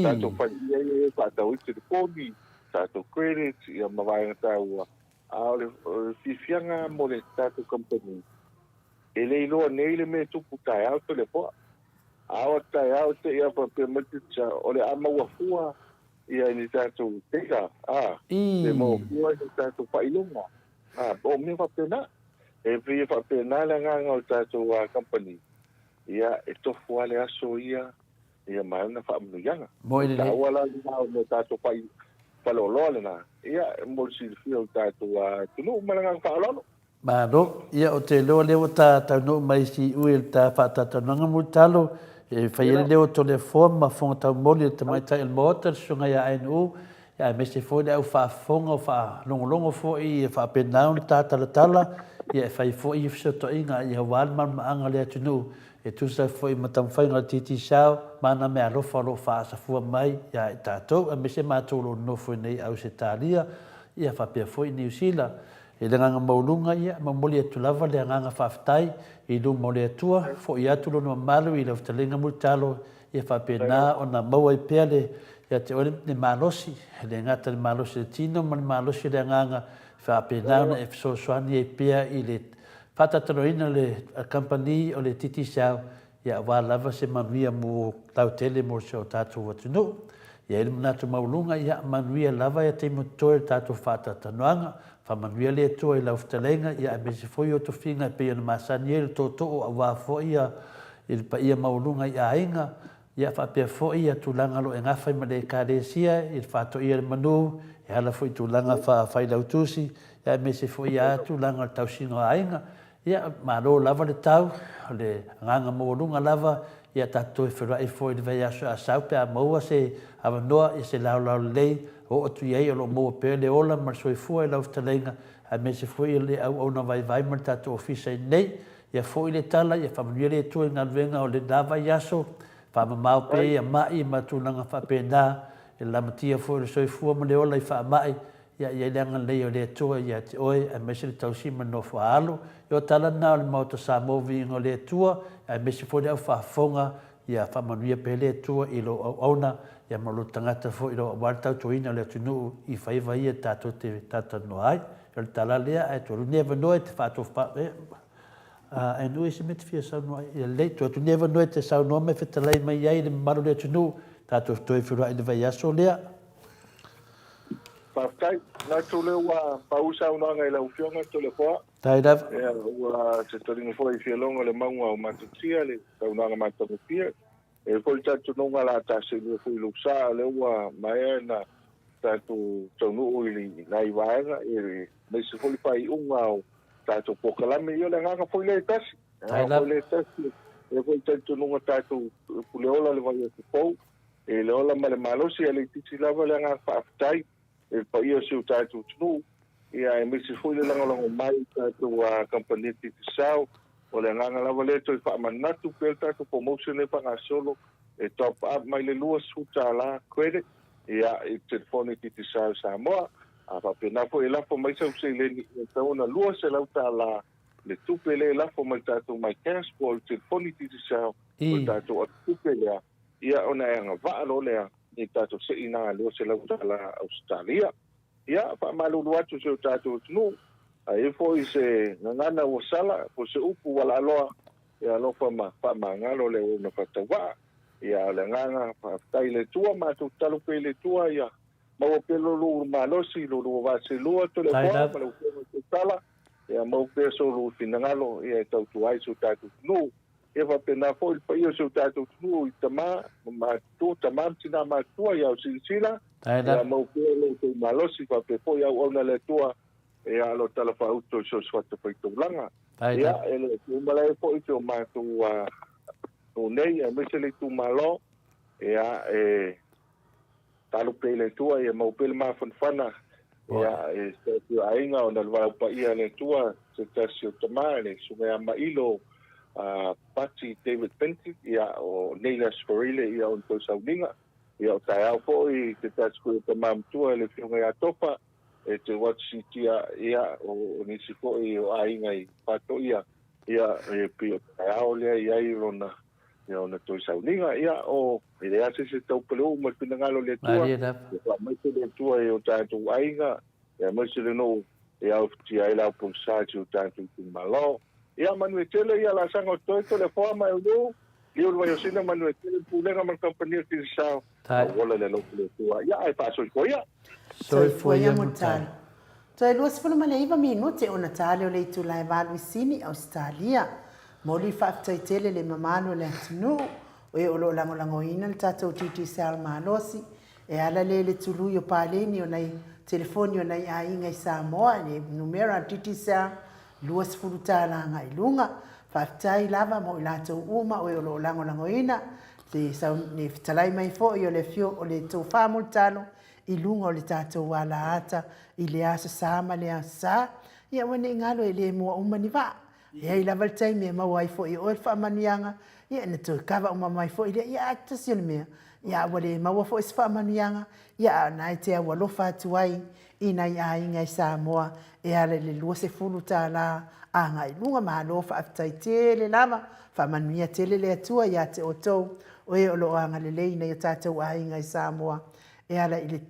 Tatou faleie ia e faatau ai telefoni, tatou credit ia ma vaega taua. A o le fiafiaga mo le tatou kamupani, E le iloa nei le mea e tupu taeao Toleafoa. A oo atu taeao te i a faapea mai te tia, o le a maua fua ia i ni tatou data, a, pe maua fua i ni tatou faailoga, a, o mea faapena. E pei e faapena le agaga o le tatou kamupani, ia, e tofu lava le aso ia, ia ma ana faamanuiaga.
Moe lelei.
Taua la lena o le tatou fai faleoloa lena, ia, mo le silafia o le tatou atunuu ma le agaga faaaloalo.
Malo. Ia, ou te iloa lea ua ta taunuu mai i siui i le ta faatatalanoaga Mulitalo, e fai ai le leo o Toleafoa ma Fofoga Taumoli o le Tamaitai o le Maota, le Susuga ia ANU, ia aemaise foi le au faafofoga o faalogologo foi ia faapena ona ta talatala, ia e fai foi fesootaiga ia aua le malamalamaaga o le atunuu e tusa foi ma taumafaiga o le Digicel ma ana meaalofa o lo o faasafua mai ia i tatou aemaise matou o lo o nonofo i nei Ausetalia ia faapea foi Niu Sila. I le agaga maualuga, ia, momoli atu lava le agaga faafetai i luma o le Atua, foi atu Lona mamalu i lau fetalaiga mulitalo, ia faapena ona maua ai pea le, ia te oe le malosi, e le gata i le malosi o le tino ma le malosi o le agaga, faapena ona e fesoasoani ai pea i le faatalataloina o le kamupani o le Digicel, Ia aua lava se manuia mo lautele mo si o tatou atunuu. Ia i le manatu maualuga, ia manuia lava ia taimi totoe o le tatou faatalatanoaga. Faamanuia le Atua i lau fetalaiga, ia aemaise foi o tofiga e pei ona masani ai le tootoo aua foi ia i le paia maualuga i aiga, ia faapea foi ia tulaga o lo o e gafa ai ma le Ekalesia i le faatoia o le manu, e ala foi i tulaga faa-failautusi, ia aemaise foi ia tulaga o le tausiga o aiga. Ia, malo lava le tau, o le agaga maualuga lava, ia tatou toe feiloai foi i le vaiaso a sau pe a maua se avanoa, ia se laolao lelei, oo atu i ai o lo o maua pea le ola ma le soifua i lau fetalaiga, aemaise foi o le auauna vaivai ma le tatou Ofisa i inei. Ia foi le tala, ia faamanuia le Atua i galuega o lena vaiaso, faamamao pea ia ma'i ma tulaga faapena, i le lamatia foi o le soifua ma le ola i faamai, ia i ai le agalelei o le Atua ia te oe aemaise le tausi ma le nofo a alo. Ia o tala na o le Maota Samoa Viiga o le Atua, aemaise foi le au faafofoga, ia faamanuia pea le Atua i lou auauna, ia ma lou tagata foi aua le tautuaina o le atunuu i faiva ia tatou te talatalanoa ai. O le tala lea, ae tuu atu lenei avanoa e te faatofa, e nuu e se mea e te fia saunoa ai. Ia lelei, tuu atu lenei avanoa e te saunoa ma e fetalai mai ai i le mamalu o le atunuu, tatou toe feiloai i le vaiaso lea.
Faafetai. Manatu lea ua pau saunoaga i lau Afioga Toleafoa.
Faafetai lava.
Ia, ua se taliga foi i fialoga o le mauga o Matatia le saunoaga matagofie. E i ai foi le talitonuga o le a ta seelua foi i lou sa, o lea ua maea ona tatou taunuu i nai vaega, aemaise foi le faaiuga o tatou polokalame. Ia o le agaga foi lea e tasi. Le agaga foi lea e tasi. E i ai foi le talitonuga tatou puleola le vaiaso fou, i le ola ma le malosi, ae le itiiti lava le agaga faafetai i le paia o si o tatou atunuu, ia aemaise foi le lagolago mai i tatou kamupani Digicel. O le agaga lava lea e toe faamanatu pea le tatou promotion lea e faagasolo e top up mai le $20 credit ia i le telefoni Digicel Samoa. A faapena foi e lafo mai sau seleni e tatau ona $200 le tupe lea e lafo mai i le tatou MyCash po o le telefoni Digicel o le tatou atutupe lea, ia ona e agavaa loa lea i le tatou seina $200 Ausetalia. Ia, faamalulu atu i si o tatou atunuu, a i ai foi se gagana ua sala, po o se upu ua laaloa, ia alofa ma faamagalo le auauna faatauvaa. Ia, a o le agaga, faafetai i le Atua, matou tatalo pea i le Atua ia maua pea lo lou malosi, lo lua vaa selua, Toleafoa ma lau Afioga i le Tautala, ia maua pea so lou finagalo ia e tautua ai si o tatou atunuu. Ia faapena foi le paia o si o tatou atunuu i tama ma matutua, tama ma tina matutua, ia silasila, ia maua pea lo outou malosi, faapea foi auauna a le Atua, ia o lo o talafaauto i so o se fatafaitaulaga. Ia, e le o malae foi si o matou nuu nei, aemaise le itumalo, ia, e Talo pea i le Atua, ia maua pea le mafanafana, ia, e se tasi o aiga ona o le valaau paia a le Atua, se tasi o tama, le Susuga ia Mailo Pati David Bentley, ia, o Neil Asforile, ia, o ona toe sauniga, ia, o taeao foi se tasi foi o tama matua, le Afioga ia Tofa, e te atu siitia, ia, o nisi foi o aiga i Faatoia, ia, e pei o taeao lea e i ai lona ia ona toe sauniga. Ia, o, e leai lava se isi e tau paleuu ma le finagalo o le Atua.
Malie lava.
Ia faamaise le Atua i o tatou aiga, ia aemaise le nuu e aofitia ai le aupolesa i si o tatou itumalo. Ia, manuia tele ia laasaga o totoe, Toleafoa ma Eulu, Liu le Vaiosina, manuia tele le Pulega ma le Kamupani o le Digicel,
Tai.
Auola le alofa o le Atua. Ia, ae faasoifua ia.
Soifua ia Mulitalo. Toe 29 minute ona tali o le itula e 8 i Sini, Ausetalia. Momoli faafetai tele le mamalu o le atunuu o e o lo o lagolagoina le tatou Digicel malosi e ala lea i le tului o paleni o nai telefoni o nai aiga i Samoa i le numera Digicel 20 tala agai i luga. Faafetai lava mo i latou uma o e o lo o lagolagoina le fetalai mai foi o le afio o le Tofa Mulitalo i luga o le tatou alaata i le Aso Sa ma le Aso Sa. Ia aua ne i galo e le mua uma ni vaa. E i ai lava le taimi e maua ai foi e oe le faamanuiaga, ia ona toe kava uma mai foi lea. Ia a tasi o le mea, ia ua le maua foi se faamanuiaga, ia a o lena e te aualofa atu ai i nai aiga i Samoa e ala i le $20 agai i luga. Malo faafetai tele lava, faamanuia tele le Atua ia te outou o e o lo o agalelei i nai o tatou aiga i Samoa e ala i le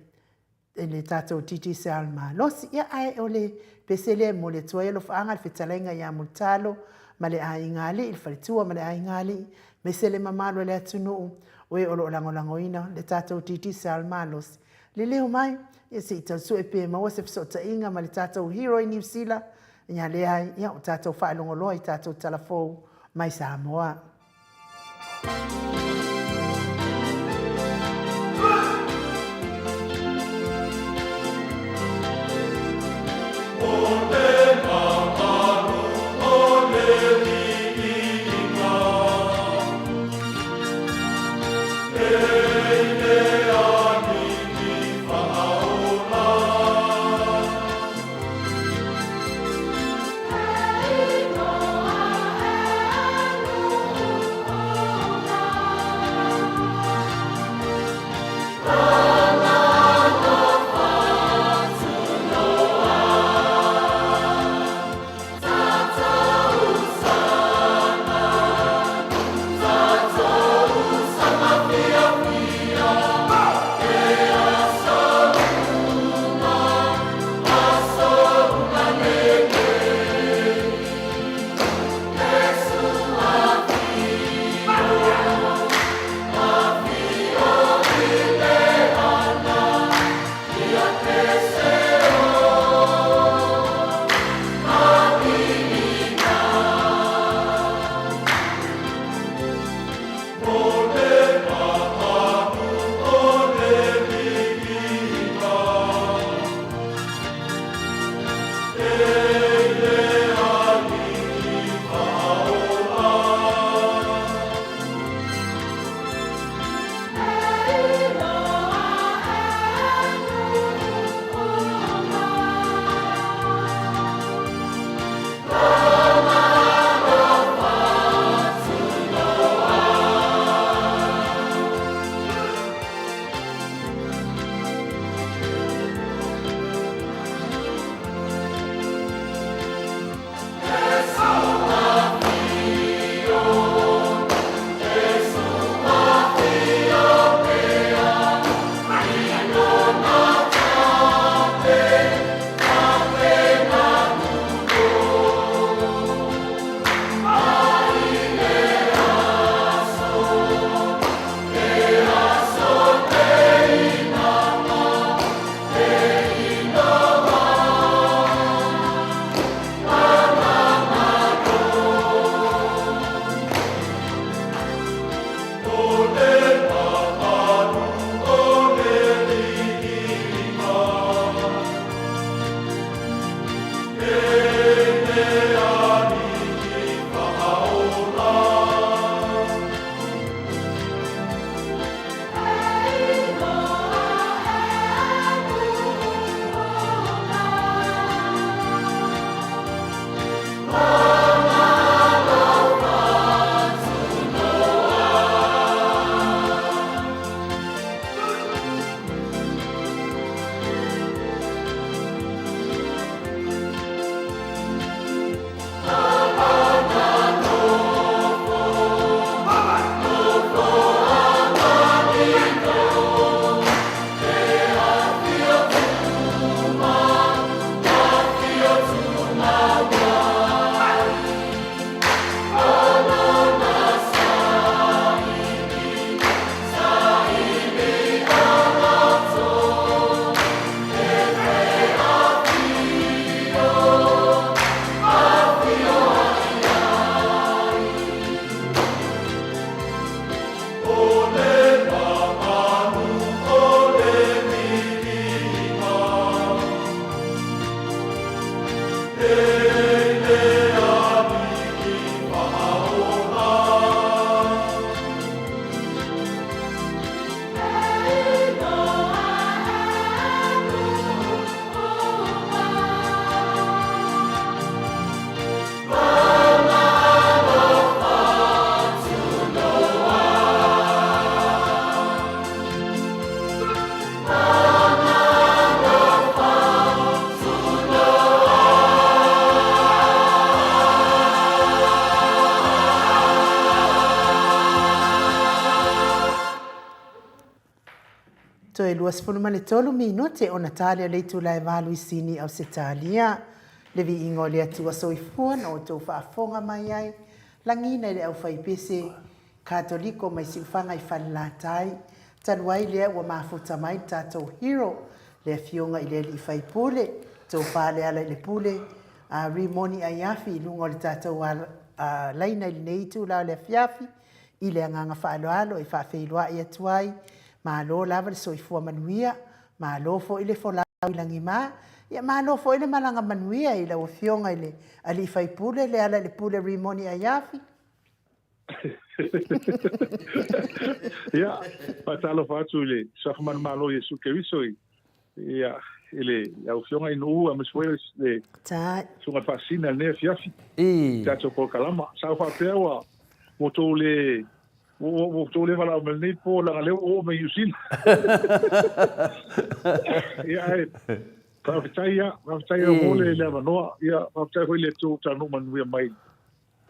i le tatou Digicel malosi. Ia, ae o le pese lea e momoli atu ai alofaaga i le fetalaiga ia Mulitalo ma le aiga alii, le faletua ma le aiga alii, aemaise le mamalu o le atunuu o e o lo o lagolagoina le tatou Digicel malosi. Leleo mai, ia se i tau sue pe maua se fesootaiga ma le tatou hero i Niu Sila, ia leai, ia ua tatou faalogo loa i tatou tala fou mai Samoa. Toe 23 minute ona ta lea o le itula e valu i Sini, Ausetalia. Le viiga o le Atua Soifua na outou faafofoga mai ai, lagiina i le aufaipese Katoliko mai Siufaga i Falelatai. Talu ai lea ua mafuta mai le tatou hero, le Afioga i le Alii Faipule, Tofa Lealailepule, a Rimoni Aiafi i luga o le tatou laina i lenei itula o le afiafi, i le agaga faaaloalo e faafeiloai atu ai, malo lava le soifua manuia, malo foi le folau i lagima, ia malo foi le malaga manuia i lau Afioga i le Alii Faipule Lealailepule Rimoni Aiafi.
Ia, faatalofa atu i le Suafa Manumalo o Iesu Keriso i, ia, i le lau Afioga i Nu'u aemaise foi le Susuga i le Faasisina i lenei afiafi i tatou polokalama. Sa ou faapea ua outou le ua outou le valaau mai i lenei po leaga o lea ua oo mai i Niu Sila. Ia, ae faafetai ia, faafetai mo le avanoa. Ia, faafetai foi i le Atua ua taunuu manuia mai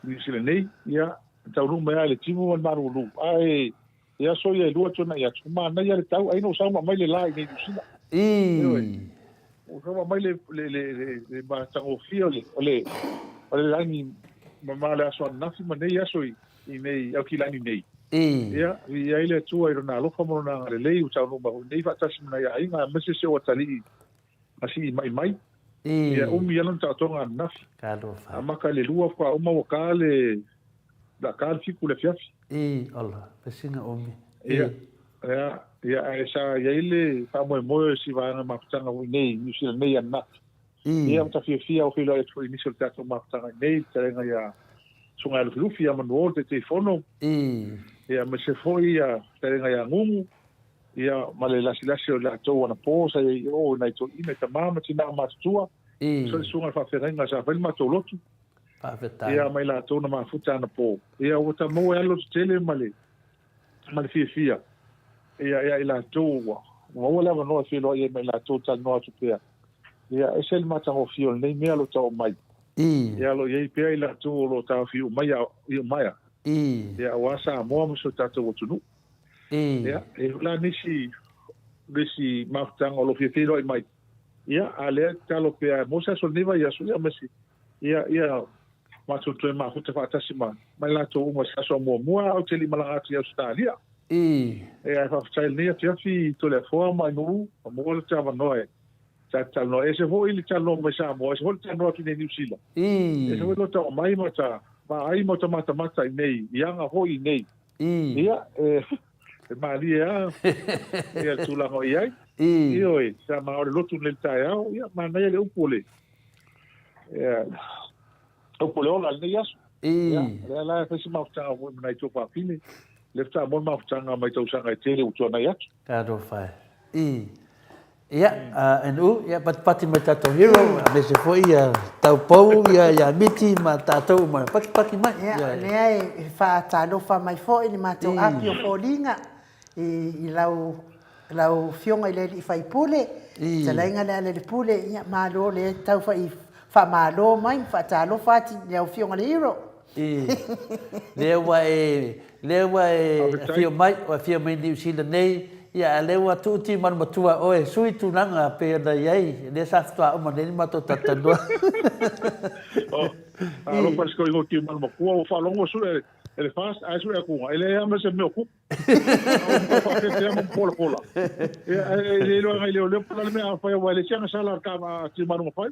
Niu Sila nei, ia, e taunuu mai lava i le timu ma le malulu. Ae i aso ia e lua tuanai atu, manaia le tau, ai na ua sau ma aumai le la i nei Niu Sila. Ioe. Ua sau ma aumai le, le, le, le, le matagofie o le, o le, o le lagi ma le aso ananafi ma nei aso i, i nei Aukilani nei. Ia, viia ai le Atua i Lona alofa ma Lona agalelei ua taunuu mai foi nei faatasi ma nai aiga, aemaise si ou atalii na sii mai mai. Ia umi lava lona taotoga ananafi. Amata i le lua faatoa uma ua ta le la ta le fitu i le afiafi.
I, ola, pesina umi.
Ia, ia, ia, ae sa i ai le faamoemoe o si vaega mafutaga foi nei, Niu Sila nei ananafi. Ia, ua ta fiafia ou feiloai atu foi i nisi o le tatou mafutaga i nei, le fetalaiga ia Susuga ia Lufilufi ia Manuo le Taitaifono. Ia, aemaise foi ia fetalaiga ia Gugu. Ia, ma le lasilasi o i latou anapo sa i ai i o i nai toeaiina, i tama ma tina matutua, so le susuga i le faafeagaiga sa fai le matou lotu.
Faafetai.
Ia, ma i latou na mafuta anapo. Ia, ua ta maua ai le loto tele ma le, ma le fiafia, ia, ia i latou ua maua le avanoa e feiloai ai ma i latou talanoa atu pea. Ia, ese le matagofie o lenei mea o lo o tau mai. Ia, o lo o i ai pea i latou o lo o taofi iumaea. Ia, aua Samoa ma si o tatou atunuu. Ia, e i ai la nisi, nisi mafutaga o lo o fia feiloai mai. Ia, a lea e tatalo pea mo se aso o lenei vaiaso, ia ma si, ia, ia matou toe mafuta faatasi ma, ma i latou uma i se aso muamua, a ou te le i malaga atu i Ausetalia. Ia, ae faafetai i lenei afiafi i Toleafoa ma Ainuu, ua maua le avanoa e ta te talanoa. E ese foi le talanoa mai Samoa, ese foi le talanoa atu i nei Niu Sila. Ese foi lo ta omai ma ta vaai ma ta matamata i nei, i aga foi i nei. Ia, e malie lava ia le tulaga o i ai. Ioe, sa ma o le lotu nei i le taeao, ia, manaia le upu o le, ia, upu o le ola i lenei aso. Ia, o lea la e fai si mafutaga foi ma nai tuafafine, lea faatoa maua le mafutaga mai tausaga e tele ua tuanai atu.
Talofa e. Ia, NU, ia patipati mai tatou hero, aemaise foi ia Taupou, ia ia Miti ma tatou uma, patipati mai.
Ia, o lea e faatalofa mai foi le matou api o foliga i lau lau Afioga i le Alii Faipule, fetalaiga Lealailepule, ia malo lea tau fai faamalo mai ma faatalofa atu i lau Afioga i le hero.
I, lea ua e, lea ua e afio mai, ua afio mai i Niu Sila nei, ia a lea ua tuu timanu matua oe, sui tulaga pei ona i ai, lea sa faatoa uma nei le matou talatalanoa.
Oh, alofa le sikoigo timanu matua, ua faalogo sue e le fast, ae sue atu, e leai lava ma se mea o tupu. Faafetai mo polapola. Ia e le iloa ngai leoleo po o le a le mea a fai aua e leai se agasala a le tama a Tiumalu na fai.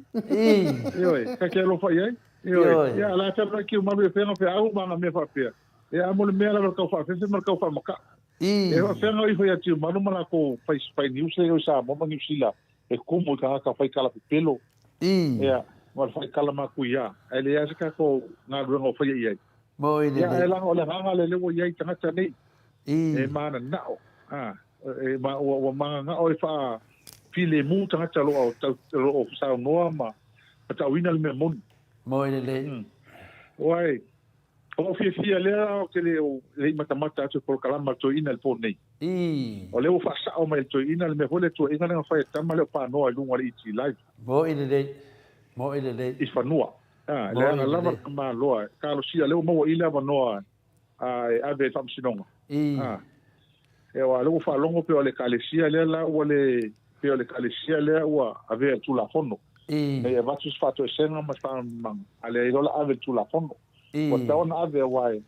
Ioe, ta te alofa i ai. Ioe. Ia a la talu ai Tiumalu i fea feau ma ana mea faapea. Ia a mo le mea lava o le tau faafefe ma le tau faamaka'a. E faafeaga ifo ia Tiumalu ma latou fai fai news lea i Samoa ma Niu Sila e tumu i tagata fai tala pepelo. Ia ma le fai tala matuia. Ae leai lava se tatou galuega o faia i ai.
Moi
lelei. Ia, ae leaga o le agaga lea ua i ai tagata nei. E mananao. A, e, ma, ua, ua mananao e faafilemu tagata o lo o, tau, lo o saunoa ma, ma tauina le mea moni.
Moi lelei.
Oai, o ou fiafia lea ou te le, o, le i matamata atu i polokalama a le toeaina i le po nei. O lea ua faasao mai e le toeaina le mea foi lea tuuaiga lea na fai e tama lea o Panoa i luga o le ET Live.
Moi lelei. Moi lelei.
I fanua. A, leaga lava le tamaloa e talosia, lea ua maua i le avanoa e ave i le faamasinoga. A, Ia aua o lea ua faalogo pei o le Ekalesia lea la ua le, pei o le Ekalesia lea ua avea i le Tulafono, ina ia avatu se faatoesega ma se faamalamalamaga, a leai loa la ave i le Tulafono. Ua tatau ona ave aua e,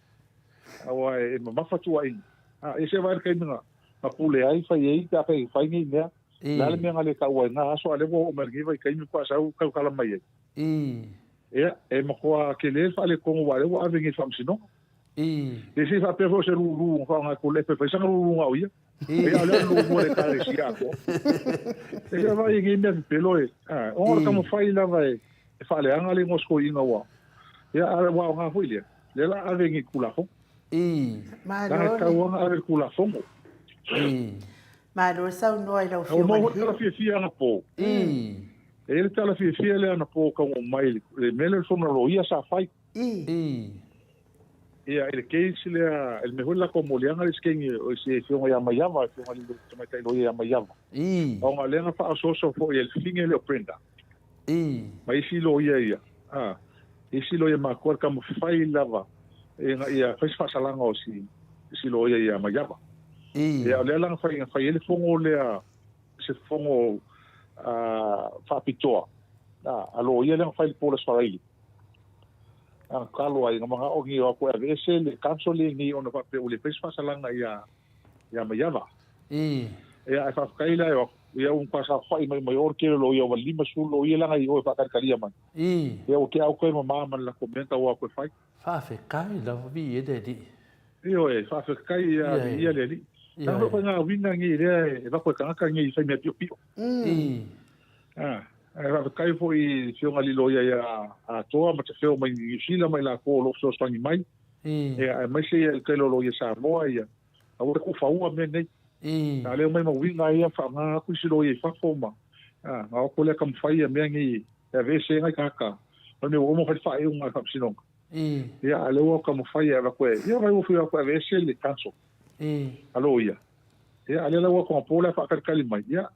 aua e mamafa tuuaiga. A, ia se i vaai i le taimi na, na pule ai, fai ai pe afai e fai nei mea. O le a le mea na le taua ai i na aso, a o lea ua oo mai i lenei vaitaimi faatoa sau tautala mai ai. Ia, e matua tele le faaletonu aua o lea ua ave nei i le Faamasinoga. Ia se i faapea foi o se lulu na faaaoga e Tuilaepa e fai sana lulu na o ia. Ia, o lea o le lulu a le Ekalesia atoa. Ia se i vaai i nei mea pepelo e, a, ona o le taumafai lava e faaleaga le igoa o si toeaina ua, ia, a ua aoga foi lea, lea o le a ave nei i le Tulafono. Leaga e tatau lava ona ave i le Tulafono.
Malo le saunoa i lau Afioga i le Ua maua
foi le tala fiafia anapo. E i ai le tala fiafia lea anapo taunuu mai i le mea lea o le fono a loia sa fai. Ia, i le case lea, i le mea foi le latou moliaga le isi keini o si Afioga ia Maiava, le Afioga i le tamaitai loia ia Maiava. Ona o lea na faaosooso foi e le fafine lea o Brenda. Ma isi loia ia, a, isi loia matutua le taumafai lava ina ia fai se faasalaga o si, si loia ia Maiava. Ia, o lea la na fai, na fai ai le fono lea, se fono faapitoa a loia lea na fai i le po o le Aso Faraile. Na tatalo ai, na manao nei o atu e aveese le counsel lenei ona faapea ua le fai se faasalaga ia, ia Maiava. Ia, ae faafetai la e o atu, ia ua matua saofai mai mai o le tele o loia, ua 50 loia la na i o e faatalikali mai. Ia ua tea au toe mama ma le latou mea na tau o atu e fai.
Faafetai lava, viia le Alii.
Ioe, faafetai ia viia le Alii. Leaga foi faiga uiga nei lea e avatu e tagata nei i fai mea piopio. Ae faafetai foi i le Afioga i le Loia ia Atoa ma Tafeo mai Niu Sila ma i latou o lo o fesoasoani mai. Ia aemaise ia le tele o loia Samoa ia aua le tuufaua mea nei. A lea omai ma uiga ia faaaoga atu isi loia i fafo ma ona o atu lea taumafai ia mea nei e aveese ai nai tagata o le mea ua uma ona fai le faaiuga a le Faamasinoga. Ia a o lea ua taumafai e avatu e ia vai ua fia o atu e aveese le counsel a loia. Ia a o lea la ua o atu anapo la e faatalitali mai. Ia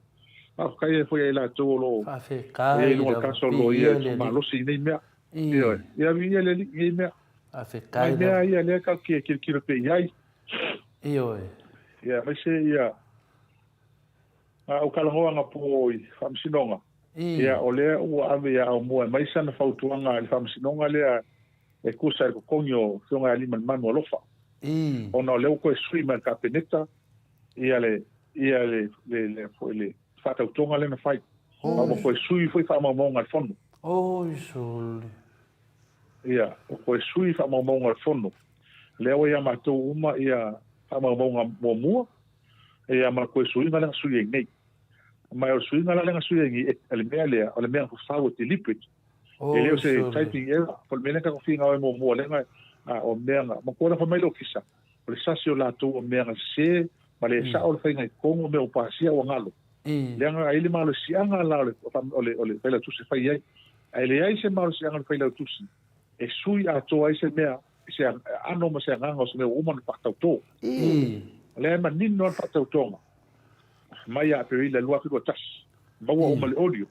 faafetai ai foi ia i latou o lo o i ai i luga o le counsel a loia e malosi i nei mea. Ioe. Ia viia le Alii i nei mea.
Faafetai
lava. Nai mea ia lea tatou te tilotilo pea i ai.
Ioe.
Ia aemaise ia a ou talanoa anapo i Faamasinoga, ia o lea ua ave ia Aumua e aumai sana fautuaga i le Faamasinoga lea e tusa i le totogi o Afioga ia Aliimalemanu Alofa. Ona o lea ua toe sui mai e le Kapeneta ia le ia le le le foi le faatautoga lea na fai. Ma ua toe sui foi faamaumauga a le Fono.
Oi sole.
Ia, ua toe sui faamaumauga a le Fono. Lea ua ia matou uma ia faamaumauga muamua, ia ma le toe suiga lea na sui ai nei. Ma o le suiga la lea na sui ai nei, o le mea lea, o le mea na fafau e deliberate. E le o se typing error, o le mea lea na tatou finau ai muamua, lea na, o mea na, manatua na fai mai le Ofisa, o le sasi o latou o mea na sese ma le sao le faiga i totonu o mea ua pasia ua galo. Leaga e i ai le malosiaga la o le, o le, o le Failautusi e fai ai. Ae leai se malosiaga o le Failautusi e sui atoa ai se mea, se ano ma se agaga o se mea ua uma ona faatauto. O lea e manino lava le faatautoga mai ia Aperila 2021, maua uma le audio.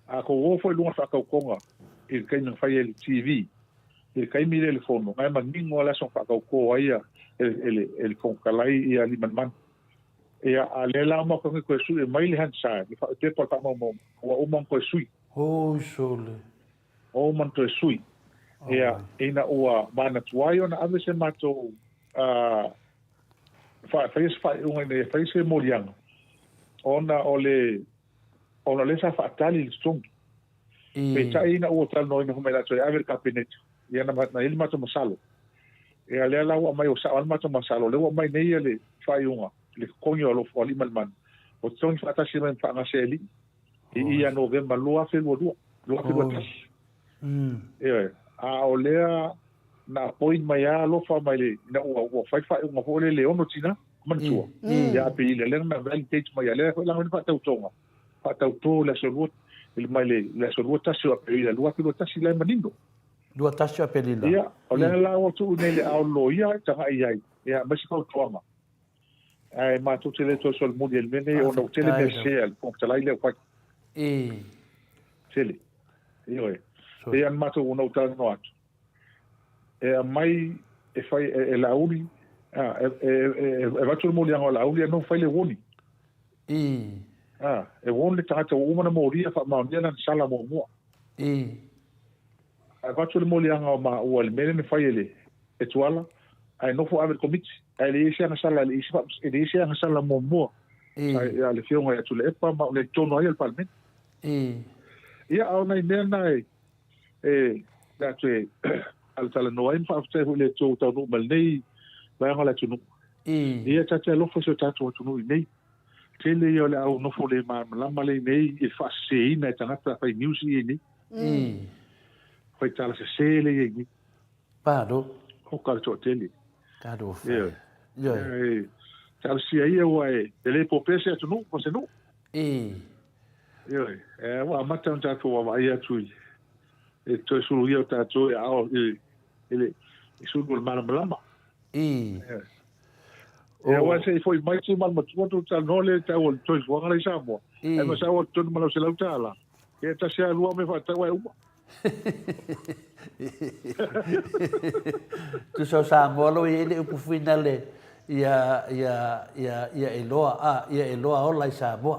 A tou o foi i luga o le faatautoga i le taimi na fai ai i le TV, i le taimi lea i le fono, na e manino lava le aso na faatauto ai e le Fofoga Fetalai ia Limanimanu. Ia, a lea la uma atu toe sui mai le Hansard, le pepa o le faamaumauga, ua uma ona toe sui.
Oi sole.
Ua uma ona toe sui. Ia, ina ua manatu ai ona ave se matou faia se faaiuga ina ia fai se moliaga, ona o le ona o lea sa faatali le totogi. Peitai ina ua talanoaina foi ma i latou e ave i le Kapeneta, ia na, na i ai le matou masalo. Ia lea la ua aumai ua sao lava le matou masalo, lea ua aumai nei ia le faaiuga, le totogi o Aliimalemanu, ua totogi faatasi mai ma faagase alii i ia Novema 2022, 2021. Ioe. A o lea na appoint mai lava alofa mai le, ina ua, ua fai le faaiuga foi lele e 6 tina, manatua. Ia Aperila, lea na validate mai, lea foi la na faatautoga, faatauto i le aso 2, mai le aso 21 o Aperila 2021 la e manino.
21 o Aperila.
Ia, o lea la ua tuu nei i le ao loia e tagai ai, ia, aemaise fautuaga. Ae matou te le toe solomuli ai i le mea nei ona ua tele mea sese a le Fofoga Fetalai lea ua fai. Tele. Ioe. Pei lava ona matou ona ou talanoa atu, e aumai e fai e Laauli. A, e, e, e, e avatu le moliaga o Laauli ae fai le warning.
Ii.
A, e warn le tagata ua uma ona molia faamaonia lana sala muamua.
Ii.
Ae avatu le moliaga o maua i le mea lea na fai e le e Tuala, ae nofo ave i le Komiti, ae leai se agasala, e leai se agasala muamua a le Afioga ia Tuilaepa ma o lea i totonu lava ia o le Palemene. Ia, a o nai mea na e e le a toe talatalanoa ai ma faafetai foi i le Atua ua taunuu mai lenei vaega o le atunuu. Ia ta te alofa i si o tatou atunuu i nei. Tele ia o le au nofo le malamalama le i nei i le faaseseina e tagata fai news i nei. Fai tala sese le i nei.
Malo.
O ka le toatele.
Talofa. Ioe.
Ioe. E, talosia ia ua e, e le popea se atunuu ma se nuu.
I.
Ioe. E, ua amata ona tatou vaavaai atu i e toe suluia o tatou i aao i, i le i sulu o le malamalama.
I.
Ioe. E aua se i foi mai se mal matua tu talanoa le tau o le soifuaga la i Samoa. Ai ma sau atu tonu ma lau $100. Ia tasi a lua me faatau ai uma.
Tusa o Samoa lo i ai le upu finale ia ia ia ia e loa a ia e loa ola i Samoa.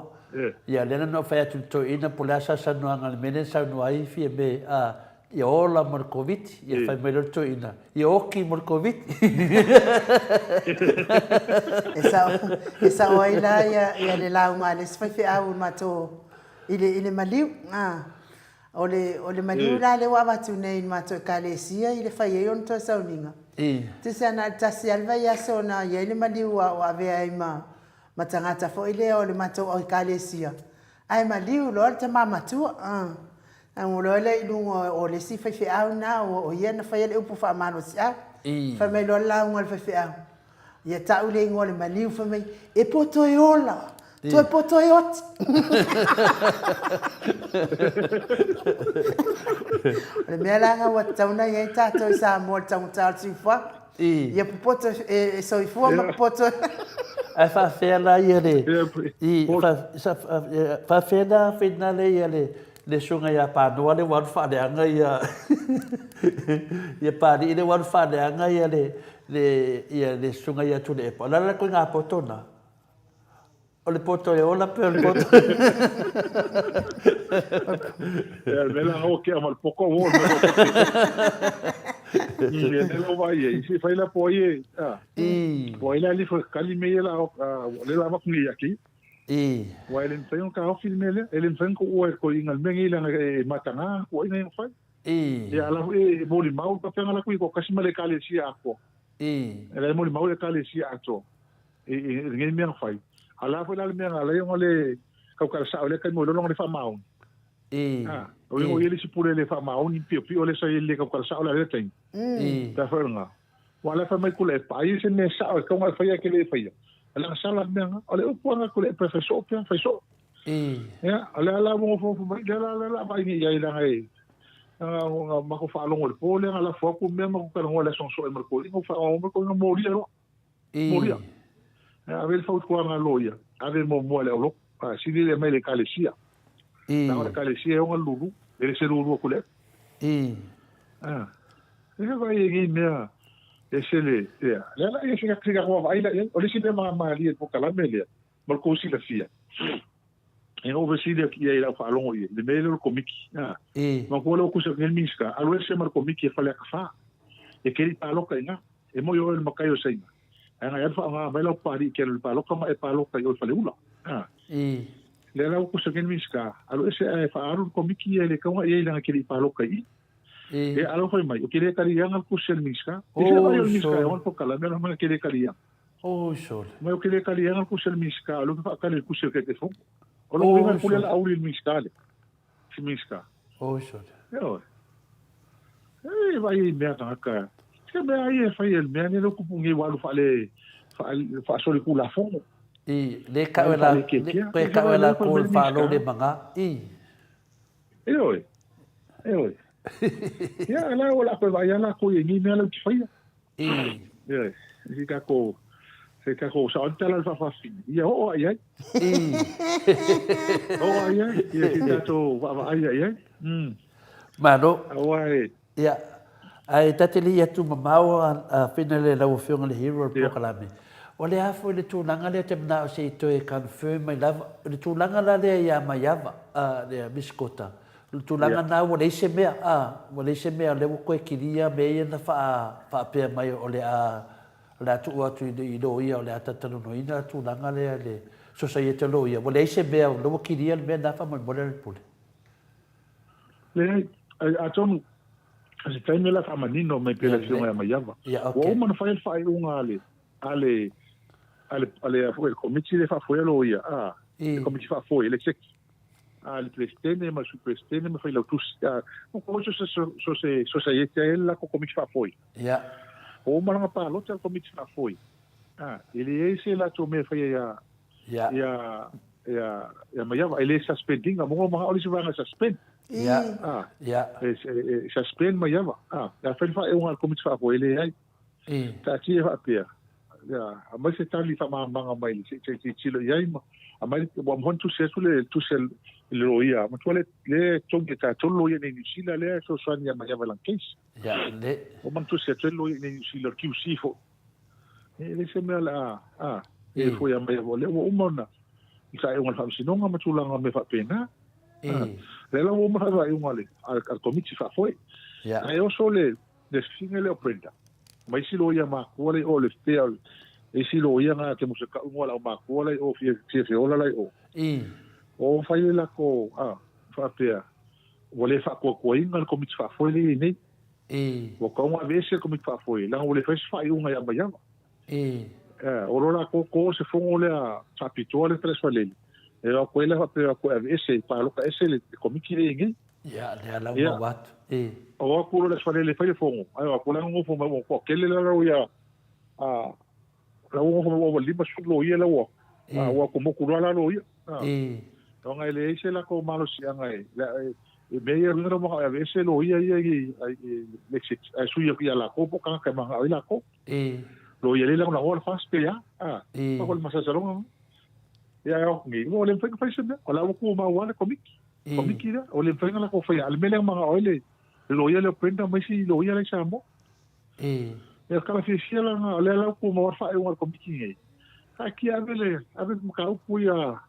Ia lea na fai atu i le toeaina po o le a sausaunoaga i le mea lea na saunoa ai Fiame a ia ola mo le Koviti, ia fai mai loa le toeaina, ia oki mo le Koviti.
E sao, e sao ai la ia, ia le lauga a le isi faifeau o le matou, i le, i le maliu. A, o le, o le maliu la lea ua avatu nei i le matou Ekalesia i le fai ai ona toe sauniga. Tusa na o le tasi lava le vaiaso na i ai le maliu a o avea ai ma, ma tagata foi lea o le matou Ekalesia. Ae maliu loa le tama matua. Tago loa lea i luga o le isi faifeau lena, o ia na faia le upu faamalosiau. Fai mai loa le lauga a le faifeau, ia tau le igoa o le maliu, fai mai, e poto e ola, toe poto e oti. O le mea la lena ua tatau ona i ai tatou i Samoa i le taugata o le soifuaga. Ia popoto e soifua ma popoto e.
Ae faafefea la ia le, i, faafefea la finale ia le, le susuga ia Panoa lea ua alu faaleaga ia, ia Papalii lea ua alu faaleaga ia le, le, ia le susuga ia Tuilaepa. O le a la le ituaiga poto lena? O le poto e ola pe o le poto.
Ia, le mea la o ke ama le poko o le mea Ia le lo vai e si fai la po ai a. Po ai la li fo kali me la le la va ni aki. Wa ele fai on ka ofi me le ele fai ko o ko inga me ngi la e matanga ko inga i fai. Ia ala e moli mau ka penga la ku ko kasi ma le kale si ako. Ele moli mau le kale si ato. I, i, i lenei mea na fai. A la foi la le mea na alai ona le kaukala sao le kaimo lolo le faamaoni. Ah, o ingo i le si pule le faamaoni pio pio le sa i le kaukala sao la le taimi. Ta foi nga. Wa la fa mai kule e pa i se mea sao e kaunga e whaia ke le e whaia. A la sala mea nga. O le upu anga kule e pa whai so pia, whai so. Ia, o le ala mo fo fo mai, le ala le ala vai ni ia i langa e. Nga nga mako whaalongo le pō le nga la fo aku mea mako kala ngoa le song so e marko. Ingo wha o mako ingo mōri aro. Molia. Ave le fautuaga a loia, ave muamua i le auloko, a sili le mai le ekalesia. Leaga o le ekalesia e ona lulu, e le se lulu aku le. A, e vaai e nei mea e se le, ia, le ala ia se ka se ka vaai la ia, o le isi mea malie i le polokalame lea, ma le kou silafia. E na ou fesili atu i ai i lau faalogo i ai, le mea lea o le komiti. A, manatua lea ua tusa atu nei le Minisita, alu ese ma le komiti e Faleata 4. E te le i paloka i ina. E moi oe le makai o Saina. Ae na e alu faaaoga mai lau Papalii e te alu i le paloka ma e paloka i o i Faleula. A, lea la ua tusa atu nei le Minisita, alu ese ae faaalu le komiti ia e le tau ona i ai leaga e te le i paloka i i. Ia, a lau fai mai, ou te le kaliaga le tusi a le Minisita. E fia vaai o le Minisita e ona le polokalame, a mai ou te le kaliaga.
Oi sole.
Mai o ke le kali anga kusi le Minisita, o le whaakali le kusi o ke te fongo. O le uinga pule la auli le Minisita le. Si Minisita.
Oi sole.
E oe. E vai i mea tangata. Se mea ai e whai e le mea ne le kupu ngi walu whaale whaasoli ku la fongo.
I, le kau e la, le kau e la ko le whalo le manga. I.
E oe. E oe. Ia, la o la koe vai ala ko i ngi mea lau ki whaia.
I.
Ia, se kako, se kako sa on tala whawhawhine. Ia, o ai ai.
I.
O ai ai, ia si tatou whaawha ai ai ai.
Malo.
Aua e.
Ia. Ae ta te le i atu mamao a Fina le lau Afioga i le Hero o le polokalame, o le a foi le tulaga lea te manao se i toe confirm mai lava, o le tulaga la lea ia Maiava, lea Miss Kota, o le tulaga na ua leai se mea, ua leai se mea o lea ua toe kilia mea ia na faapea mai o le a o le a tuu atu i loia o le a talatalanoaina le tulaga lea i le sosaiete o loia, ua leai se mea, o lea ua kilia le mea lena faamolemole a le Pule.
Leai, atonu o se taimi o le a faamanino mai pea le Afioga ia Maiava. Ua uma ona fai le faaiuga a le, a le, a le, a le, a le Komiti lea e faafoea loia, a, le Komiti Faafoe, le Executive, a le Peresetene ma le Sui Peresetene ma Failautusi, a, ua so se sosaiete ai le latou Komiti Faafoe. Ua uma ona palota le Komiti Faafoe, a, e leai se latou mea e faia ia, ia, ia, ia Maiava, e le suspend ina, mo manao le isi vaega e suspend. A, e suspend Maiava, a, e fai le faaiuga a le Komiti Faafoe, e leai. Taatia e faapea, ia, aumai se tali faamalamalamaga mai se i tilotilo i ai ma aumai, ua uma foi ona tusi atu le tusi a le loia, matua le le togi e tatou le loia i inei i Niu Sila lea e fesoasoani ia Maiava i lana case. Ua uma ona tusi atu ai le loia i inei i Niu Sila, o le QC foi. E leai se mea o le a, a, e foi ia Maiava, o lea ua uma ona i faaiuga a le Faamasinoga ma tulaga o mea faapena. Lea la ua uma ona fai faaiuga a le Komiti Faafoe. Ae oso le le fefine lea o Brenda, ma isi loia makua la i o le pea o le isi loia na te musa kau ingoa lau makua la i o fia fia feola la i o. O fai le lako a faapea ua le faakuakuaina le Komiti Faafoe lea e i ai nei. Ua tau ona aveese le Komiti Faafoe leaga ua le fai se faaiuga ia Maiava. O lo latou ko se fono lea faapitoa lea Taliasualele, e o atu ai lea faapea o atu e aveese, palota ese le Komiti lea e i ai nei.
Ia, lea la ua mau atu.
I. O atu loa le Aso Faraile e fai le fono, ae o atu la nonofo mai ua toatele la loia, a, la ua nonofo mai ua ova 50 loia la ua, a, ua atu motu loa la loia. A,
I.
Ona e leai se latou malosiaga e, e mea ia luga manao e aveese loia ia i, i, le ae sui atu ia latou po o tagata e manao ai latou.
I.
Loia le lagolagoa le FAST pe a, a,
I.
O le masalosaloga. Ia, e o atu nei, ua le mafai ona fai se mea, o la ua tumau lava le Komiti. Komiti lea, ua le mafai ona latou faia. A o le mea lea e manao ai le loia lea o Brenda ma isi loia la i Samoa. Ia, o le tala fiafia la lena, o lea la ua tumau lava le faaiuga a le Komiti nei. Taatia ave le, ave le mataupu ia,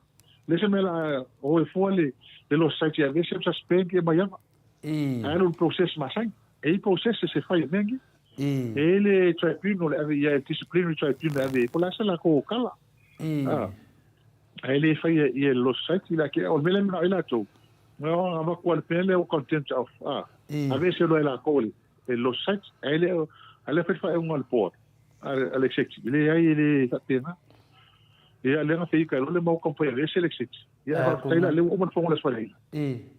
leai se mea o le a o e fua le Law Society e aveese ma suspend ia Maiava. Ae alu i le process masani. E i ai process e fai e mea nei. E i ai le tribunal e ave i ai, le disciplinary tribunal e ave i ai, po o le a se latou tala. Ae le faia i e le Law Society la ke, o le mea lea e manao ai latou, na ona avatu lava le mea lea ua contempt of, a, aveese loa e latou e le Law Society, ae le o, a lea fai le faaiuga a le board, a le executive, e leai e le faapena. Ia, lea na feika ai loa le mau taumafai e aveese le executive. Ia, faafetai la, lea ua uma le fono o le Aso Faraile.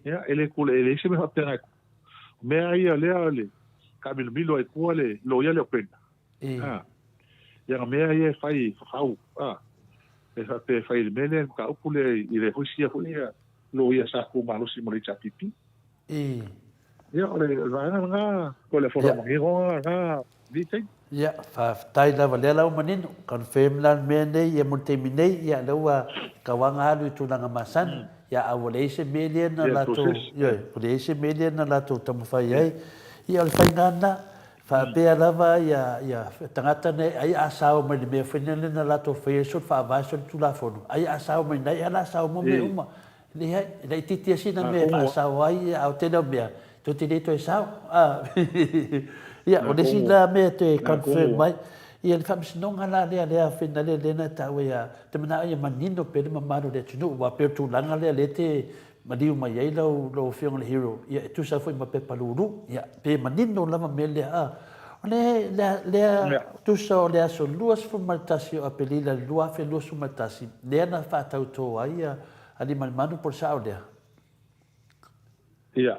Ia, e le kula, e leai se mea faapena e O mea ia lea le taamilomilo ai fua le loia lea o Brenda. A, ia na mea ia e fai i fafau, a, e faapea e fai i le mea lea, le mataupu lea i le foi sia foi ia loia sa tu malosi mo le HRPP. Ia, o le vaega lena, o le folamanino lena i lenei taimi.
Ia, faafetai lava, lea la ua manino, confirm la le mea nei, ia mo le taimi nei, ia lea ua tauaga alu i tulaga masani, ia a ua leai se mea lea na latou, ioe, ua leai se mea lea na latou taumafai ai, ia o le faiga lena. Faapea lava ia tagata nei ai a sao mai le mea foi lea na latou faia soli faavae soli tulafono ai a sao mai nai a la sao mo mea uma leai e laitiiti a sina mea e faasao ai a o tele o mea tou te le toe sao a ia o le isi la mea toe confirm mai ia le faamasinoga la lea lea fina lea lea na taua ia te manao ia manino pea le mamalu o le atunuu aua pei o le tulaga lea lea te Maliu mai ai lau lau afioga i le hero, ia e tusa foi ma pepa lulu, ia pe manino lava mea lea a. O le lea lea tusa o le aso 21 o Aperila i le 2021, lea na faatautō ai a Aliimalemanu po o le sao lea.
Ia.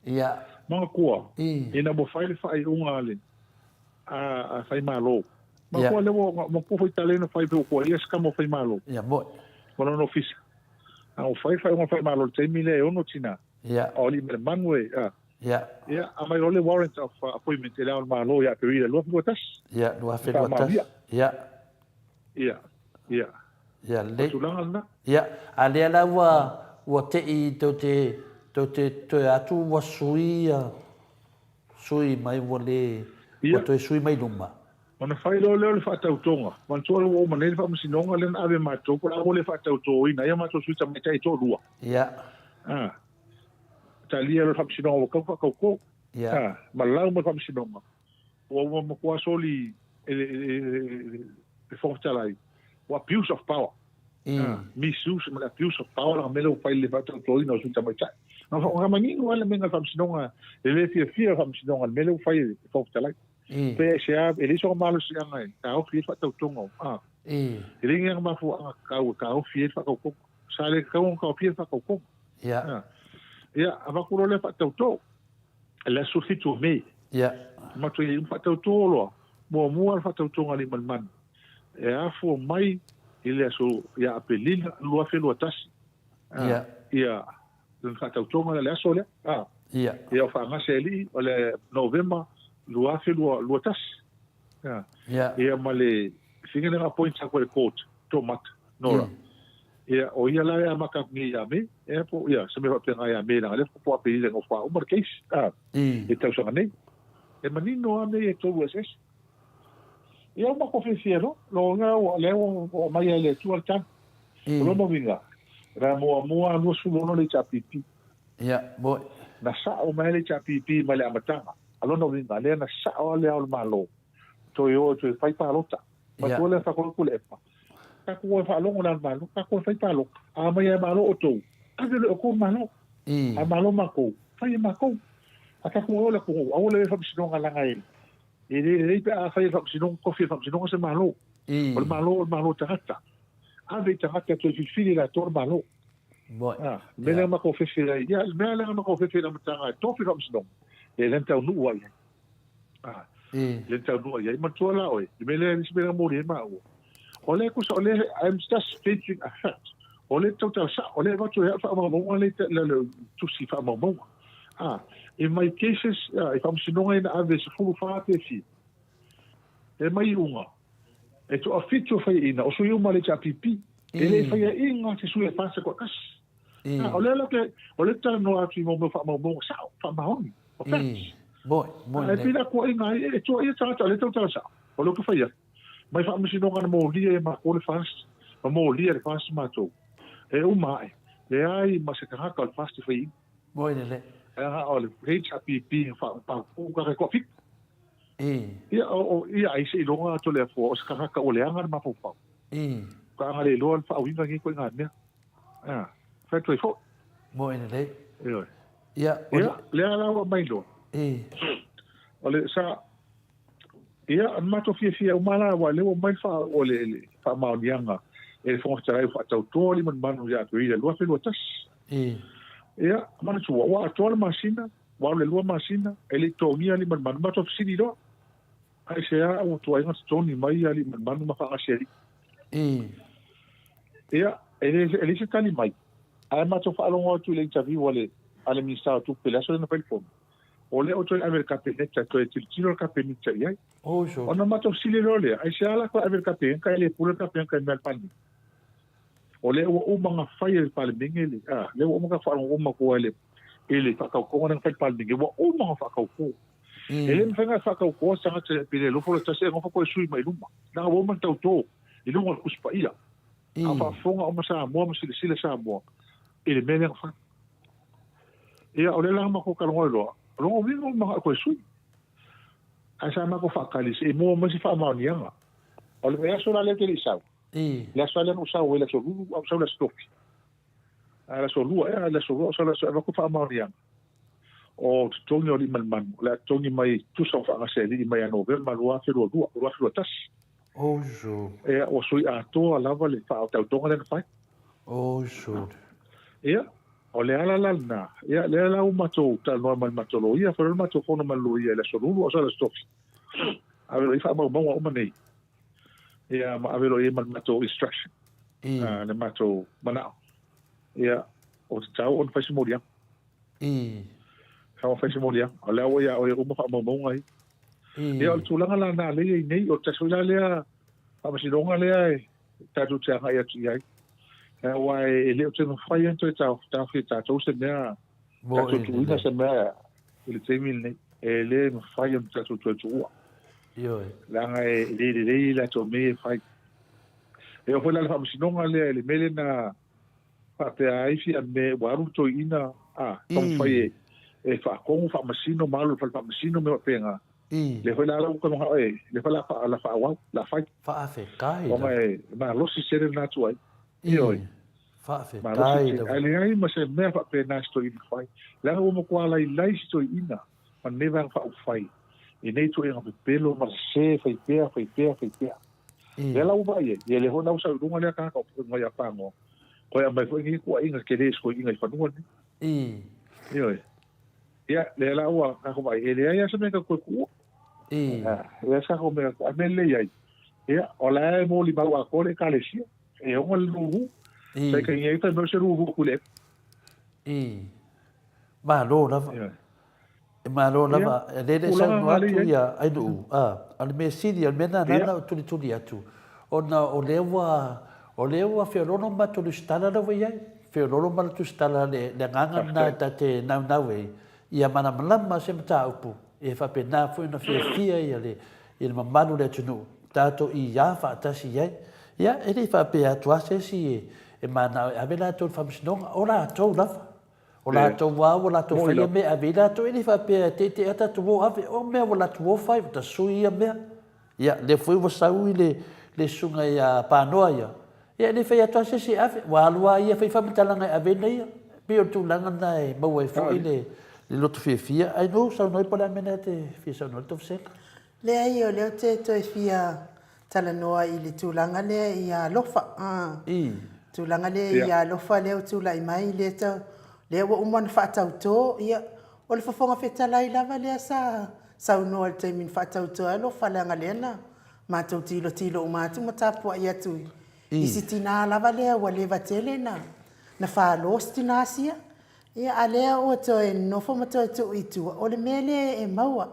Ia.
Manatua, ina ua fai le faaiuga a le a Faimalo. Manatua lea ua manatua foi tala ia na fai pei ua tuuaia se tama o Faimalo.
Ia moe.
Ma lona ofisa. A ua fai faaiuga Faimalo i le taimi lea e ono tina.
Ia.
A o Aliimalemanu e a.
Ia.
Ia, aumai loa le warrant of appointment e Le Ao o le Malo ia Aperila 2021.
Ia, 2021. Ia.
Ia. Ia.
Ia,
lelei. O tulaga lena.
Ia, a lea la ua, ua te i tou te, tou te toe atu ua sui ia. sui mai ua le, ua toe sui mai luma.
Ona fai loa lea o le faatautoga. Manatua ua uma nei le faamasinoga lea na ave matou, po o le a ua le faatautoina ai a matou sui tamaitai e toalua.
Ia.
A. Talia loa le faamasinoga ua tau faatauto.
Ia.
A. Ma lau mai le faamasinoga. Ua ua matua soli e le, e le, e le Fofoga Fetalai. Ua abuse of power. Misuse ma le abuse of power la mea lea ua fai i le faatautoina o sui tamaitai. Na famanino lava le mea i le faamasinoga, e le fiafia le faamasinoga i le mea lea ua fai e le Fofoga Fetalai. Pe aisea, e leai sona malosiaga e taofi ai le faatautoga o, e leai ni aga mafuaaga tatau e taofi ai le faatautoga. Sa le tatau ona taofia le faatautoga. Ia, avatu loa lea faatauto i le aso 17 o Me. Matou i ai faatauto loa, muamua le faatautoga a Aliimalemanu e afua mai i le aso ia Aperila 2021. Ia, lona faatautoga lea, le aso lea. Ia, o faagase alii o le Novema 2021. Ia, ma le faiga lea na appoint atu e le court, Tomata Nora. Ia, o ia la e amata atu nei ia Me, ia, po, ia, se mea faapena ia Me, leaga o lea faatoa Aperila na faauma le case, i le tausaga nei. E manino lava mea ia e tolu eseese. Ia ua matou fiafia loa, lona ua lea ua aumai e le Atua le tali. O lona uiga, na muamua 26 le HRPP.
Ia, moi.
Na sao mai le HRPP mai le amataga. A lona uiga, lea na sao lava le Ao o le Malo, toe o e toe fai palota. Matua lea faatoa Tuilaepa. Tatou o e faalogo le Ao o le Malo, tatou o e fai palota. A aumai lava e Malo outou, ave loa e outou le Malo. A malo matou, fai e matou. A tatou o le atunuu, aua le faamasinoga leaga e E le lelei pe a fai e le Faamasinoga, tofi e le Faamasinoga se Malo. O le Malo o le Malo tagata. Ave i tagata e toe filifili e latou le Malo.
Moi.
Ah, le mea lea matou fefe ai, ia, le mea lea matou fefe i le amataga e tofi le Faamasinoga, e le na taunuu ai i ai. Ah, le na taunuu ai i ai. Manatua la oe, le mea lea, le isi mea lea na momoli ai maua, o lea tusa, o lea, I'm just stating a fact. O lea e tautala sao, o lea e avatu e au le faamaumauga lea i le tusi faamaumauga. A, in my cases, i faamasinoga ia na ave e 14 pe fia, e mai iuga, e toafitu o faiaina, o sui uma o le HRPP, e le faiaina se sui e fa se toatasi. A, o lea la ke, o lea talanoa atu i mea faamaumauga sao, faamaoni, o facts.
Moi, moi.
A, e pei la tuuaiga ai, e tuuaia tagata, o lea tautala sao, o lea ou te fai atu. Mai faamasinoga na molia e matou le FAST, ma molia e le FAST matou. E uma ae, leai ma se tagata o le FAST e faiaina.
Moi lele.
Leaga o le HRPP na faapau ka toafitu. Ia, o, o, ia, ai seiloga atu le afua, o se tagata ua leaga le mafaufau. Ka aga le iloa le faauiga nei ituaiga mea. A, fai atu ai foi.
Moi lele.
Ioe.
Ia,
Ia, lea la ua aumai loa. O le, sa, Ia, o le matou fiafia uma la, aua o lea ua aumai le, le, le faamaoniaga e le Fofoga Fetalai ua faatauto Aliimalemanu ia Aperila 2021. Ia, manatua, ua atoa le masina, ua alu le lua masina, e le i totogia Aliimalemanu, matou fesili loa, aisea ua tuuaiga totogi mai Aliimalemanu ma Faagasialii? Ia, e le, e leai se tali mai, ae matou faalogo atu i le interview a le, a le Minisita o Tupe i le aso lea na fai le fono, O lea ua toe ave i le Kapeneta, toe tilotilo le Kapeneta i ai. Ona matou fesili loa lea, aisea la toe ave i le Kapeneta, e le pule le Kapeneta i mea a le Palemene? O lea ua uma ona fai e le Palemene le, a, lea ua uma ona faalogo uma atu i le, i le faatautoga lea na fai e le Palemene, ua uma ona faatauto. E le mafai ona faatautoa se tagata pe le alofa lou tasi ae nofo toe sui mai luma. Leaga ua uma ona tauto i luga o le Tusi Paia. A o faafofoga uma Samoa ma silasila Samoa i le mea lea na fai. Ia, o lea la matou talanoa loa, o lona uiga ua manao toe sui. Ae sa matou faatali se i maua mai se faamaoniaga. O le aso la lea ou te le i sau, le aso lava lea na ou sau ai i le aso Lulu, a ou sau i le aso Tofi. A le aso Lua ea, le aso Lua ou sau i le aso, e avatu faamaoniaga. O totogi o Aliimalemanu, o le a totogi mai tusa o faagasealii mai ia Novema 2022, 2021.
Oso.
Ia, ua sui atoa lava le faatautoga lea na fai.
Oso.
Ia, o le ala la lena, ia, lea la ua matou talanoa ma le matou loia, fai loa le matou fono ma le loia i le aso Lulu, o le aso Tofi. Ave loa i faamaumauga uma nei. Ia, ma ave loa i ai ma le matou instruction. Le matou manao. Ia, o tatau ona fai se moliaga. Sa fai se moliaga. O lea ua ia oe uma faamaumauga ia. Ia, o le tulaga la lena lea e i ai nei, o le tasi foi la lea faamasinoga lea e tatou te agai atu i ai. Aua e le o te mafai ona toe taofi e tatou se mea, tatou tuuina se mea i le taimi lenei. E le mafai ona tatou toe tuua.
Ioe.
Leaga e le lelei latou mea ia e fai. E oo foi la i le faamasinoga lea i le mea lea na faapea ai Fiame ua alu le toeaina a taumafai e e faatonu faamasino ma alu i le fale faamasino mea faapena. Lea foi la ua toe manao e lea foi la la faaauau la fai.
Faafetai
lava. Ona e malosi tele lena atu ai. Ioe.
Faafetai
lava. Ae leai ma se mea faapena si toeaina fai. Leaga ua matua lailai si toeaina ma lenei vaega faaupufai i nei ituaiga pepelo ma sese fai pea, fai pea, fai pea. Lea la ua vaai ai, ia lea foi la ua sau i luga lea tagata o mai ia Pagoa, toe aumai foi nei tuuaiga tele i si toeaina i fanua lenei. Ioe. Ia, lea la ua tatou vaai, e leai lava se mea e tatou toe tuua. E leai se tatou mea, a mea lelei ai, ia, o la e molimau atoa le Ekalesia. E ono le lulu. Sai ka inga ita me se lulu ku le.
I. Malo lava. E malo lava. E lele saunoa atu ia Ainuu. A, o le mea sili, o le mea lena na ou tulituli atu, ona o lea ua, o lea ua feoloolo ma matou lusitala la ua i ai. Feoloolo ma le tusitala le, le agaga lena e ta te naunau ai, ia malamalama se mataupu, e faapena foi ona fiafia ia le, i le mamalu o le atunuu, tatou iā faatasi i ai. Ia, e le i faapea atu lava se isi e manao e ave latou i le faamasinoga, o latou lava. O latou lava ua latou faia mea e ave ai latou, e le i faapea e tete'a atu tatou o ave, o mea ua latou o fai, ua tasui ia mea. Ia, lea foi ua sau i le, le susuga ia Panoa ia, ia e le i fai atu lava se isi e ave, ua alu lava ia fai faamatalaga e ave ai na ia. E pei o le tulaga lena e maua ai foi le, le loto fiafia. Ai no, saunoa po o le a le mea lena e te fia saunoa ai le Tofuseca.
Leai, o lea ou te toe fia talanoa i le tulaga lea ia alofa.
I.
Tulaga lea ia alofa lea ua tulai mai, lea tau, lea ua uma ona faatauto, ia, o le Fofoga Fetalai lava lea sa saunoa i le taimi na faatauto ai alofa, leaga lea na matou tilotilo uma atu ma tapuai atu i si tina lava lea ua leva tele na na falo si tina sia. Ia, a lea ua toe nonofo ma toe tuu i tua, o le mea lea e maua,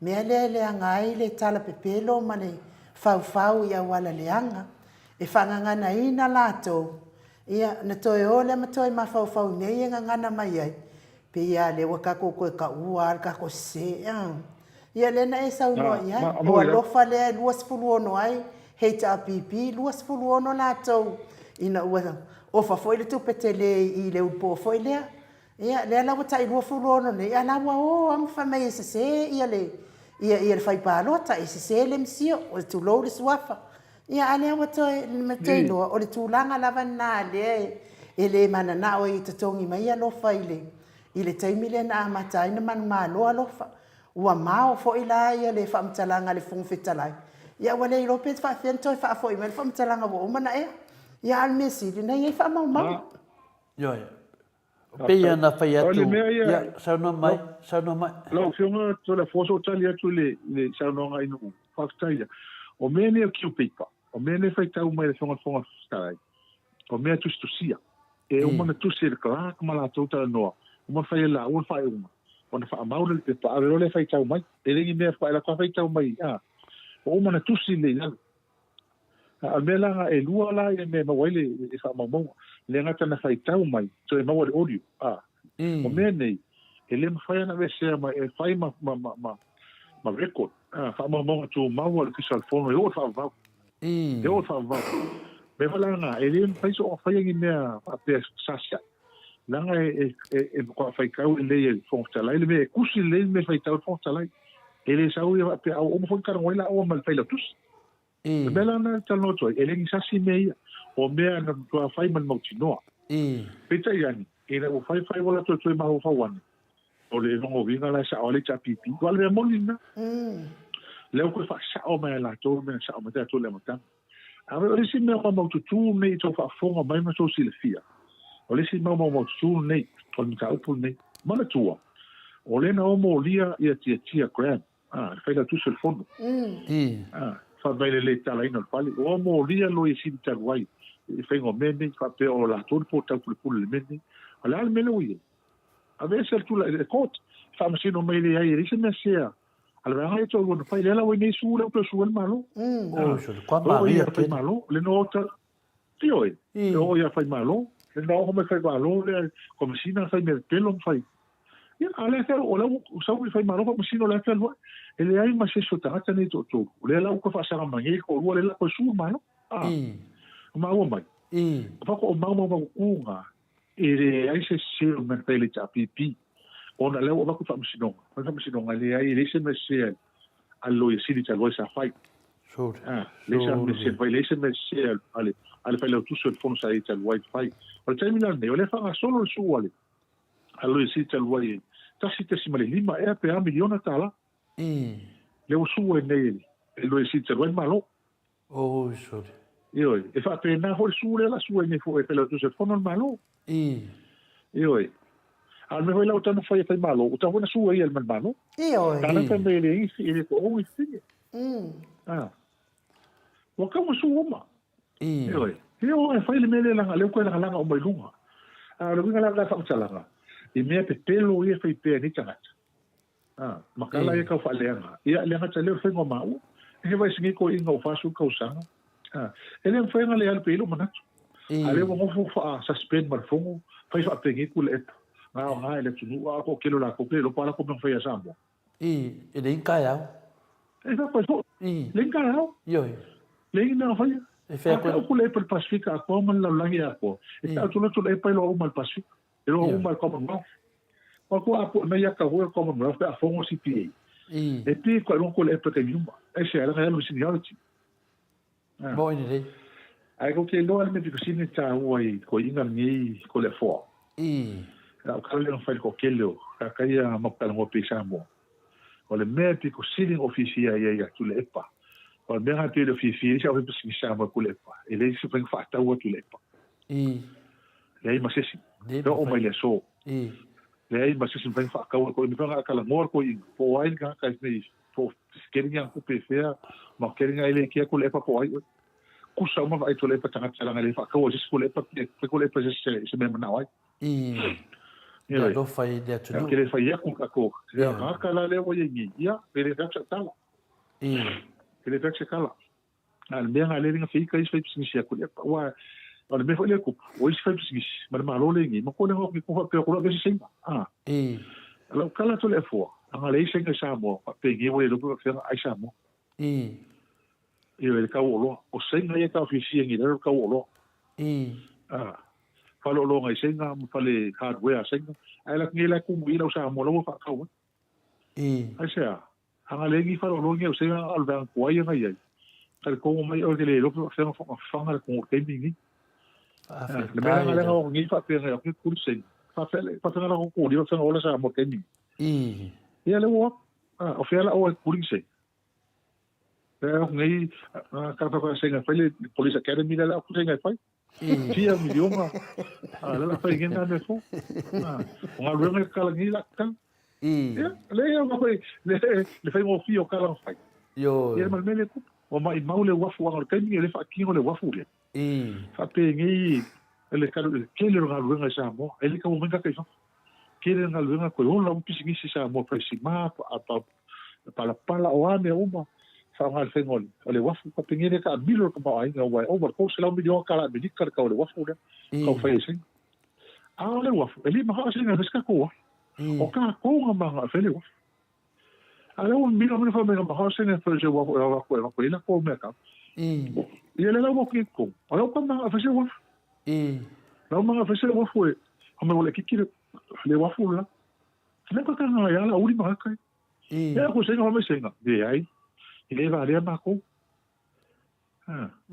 mea lea e leaga ai le tala pepelo ma le faufau i auala leaga, e faagaganaina latou, ia, na toe o lea ma toe mafaufau i mea ia e gagana mai ai, pei lava lea ua tatou toe taua lava le tatou sese, a. Ia, lea na e saunoa i ai, o alofa lea e 26 ai HRPP, 26 latou ina ua ofa foi le tupe tele i le ulupo foi lea. Ia, lea la ua tai 26 nei, a la ua o lava ma fai mai e sese ia le, ia, ia le fai palota, e sese le MCIL, tulou le suafa. Ia, a lea ua toe, toe iloa, o le tulaga lava lena lea e le mananao ai e totogi mai alofa i le, i le taimi lea na amata ai ona manumalo alofa. Ua mao foi la ia le faamatalaga a le Fofoga Fetalai, ia ua le iloa pe faapefea ona toe faafoi mai le faamatalaga ua uma ona ea. Ia a o le mea sili, na i ai faamaumauga.
Ioe. Pei lava ona fai atu, ia, saunoa mai, saunoa mai.
Lau Afioga Toleafoa, se i ou tali atu i le saunoaga i Nu'u. Faafetai ia. O mea nei o Q paper, o mea nei e faitau mai e le Afioga i le Fofoga Fetalai, o mea tusitusia. E uma ona tusi e le clerk ma latou talanoa, uma ona fai e laua le faaiuga, ona faamau lea i le pepa, ave loa lea e faitau mai. E le ni mea e latou faitau mai, a, ua uma ona tusi lelei i lalo. A o le mea la na, e lua la ia mea e maua ai le faamaumauga, e le gata na faitau mai, toe maua le audio, a. O mea nei, e le mafai ona aveesea ma e fai ma, ma, ma, ma, ma record, a, faamaumauga tumau a le Ofisa o le Fono e oo i le faavavau. E oo i le faavavau. Mea foi la na, e le mafai soona faia ni mea faapea sasiai. Leaga e, e, e matua faitau lelei e le Fofoga Fetalai le mea, e tusi lelei le mea e faitau e le Fofoga Fetalai. E le sau ia faapea, a ua uma foi ona talanoa ai laua ma le Failautusi. O le mea la lena e talanoa atu ai, e le ni sasi mea ia. O mea na matua fai ma le mautinoa. Peitai ane, ina ua fai fai ua latou toe mafaufau ane, o le lona uiga la e sao ai le HRPP. Aua o le mea moni lena. Lea ua toe faasao mai e latou le mea na sao mai tatou i le amataga. A o le isi mea maumaututu lenei i tou faafofoga mai ma tou silafia, o le isi mau maumaututu lenei, o le mataupu lenei. Manatua, o lea na o molia ia Tiatia Graham, a, le Failautusi o le Fono, a, fai mai le le tatalaina o le fale, ua molia Loia Sili talu ai i faiga o mea nei, faapea o latou le po taupulepule i le mea lenei. O le a le mea lea ua i ai? Aveese le tulaga i le court, faamasino mai leai, e leai se mea sea a le vaega ia toalua na fai, lea la ua i nei su lea ua toe su ai le Malo.
Oh, sole, kua maria
tele. Malo, le no ta, ioe, e oo ia fai Malo, le na oo mai fai Malo lea, komisina fai mea pelo ma fai. Ia, a o le a fealuai, o la ua sau i Faimalo faamasino o le a fealuai. E leai ma se isi o tagata nei e toatolu, o lea la ua toe faasaga mai nei le toalua lea la toe sue le Malo. A, ua maua mai. Faatoa o maumaumautūga e leai se sese o le mea na fai e le HRPP, ona o lea ua avatu i le faamasinoga, fai le faamasinoga, e leai, e leai se mea sese a le Loia Sili talu ai sa fai. A, leai se mea sese na fai, leai se mea sese a le, a le Failautusi o le Fono sa i ai talu ai na fai. O le taimi la lenei, o lea e faagasolo le sue a le, a le Loia Sili talu ai e 1.5 ea pe a miliona tala. Lea ua sue ai nei e le Loia Sili talu ai le Malo.
Oi sole.
Ioe, e faapena foi le sue lea la sue nei foi e Failautusi o le Fono a le Malo. Ioe. A o le mea foi la ua taumafai e fai Malo, ua tatau foi ona sue ia ma le Malo.
Ioe.
Tala fai mai e le isi, e le to'ogo isi fine. Ah. Ua tatau ona sue uma. Ioe. E o e fai le mea lea leaga lea ua toe lagalaga uma i luga. A o le uiga la o lena faamatalaga, i mea pepelo ia e fai pea e nei tagata. A, ma kala ia tau faaleaga. Ia, leaga ta leo faiga o maua. E he vaisi nei toeaiina o 40 tausaga. A, e le mafai ona le alu pea i lou manatu. A lea ua nofo faa suspend ma le fono, fai faapenei Tuilaepa. Nga o nga e le atunuu, a o toatele o latou ke le iloa pa latou mea na fai ia Samoa.
I, e leai ni taeao.
E faapea foi.
I.
Leai ni taeao.
Ioe.
Leai ni mea na faia.
E fea koe.
A tau Tuilaepa i le Pasefika atoa ma le lalolagi atoa. E tau atu loa Tuilaepa e loa uma i le Pasefika. E loa uma i le Commonwealth. Ua kua apo nei aka hoi o Commonwealth pe a fongo CPA. E pi koe runga ko le epe kei uma. E se ala alu seniority.
Mo ine rei.
Ai ko ke loa le me piko sine ta ua i ko inga nei ko le foa. La o kala le whai ko kele o ka kai a mapala ngo pe Samoa. O le mea piko sine o fifi ai ai atu le epa. O le mea nga pe le fifi i sa o pe Samoa ko le epa. E le se whai whaatau atu le epa. Leai ma se isi. E oo mai le aso. Leai ma se isi mafai ona faatau ko mafai ona talanoa le toeaina po o ai le tagata e nei po o keri nga tupe fea ma keri nga ele kia ko le epa po o ai oe. Kusa uma vaai to le epa tagata leaga e le faataua e se isi ko le epa pe ko le epa se isi se mea manao ai.
Le alofa i le atunuu.
Ke le fai aku ka ko. Ia tagata la lea ua iai nei. Ia, pe le fai atu se tala. Pe le fai atu se tala. A o le mea lena lea na feika isi faipisinisi ia Tuilaepa, aua o le mea foi lea e tupu, o isi faipisinisi ma le Malo lea nei, ma koe lea na faapea atu loa avea se Saina. A o lau tala atu i le Afoa, ana leai Saina i Samoa, faapenei ua le iloa pe faapefea ona ai Samoa. Ioe, i le tau o oloa. O Saina ia e taofiofia nei i lalo le tau o oloa. A fale oloa nai Saina ma fale hardware a Saina, ae alu atu nei la e tumu i lau Samoa la ua faatau ai. Aisea? Anga le ngi falo lo ngi o senga al vang ko ai anga iai. Ka le kongo mai o ke le lope wa fenga fanga fanga le kongo taimi ngi. Le mea nga lenga o ngi fa penga o ke kuri sen. Fa fele fa fenga la ko kuri o fenga ola sa mo taimi. Ia le o o fea la o e kuri sen. Le o ngi ka fa fa senga fai le Police Academy le la o senga fai. Fia miliona. A le la fai ngi na me fo. O nga luenga kala ngi la kala. Ia, le ia ma koe, le, le faigofie o kala na fai.
Ioe.
Ia ma le mea lea e tupu. Ua maimau le uafu aga o le taimi e le faatino le uafu lea. Faapenei le kalu, le tele o le galuega i Samoa. E le tau mai tagata i fafo. Tele le galuega toe ola uma pisinisi i Samoa, fai sima, pa, palapala, o a mea uma, faaaoga le faiga o le, o le uafu. Faapenei le taamilo le tamaoaiga aua e ova le 300 miliona tala Amerika le tau o le uafu lea, tau fai e Saina. A o le uafu, e 5 sene a fai se tatou uafu. O tatou na maga e fai le uafu. A lea ua milo milo fai mai na maga sene fai se uafu e avatu e avatu ai latou mea tau. Ia lea la ua ki totonu. O lea ua maga e fai se uafu. La ua maga e fai se uafu e fai mai ua laitiiti le uafu lela. Lea ka tanga ia la uli ma kai. Ia ko senga fai mai senga. Leai. E le valea matou.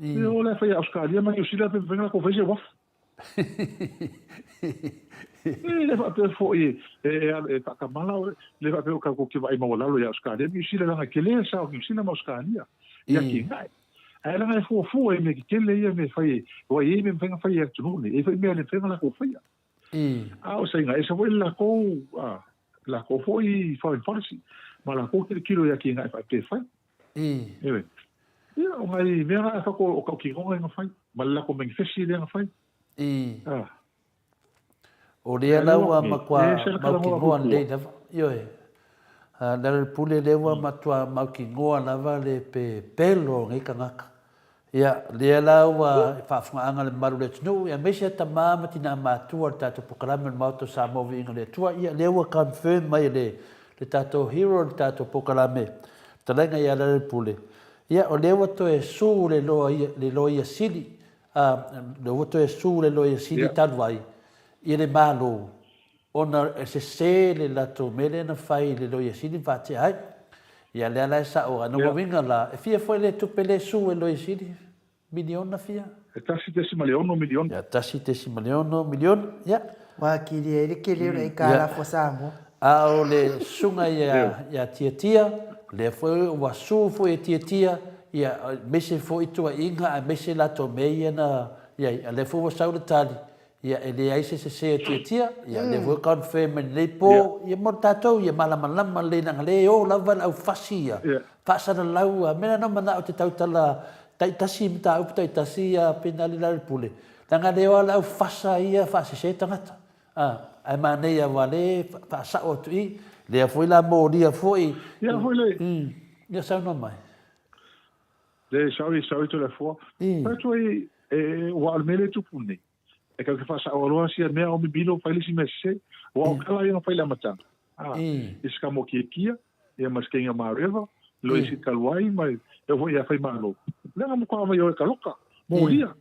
Ia o le fai Australia ma New Zealand pe mafai ona latou fai se uafu. E le faapea foi e e faatamala oe, le faapea o tatou te vaai maualalo ia Australia ma New Zealand leaga e tele le sao o New Zealand ma Australia i atinae. Ae leaga e fuafua i mea tetele ia mea e fai e aua e i ai mea e mafai ona fai e atunuu nei, e i ai foi mea e le mafai ona latou faia. A o Saina, e ese foi le latou latou foi foreign policy ma latou tilotilo i atinae faapea e fai. Ioe. Ia, o ngai mea na whako o kau kingonga i nga whai, ma le lako manifesti lea nga whai.
Ah. O lea la ua matua mautinoa lelei lava. Ioe. Le ala o le pule lea ua matua mautinoa lava le pepelo o nei tagata. Ia, lea la ua faafofogaaga le mamalu o le atunuu, aemaise a tama ma tinā matua o le tatou polokalame o le Maota o Samoa Viiga i le Atua. Ia, lea ua confirm mai e le, le tatou hero o le tatou polokalame, fetalaiga ia Lealailepule, ia, o lea ua toe sue le loia, le Loia Sili, a, lea ua toe sue le Loia Sili talu ai i le Malo, ona e sese le latou mea lea na fai i le Loia Sili ma faatea ai. Ia lea la e sao ai. Lona uiga la, e fia foi le tupe lea e sue e le Loia Sili? Miliona fia?
E $1.6 miliona.
Ia, $1.6 miliona, ia.
Ua atili ai le tele o le aitalafu a Samoa.
A o le susuga ia Tiatia, lea foi ua sue foi e Tiatia, ia, aemaise foi tuuaiga aemaise latou mea ia na i ai. A o lea foi ua sau le tali, Ia, e leai se sese a Tiatia, ia, lea foi confirm mai lenei po, ia mo tatou, ia malamalama lelei leaga lea e o lava le aufasi ia, faasalalau a, mea na manao te tautala taitasi mataupu taitasi ia pei na le Lealailepule, leaga lea e o lava le aufasa ia faasese tagata, a, ae manaia aua lea e faasao atu i, lea foi la molia foi,
Ia foi le.
Ia saunoa mai.
Le, sorry, sorry Toleafoa. Fai atu ai, e, ua o le mea lea e tupu nei. E kau ke whaasao aloha sia mea o mimilo fai le isi mea sese. Ua o kala ia na fai le amataga. Ah, i se ka mo kia kia, ia ma se keinga mareva, lo i se taluai ma e foi ia fai malo. Le nga mo kwa mai o e kaloka, mo lia.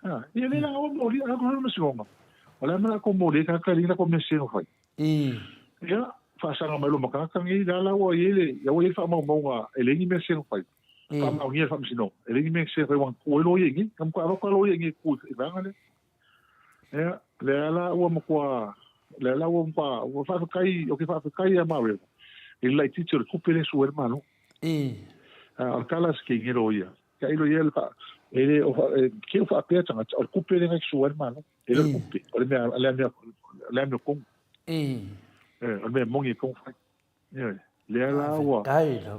Ah, ia le la o mo lia, a ko ma sinonga. O le mea ko mo lia ka ka linga ko me sino fai. Ia, whaasanga mai lo makaka ngi, la la ua i le, ia ua i whaamaumauga e le ni mea sino fai. Faamaonia le faamasinoga. E leai ni mea e sese fai ua ku ai loia i nei. Na matua avatu lava loia i nei e ku i vaega lea. Ia, lea la ua matua, lea la ua matua, ua faafetai, ou te faafetai ia Mareva i le laitiiti o le tupe lea e sue ai le Malo. O le tala a se keineiro ia, kia ilo ia le fa, e le o fa, e, ke o faapea tagata, o le tupe lea na sue ai le Malo. E le o le tupe, o le mea, le amio, le amiotonu. O le mea moni e tatau ona fai. Ioe. Lea la ua,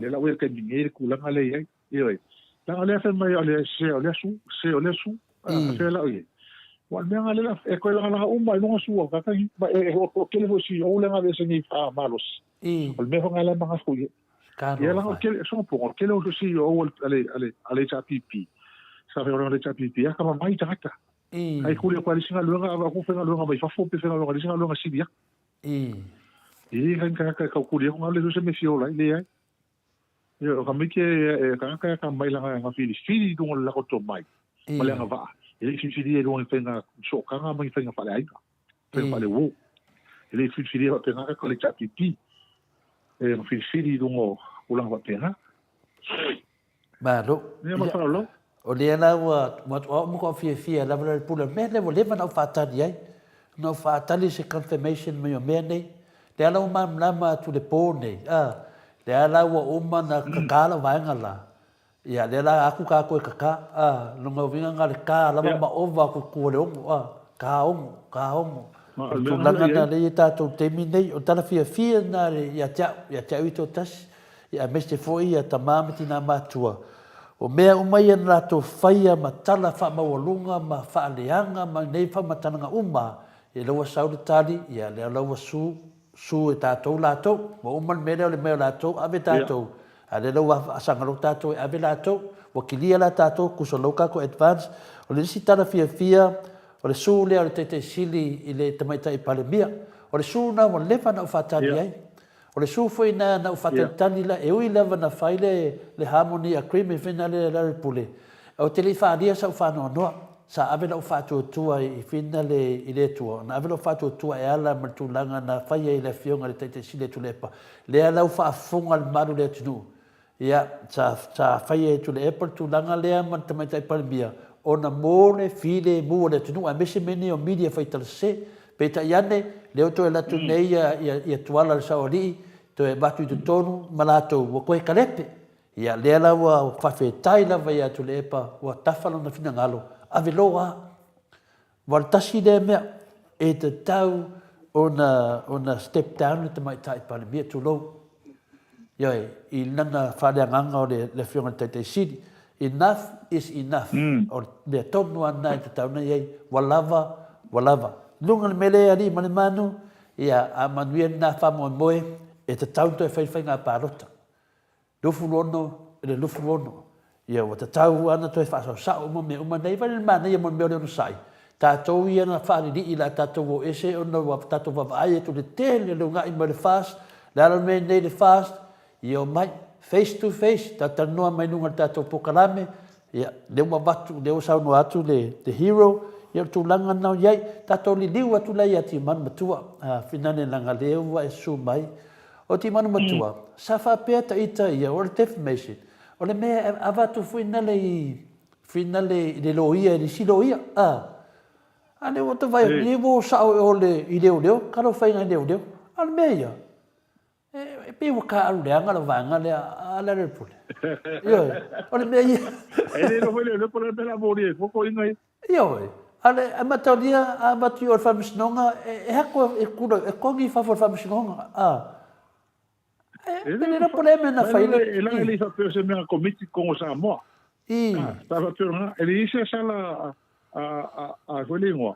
lea la ua i le taimi nei le tulaga lea e i ai. Ioe. Leaga o lea fai mai o le se o lea su, se o lea su. A fea la o i ai. Ua le mea nga lea e koe lagalaga uma i luga su o kaka i. Ma e o kele fo si o le nga vese ni fa malosi. O le mea fo nga la manga fu i. Ia langa o kele so po o kele o si o ale ale ale HRPP. Sa fe o le HRPP a ka mai tagata. Ai kuli ko ali singa luenga ava ku fenga luenga mai fafo pe fenga luenga ali singa luenga silia. I ka ka ka ka kuli ko ngale se me fiola i le ai. Yo ka mike e ka ka ka mai langa nga fili fili dunga la ko to mai. Ma le nga va. E le fili fili e dunga fenga so ka nga mai fenga fa le ai. Fenga fa le wo. E le fili fili e fa ka le cha pipi. E fili fili dunga o langa fa penga.
Malo.
Ia ma whaolo.
O lea la ua, ua au matua fiafia lava le pule, mea lea ua leva na ou faatali ai. Na ou faatali se confirmation mai o mea nei. Lea la ua malamalama atu le po nei, a, lea la ua uma na kaka lau vaega la. Ia, lea la aku kākou e kaka, a, lona uiga na o le ka lava ma ova aku i tua o le ono, a, ka ono, ka ono. O le tulaga lena lea e i ai tatou i le taimi nei, o le tala fiafia lena ia te au, ia te au i toatasi. Ia aemaise foi ia tama ma tina matua. O mea uma ia na latou faia ma tala faamaualuga ma faaleaga ma nei faamatalaga uma, ia lea ua sau le tali, ia lea la ua su, su e tatou latou. Ua uma le mea lea o le mai o latou, ave tatou, a lea la ua asaga loa tatou e ave latou. Ua kilia la tatou, kusa loa tatou advance. O le isi tala fiafia, o le su lea o le Taitai Sili i le Tamaitai Palemia. O le su lena ua leva ona ou faatali ai. O le su foi na na ou faatalitali la, e ui lava na fai le le harmony agreement foi na le le pule, ou te le i faaalia sau faanoanoa. Sa ave lau faatuatua i fina le i le Atua, na ave lau faatuatua e ala ma le tulaga na fai ai e le Afioga i le Taitai Sili a Tuilaepa. Lea la ua faafofoga le malu o le atunuu, Ia, sa, sa faia e Tuilaepa le tulaga lea ma le Tamaitai Palemia ona mo le filemu o le atunuu aemaise mea nei o media faitalase. Peitai ane, lea ua toe alu atu nei ia, ia, ia Tuala le Saoalii, toe avatu i totonu ma latou, ua toe kalepe. Ia, lea la ua faafetai lava ia Tuilaepa ua tafa lona finagalo, ave loa. Aua o le tasi lea mea e tatau ona ona step down le Tamaitai Palemia, tulou, ioe, i lana faaleagaga o le le Afioga i le Taitai Sili. Enough is enough. O le mea tonu lava lena e tatau ona i ai, ua lava, ua lava. I luga o le mea lea e alii ma le manu, ia, a manuia lena faamoemoe, e tatau ona toe fai le faiga palota. 26 i le 26. Ia, ua tatau lava ona toe faasaosao uma mea uma nei, vaai le manaia mo le mea o le onosai. Tatou ia na faalilii la tatou o ese ona ua tatou vaavaai atu i le tele o le una'i mai o le FAST, le ala o le mea nei le FAST, ia omai, face to face, talatalanoa mai luga o le tatou polokalame, ia, lea ua avatu, lea ua saunoa atu le, le hero, ia o le tulaga lena o i ai. Tatou liliu atu la ia Timanu Matua, a, Finane leaga lea ua e susu mai. O Timanu Matua, sa faapea ta ita ia, o le defamation, O le mea e avatu finale i finale i le loia i le isi loia a a lea ua ta vaai atu nei ua o sao i o le i leoleo talofa i leoleo a o le mea ia e pei ua taalu leaga lau vaega lea a Lealailepule ioe o le mea ia
E le iloa foi leoleo po o le a le mea o le a molia ai fua toeaiina ia.
Ioe a le amatalia a avatu i o i le faamasinoga e ato e tula e togi i fafo o le faamasinoga a
E le iloa po o le a mea na fai. E leaga e le i faapea o se mea komiti Kongo Samoa.
I.
Sa faapea lena, e leai se sala a a foi le igoa.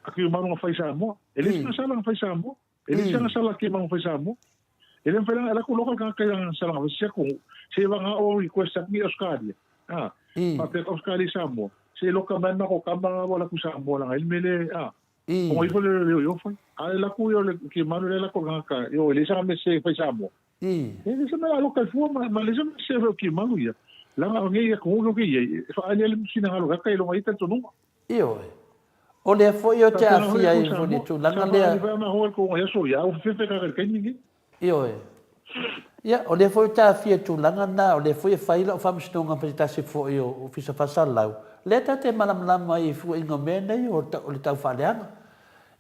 A Tiumalu na fai Samoa. E leai se sala na fai Samoa. E leai se sala a Tiumalu na fai Samoa. E le mafai e laku loka le tagata i sala na fai se atunuu. Se vagana o request atu i Australia. A. Faapea ka Australia i Samoa. Se loka mai ma ko kama ua laku Samoa langa i le mea lea.
I.
Onga ifo le leo i fai. A e laku ia le ki manu le lako ngaka. Yo e le sa me se fai Samoa.
I.
E le sa me aloka i fua ma ma le sa me se fai ki manu ia. Langa o nge ia ko ngo ki ia. E fa ali ali sina ngalo kaka i longa i talitonuga.
Ioe. O lea foi o te aafia ai foi le tulaga lea.
Sa fa ali ma ho ko ngo ia so ia o fefe kaka i kaimi nge.
Ioe. Ia, o lea foi ou te aafia i le tulaga lena, o lea foi e fai lau faamasinoga ma se tasi foi o Ofisa Faasalalau, lea ta te malamalama ai i fuaiga o mea nei o le taufaaleaga.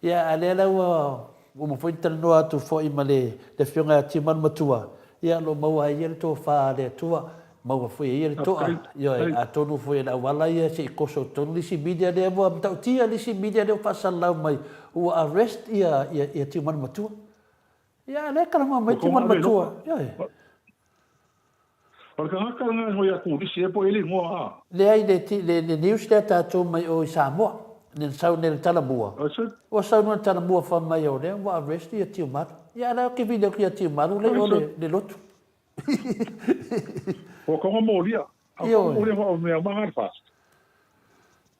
Ia, a lea la ua uma foi ona talanoa atu foi ma le Afioga ia Tiumalu Matua, ia, o lo o maua ai ia le tofa a le Atua, maua foi e ia le toa. Ioe, atonu foi o le auala ia se i koso tonu le isi media lea ua matautia le isi media lea ua faasalalau mai ua arrest ia Tiumalu Matua. Ia, lea e talanoa mai Timoni Matua. Ioe.
O le tagata lena e igoa ia Turisi ea po o le igoa a?
Leai, le, le, le news lea tatou mai o i Samoa, le na sau nei le Talamua. Ua sau nei le Talamua fai mai o lea ua arrest ia Tiumalu. Ia, a o lea ou te vili atu ia Tiumalu lea i o le, le lotu.
Ua konga molia.
Ioe.
Ua molia o mea maga le fast.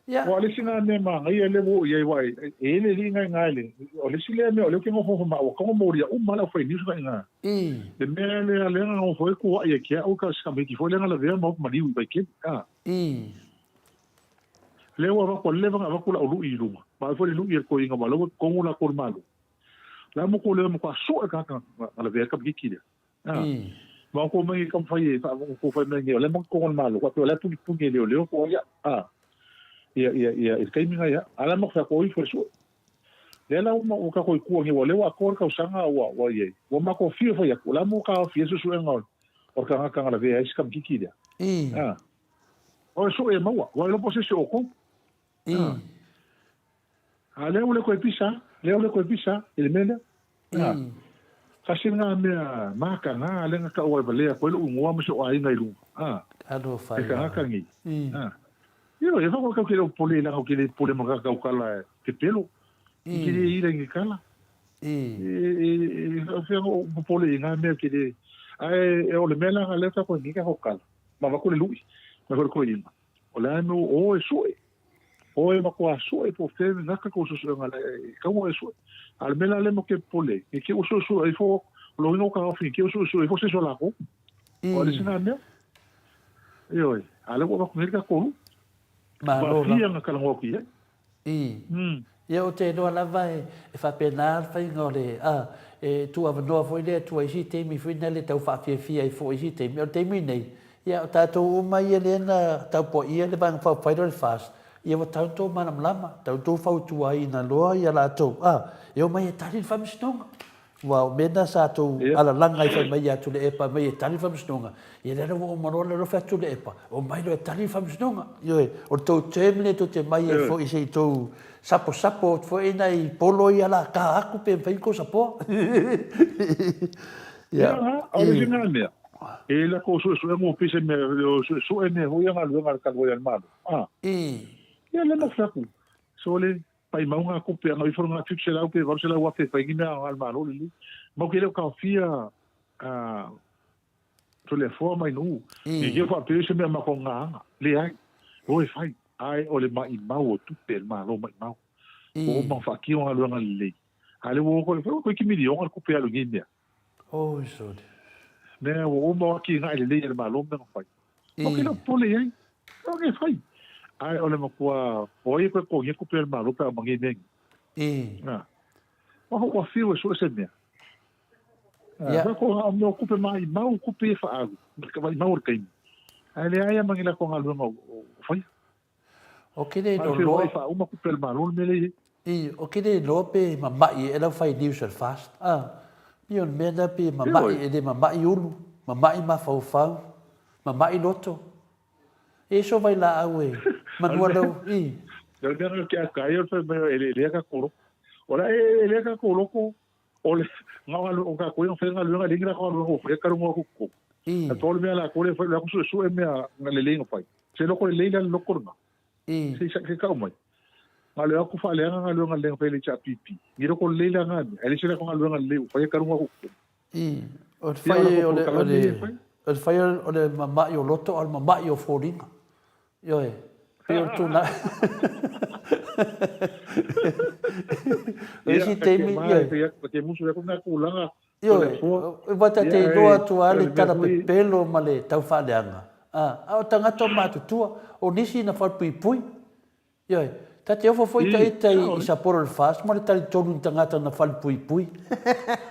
Ia.
Ua le isi na mea manaia lea ua oo i ai aua e i ai le alii na i ina i le, o le isi lea mea o lea ou te nofonofo ma au, ua tago molia uma lava le aufai news na i ina.
I.
Le mea lea lea na nofo ai kuaʻi ia te au ka si tamaiti foi lea na lavea ma opo maliu i Vaitele, a.
I.
Lea ua avatu, ua leva ona avatu lau lui i luga, ma ave foi le lui a le toeaina aua o la ua totonu latou i le Malo. La mo kou lea matua sue le tagata na lavea ai le tamaititi lea.
A.
Ma outou mai taumafai e outou fai mai nei, o la e matou le Malo, faapea o la e punipuni e leoleo po o ai a. Ia, ia, ia, i le taimi na ia, a la e matou fai atu, o ifo e sue. Lea la ua tatou i tua nei, ua lea ua atoa le tausaga ua, ua i ai. Ua matou afio fai atu, o la e mo taofi ai suesuega o le tagata na lavea ai si tamaititi lea.
A.
O le sue e maua, ua iloa po o se isi o outou.
A.
A lea ua le toe pisa, lea ua le toe pisa i le mea lea. A, tasi lena mea mataga lea na tau ai valea atu ai lou igoa ma si ou aiga i luga. A,
Talofa
e
ia.
tagata nei. A, ioe, e whakau kau ke leo popole leaga ou te le popole ma ka tautala e pepelo. I te le ira i ni tala. E, e, e, whea o popole i ngā mea ke le... Ae, e o le mea langa lea tako e ni ka tala. Ma wako le lui, ma wako le ima. O le ae mea o e sue. O e matua sue po o fea e gata kou suesuega e kaua e sue. A o le mea la lea matou te popole ai, ne i te i ua suesue ifo, o lona uiga ua taofi ne i te i ua suesue ifo se isi o latou. O le isi lena mea. Ioe, a o lea ua avatu nei le tatou nuu.
Malo
lava. Ua fia na talanoa atu i ai.
I. Ia ou te iloa lava e faapena le faiga o le, a, e tuuavanoa foi le Atua i isi taimi foi na le tau faafiafia ai foi i isi taimi. O le taimi nei, ia o tatou uma ia lea na taupuaia le Vaega Faaupufai lea o le FAST, ia ua tau tou malamalama, tau tou fautuaina loa ia latou, a, e omai e tali le faamasinoga. Aua o mea na sa tou alalaga ai fai mai ia Tuilaepa mai e tali le faamasinoga, ia lea la ua uma loa le alofa ia Tuilaepa, omai loa e tali le faamasinoga. Ioe, o le tou term lea tou te mai ai foi se i tou saposapo atu foi nai polo ia la ta atu pe mafai ona tou sapoa.
Ia, o le isi lena mea, e i ai latou suesuega ua pei se mea e suesue mea foi ia galuega a le talu ai a le Malo. Ia lea na fai atu, sole, Paimau ngā kope ana ifo ngā 700 pe 800 afe e whai ni mea a le Malo lelei. Mau ke le o taofia Toleafoa ma Ainuu. Ne i te i ua faapea se mea matou gaaga. Leai. O e fai. Ae o le maimau o tupe a le Malo maimau. Ua uma ona faatino galuega lelei. A lea ua o koe, koe ki miliona le tupe alu i nei mea.
Oi sole.
Mea ua uma o atinae lelei a le Malo mea na fai. O ke lau popole i ai. O ke fai. Ae o le matua, o ai e koe totogia tupe a le Malo pe a uma nei mea nei. Na. Ua ua fiu e sue se mea. Ia. Ko ngā mea o kupe maimau, kupe e whaalu, maimau o le taimi. Ae leai a mangi la ko galuega o whaia.
O ke le loloa.
Ai whaauma kupe le malo le mele i.
I, o ke le loa pe mama'i e lau whai news al fast. Ah, pi o le mea na pe mama'i e le mama'i ulu, mama'i mafaufau, mama'i loto. E so vai laau e manua lau,
i. O le mea na ke aka ai o le whai mai e le lea ka kolo. O la e lea ka kolo ko O le o ka koe fai galuega le ngira galuega o fai ka runga ku ku. A tolu mea la kore fai la ku su su e mea nga le lenga fai. Se loko le leila le loko nga. Se sa ke ka mai. Nga le aku fa le nga galuega le fai le cha pipi. Ni loko le leila nga ni. Ale se la galuega le fai ka runga ku ku.
I. O le fai o le o le o le fai o le mama'i o loto a o le mama'i o foliga. Ioe, pei o le tulaga. O isi taimi, ioe. Ioe, aua ta te iloa atu lava le tala pepelo ma le taufaaleaga, a o tagata o matutua, o nisi na falepuipui. Ioe, ta te ofo foi ta ita i Sapporo le FAST ma le talitonu i tagata na falepuipui.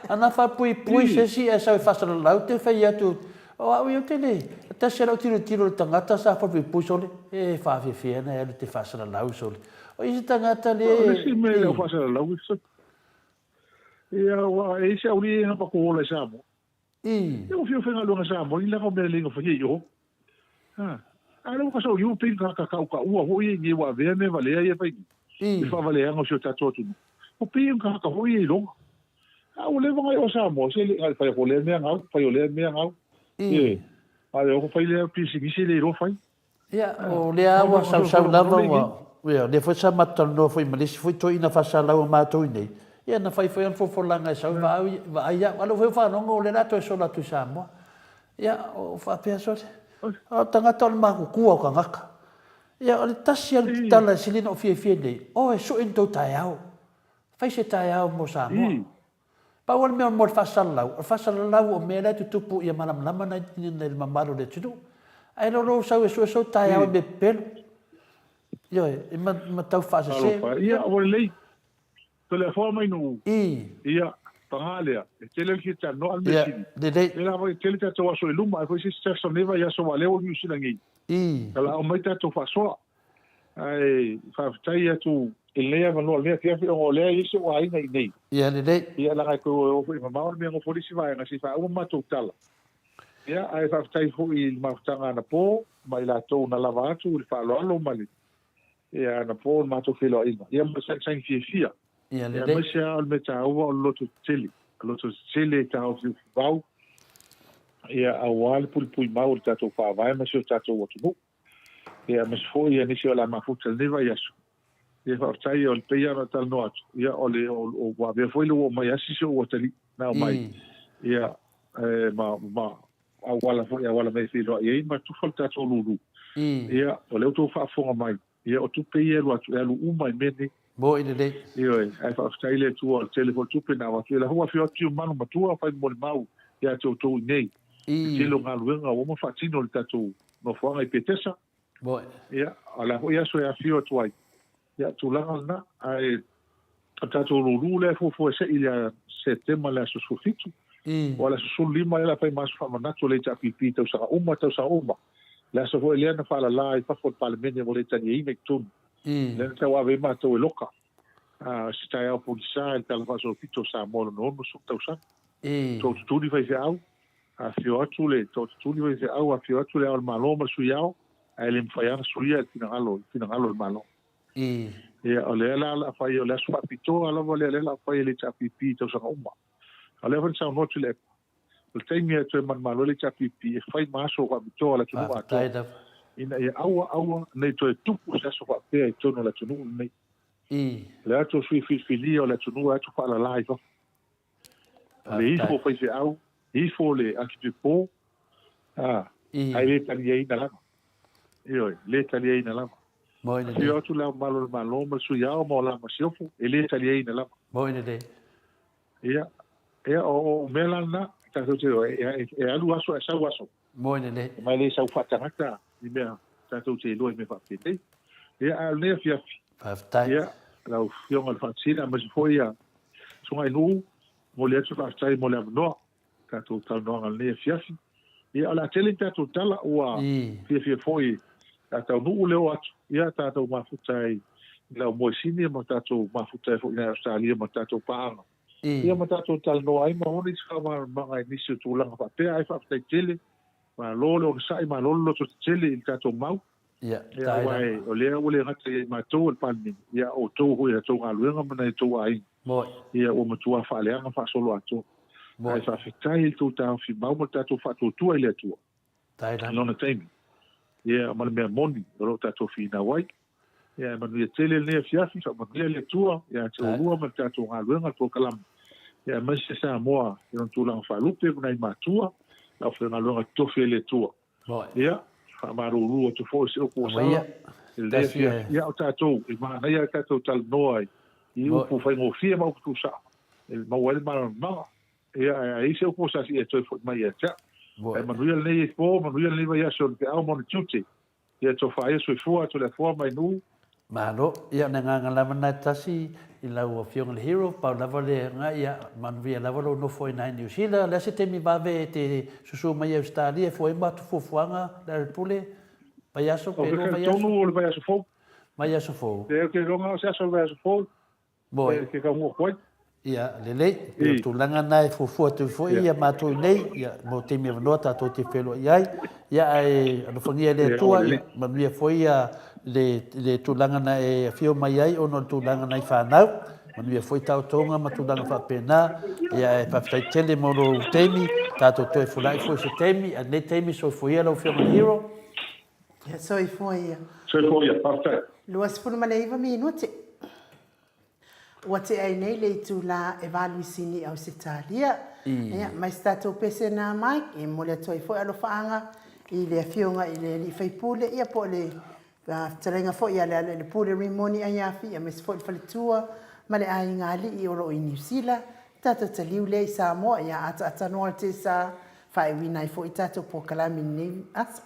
A na falepuipui se isi ae sau e faasalalau te fai atu, o au ia ou te le, tasi a lau tilotilo i le tagata sa falepuipui sole, e faafefea ona e alu te faasalalau sole. O isi tagata le...
O le isi mea i lau faasalalau, ia, ua e i ai se aualii na matou ola i Samoa.
I.
Ia ua fia faigaluega Samoa i lana mea lelei na faia i o. Ha. A lea ua ka sau pei ka ka ka ua foi ia i ua avea mea valea ia fai.
I.
I faavaleaga o si o tatou atunuu. O pei ka ka foi ia i loga. A ua leva ngai o Samoa se le ngai fai o lea mea ngau, fai o lea mea ngau.
I.
A le o fai lea pisinisi le iloa fai.
Ia, o lea ua sausau lava ua, ia, o lea foi sa matou talanoa foi ma le isi foi toeaina faasalau o matou i inei, ia na fai foi ana folafolaga e sau e vaai, vaai au. A o lea foi ua faalogo o lea o le a toe sola atu i Samoa. Ia, o faapea sole, o tagata o le matutua o tagata. Ia, o le tasi lava le tala e sili ona ou fiafia nei, o e sue ni tou taeao. Fai se taeao mo Samoa. Pau lava le mea mo le faasalalau, o le faasalalau o mea la e tutupu ia malamalama nai le mamalu o le atunuu. Ae le o lou sau e sue sou taeao i mea pepelo. Ioe, e ma tau faasese.
Talofa, ia ua lelei. Toleafoa mai nuu.
I.
Ia, paga lea, e tele le fia talanoa a le mea sili.
Ia, lelei.
Lea lava e tele tatou aso i luma, ai foi se isi aso nei vaiaso aua o lea ua Niu Sila nei.
I.
Talaau mai tatou faasoa. Ae faafetai atu i lenei avanoa i lenei afiafi ona o lea e i ai si ou aiga i inei.
Ia lelei.
Ia leaga e toe o foi mamao le mea nofo le isi vaega se i faauma matou tala. Ia ae faafetai foi i le mafutaga anapo ma i latou na lava atu i le faaaloalo ma le ia anapo i le matou feiloaiga. Ia ma le sagisagi fiafia.
Ia lelei.
Aemaise lava o le mea taua o le loto tetele. O le loto tetele e taofiofivau ia aua le puipui mau o le tatou Faavae ma si o tatou atunuu. Ia, aemaise foi ia nisi o le a mafuta i lenei vaiaso. Ia, faafetai, o le pei lava ona talanoa atu, ia, o le, o, ua avea foi le uo mai asi si ou atalii na aumai, ia, e, ma, ma auala foi, auala mai e feiloai ai ma tufa le tatou lulu. Ia, o lea ua outou faafofoga mai, ia, o tupe ia e alu atu, e alu uma i mea nei.
Moni lelei.
Ioe, ae faafetai i le Atua o le tele foi o tupe na avatu. Ia la ua afio atu Tiumalu matua fai molimau ia te outou i nei. I tele o galuega ua uma faatino i le tatou nofoaga i Petesa.
Moni.
Ia, o la foi aso e afio atu ai. Ia, tulaga lena, ae o le tatou lulu lea e fuafua e se'i ia Setema le aso 17. O le aso 15 lea o le a fai ma aso faamanatu o le HRPP i tausaga uma tausaga uma. Le aso foi lea na faalala ai fafo o le Palemene ua le taliaina i totonu. Lea na tauave ai matou e loka se taeao pogisa i le Tala Faasolopito o Samoa lona 60 tausaga. Tootutuli faifeau, afifio atu le tootutuli faifeau, afifio atu le Ao o le Malo ma le Sui Ao, ae le mafai lava ona suia le finagalo, le finagalo o le Malo. Ia, o lea la o le a fai, o le aso faapitoa lava lea, lea o le a fai e le HRPP i tausaga uma. A o lea foi na saunoa Tuilaepa, O le taimi e toe manumalo ai le HRPP e fai ma aso faapitoa o le atunuu atoa, ina ia aua aua nei toe tupu se aso faapea i totonu o le atunuu lenei. O le atu o sui filifilia o le atunuu e atu faalala i fafo. O le ifo o faifeau, ifo o le akipepo, A, ae le taliaina lava. Ioe, le taliaina lava.
Moni lelei.
Afio atu Le Ao Mamalu o le Malo ma le Sui Ao ma o la Masiofo, e le taliaina lava.
Moni lelei.
Ia, ia o, o mea la lena, tatou te, e, e, e alu aso ae sau aso.
Moni lelei.
Ma e le sau faatagata ni mea tatou te iloa i mea faapenei. Ia, a o lenei afiafi.
Faafetai.
Ia, lau Afioga i le Faamasino, aemaise foi ia Susuga i Nuu, momoli atu le faafetai mo le avanoa. Tatou talanoaga i lenei afiafi. Ia, o le a tele ni tatou tala, ua fiafia foi a taunuu le oo atu, ia tatou mafuta ai i lau moesini ma tatou mafuta ai foi i Ausetalia ma tatou paaga. Ia ma tatou talanoa ai ma maua nisi faamalamalamaga i nisi o tulaga faapea. Ae faafetai tele, malo le onosai, malo le lototetele i le tatou mau.
Ia,
Ia, aua o lea ua le gata ia i matou o le Palemene, ia o outou foi i a outou galuega ma nai a outou aiga.
Moi.
Ia, ua matua faaleaga faasoloatoa.
Moi.
Ae faafetai i le tou taofi mau ma le tatou faatuatua i le Atua.
Tai lava.
I lona taimi. Ia, ma le mea moni o lo o tatou finau ai. Ia, e manuia tele lenei afiafi, faamanuia le Atua ia te oulua ma le tatou galuega, le polokalame. Ia, aemaise Samoa i ona tulaga faalupe ma nai matua, le aufaigaluega totofi a le Atua. Ia, faamalulu atu foi i si upu ua sala, i lenei afiafi. Ia, o tatou, e manaia le tatou talanoa i upu faigofie ma upu tuusao, e maua ai le malamalamaga. Ia, ae a i ai se upu ua sasi, ia toe foi mai ia te au. Ae manuia lenei po, manuia lenei vaiaso i le feau ma ona tiute. Ia tofa ia soifua atu le afoa mai nuu.
Malo, ia o le agaga lava lena e tasi i lau afioga i le Hero, pau lava le agaga ia manuia lava lou nofo ai i Niu Sila, le a se taimi vave e te susu mai ai Ausetalia e fua ai ma atu fuafuaga le Alepule, vaiaso pe lua vaiaso?
Tonu o le vaiaso fou.
Vaiaso fou.
Ou te iloa na o se aso o le vaiaso fou.
Moe.
Ke taunuu atu ai.
Ia, lelei. E pei o le tulaga lena e fuafua atu ai foi ia matou i nei, ia, mo taimi avanoa tatou te feiloai ai. Ia, ae alofagia e le Atua, ia, manuia foi ia le, le tulaga na e afio mai ai ona o le tulaga na i fanau. Manuia foi taotoga ma tulaga faapena. Ia, ae faafetai tele mo lou taimi, tatou toe fulai foi i se taimi. A o lenei taimi, soifua ia lau Afioga i le Hero.
Ia, soifua ia.
Soifua ia, faafetai.
29 minute. Ua tea ai nei le itulā e valuisini i Ausetalia. Ia, mai se tatou pese nā Mike, e momoli atu ai foi alofaaga i le afioga i le alii faipule, ia po o le fetalaiga foi ia Lealailepule Rimoni Aiafi, aemaise foi le faletua ma le aiga alii o lo o i Niu Sila. Tatou taliu lea i Samoa, ia ataatanoa le tesa, faaiuina ai foi tatou polokalame i lenei aso.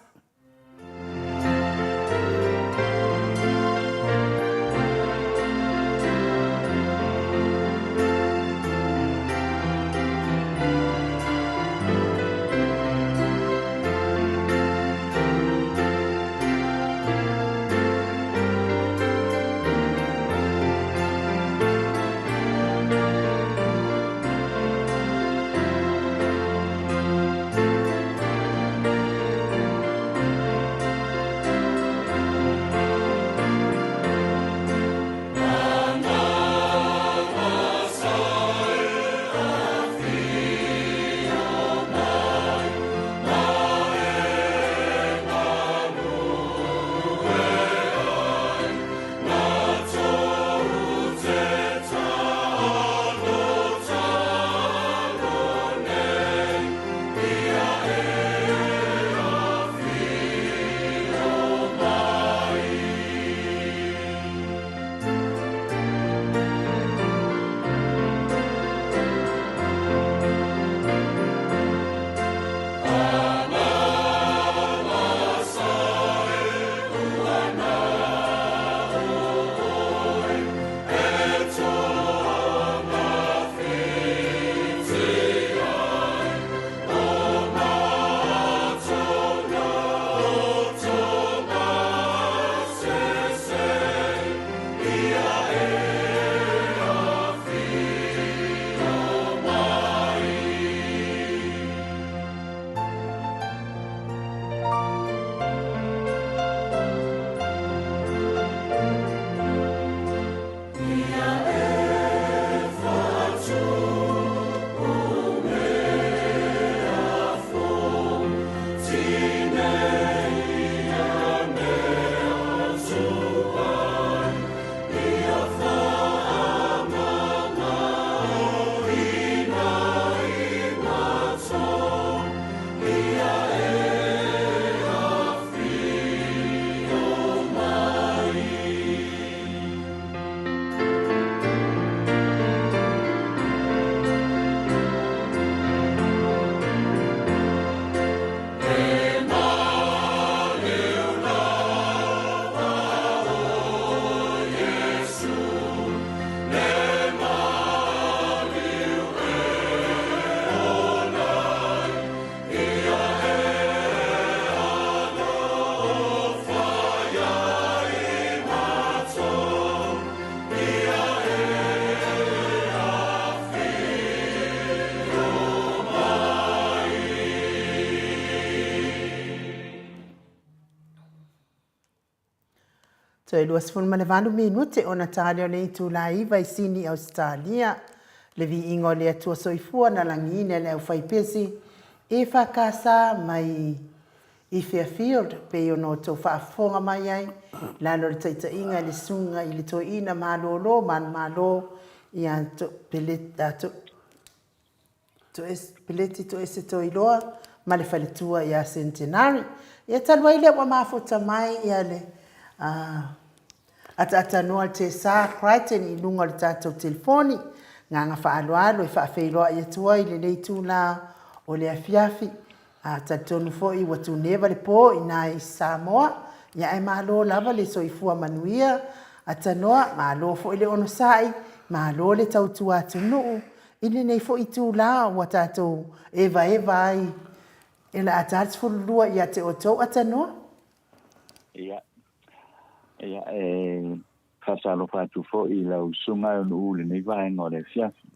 Toe 28 minute ona tali o le itula e 9 i Sini, Ausetalia. Le viiga o le Atua Soifua na lagiina e le aufaipesi EFKS mai i Fairfield pei ona outou faafofoga mai ai lalo o le taitaiga i le Susuga i le Toeaina Malolo Manumalo ia Peleti Toese Toiloa ma le faletua ia Centenary. Ia talu ai lea ua mafuta mai ia le ataatanoa le Tessa Crichton i luga o le tatou telefoni. Gagga faaaloalo e faafeiloai atu ai i lenei itula o le afiafi. A talitonu foi ua tuneva le po i na i Samoa, ia ae malo lava le soifua manuia. Atanoa, malo foi le onosai, malo le tautua atunuu i lenei foi itula ua tatou evaeva ai e le a ta le 12 ia te outou Atanoa.
Ia, ia e Faatalofa atu foi i lau Susuga Eunu'u i lenei vaega o le afiafi.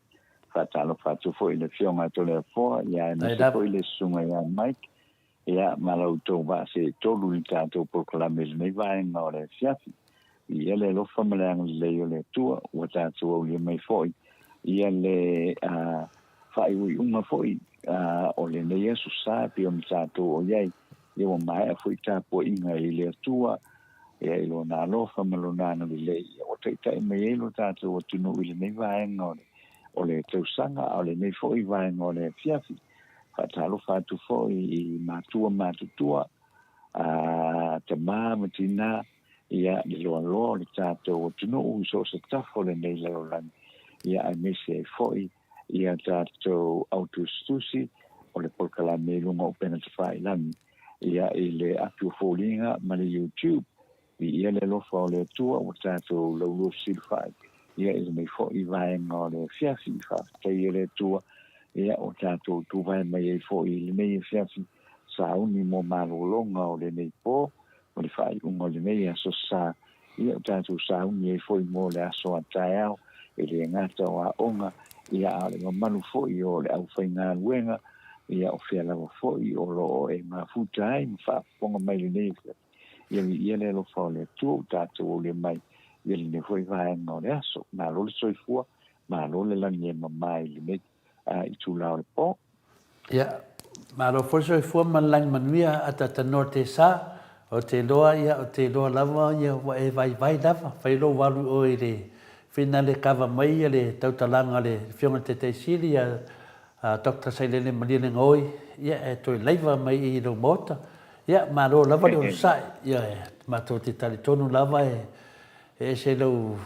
Faatalofa atu foi i le Afioga ia Toleafoa, ia aemaise foi le Susuga ia Mike, ia ma la outou vaa seetolu i le tatou polokalame i lenei vaega o le afiafi. Viia le alofa ma le agalelei o le Atua ua tatou aulia mai foi ia le faaiuiuga foi o lenei aso sa e pei ona tatou o i ai. Ia ua maea foi tapuaiga i le Atua ia i Lona alofa ma Lona agalelei ia ua taitai mai ai lo tatou atunuu i lenei vaega o le, o le tausaga, a o lenei foi vaega o le afiafi. Faatalofa atu foi i matua matutua, a tama ma tinā, ia le loaloa o le tatou atunuu i so o se tafa o lenei lalolagi, ia aemaise ai foi ia tatou au tusitusi o le polokalame i luga o upega tafailagi, ia i le api o foliga ma le YouTube. Viia le alofa o le Atua ua tatou laulua fesilafai ia i lenei foi vaega o le afiafi. Faafetaia le Atua ia ua tatou tuvae mai ai foi i lenei afiafi sauni mo malologa o lenei po ma le faaiuga o lenei aso sa. Ia ua tatou sauni ai foi mo le aso a taeao, e le gata o aoga, ia a o le mamalu foi o le aufaigaluega, ia o fea lava foi o lo o e mafuta ai ma faafofoga mai lenei afiafi. Ia viia le alofa o le Atua ua tatou aulia mai ia lenei foi vaega o le aso. Malo le soifua, malo le lagi e mama i lenei itula o le po.
Ia, malo foi le soifua ma le lagi manuia Atatanoa Tesa. Ou te iloa, ia, ou te iloa lava, ia, ua e vaivai lava. Fai lou alu i oe i le finale kava mai ia le tautalaga a le Afioga i le Taitai Sili ia Doctor Sailele Malielegaoi, ia, e toe laiva mai i lou Maota. Ia, malo lava le onosai. Ia, matou te talitonu lava e E ese lou,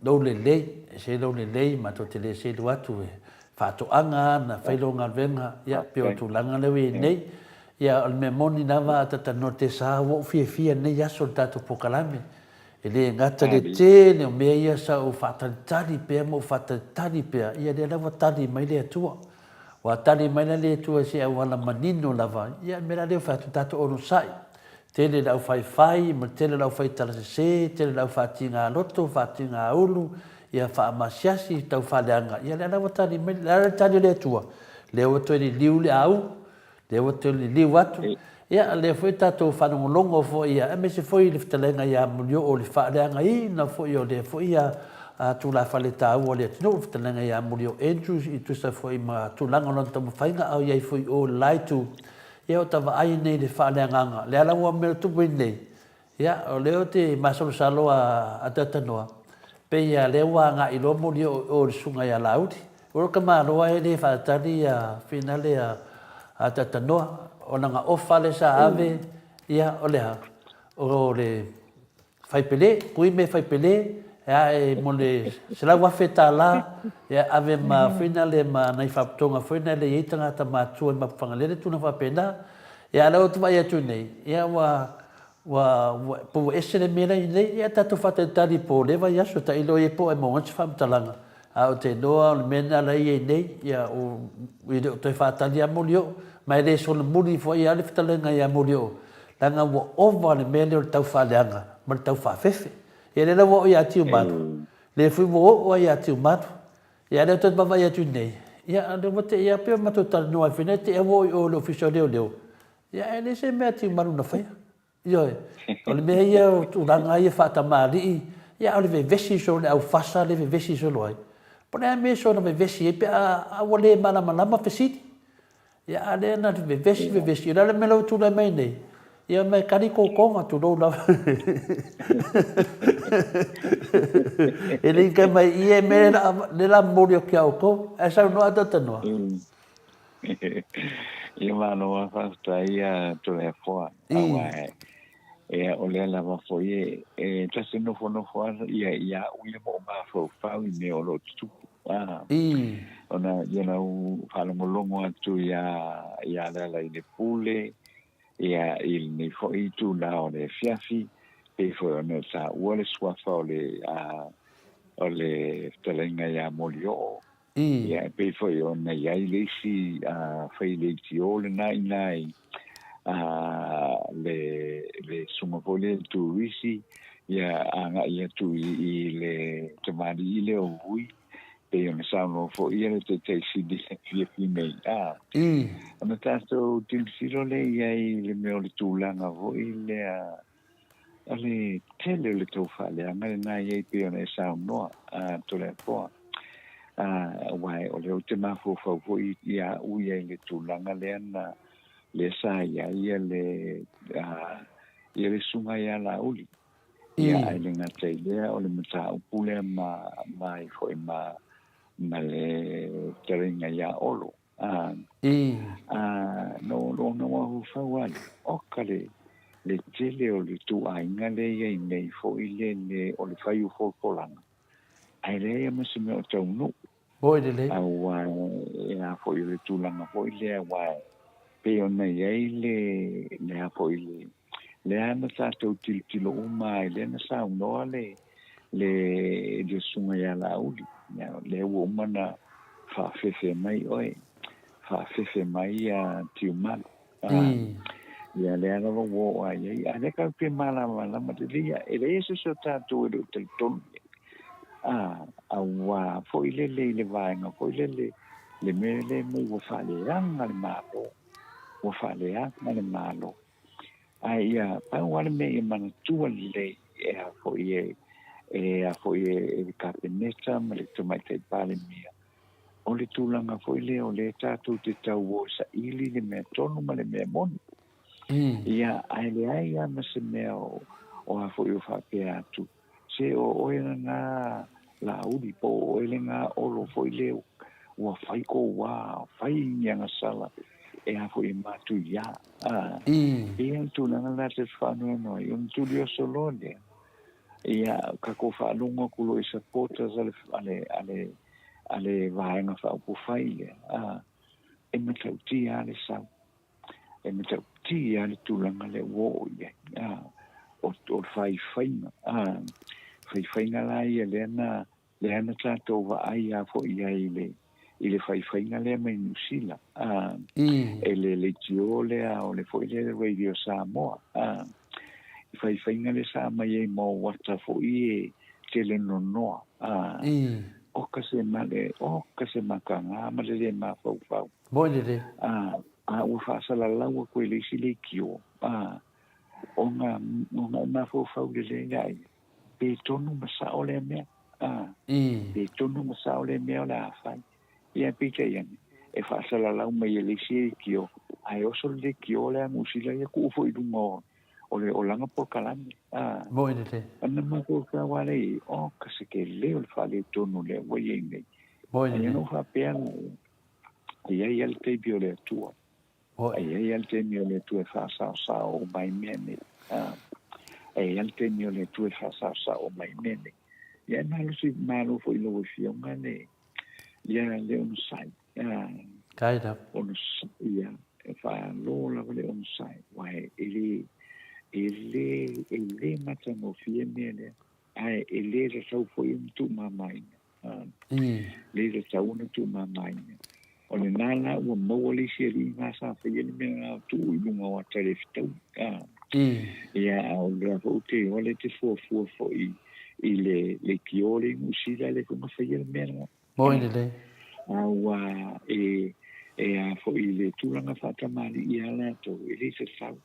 lou lelei, ese lou lelei, matou te le selu atu e faatoaga a na fai lou galuega, ia, pei o le tulaga lea ua i ai nei. Ia, o le mea moni lava a ta talanoa i le tesa, ua ou fiafia i lenei aso i le tatou polokalame. E le gata i le tele o mea ia sa ou faatalitali pea ma ou faatalitali pea, ia lea la ua tali mai le Atua. Ua tali mai la le Atua i se auala manino lava, ia o le mea la lea ua fai atu, tatou onosai. Tele le aufaifai ma le tele o le aufaitalasese, tele le aufatigaloto, faatigaulu, ia faamasiasi, taufaaleaga, ia lea la ua tali mai, le a le tali a le Atua? Lea ua toe liliu le au, lea ua toe liliu atu, ia lea foi tatou faalogologo foi ia, aemaise foi le fetalaiga ia Mulioo le faaleagaina foi o lea foi ia tulafale taua o le atunuu, le fetalaiga ia Mulioo Andrews e tusa foi ma tulaga o lona taumafaiga a o i ai foi i o i le la itu. Ia o ta vaai nei i le faaleagaga, lea la ua mea tupu ai nei, ia o lea ou te masalosalo a Atatanoa, pei a lea ua agai loa moli o o le susuga ia Laauli. O le tamaloa e le faatali ia finale a Atatanoa, o lana ofa lea sa ave, ia o le a? O le Faipele, kui me Faipele, e ae mo le $100,000, e ave ma foi na le ma nai faapitoga foi na le i ai tagata matua i Mapuifagalele, tulaga faapena. Ia, a o lea ou te vaai atu nei, ia ua, ua, ua, po ua ese le mea la e i ai nei. Ia tatou faatalitali po o lea vaiaso, tailo i ai po o ai maua atu se faamatalaga. Ae ou te iloa o le mea lena la e i ai nei, ia, o, e le o toe faatali lava Molioo, ma e le solomuli foi lava le fetalaiga ia Molioo, leaga ua ova le mea lea o le tau faaleaga ma le tau faafefe. Ia lea la ua oo ia Tiumalu, lea foi ua oo lava ia Tiumalu. Ia a o lea ou te vaavaai atu nei, ia lea ua te i lava pei ona matou talanoa ai foi nei, te i lava ua oo i o i le Ofisa o Leoleo, ia ae leai se mea a Tiumalu na faia. Ioe, o le mea ia o tulaga ia faatamalii, ia a o le vevesi solo le aufasa le vevesi solo ai. Po o le a mea soona vevesi ai pe a ua le malamalama fesili. Ia a lea na vevesi vevesi, o le a le mea la ua tulai mai nei? Ia ma e kali totoga, tulou lava. E le ika mai i e mea le la momoli atu ia outou. Ae saunoa talatalanoa.
Ia malo lava faafetai ia Toleafoa. Aua ia o lea lava foi e ta te nofonofo lava ia ia au ia ma ou mafaufau i mea o lo o tutupu. Ona ia na ou faalogologo atu ia ia Lealailepule ia i lenei foi itula o le afiafi, pei foi ona taua le suafa o le o le fetalaiga ia Molioo. Ia, e pei foi ona i ai le isi fai leitio lena i ina i le le susuga foi lea i le turisi, ia agai atu i le tamalii lea o Vui, pei ona saunoa foi ia le Taitai Sili i le afiafi nei. Ona tatou tilotilo lea i ai i le mea o le tulaga foi lea O le tele o le tau faaleaga lena e i ai pei ona e saunoa, a Toleafoa, aua o lea ou te mafaufau foi ia au ia i le tulaga lea na lea sa i ai ia le ia le susuga ia Laauli. Ia ae le gata i lea o le mataupu lea ma ma ai foi ma ma le fetalaiga ia Olo. A, a, no, no, no, mafaufau ai, oka le, le tele o le ituaiga lea e i ai nei foi le, le, o le fai o folafolaga, ae leai lava ma se mea o taunuu.
Moi lelei.
Aua e a foi o le tulaga foi lea, aua e pei ona i ai le, le a foi le, lea na tatou tilotilo uma ai, lea na saunoa le, le, le susuga ia Laauli, lea ua uma na faafefe mai oe, faafefe mai ia Tiumalu. Ia lea lava ua oo lava i ai. A lea tatou te malamalama lelei lava, e leai se isi o tatou e le o talitonu i ai. Aua foi lele i le vaega foi lele, le mea lea mai ua faaleaga le Malo, ua faaleaga le Malo. Ae ia pau lava le mea ia manatua lelei e a foi e, e a foi e, e le Kapeneta ma le Tamaitai Palemia, o le tulaga foi lea o lea tatou te tau o e saili le mea tonu ma le mea moni. Ia, ae leai lava ma se mea o, o a foi o faapea atu, Se o oe lena Laauli po o oe lena Olo foi lea ua fai kou wā, fai ni agasala e a foi e matuiā. A, pei o le tulaga lena ta te faanoanoa ai, ona tuli oso loa lea. Ia, tatou faalogo atu loa i supporters a le, a le, a le, a le Vaega Faaupufai lea, a, e matautia lava le sau. E matautia lava le tulaga lea ua oo i ai, a, o, o le faifaiga, a, faifaiga la ia lea na, lea na tatou vaai lava foi i ai i le, i le faifaiga lea mai Niu Sila, a, e le leitio lea o le foi lea le Radio Samoa, a, i faifaiga lea sa aumai ai ma o ata foi e tele nonoa, a, oka se male, oka se makaga ma le le mafaufau.
Moi lelei.
A, a ua faasalalau atu e le isi leitio, a, ona, ona e mafaufau lelei la ia, pe tonu ma sao lea mea, a, pe tonu ma sao lea mea o le a fai. Ia, peitai ane, e faasalalau mai e le isi leitio, ae oso le leitio lea Niu Sila ia tuu foi i luga o, o le olaga polokalame, a.
Moi lelei.
Ona mafaufau lava lea i ai, oka se tele o le faaletonu lea ua i ai nei.
Moi lelei.
Ia ona ou faapea lea, E i ai lava le taimi o le Atua. E i ai lava le taimi o le Atua e faasaosao uma ai mea nei. E i ai lava le taimi o le Atua e faasaosao uma ai mea nei. Ia e malosi malo foi i lau Afioga le, ia le onosai.
Kai lava.
Onosai, ia, e faalo lava le onosai. Aua e le, e le, e le matagofie mea lea. Ae e le tatau foi ona tuumamaina. Le tatau ona tuumamaina. O lena la ua maua le isi alii na sa faia le mea na tuu i luga o ata le fetaui. Ia, a o lea foi ou te iloa lea e te fuafua foi i le leitio lea i Niu Sila lea foi na faia le mea lena.
Moi lelei.
A ua e, e a foi i le tulaga faatamalii a latou, e le tatau.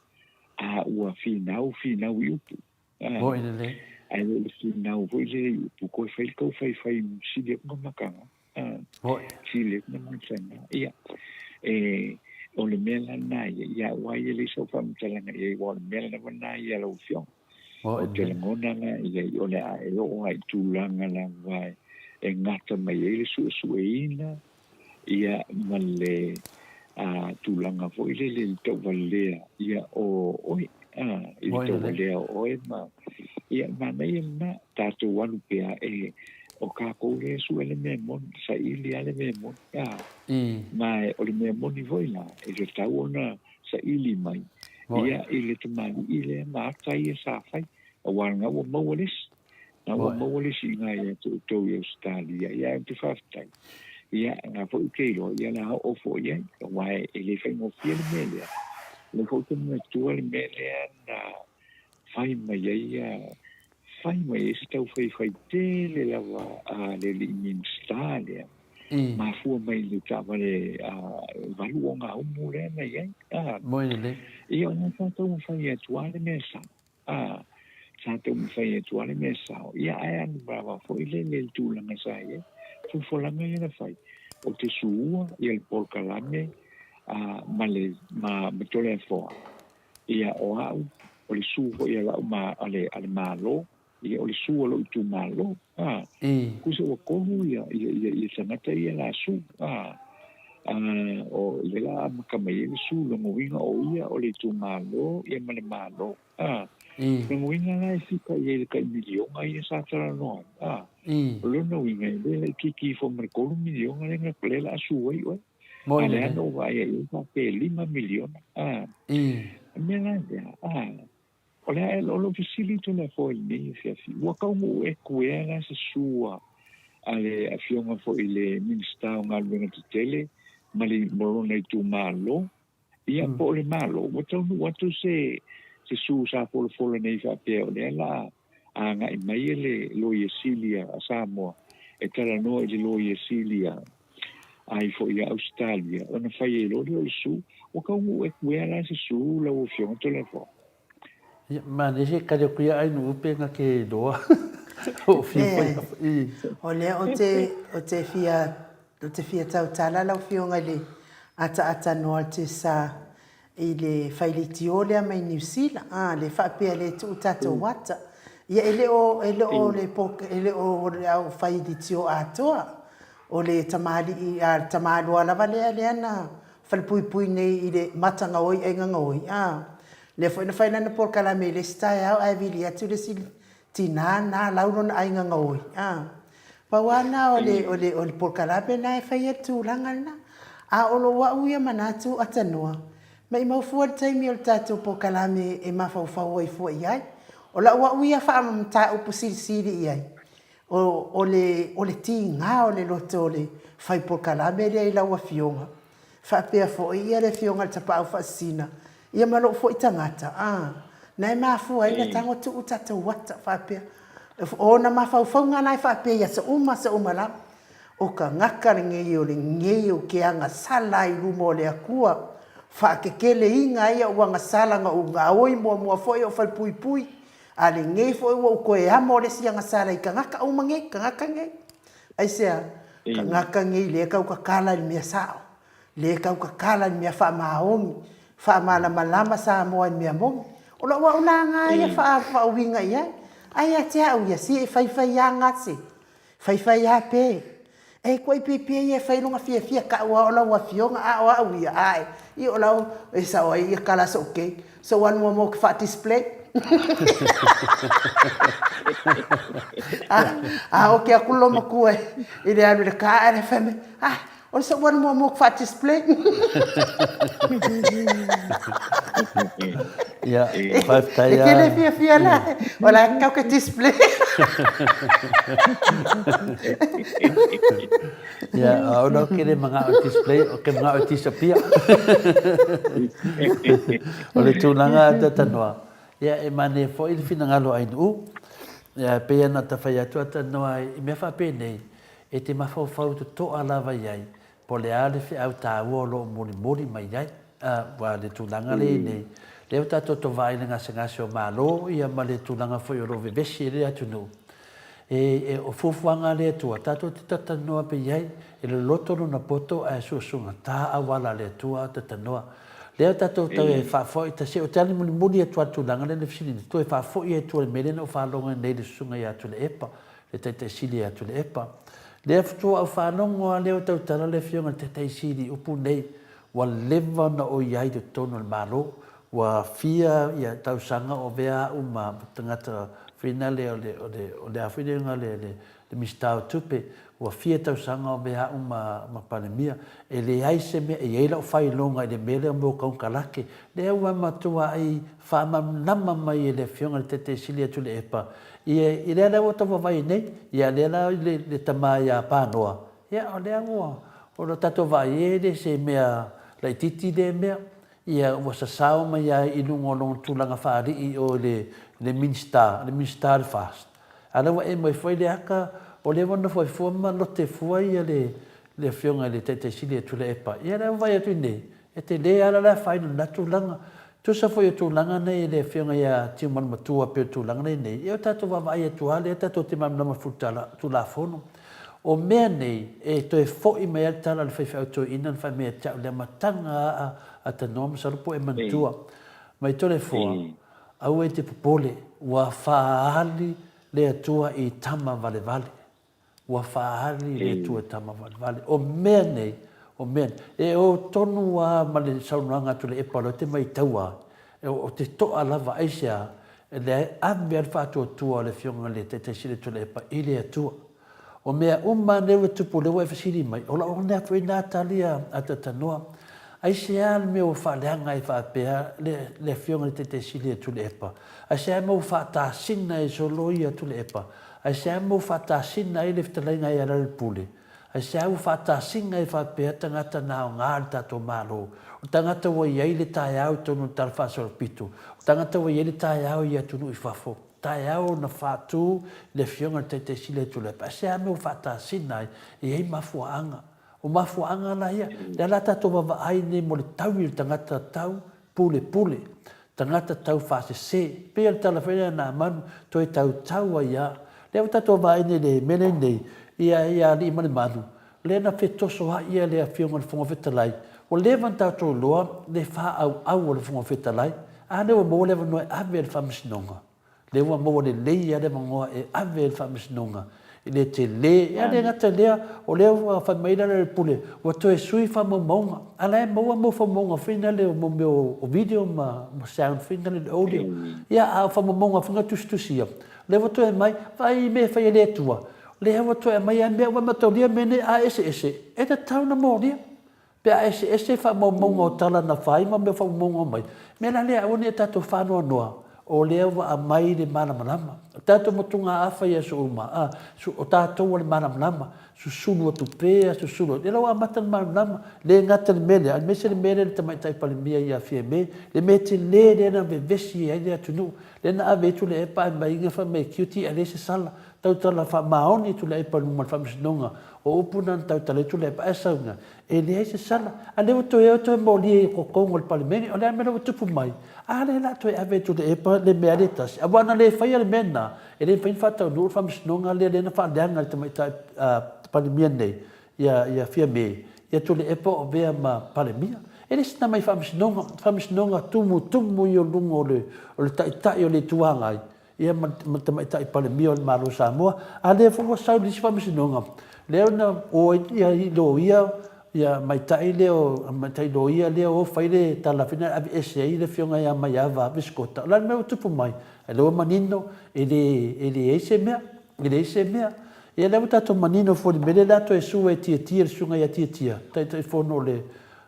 A ua finau, finau i upu.
Moni lelei.
Ae le o le finau foi lea i upu, koe fai le taufaifai sili atu na makaga.
Moni.
Sili atu na masaga. Ia, e, o le mea la lena ia, ia au lava ia e leai sau faamatalaga i ai, aua o le mea lava lena ia a lau Afioga. Ou te lagona la i ai, o le a e oo lava i tulaga lava e gata mai ai le suesueina ia ma le tulaga foi lele i le tauvalea ia o oe, i le tauvalea o oe ma ia manaia lena tatou alu pea e o kākou lea e sue le mea moni, saili lava le mea moni, ma o le mea moni foi la e tatau ona saili mai ia i le tamalii lea ma ata ia sa fai, aua na ua maua le isi, na ua maua le isi i ina ia te outou i Ausetalia, ia ae ou te faafetai, ia na foi ou te iloa, ia o le a oo foi i ai, aua e le faigofie le mea lea, o lea foi ou te manatua le mea lea na fai mai ai, fai mai ai se taufaifai tele lava a le alii Minisita lea, mafua mai i le taavale 8 ogaumu lea na i ai.
Moi lelei.
Ia, ona sa taumafai atu lava le mea sao. Sa taumafai atu lava le mea sao. Ia, ae alu lava foi le le tulaga sa i ai. Folafolaga ia na fai, o te suua ia le polokalame ma le ma Toleafoa. Ia, o au, o le su foi a lau ma, a le, a le Malo, ia, o le su a lou itumalo, a, tusa ua kolu ia, ia, ia, ia tagata ia la su, a, a, o lea la amata mai ai le su, lona uiga o ia o le itumalo ia ma le Malo, a, lona uiga la e fika i ai i le tai miliona ia sa talanoa ai, a, o lona uiga e le laitiiti ifo ma le $3 miliona lea na, lea la a su ai oe.
Moi
A lea
lelei.
na ou vaai ai i ai pe $5 miliona. A, o mea la lea, a, o le a, o lou fesili Toleafoa i lenei afiafi, ua taunuu e kuea la se sua a le Afioga foi i le Minisita o Galuega Tetele ma le ma lona itumalo, ia po o le Malo, ua taunuu atu se se su sa folafola nei faapea o lea la a agai mai le Loia Sili a Samoa e talanoa i le Loia Sili a ai foi ia Ausetalia, ona fai ai loa lea o le su. Ua taunuu e kuea la se su lau Afioga Toleafoa?
Ia, manaia se kali atu ia Ainuu pe na te iloa. O fiu foi
i. O lea ou te, ou te fia, ou te fia tautala lau Afioga i le ataata noa o le Tesa i le failitio lea mai Niu Sila, a, le faapea le tuu tatou ata. Ia e le o, e le o le e le o le au failitio atoa, o le tamalii, a, le tamaloa lava lea lea na falepuipui nei i le mata gaoi aiga gaoi, a. Lea foi na fai lana polokalame i le isi taeao ae vili atu le isi tinā na lau lona aiga gaoi, a. Pau lava lena o le, o le, o le polokalame lena e fai ai le tulaga lena. A o lou au ia manatu atanoa, maimau fua le taimi o le tatou polokalame e mafaufau ai fua i ai. O lau au ia faamataupu silisili i ai, o, o le, o le tiga o le loto o le fai polokalame lea i lau Afioga, faapea foi ia le Afioga i le Tapaau Faasisina, ia ma lou foi tagata, a, na e mafua ai na tago tuu tatou ata, faapea, o ona mafaufauga la e faapea i aso uma aso uma lava, o kagaka lenei o lenei o ke agasala ai luma o le Akua, faakekele iga ai ou agasala na ou gaoi muamua foi o falepuipui, a lenei foi ua ou toe amo le isi agasala i kagaka uma nei, kagaka nei. Aisea? Kagaka nei lea tau kakala i le mea sao. Lē tau kakala i le mea faamaoni, faamalamalama Samoa i le mea moni. O lou au la na ia faauiga i ai. Ae ia te au ia, si e faifai a gase, faifai a pe. E kuai piapia ia e fai lona fiafia kau a o lau afioga a o au ia, ae, i o lau, e sao ai ia kala sou kei, sou alu muamua ou te faa-display. A oki aku lo matua i le alu i le kaa ae le fai mai, ah, O le sou alu muamua ou te faa-display.
Ia, faafetai
E te le fiafia la, o la e tau ke display.
Ia, au la ke le manga'o e display, o ke manga'o e disappear. O le tulaga a Tatanoa, ia e manaia foi le finagalo o Ainuu, ia e pei ona ta fai atu a Tatanoa i mea faapenei, E te mafaufau totoa lava i ai, po o le a le feau taua o lo o molimoli mai ai. A, ua le tulaga lea i nei. Lea ua tatou tovaai i le gasegase o Malo ia ma le tulaga foi o lo o vevesi ai le atunuu. E, e, o fuafuaga a le Atua, tatou te tatanoa pea i ai, e loloto lona poto ae suasugata auala a le Atua a o tatanoa. Lea tatou tau e faafoi, ta se o te ali mulimuli atu a le tulaga lea na fesili nei, toe faafoi ai tua i le mea lea na ou faalogo ai nei i le susuga ia Tuilaepa, le Taitai Sili ia Tuilaepa. Lea faatoa ou faalogo lava lea o tautala le Afioga i le Taitai Sili i upu nei, ua leva ona ou i ai i totonu o le Malo, ua fia ia tausaga o avea au ma tagata foi lea o le, o le, o le a foi le igoa le, le, le Minisita o Tupe, ua fia tausaga o avea au ma, ma Palemia. E leai se mea, e i ai lau faailoga i le mea lea o mea o konekarate, lea ua matuai faamalamalama mai e le Afioga i le Taitai Sili a Tuilaepa, ia, i lea la ua tau vaavaai ai nei, ia lea la i le, le tama ia Panoa, ia o lea ua, o lo tatou vaai e le se mea laitiiti lea mea, ia ua sasao mai lava i luga o lona tulaga faalii o le, le Minisita, le Minisita o le FAST. A o lea ua e mai foi le aka, o lea ua nofo ai fua ma lote fua ia le, le Afioga i le Taitai Sili ia Tuilaepa. Ia lea ua vaai atu i nei, e tele lava la le afaina o lena tulaga. Tusa foi o tulaga nei i le Afioga ia Tiumanumatua pei o le tulaga lea nei, ia o tatou vaavaai atu lava lea tatou te malamalama i le Tulafono. O mea nei, e toe foi mai lava le tala a le faifeau toeaina na fai mai ia te au i le amataga lava a Tanoa masalo po o e manatua mai Toleafoa, aua e te popole, ua faaali le Atua i tama valevale. Ua faaali le Atua i tama valevale. O mea nei, o mea nei, e o tonu lava ma le saunoaga a Tuilaepa o lea ou te matau lava, o te toa lava, aisea? Le ave lava le faatuatua o le Afioga i le Taitai Sili o Tuilaepa i le Atua. O mea uma lava nei ua tupu, lea ua e fesili mai, o lau mea foi lena tali a Tatanoa. Aisea le mea ua faaleaga ai faapea le Afioga i le Taitai Sili a Tuilaepa? Aisea le mea ua faatasina ai solo ia Tuilaepa? Aisea le mea ua faatasina ai le fetalaiga ia Lealailepule? Aisea ua faatasina ai faapea tagata na aoga i le tatou Malo? O tagata ua i ai le taeao i totonu o le Tala Faasolopito, o tagata ua i ai le taeao i atunuu i fafo, taeao na faatu i le Afioga i le Taitai Sili o Tuilaepa. Aisea mea ua faatasina ai? E i ai mafuaaga. O mafuaaga la ia, lea la tatou vaavaai nei mo le taui o le tagata tau pulepule, tagata tau faasese. Pei o le tala foi lea a Naamanu, toe tautau ai lava. Lea ua tatou vaai nei i le mea lenei, ia, ia alii ma le malu, lea na fetosoai ia le Afioga i le Fofoga Fetalai. Ua leva ona tatou iloa le faaauau o le Fofoga Fetalai, a lea ua maua le avanoa e ave ai le Faamasinoga. Lea ua maua lelei lava le avanoa e ave ai le Faamasinoga i le tele. Ia le gata i lea, o lea ua fai mai le Pule, ua toe sui faamaumauga. A la e maua mau faamaumauga foi na lea o mea o video ma sound foi na lea le audio. Ia, a o faamaumauga foi na tusitusia, lea ua toe aumai, vaai i mea e fai e le Atua. Lea ua toe aumai lava mea ua mataulia mea nei a eseese, e tatau ona molia. Pe a eseese faamaumauga o tala na fai ma mea faamaumauga mai, mea la lea aua ne i tatou faanoanoa, o lea ua aumai le malamalama. O tatou motugaafa i aso uma, a, o tatou o le malamalama, susulu atu pea, susulu atu, ia la ua amata le malamalama. Le gata i le mea lea, aemaise le mea lea le Tamaitai Palemia ia Fiame, le mea tele lea na vevesi ai le atunuu, lea na ave ai Tuilaepa ae mai fai mai e tiuti ae leai se sala. Tautala faamaoni Tuilaepa i luma o le Faamasinoga, o upu na na tautala ai Tuilaepa ae saunoa, e leai se sala. A lea ua toe o toe molia i totonu o le Palemene, o le a le mea la ua tupu mai? A lea o le a toe ave e Tuilaepa le mea lea e tasi. Aua ana le faia le mea lena, e le mafai ona faataunuu le Faamasinoga lea lea na faaleaga e le Tamaitai Palemia nei, ia Fiame, ia Tuilaepa o avea ma Palemia. E le sina mai Faamasinoga, Faamasinoga tumutumu ia o luga o le Taitai o le Itu Agai, ia ma le Tamaitai Palemia o le Malo o Samoa, a lea foi ua sau i le isi faamasinoga, lea na o ai ia loia, ia maitai lea o, maitai loia lea o fai le tala foi lea e aveese ai le afioga ia Maiava Viscota. O le a le mea ua tupu mai? O lea ua manino e le, e leai se mea, e leai se mea. Ia lea ua tatou manino foi i le mea lea o le a toe sue e Tiatia, le susuga ia Tiatia, Taitaifono o le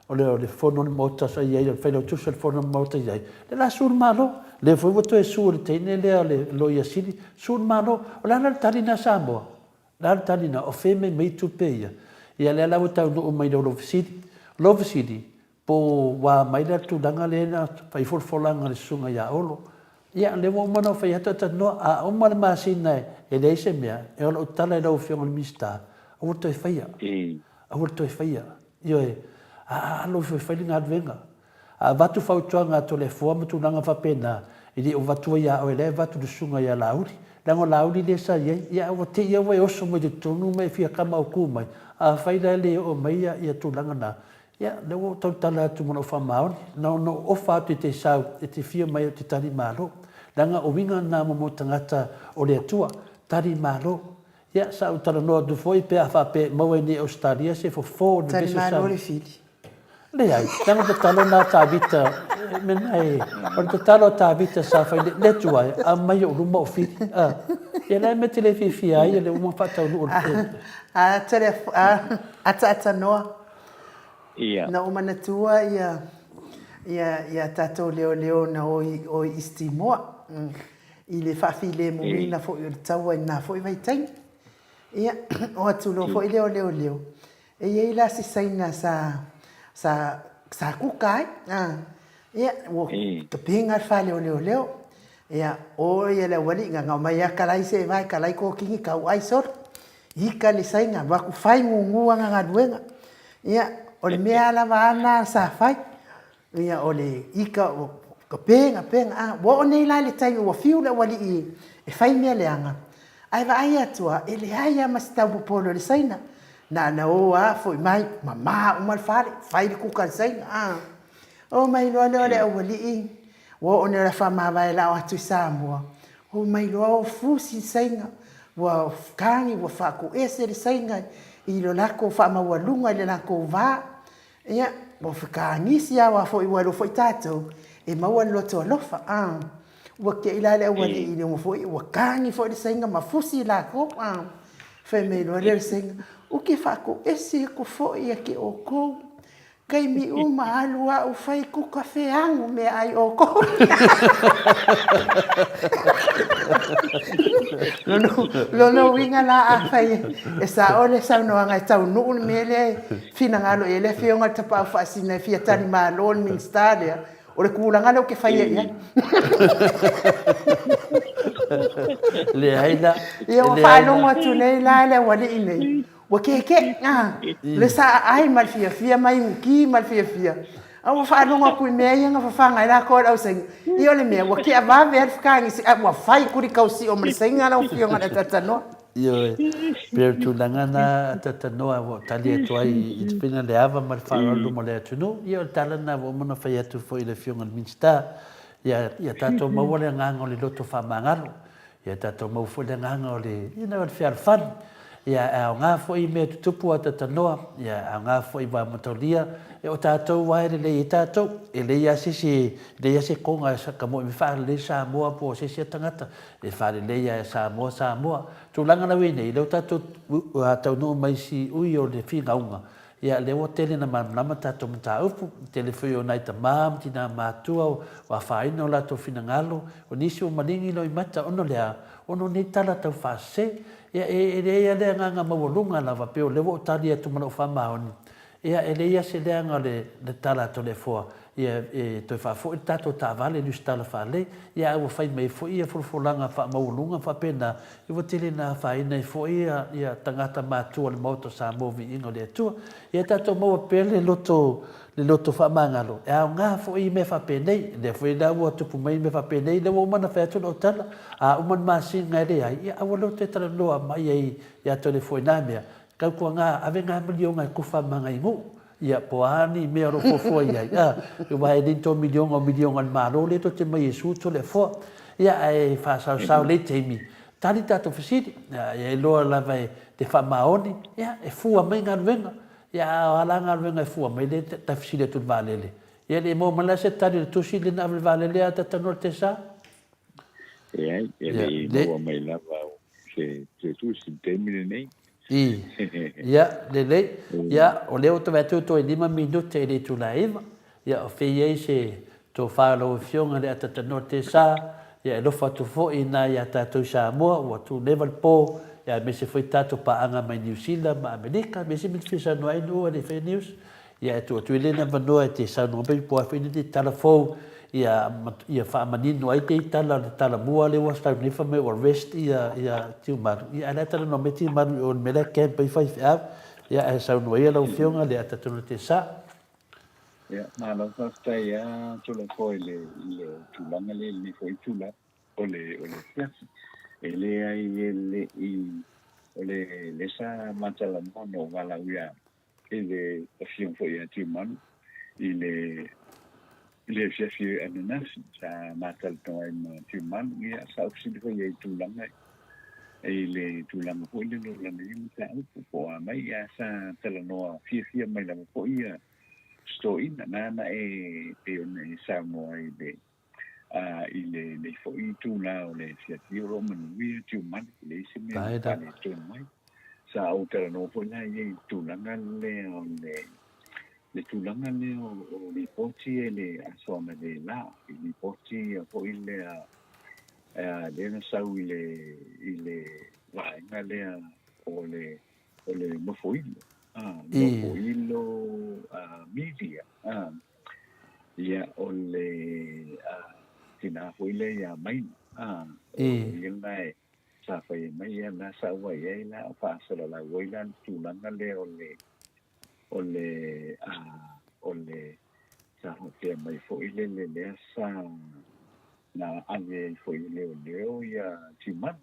O le, o le fono a le Maota sa i ai, o le Failautusi o le fono a le Maota i ai, lea la su le Malo. Lea foi ua toe su e le teine lea o le Loia Sili, su le Malo. O le a la le tali lena a Samoa? O le a le tali lena? O fea e mea mai tupe ia? Ia lea la ua taunuu mai i lou fesili. O lou fesili, po ua mai la le tulaga lea na fai folafolaga a le Susuga ia Olo. Ia, lea ua uma ona ou fai atu, talanoa, a uma le masina e leai se mea, e o lau tala i lau Afioga i le Minisita, aua le toe faia. Aua le toe faia. Ioe, a alo ifo e fai le galuega. A avatu fautuaga a Toleafoa ma tulaga faapena, e le o avatua ia oe, la e avatu i le susuga ia Laauli. Leaga o Laauli lea sa i ai, ia ae ua te i a ua e oso mai i totonu ma e fia kama autu mai, afai la e le oo mai ia tulaga na, ia lea ua ou tautala atu ma lou faamaoni, na ona ou ofa atu e te sau e te fia mai ou te tali malo. Leaga o uiga na mo tagata o le Atua, tali malo. Ia sa ou talanoa atu foi pe a faapea e maua ai nei i Ausetalia se fofo o le
Tali malo le fili.
Leai, leaga o le tatalo lena a Tavita, mena e, o le tatalo a Tavita sa fai le, le Atua e, aumai i ou luma o fili. A, ia le mea e te le fiafia ai, le uma faataunuu o le.
A, tali a, ataata noa.
Ia.
Na ou manatua ia, ia, ia tatou leoleo na o i, o i East Timor, i le faafilemuina foi o le taua i lena foi vaitaimi. Ia, o atu loa foi lea o leoleo, E i ai la si Saina sa, sa, sa kuka ai, a, ia, ua tapena le fale o leoleo. Ia, o ia le aualii, gagau mai ia kalai se e vae, kalai kokini, kau ai solo. Ika le Saina, alu atu fai gugu ana galuega. Ia, o le mea lava a na sa fai, Ia, o le ika, o ka pega, pega, a, ua oo nei la i le taimi ua fiu le aualii e fai mea leaga, ae vaai atu a, e leai lava ma se taupopolo i le Saina. Na ona o lava foi mai, mama uma le fale, fai le kuka a le Saina, a. Oo mai loa lea o le aualii, ua oo nei o le a faamavae lao atu i Samoa, oo mai loa o fusi le Saina, ua kagi, ua faakuese le Saina i lo latou faamaualuga i le latou va. Ia, ua fekagisi lava aua foi ua iloa foi tatou e maua le loto alofa, a. Ua te i la le aualii i luga foi, ua kagi foi le saiga ma fusi lakou, a. Fai mai loa lea o le saiga, U ke faatoese aku foi ia te oukou, taimi uma alu au fai kuka feagu meaai oukou. Lona uiga la afai e sao le saunoaga e taunuu le mea lea e finagalo i ai le Afioga i le Tapaau Faasina e fia tali malo le Minisita lea, o le tulaga lea ou te faia i ai.
Leai la.
Ia ua faalogo atu nei la le aualii nei, ua keke, a, le sa aai ma le fiafia ma inuki ma le fiafia, a ua faalogo atu i mea ia na fafaga ai latou e le ausaina. Ia o le mea, ua tea vave lava le fekagisi, ae ua fai kulikausi'o ma le saina lau Afioga i le Atatanoa.
Ioe, pei o le tulaga lena Atatanoa ua ou tali atu ai i le faiga le ava ma le faaaloalo i luma o le atunuu. Ia o le tala lena ua uma ona fai atu foi i le Afioga i le Minisita, ia tatou maua le agaga o le loto faamagalo. Ia tatou maua foi le agaga o le, you know, o le fealofani. Ia, e aoga foi i mea tutupu a tatanoa, ia, e aoga foi i vamataulia, e o tatou lava e lelei ai tatou. E leai lava se isi, e leai lava se koga e ka moi mai faalelei Samoa po o se isi tagata, e faalelei lava e Samoa Samoa. Tulaga la ua i ai nei, lea ua tatou taunuu mai i si ui o le finauga, Ia, lea ua tele ina malamalama tatou mataupu, le tele foi o nai tama ma tina matutua ua afaina o latou finagalo, o nisi ua maligi loimata ona o le a? Ona o nei tala tau faasese. Ia, e leai lava le agaga maualuga lava, pei o lea ua ou tali atu ma lou faamaoni, ia, e leai lava se leaga o le tala a Toleafoa, ia, e toe faafoi le tatou taavale i Lusitala faalelei, ia, ae ua fai mai foi ia folafolaga faamaualuga faapena, Ia ua tele ina afaina ai foi ia tagata matutua o le Maota o Samoa Viiga o le Atua. Ia tatou maua pea le loto le loto faamagalo, e aoga foi i mea faapenei. O lea foi la ua tupu mai mea faapenei, lea ua uma ona fai atu lau tala, a uma le masina e leai, ia aua loa toe talanoa mai ai ia Toleafoa i na mea, tautuana ave na miliona e tufa ma nai nuu. Ia, po o a ni mea o lo o fuafua i ai, a, aua e le ni tou miliona o miliona a le Malo lea tou te mai e sue Toleafoa. Ia, ae faasaosao lei taimi, tali tatou fesili, ia, e iloa lava e te faamaoni, ia, e fua mai galuega. Ia, a o a la galuega e fua mai lea ta fesili atu i le vaalele. Ia, e le i maua mai la se tali o le tusi lea na ave i le vaalele a ta talanoa i le Tesa?
Leai, e le i maua mai lava se tusi i le taimi lenei.
I. Ia, lelei. Ia, o lea ua toe atu toe lima minute i le itula e iva. Ia, o fea i ai se tofa a lau Afioga i le Atatanoa Tesa, ia e alofa atu foi i ina ia tatou i Samoa, ua tuleva le po, ia aemaise foi tatou paaga mai Niu Sila ma Amerika, aemaise me te fia saunoa ai nuu e le i faia news. Ia e tuu atu ai lena avanoa e te saunoa mai po o a foi ni tala fou ia ia faamanino ai te tala le tala mua lea ua sau nei fai mai ua arrest ia ia Tiumalu ia ae la e talanoa mai Tiumalu i o i le mea la e camp ai faifeau ia ae saunoa ia lau afioga le Atatonu Tesa.
Ia, malo faafetai a Toleafoa i le, i le tulaga lea i lenei foi itula o le, o le afiafi. E leai e le i, o le, lea sa ma talanoa na ou valaau ia, i le Afioga foi ia Tiumalu i le, i le afiafi ananafi sa ma talanoa ai ma Tiumalu, ia sa ou fesili foi i ai i tulaga i le tulaga foi lele o lana ia mataupu po o a mai, ia sa talanoa fiafia mai lava foi ia Stoina, nāna e pei ona e saunoa i le a i lenei foi itula o le afiafi o lo o manuia Tiumalu, e leai se mea o faaletonu ai. Sa ou talanoa foi la i ai i le tulaga lea o le le tulaga lea o lipoti e le aso analeila, i lipoti foi lea lea na sau i le i le vaega lea o le o le nofoilo, nofoilo media, ia, o le tina foi lea ia Maina, o ia lena e sa fai ai mai, ia lena sa ou vaai ai la o faasalalau ai la le tulaga lea o le, o le, o le, sa faapea mai foi lele lea sa na ave ai foi e leoleo ia Tiumalu,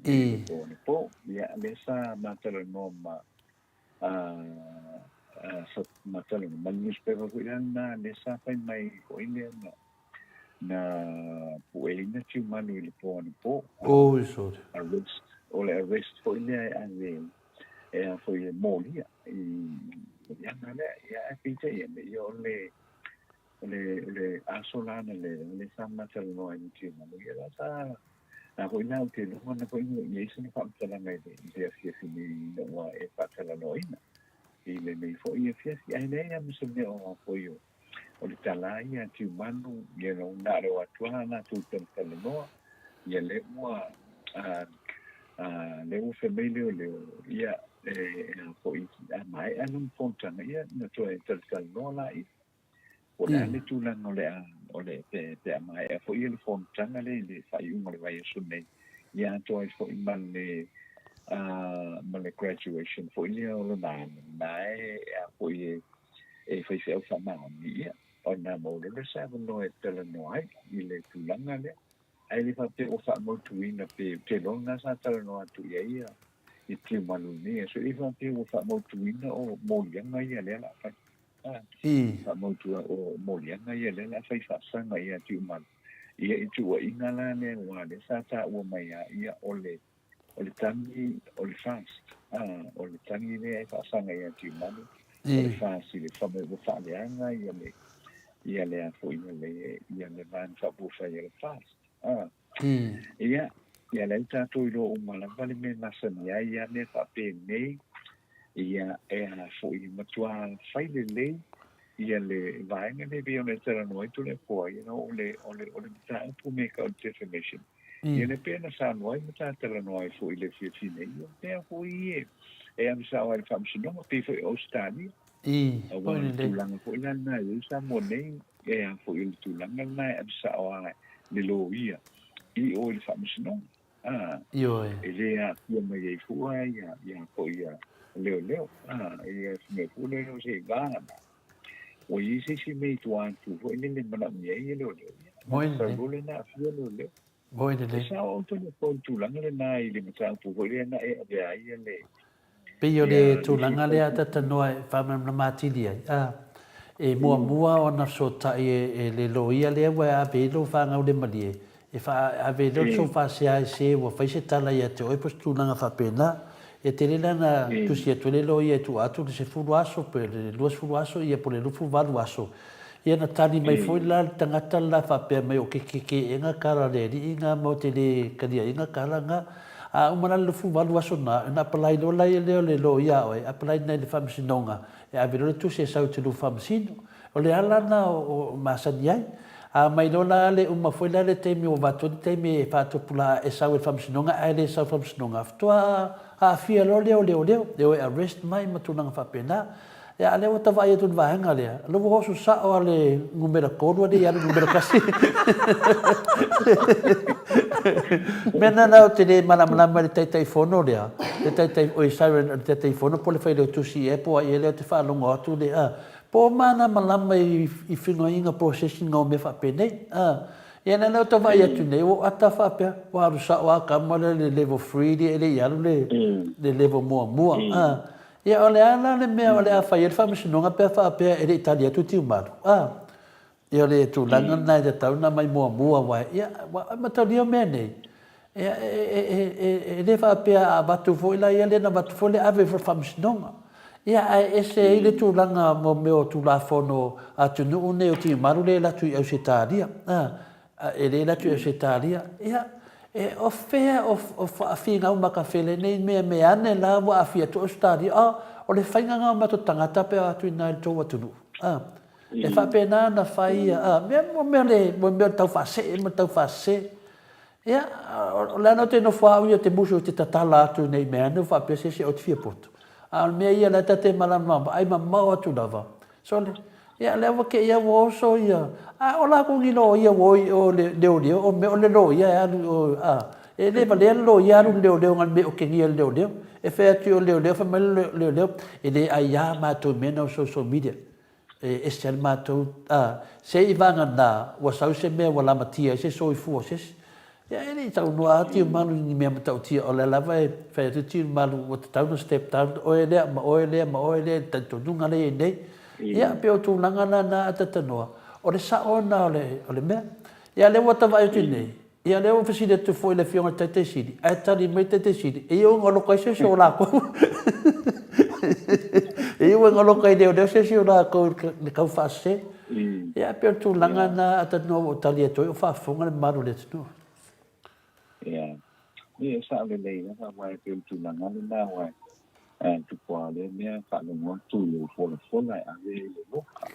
i le po anapo. Ia, lea sa ma talanoa ma, sa ma talanoa ma le newspaper foi la lena, lea sa fai mai foi lea na, na pueina Tiumalu i le po anapo.
Oi, sorry.
Arrest, o le arrest foi lea e ave, e a foi e molia i moliaga lea. Ia, ae peitai ane, ia o le, O le, o le aso la na le, le sa matalanoa ai ma Tiumalu, ia la sa, na foi la ou te iloa na foi no i ai sina faamatalaga i le, i le afiafi nei ina ua e faatalanoaina i lenei foi afiafi. Ae leai lava ma se mea o a foi o, o le tala ia a Tiumalu, ia na na o le o atu lava latou talatalanoa, ia lea ua, a, a, lea ua fai mai leoleo, ia, e, a foi, a maea lana fonotaga, ia na toe talatalanoa laia. Po o le a le tulaga o le a, o le, pe, pe a maea foi le fonotaga lea i le faaiuga o le vaiaso nei, ia atoa ai foi ma le, ma le graduation foi lea o lona alo, na e, a foi e, e faifeau faamaoni, ia, ona maua loa lea o se avanoa e talanoa ai i le tulaga lea. Ae le faapea ua faamautuina pe, ou te iloa lena sa talanoa atu i ai ia i Tiumalu i lenei aso, e le faapea ua faamautuina o moliaga ia lea o le a fai. Faamautua o moliaga ia lea o le a fai faasaga ia Tiumalu. Ia i tuuaiga la lea aua lea sa taua mai a ia o le o le tagi o le fast o le tagi lea e faasaga ia Tiumalu o le fast i le fai mai ua faaleaga ia le ia le a foi ia le ia le vaega faaupufai a le fast. Ia, ia lea ua tatou iloa uma lava le mea e masani ai ia mea faapenei, ia e a foi e matua fai lelei ia le vaega lea pei ona e talanoa ai Toleafoa, you know, o le, o le, o le mataupu me ka o le defamation. Ia lea pei ona saunoa ai ma ta talanoa ai foi i le afiafi nei, ia o mea foi ia e ave sao ai i le Faamasinoga, pei foi o Ausetalia. Aua o le tulaga foi la lena e i ai Samoa nei, E a foi o le tulaga lena e ave sao lava le loia i o i le faamasinoga, a,
Ioe.
e le aafia mai ai fua ia, ia foi ia leoleo, a, ia se mea fua lea o se i va na. Ua i ai se isi mea i tua atu foi lele e manaomia ai ia leoleo, ia,
Moi
sau
lelei.
loa lea na aafia leoleo.
Moi lelei.
E sao outou le tulaga lena i le mataupu foi lea na e avea ai ia le
Pei o le tulaga lea a Tatanoa e faamalamalama atili ai, a, e muamua ona fesootai e le loia lea ua e ave ai lou faagaulemalie, e ave ai lea o le sofa sea e se ua fai se tala ia te oe po o se tulaga faapena. E tele la na tusi atu ai le loia e tuu atu le 10 aso pe le 20 aso ia po o le 28 aso. Ia na tali mai foi la le tagata le la faapea mai o ke kekeega kala a le alii nga ma o te le kaliaina kala nga. A uma la le 28 aso na, ona apalai loa laia lea o le loia a oe, apalai nai le faamasinoga e ave loa le tusi e sau i te lua faamasino. O le ala na o masani ai. A mai loa la le uma foi la le taimi ua avatu ai le taimi e faatopula'a e sau ai le faamasinoga ae le sau i le faamasinoga, faatoa aafia loa lea o leoleo, e o e arrest mai ma tulaga faapena. Ia, a lea ua ta vaai atu i le vaega lea, o lea ua oso sao lava le numera tolu alii alu i le numera tasi. Mea lena la ou te le malamalama i le Taitaifono lea, le Taitai, oi Siren, le Taitaifono po o le Failautusi ea po o ai ea lea ou te faalogo atu le, a, Po o malamalama i i finoaiga processing o mea faapenei. A, ia lea la ou te vaai atu nei, ua ou ata faapea, ua alu sao lava tama lea i le level three lea e le i alu le le level muamua. A, ia o le a la le mea o le a fai ai le Faamasinoga pe a faapea e le i tali atu Tiumalu? A, Ia o le tulaga lena e tatau ona aumai muamua aua ia ua mataulia mea nei, ia e le faapea a avatu foi la ia lea na avatu foi lea ave i le Faamasinoga. Ia ae ese ai le tulaga mo mea o Tulafono a atunuu nei o Timaru lea e alu atu i Ausetalia, e le alu atu i Ausetalia. Ia o fea o faafinau matafele nei mea mea ane la ua aafia atu Ausetalia, o le faiga lena o matou tagata pe a o atu i ina i le tou atunuu. E faapena ona fai ia mea, mo mea le, mo mea o le taufaasee ma le taufaasese. Ia, o le ala ou te nofo au ia ou te musu ou te tatala atu nei mea ane ua faapea se isi ou te fia poto. A o le mea ia o lea ta te malamalama vaai mamao atu lava. Sole, ia lea ua kei a ua oso ia, a o latou ni loia ua o i o le leoleo, o mea o le loia e alu i o, a, e le valea le loia alu i le leoleo na o le mea e otegia e le leoleo. E fai atu i o i le leoleo, fai mai le leoleo, e le aia matou i mea na o social media. E ese ai le matou, a, se i vagana ua sau se mea ua lamatia ai se soifua o se isi. Ia, e le i saunoa lava Tiumalu i ni mea matautia, o lea lava e fai atu Tiumalu ua tatau ona step down oe lea ma oe lea ma oe lea i le talitonuga lea e i ai nei. Ia, pei o tulaga la na a Tatanoa, o le sao lena o le, o le mea. Ia, lea ua ta vaai atu nei, Ia lea ua fesili atu foi i le Afioga i le Taitai Sili, ae tali mai le Taitai Sili, e iu ina loka ai se isi o lakou. E iu ina loka i leoleo se isi o lakou i le tau faasese. Ia, e pei o le tulaga lena a Tatanoa ua ou tali atu ai o faafofoga le mamalu o le atunuu.
Ia, e sao lelei lava aua e pei o le tulaga lena aua e tupu lava lea mea faalogo atu i lou folafola e ave ai le loka.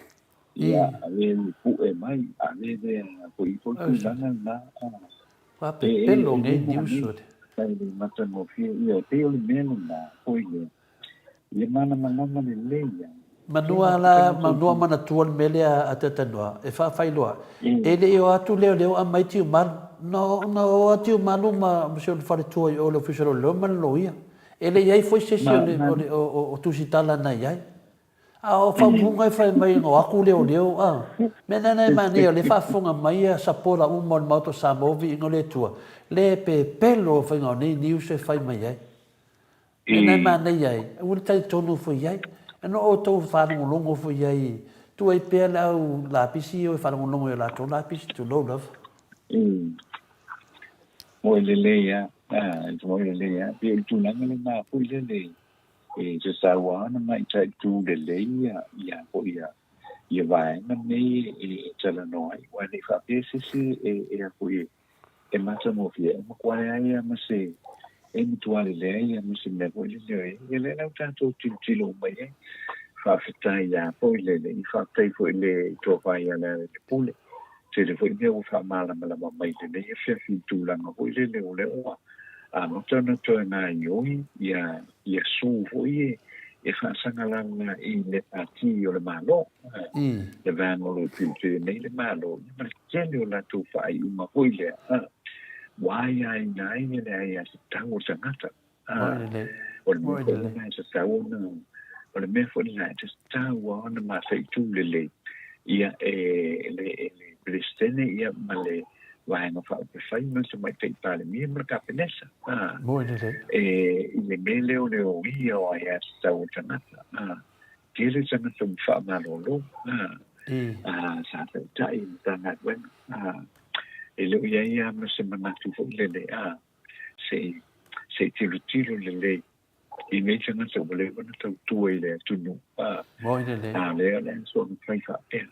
Ia, ave le pue mai, ave le foi foi tulaga lena.
Ua pepelo nei news ole.
E le matagofie, ia, e pei o le mea lena, foi lea. Ia malamalama lelei ia.
Manua la, manua manatua le mea lea a Tatanoa, e faafailoa, e le i o atu leoleo aumai Tiumalu, na na o a Tiumalu ma si ona faletua i o le ofisa o leoleo ma le loia. E le i ai foi se isi o le, o le, o, o Tusitala na i ai. A o faaupuga e fai mai ina o atu leoleo a. Mea lena e manaia o lea e faafofoga mai a sapola uma o le Maota o Samoa o viiga o le Atua, le pepelo o faiga o nei news e fai mai ai. Mea lena e manaia ai, aua le talitonu foi i ai. E no outou faalogologo foi i ai, tuu ai pea le au lapisi ia o e faalogologo i o latou lapisi, tulou lava.
Moe lelei lava, moe lelei lava. Pei o le tulaga lena foi lele E tatau lava ona mataitu lelei ia ia foi ia ia vaega nei e talanoa ai, aua e le i faapea se isi e e a foi e matagofie, e matua leai lava ma se e matua lelei lava ma se mea foi lele o i ai. Ia lea la ua tatou tilotilo uma i ai. Faafetai lava foi le i faafetai foi i le tofa ia Lealailepule. Tele foi mea ua faamalamalama mai i lenei afiafi i tulaga foi lele o lea ua amata ona toe gaoioi ia ia sue foi e faasagalala i le Pati o le Malo, le vaega o lo o tilotilo nei le Malo, ia ma le tele o latou faaiuga foi lea ua aiaina ai le aiatatau o le tagata. O le mea foi lena e tatau ona, o le mea foi lena e tatau lava ona mataitu lelei ia e le Peresetene ia ma le Vaega Faaupufai ma le Tamaitai Palemia ma le Kapeneta e i le mea lea o le oia o aiatatau a tagata. Tele tagata ua faamalolo sa taitai i Matagaluega. E le o i ai lava ma se manatu foi lele se i se i tilotilo lelei i nei tagata ua leva ona tautua i le atunuu.
Moi lelei.
A lea o le a soona fai faapea.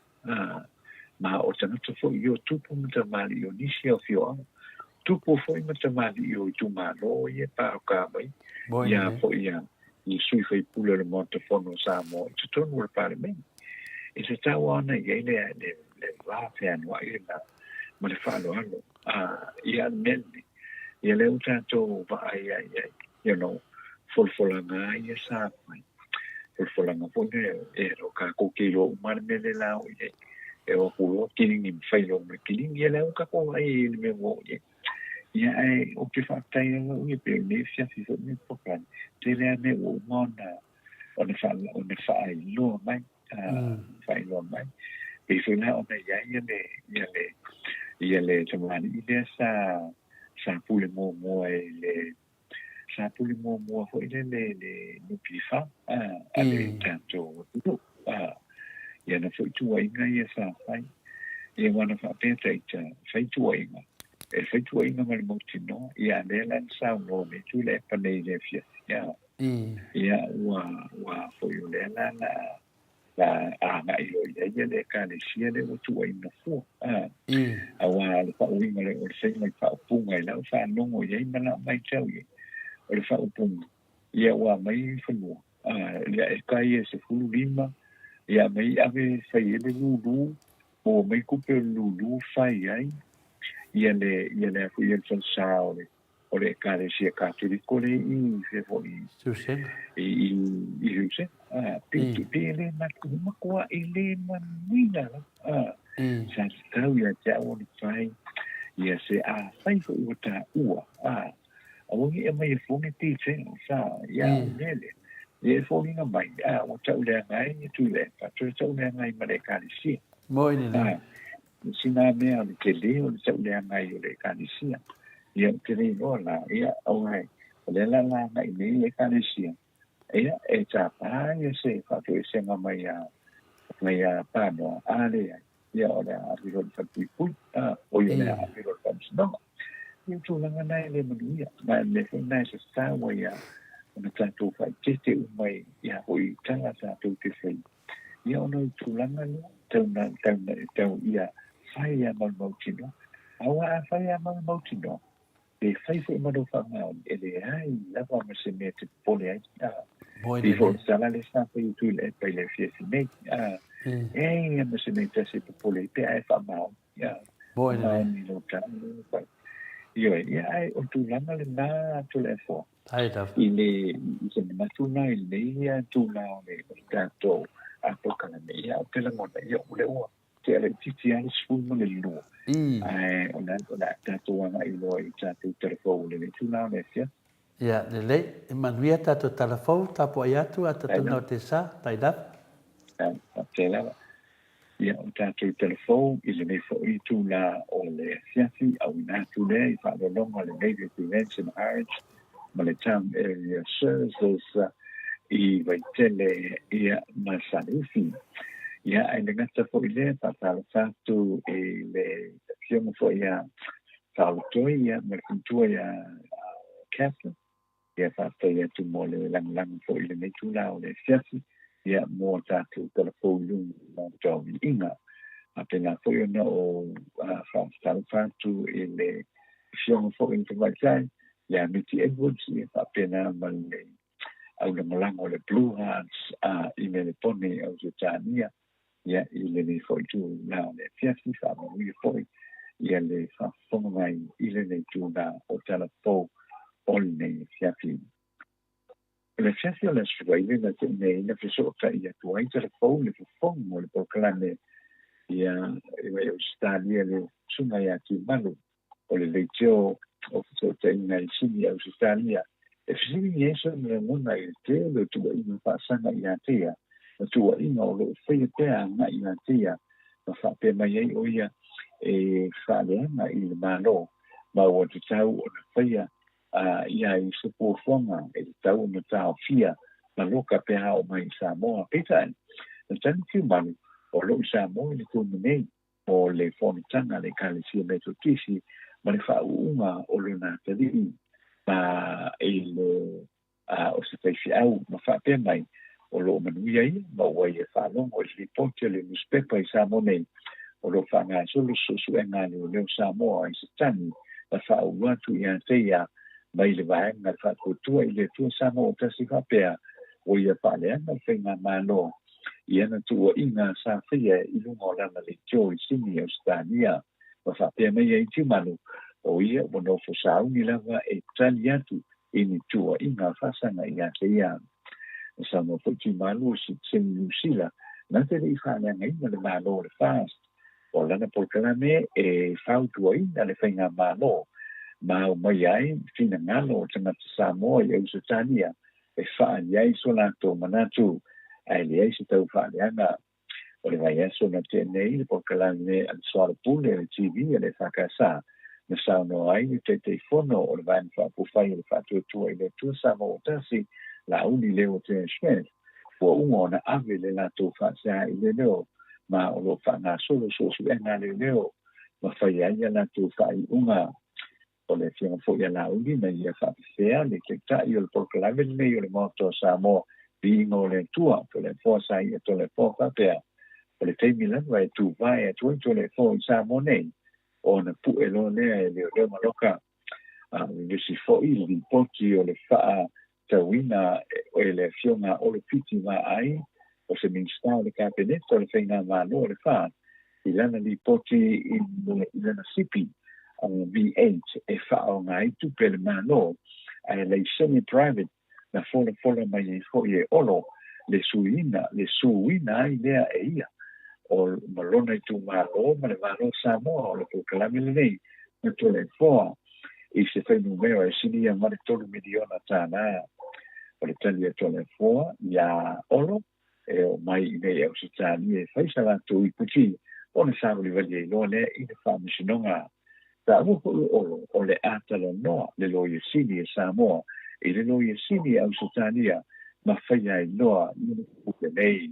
Ma o tagata foi i o tupu ma tamalii o nisi o afioaga, tupu foi ma tamalii o itumalo ia e pāoka mai ia foi ia i sui faipule o le Maota Fono o Samoa i totonu o le Palemene. E tatau lava ona i ai le, le, le va fealuai lena ma le faaaloalo. Ia le mea lenei, ia lea ua tatou vaai ai i ai, you know, folafolaga lava ia sa fai. Folafolaga foi lea, e o kākou ke iloa uma le mea lea la o i ai. E o atu loa kilini ma fai loa ma le kilini, ia lea ua kākou vaai ai i le mea ua oo i ai. Ia ae ou te faafetai lava au ia pei o lenei afiafi foi lenei polokalame, tele lava mea ua uma ona ona faailoa mai. Faailoa mai. Pei foi la ona i ai ia le, ia le, ia le tamalii lea sa, sa pule muamua i le, sa pule muamua foi lele i le NPF a le tatou atunuu. Ia ana foi tuuaiga ia sa fai. Ia aua na faapea taita, fai tuuaiga, e fai tuuaiga ma le mautinoa, ia a lea la na saunoa nei Tuilaepa nei i le afiafi, ia ua, ua foi o lea la na, na agai loa i ai le Ekalesia lea ua tuuaina fua. Aua o le faauiga o le, o le faiga o le faaupuga i lau faalogo i ai ma lau matau i ai, o le faaupuga, ia ua aumai i fanua, ia eka ia e 15, ia aumai ave e fai ai le lulu, maua mai tupe o le lulu fai ai ia le, ia le a foi ia le falesa o le, o le Ekalesia Katoliko lea i fea foi i
Siusega.
I i i Siusega. Ah, pe mm. pe le ma matua e le manuia la. Ah, mm. Sa tatau ia te au ona fai ia se a fai foi ua taua. Ah, aua ne i aumai e fua te te sa ia mm. lele. Ia e foliga mai, a ua tauleaga ai ia Tuilaepa, toe tauleaga ai ma le Ekalesia.
Moi lelei. Ah,
Sina mea o le tele o le tauleaga ai o le Ekalesia. Ia, ou te le iloa la, ia, auai, o lea la la agai nei le Ekalesia, ia, e tapa ia se faatoesega mai a, mai a Panoa, a leai, ia, o le a afe loa i le falepuipui, a, oi, o le a afe loa i le faamasinoga. Ia, o tulaga na e le manuia, ma o le mea foi lena e tatau ai a ona tatou faaeteete uma i a foi tala tatou te fai. Ia ona o le tulaga lea, tau na, tau na, tau ia fai a ma le mautinoa. Aua a fai a ma le mautinoa, pe fai foi ma lou faamaoni, e leai lava ma se mea e te popole ai. A, pei foi o le tala lea sa fai e Tuilaepa i le afiafi nei. A, e leai lava ma se mea e tasi e popole ai pe a e faamaoni. Ia, faamaoni i lou tala lea ua fai. Ioe, ia ae o le tulaga lena Tuilaepa.
Ai lava.
I le, i se manatu na i lenei tula o le, o le tatou polokalame, ia, ou te lagona, ia, o lea ua tea laitiiti lava le 12, ae o le, o le a tatou agai loa i tatou tala fou o lenei tula o le afiafi.
Ia, lelei. E manuia tatou tala fou, tapuai atu a tatou nao te sa, tai lava.
Faafetai lava. Ia, o tatou tala fou i lenei foi itula o le afiafi, auina atu lea i faaaloaloga le Navy Prevention Arch ma le Town Area Services i Vaitele ia ma Saleifi. Ia, ae le gata foi lea, faatalofa atu i le afioga foi ia Saolotoi ia ma le faletua ia Catherine. Ia faafetai atu mo le lagolago foi i lenei itula o le afiafi, ia mo tatou tala fou i luga o tauiiga. Faapena foi ona ou faatalofa atu i le afioga foi i le Tamaitai ia Miti Edwards, ia faapena ma le au lagolago o le Blue Hearts i Melepone i Ausetania, ia i lenei foi itula o le afiafi, faamanuia foi ia le faafofoga mai i lenei itula o tala fou o lenei afiafi. O le afiafi o le Aso Faraile na tea nei na fesootai atu ai tala fou le fofoga o le polokalame ia i Ausetalia le Susuga ia Tiumalu o le leitio o fesootaiga i Sini Ausetalia e fesili ai sona lagona i le tele o tuuaiga faasaga ia te ia ma tuuaiga o lo o faia pea agai ia te ia ma faapea mai ai o ia e faaleaga i le Malo ma ua tatau ona faia ia i se fuafuaga e tatau ona taofia ma loka pe a oo mai i Samoa. Peitai, na tali Tiumalu o lo o i Samoa i le taimi nei mo le fonotaga a le Ekalesia Metotisi ma le faauuga o lona atalii ma i le o se faifeau ma faapea mai o lo o manuia ia ma ua ia faalogo i le lipoti a le nusipepa i Samoa nei o lo o faagasolo suesuega a leoleo Samoa i se tagi na faaulu atu ia te ia mai le vaega le Faatuatua i le Atua Samoa o Tasi faapea ua ia faaleaga le faigamalo i ana tuuaiga sa faia i luga o lana leitio i Sini, Ausetalia, ma faapea mai ai Tiumalu, o ia ua nofo sauni lava e tali atu i ni tuuaiga faasaga ia te ia. Na saunoa foi Tiumalu o sitiseni Niu Sila na te le i faaleagaina le Malo o le FAST o lana polokalame e fautuaina le faigamalo ma aumai ai finagalo o tagata Samoa i Ausetalia e faaali ai so latou manatu. Ae leai se tau faaleaga. O le vaiaso na tea nei le polokalame a le Soalepule a le TV a le EFKS na saunoa ai le Taitaifono o le Vaega Faaupufai o le Faatuatua i le Atua Samoa Ua Tasi, Laauli Leotea Smith, ua uma ona ave le latou faasea i leoleo ma o lo o faagasolo suesuega a leoleo ma faia ai a latou faaiuga. O le afioga foi a Laauli na ia faapefea le taitai o le polokalame lenei o le Maota o Samoa, Viiga o le Atua, Toleafoa Saia Toleafoa faapea, o le taimi lava e tuvae atu ai Toleafoa i Samoa nei, ona pue loa lea e leoleo maloka. A vevesi foi le lipoti o le faatauina e le afioga a Olo Fiti Vaai, o se Minisita o le Kapeneta o le Faigamalo a le FAST, i lana lipoti i lana sipi V8 e faaaoga ai tupe a le Malo, ae laisene private na folafola mai ai foi e Olo le suiina le suina ai lea e ia o ma lona itumalo ma le Malo o Samoa o le polokalame lenei na Toleafoa i se fuainumera e silia ma le $3 miliona. O le tali a Toleafoa iā Olo e oo mai i nei Ausetalia e fai sa latou iputi ona savalivali ai loa lea i le Faamasinoga. Taua foi e Olo o le a talanoa le Loia Sili a Samoa i le Loia Sili a Ausetalia ma faia ai loa ia le upu lenei.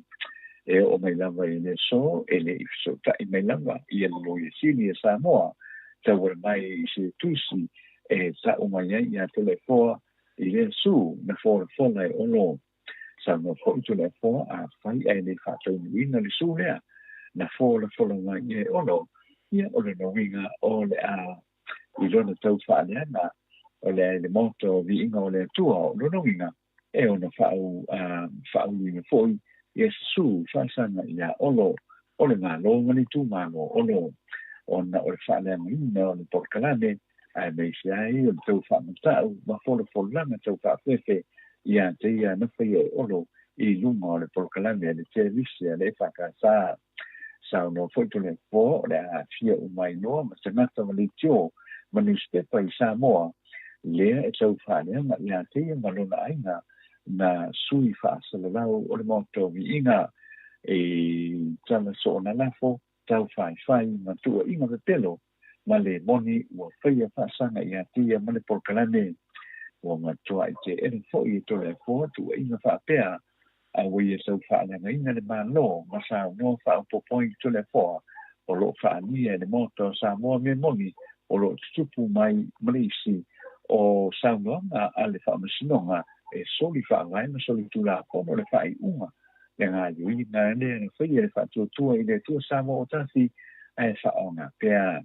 E oo mai lava i le aso e le i fesootai mai lava ia le Loia Sili a Samoa tauala mai i se tusi e tau mai ai iā Toleafoa i lea sue na folafola e Olo. Saunoa foi Toleafoa afai ae le faataunuuina le sue lea na folafola mai e Olo, ia o lona uiga o le a i lona tau faaleaga o le a i le Maota o Viiga o le Atua, o lona uiga e ono faauluina foi ia se sue faasaga iā Olo o le Malo ma le itumalo o Olo ona o le faaleagaina o le polokalame aemaise ai o le tau faamata'u ma folafolaga tau faafefe ia te ia na faia e Olo i luga o le polokalame a le televise a le EFKS. Saunoa foi Toleafoa o le a aafia uma ai loa ma tagata ma leitio ma niusipepa i Samoa lea e tau faaleaga ia te ia ma lona aiga na sui faasalalau o le Maota o Viiga i tala soona lafo tau faifai ma tuuaiga pepelo ma le moni ua faia faasaga ia te ia ma le polokalame. Ua matuai teena foi e Toleafoa tuuaiga faapea a ua ia tau faaleagaina le Malo ma saunoa faaopoopo ai Toleafoa o lo o faaalia e le Maota o Samoa mea moni o lo o tutupu mai ma le isi o saunoaga a le Faamasinoga e soli faavae ma soli tulafono le faaiuga le gaoioiga lea na faia le Faatuatua i le Atua Samoa Ua Tasi ae faaaoga pea.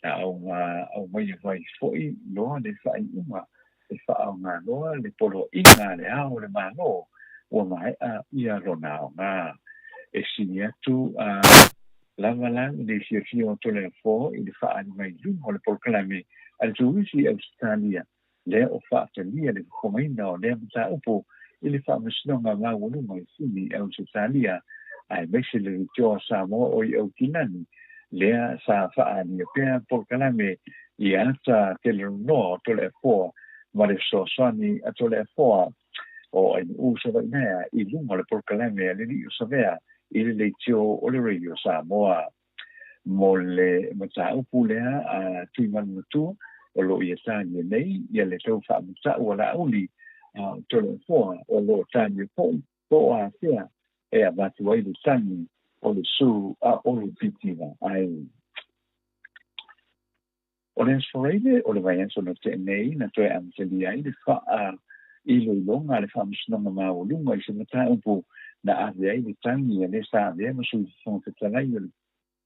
Na aumaia mai foi loa le faaiuga e faaaoga loa le poloaiga a le Ao o le Malo ua maea ia lona aoga. E sili atu lava la i le fiafia o Toleafoa i le faaali mai luga o le polokalame a le Turisi i Ausetalia lea o faatalia le fofogaina o lea mataupu i le Faamasinoga Maualuga i Sini i Ausetalia, aemaise le leitioa Samoa o i Aukilani, lea sa faaalia pea polokalame i ata telenoa o Toleafoa ma le fesoasoani a Toleafoa o Ainuu Savainaea i luga o le polokalame a le Alii o Savea i le leitio o le Radio Samoa. Mo le mataupu lea a Tuimanamatua o lo o ia talia nei ia le tau faamata'u a Laauli a o Toleafoa o lo o talia foi po o afea e avatu ai le tagi o le sue a Olo Fiti Vaai. O le Aso Faraile o le vaiaso na tea nei na toe amatalia ai le faa iloiloga a le Faamasinoga Maualuga i se mataupu na ave ai le tagi a le sa avea ma Sui Fofoga Fetalai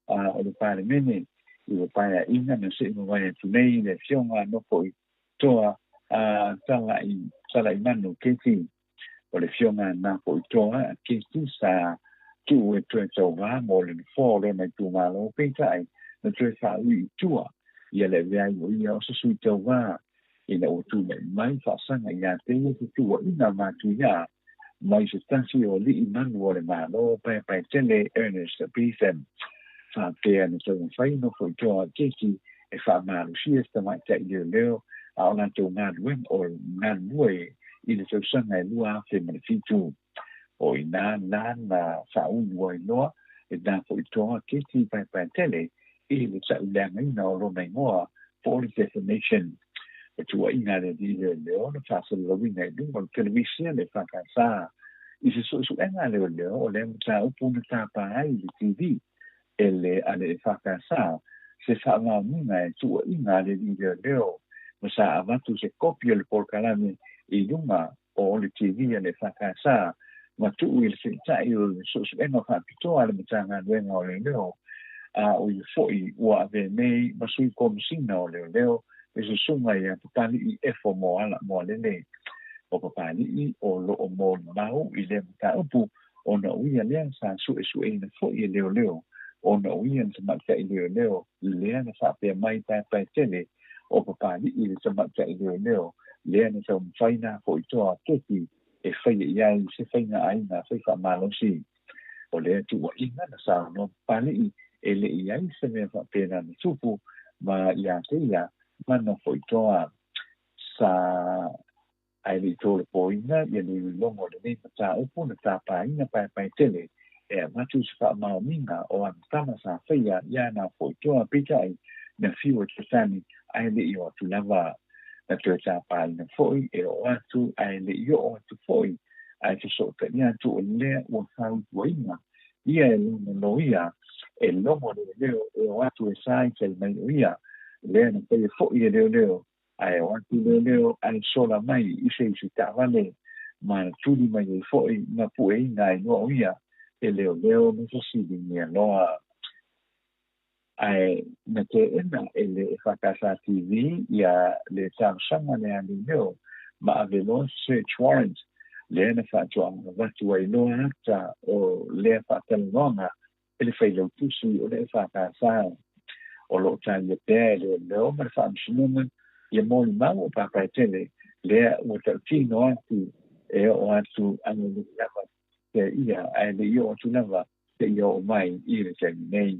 o le Palemene i le paeaiga na se'i mavae atu nei le Afioga a Nofoitoa a Tala'imanu Kefi. O le Afioga a Nafoitoa Kefi sa tuu e toe tauvā mo le nofoa o lona itumalo, peitai na toe faaui i tua ia le avea ai o ia o se sui tauvā ina ua tulai mai faasaga ia te ia se tuuaiga matuia mai se tasi o alii manu o le Malo Paepaetele Ernest Bevin. Faapea na taumafai Nofoitoa Kefi e faamalosia se tamaitai leoleo a o latou galuega o galulue i le tausaga e 2007. O i inā la na faaulu ai loa e na Foitoa Keti Paepaetele i le tauleagaina o lona igoa po o le defamation. O tuuaiga a le alii leoleo na faasalalauina i luga o le televise a le EFKS. I se suesuega a leoleo o lea mataupu na tapa ai i le TV e le a le EFKS se faamaoniga e tuuaiga a le alii leoleo ma sa avatu se kopi o le polokalame i luga o le TV a le EFKS ma tuu i le Taitai o le Suesuega Faapitoa a le Matagaluega o Leoleo, a o ia foi ua avea nei ma Sui Komesina o Leoleo le Susuga ia Papali'i Efo Moala Moalele. O Papali'i o lo o molimau i lea mataupu ona o ia lea sa suesueina foi e leoleo ona o ia le tamaitai leoleo lea na faapea mai Paepaetele o Papali'i le tamaitai leoleo lea na taumafai na Foitoa Keti e faia i ai se faiga aiga fai faamalosi. O lea tuuaiga na saunoa Papali'i e le i ai se mea faapena na tupu ma ia te ia ma na Foitoa sa Ae le i tolopoina ia le iloiloga o lenei mataupu na tapaina Paepaetele e avatu se faamaoniga o ana tala sa faia iā na Foitoa peitai na fiu e Tresani ae le i oo atu lava. Na toe tapaina foi e oo atu ae le i oo atu foi ae fesootaiga atu o lea ua fautuaina ia e lona loia e logo leoleo e o atu e sa i tai mai o ia lea na faia foi e leoleo Ae o atu leoleo ae sola mai i se isi taavale ma tuli mai ai foi ma pueina ai loa o ia e leoleo na fesiligia loa. Ae na teena e le EFKS TV ia le talosaga lea a leoleo ma ave loa se search warrant lea na faatoa avatu ai loa ata o lea faatalanoaga e le Failautusi o le EFKS. O lo o talia pea e leoleo ma le Faamasinoga ia molimau o Papaetele lea ua tautino atu e oo atu ae le i lava te ia ae le i oo atu lava seia oo mai i le taimi nei.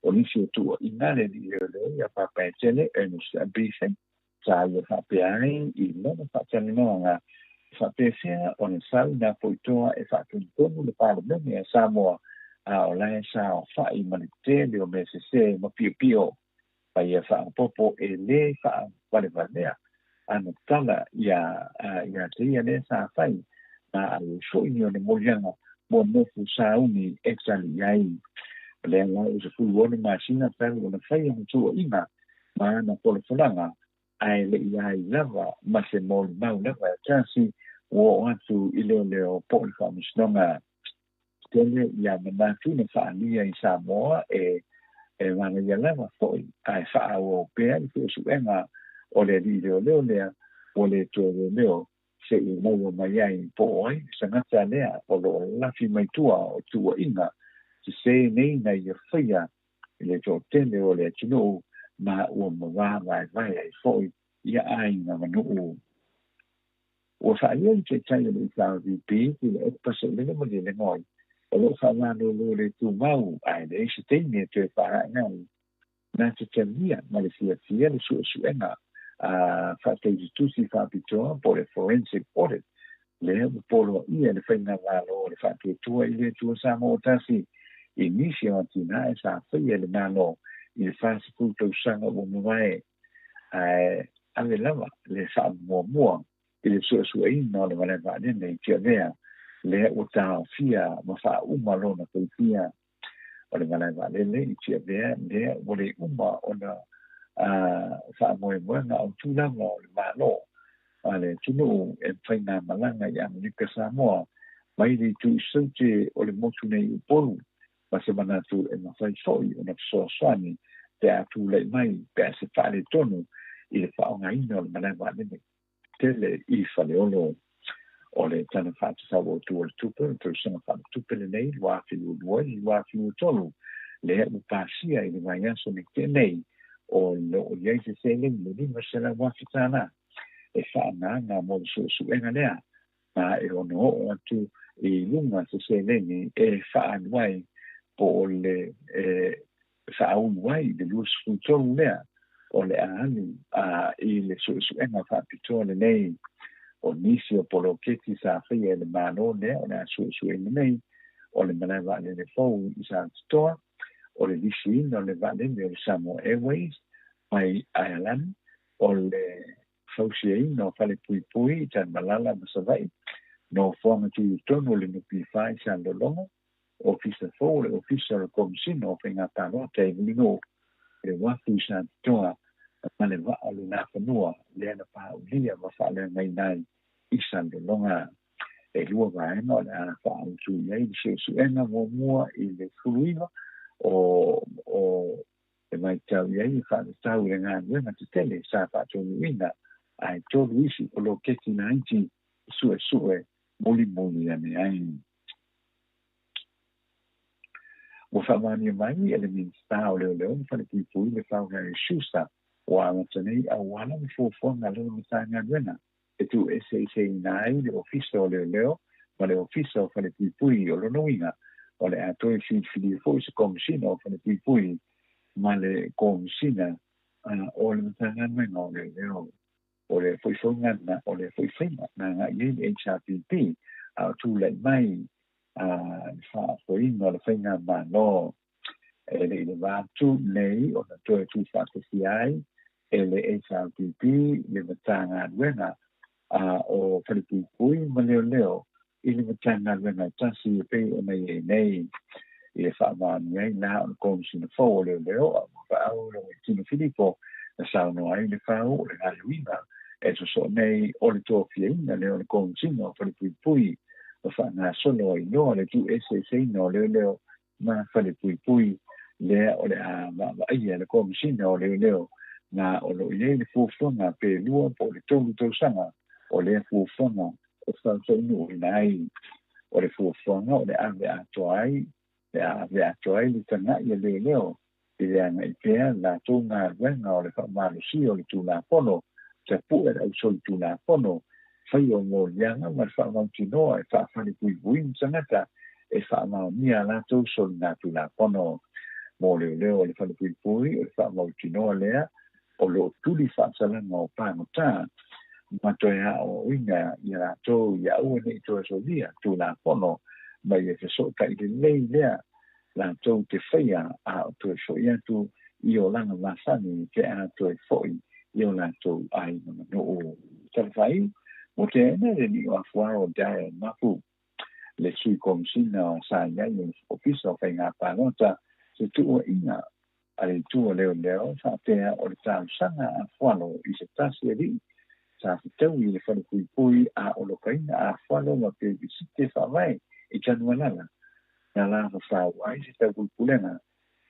O nisi o tuuaiga a le alii leoleo ia Papaetele, Ernest Beeson, sa ia faapea ai i lona faatalanoaga e faapefea ona sau nā Foitoa e faatonutonu le Palemene a Samoa a o la e saofai ma le tele o mea sesē ma piopio ma ia faaopoopo e lē faawalevalea ana tala iā ia te ia lea sa fai ma a ua foi ni ona moliaga ua nofo sauni e tali i ai. O lea la ua 16 masina talu ona fai ana tuuaiga ma ana folafolaga, ae le i ai lava ma se molimau lava e tasi ua oo atu i leoleo po o le Faamasinoga. Tele ia manatu na faaalia i Samoa e e manaia lava foi ae faaauau pea le suesuega o le alii leoleo lea ua le toe leoleo seia maua mai ai po o ai le tagata lea o lo o lafi mai tua o tuuaiga sesē nei na ia faia i le toatele o le atunuu ma ua mavaevae ai foi ia aiga ma nuu. Ua faaalia le Taitai o le HRPP i le Epa Sailele Malielegaoi o lo o faamalolo le tumau ae leai se taimi e toe faaee ai. Na te talia ma le fiafia le suesuega a faataititusi faapitoa po o le forensic audit lea ua poloaia e le Faigamalo o le Faatuatua i le Atua Samoa Tasi i nisi o atinae sa faia e le Malo i le 40 tausaga ua mavae, ae ave lava le faamuamua i le suesueina o le malae vaalele i Tiavea lea ua taofia ma faauma lona faifia. O le malae vaalele i Tiavea lea ua le uma ona faamoemoega autu lava o le Malo a le atunuu e faigamalaga i Amerika Samoa mai le itu i Saute o le motu nei i Upolu ma se manatu e mafai foi ona fesoasoani pe a tulai mai pe a se faaletonu i le faaaogaina o le malae vaalele tele i Faleolo. O le Tala Faatatau Autu o le Tupe o le tausaga faaletupe lenei 2022 i le 2023 lea ua pasia i le vaiaso nei tea nei, o lo o i ai se seleni e $500,000 e faaagaaga mo le suesuega lea, ma e ono oo atu i luga se seleni e faaalu ai po o le e faaulu ai le 23 lea o le a alu i le suesuega faapitoa lenei. O nisi o poloketi sa faia e le Malo lea o le a suesueina nei, o le malae vaalele fou i Satitoa, o le lisiina o le vaalele o le Samoa Airways mai Aealani, o le fausiaina o falepuipui i Tanumalala ma Savaii, nofoaga tutotonu o le NPF i Salelologa, Ofisa fou o le Ofisa o le Komesina o Faiga Palota i Mulinuu, le uafu i Satitoa ma le vaa o le Nafanua lea na paaulia ma faaleagaina ai i Salelologa. E 2 vaega o le a faaautu i ai le suesuega muamua i le 19 o e matau i ai e faatatau i le galuega tetele sa faataunuuina, ae 3 isi poloketi laiti suesue mulimuli ane ai. Ua faamaonia mai e le Minisita o Leoleo ma Falepuipui le Fau Harry Schuster ua amata nei auala ma fuafuaga a lana Matagaluega e tuueseeseina ai le Ofisa o Leoleo ma le Ofisa o Falepuipui. O lona uiga o le a toe filifilia foi se Komesina o Falepuipui ma le Komesina o le Matagaluega o Leoleo. O le foi faiga o le foi faiga na agai i ai le HRPP a o tulai mai le faafoeina o le faigamalo e le i le va atu nei ona toe tuufaatasia ai e le HRPP le Matagaluega o Falepuipui ma Leoleo i le Matagaluega e tasi e pei ona i ai nei. I le faamaonia ai la o le Komesina fou o Leoleo a ua faau Logoitino Filipo na saunoa ai le Fau o le gaoioiga e sosoo nei o le tofiaina lea o le Komesina o Falepuipui ma faagasolo ai loa le tuueseeseina o Leoleo ma Falepuipui lea o le a vaavaaia le Komesina o Leoleo na o lo o i ai le fuafuaga pe 2 po o le 3 tausaga o lea fuafuaga e faataunuuina ai. O le fuafuaga o le ave atoa ai le tagai a Leoleo i le agai pea latou galuega o le faamalosia o le Tulafono, tapue le ausolitulafono, faia o moliaga ma le faamautinoa e faafalepuipui ma tagata e faamaonia latou soligatulafono. Mo Leoleo o le Falepuipui o le faamautinoa lea o lo o tuli faasalaga o pagota ma toe aoaoina ia latou ia aua nei toe solia Tulafono mai e fesootai lelei lea latou te faia a o toe fo'i atu i olaga masani pe a toe fo'i i o latou aiga ma nuu. Talafai mo te ena le ni'o afuao o Darrell Mapu, le sui komesina o sa i ai o le Ofisa o Faiga Palota, se tuuaiga a le itu o Leoleo faapea o le talosaga a Afualo i se tasi alii sa fetaui i le Falepuipui a o lokaina a Afualo ma Pelisite faavae i Tanumalala na la fafau ai se taupulepulega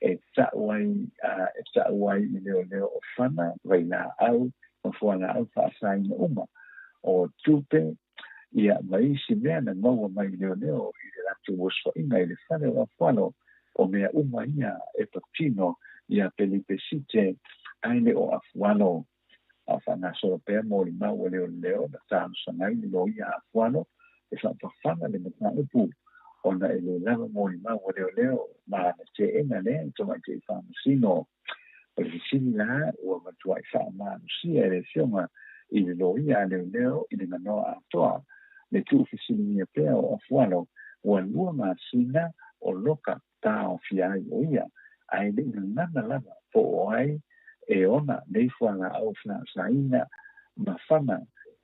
e ta'u ai i Leoleo o fana vailaau ma fualaau faasaina uma o tupe ia ma isi mea na maua mai i Leoleo i le latou osofaiga i le fale o Afualo o mea uma ia e patino ia Pelipesite ae le o Afualo. A faagasolo pea molimau a Leoleo na talosaga ai le loia a Afualo e faapafana le mataupu ona e lē lava molimau a Leoleo ma na teena lea i tamaitai faamasino. O le fesili la ua matuai faamalosia e le afioga i le loia a Leoleo i le ganoa atoa le tuufesiligia pea o Afualo ua 2 masina o loka taofia ai o ia ae le i gagana lava po o ai e ona nei fualaau faasaina ma fana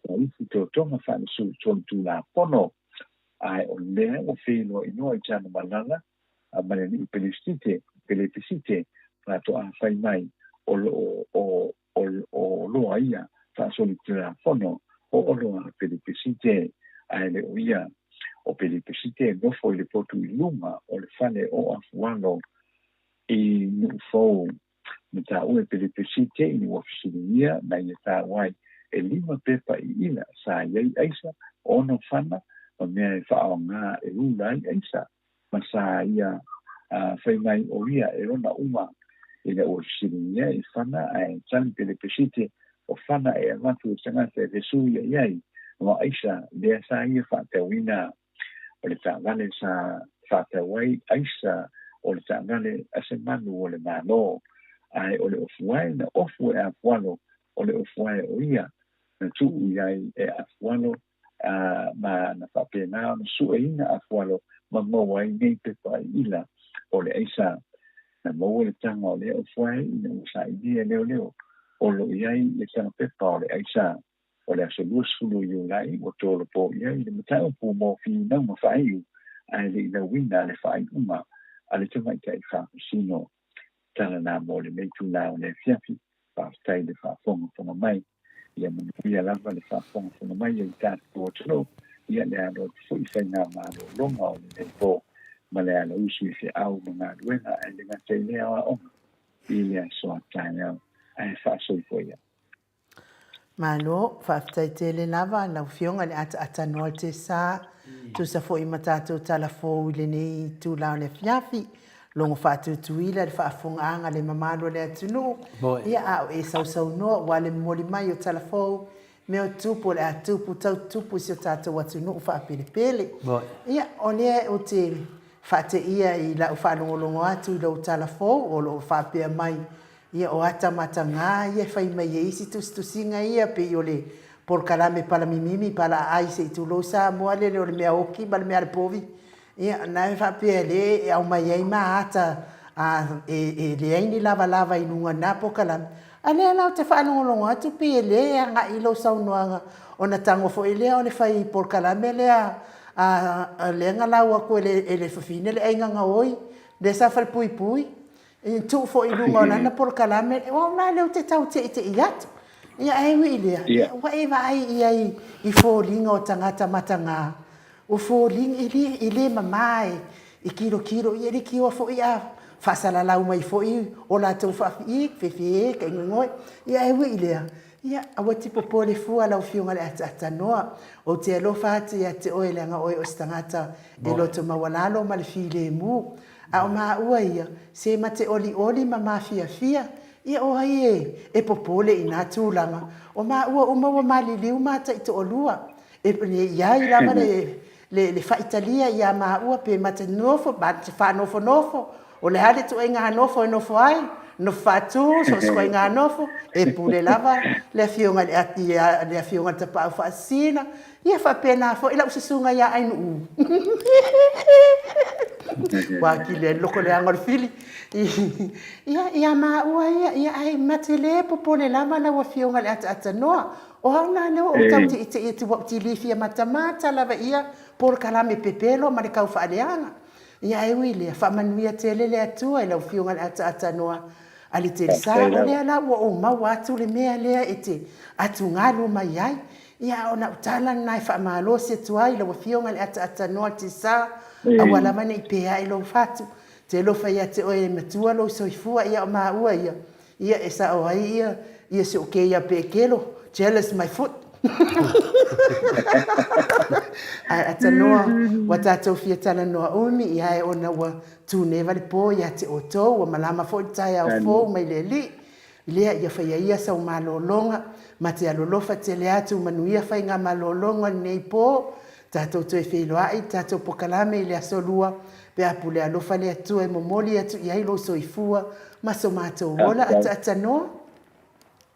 ma isi totoga faalesolitulafono ae o lea ua feiloailoa i Tanumalala ma le alii Pelepesite faatoa fai mai o o loa ia faasolitulafono o oloa a Pelepesite ae le o ia o Pelepesite e nofo i le potu i luga o le fale o Afualo i Nu'ufou. Na taua e Pelepesite ina ua fesiligia na ia taua ai e 5 pepa i ila sa i ai aisa 6 fana ma mea e faaaoga e ula ai aisa ma sa ia fai mai o ia e ona uma ina ua fesiligia i fana ae tali Pelepesite o fana e avatu e tagata e fesuia i ai ma aisa lea sa ia faatauina. O le taavale sa faatau ai aisa o le taavale a se manu o le Malo ae o le ofuae na ofu e Afualo o le ofuae o ia na tuu i ai e Afualo, a, ma na faapena ona sueina Afualo ma maua ai nei pepa ila o le aisa. Na maua le taga o lea ofuae ina ua sailia e leoleo o lo o i ai le taga pepa o le aisa. O le aso 20 o Iulai ua tolopo i ai le mataupu mo finauga faaiu ae le i lauina le faaiuga a le tamaitai faamasino. Tala na mo lenei itula o le afiafi. Faafetai le faafogafoga mai. Ia manuia lava le faafogafoga mai a i tatou atunuu, ia le alo atu foi i faigamalologa o lenei po ma le alausu i feau ma galuega ae le gata i lea o aoga i le aso a taeao ae faasoifua ia.
Malo, faafetai tele lava lau Afioga i le ataatanoa o le Tesa, tusa foi ma tatou tala fou i lenei itula o le afiafi. Logo faatutuila le faafofogaaga le mamalu o le atunuu, ia a o e sausaunoa ua le momoli mai o tala fou, mea o tupu o le a tupu tau tupu i si o tatou atunuu faapelepele. Ia, o lea ou te faateia i lau faalogologo atu i lou tala fou o lo o faapea mai, Ia, o ata mataga ia e fai mai e isi tusitusiga ia, pei o le polokalame palamimimi, palaaai se i tulou Samoa lele o le mea oki ma le mea a le povi. Ia, na e faapea le e aumai ai ma ata a, e, e leai ni lavalava i luga o na polokalame. A lea la ou te faalogologo atu pei e le agai i lou saunoaga ona tago foi lea o le fai polokalame lea a, a lea na lau atu e le, e le fafine le aiga gaoi, lea sa falepuipui. E tuu foi i luga o lana polokalame, o au la lea ou te tau teitei atu. Ia ae ui i lea, ia, ua e vaai i ai i foliga o tagata mataga, o foliga e le, e le mama e, e kilokilo, ia e leitioa foi a faasalalau mai foi o latou faafii, fefe, kaigoigoe. Ia ae ui i lea, ia aua te popole fua lau Afioga i le Ataatanoa. Ou te alofa atu ia te oe leaga oe o se tagata e loto maualalo ma le filemu. A o maua ia, se ma te olioli ma mafiafia, ia o ai e, e popole i nā tulaga, o maua uma ua maliliu ma taitoalua, e, e i ai lava le, le, le faitalia iā maua pe ma te nofo, ma te faanofonofo, o le a le ituaiga nofo e nofo ai, nofo faatū, so o se ituaiga nofo, e pule lava le Afioga i le, ia, le Afioga i le Tapaau Faasisina, Ia faapena foi lau susuga ia Ainuu. Ua atili ai le loko leaga o le fili. Ia, ia maua ia, ia ae ma te le popole lava lau Afioga i le Ataatanoa. O au la lea ua ou tau teitei atu ua ou tilifia matamata lava ia polokalame pepelo ma le tau faaleaga. Ia ae ui i lea, faamanuia tele le Atua i lau Afioga i le Ataatanoa a le Telesa, o lea la ua ou maua atu le mea lea e te atugalu mai ai. Ia, o lau tala lena e faamalosi atu ai lau Afioga i le Ataatanoa Tisa, aua lava ne i peae lou fatu. Te alofa ia te oe e matua lou soifua, ia o maua ia, ia e sao ai ia, ia si ou keia pekelo, jealous my foot. Ae atanoa, ua tatou fia talanoa umi, ia e ona ua tuneva le po ia te outou, ua malama foi le taeao fou mai le Alii. Lea ia faia ia sau malologa, ma te alolofa tele atu manuia faigamalologa o lenei po, tatou toe feiloai i le tatou pokalame i le aso lua, pe a pule alofa le Atua e momoli atu i ai lou soifua ma so matou ola ataatanoa.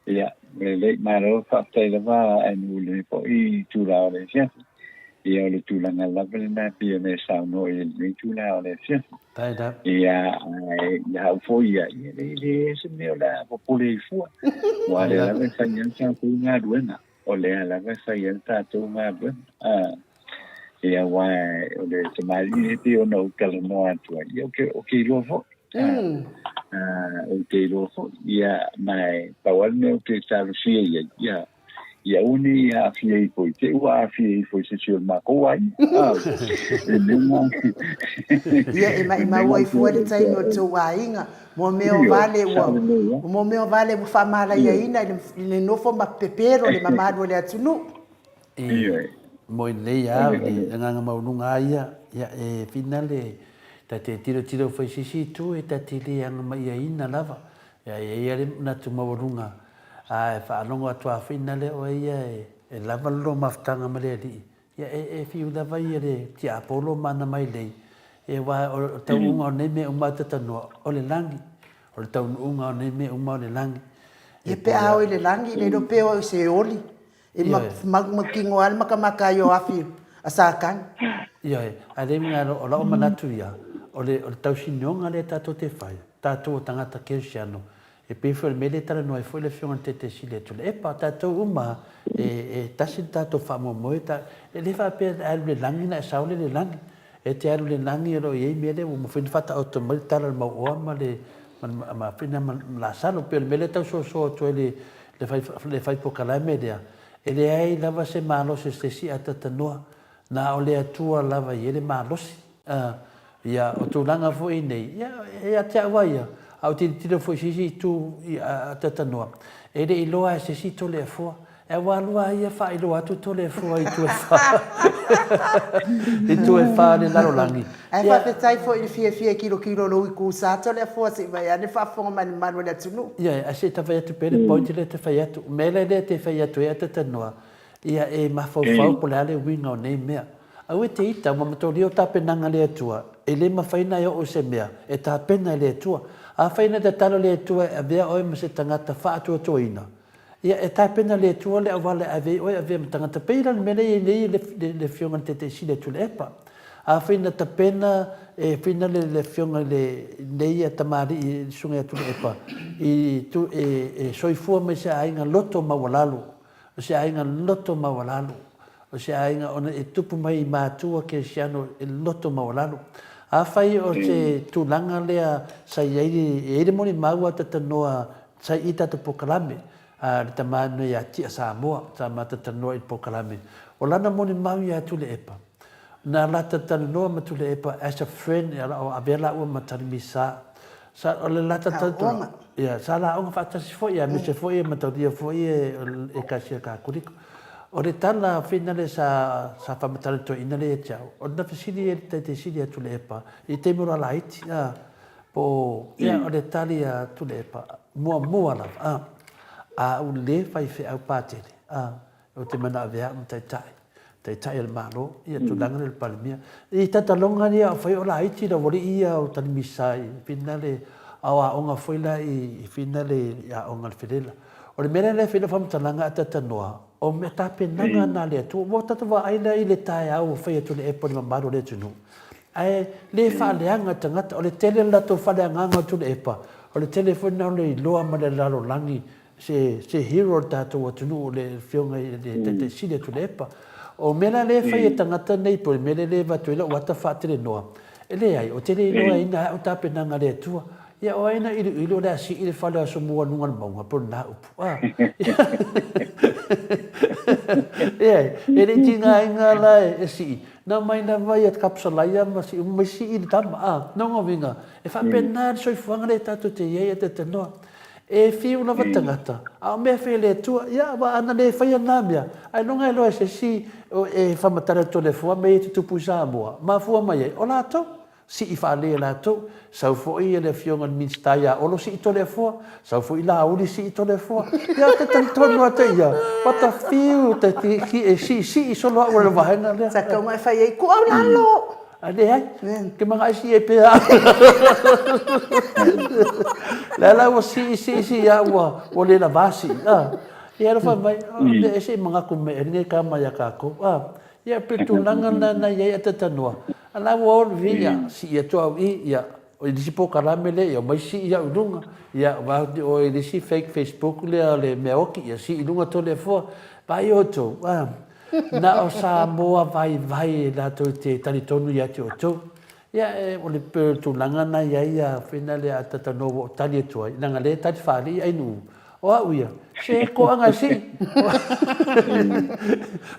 Ia, lelei, malo, faafetai lava Ainuu i lenei foi itula o le afiafi. Ia, o le tulaga lava lena e pei ona e saunoa i ai i lenei itula o le afiafi. Ia, ae ia au foi ia, ia e leai se mea o le a popole ai fua. Aua o lea lava e fai ai le tatou galuega. O lea lava e fai ai le tatou galuega. Ah, ia, aua o le tamalii e pei ona ou talanoa atu ai, ia, ou te iloa foi. Ah, ou te iloa foi. Ia, ma e pau lava le mea ou te talosia i ai, ia, Ia aua ne i aafia ifo i te i ua aafia ifo i se isi o le makou aiga.
Ia e maimau ai fua le taimi o le tou aiga, mo mea o vale ua, mo mea o vale ua faamalaiaina i le nofo ma pepelo le mamalu o le atunuu.
E moe lelei lava o le agaga maualuga lava ia, ia e whina le, ta te tilotilo foi i se isi itu e ta te le agamaiaina lava, ia e i ai lava le manatu maualuga A e faalogo atu a whina lea oe ia e lava le lua mafutaga ma le Alii, ia e e whiu lava ia le tiapolo ma ana mailei, e aua o le taunuuga o nei mea uma a tatanoa, o le lagi. O le taunuuga o nei mea uma o le lagi.
Ia pe a o i le lagi, le iloa pe o i se oli. E mautinoa lava le makamaka ai o afi a Satani.
Ioe, ae le uiga o lau manatu ia, o le tausinioga lea tatou te fai, tatou o tagata kerisiano, e pei foi o le mea lea e talanoa ai foi le Afioga i le Taitaisili a Tuilaepa, tatou uma e tasi le tatou faamoemoe, e le faapea e alu i le lagi ona e sao lea i le lagi. E te alu i le lagi o lo o i ai mea lea ua mafai ona faataoto mai le tala o le mauoa ma le ma Lasalo. E pei o le mea lea e tau soso atu ai le le fai polokalame lea, e leai lava se malosi o se isi atatanoa, na o le Atua lava e i ai le malosi. A, ia, o tulaga foi nei, ia, e ia te au lava ia, a ou tilotilo foi i se isi itu i atatanoa, e le i iloa e se isi Toleafoa. E aua lua ia faailoa atu Toleafoa i itu e fa, i itu e fa o le lalolagi.
Ae faafetai foi i le fiafia e kilokilo lou itu sa Toleafoa se i vaai ane faafofoga mai le mamalu o le atunuu.
Ioe, ae se i ta fai atu pea le point lea te fai atu. O mea la lea te fai atu ai a talanoa, ia e mafaufau po o le a le uiga o nei mea. Aua e te ita, ua matolia o tapenaga a le Atua, e le mafai ona e oo i se mea e tapena e le Atua. Afai na tatalo le Atua e avea oe ma se tagata faatuatuaina, Ia, e tapena le Atua le auala e ave ai oe, avea ma tagata. Pei la le mea lea e i ai nei le Afioga i le Taitaisili a Tuilaepa. Afai na tapena e whina le Afioga i le, nei tamalii le Susuga ia Tuilaepa i tu, e, e soifua mai se aiga loto maualalo, o se aiga loto maualalo, o se aiga ona e tupu mai i matua kerisiano e loto maualalo. Afai o se tulaga lea sa i ai, e i ai le molimau a tatanoa Sa i tatou polokalame a le tama nei ia Tia Samoa, sa matou talanoa i le polokalame. O lana molimau ia Tuilaepa, na lata talanoa ma Tuilaepa as a friend, o avea laua ma Talimisa. Sa, o le lata talanoa, ia, sa lauga faatasi foi, aemaise foi e mataulia foi e Ekalesia Katoliko. O le tala finale sa, sa faamatala i le toeaina lea ia te au, o lana fesili ia i le Taitaisili ia Tuilaepa i le taimi o lo laiti, a. Po o ia o le tali a Tuilaepa, muamua lava, a, a ou le faifeau patele, a, ou te manao avea au ma taitai, taitai o le Malo, ia tulaga lea o le Palemia. I tataloga ia o fai o laiti le aualii ia o Talimisa i finale, a o aoga foi la i finale i aoga a le Felela. O le mea lea e fai lau faamatalaga a tatanoa, o mea tapenaga na a le Atua. Ua tatou vaai la i le taeao ua fai e Tuilaepa i le mamalu o le atunuu. Ae le faaleaga tagata, o le tele o le latou faaleagaga o Tuilaepa, o le tele foi lena o le iloa ma le lalolagi se se hero o le tatou atunuu le afioga i le Taitai Sili a Tuilaepa. O mea la lea e fai e tagata nei po o le mea lea e avatu ai lau ata faatelenoa, e leai, ou te le iloaina au tapenaga a le Atua. Ia o ai na ʻiliʻili o le a siʻi le fale o Asomua i luga o le mauga, po o lena upu. A. Ea, e le i tigaina la e siʻi, na mai lava ia Kapsalaia ma siʻi uma mai siʻi le tama. A, nonga uiga, e faapena le soifuaga lea tatou te i ai e talanoa. E fiu lava tagata, a o mea e fai e le Atua, ia, aua ana le faia na mea, ailoga e loa e se isi e faamatala i le Toleafoa mea ia e tutupu i Samoa, mafua mai ai, o latou. Sii faalei e latou. Sau foi le afioga i le Minisita ia Olo sii Toleafoa, sau foi Laauli sii Toleafoa. Ia ou te talitonu atu ia, what the fiu te e siisii solo au i le vaega lea.
Sa tau mai fai ai ku au lalo.
A leai, ke manga ai sii ai pea au. Lea la ua sii sii sii a ua ua le lavā sii. Ah, ia alofa mai, e ese i mangaku me e nei ka mai a kākou. Ah, ia pe tulaga na na i ai a tatanoa. A la ua olu i ia, sii atu au i, ia, o i lisi polokalame lea, ia omai sii au i luga, ia, va o i lisi fake Facebook lea o le mea oki, ia sii i luga Toleafoa. Vaai outou, a, na o Samoa vaivai e latou te talitonu ia te outou. Ia, e, o le tulaga na i ai ia whina lea a tatanoa ua ou tali atu ai, leaga lea e tali faalii ai nuu. O au ia, se toaga e sii.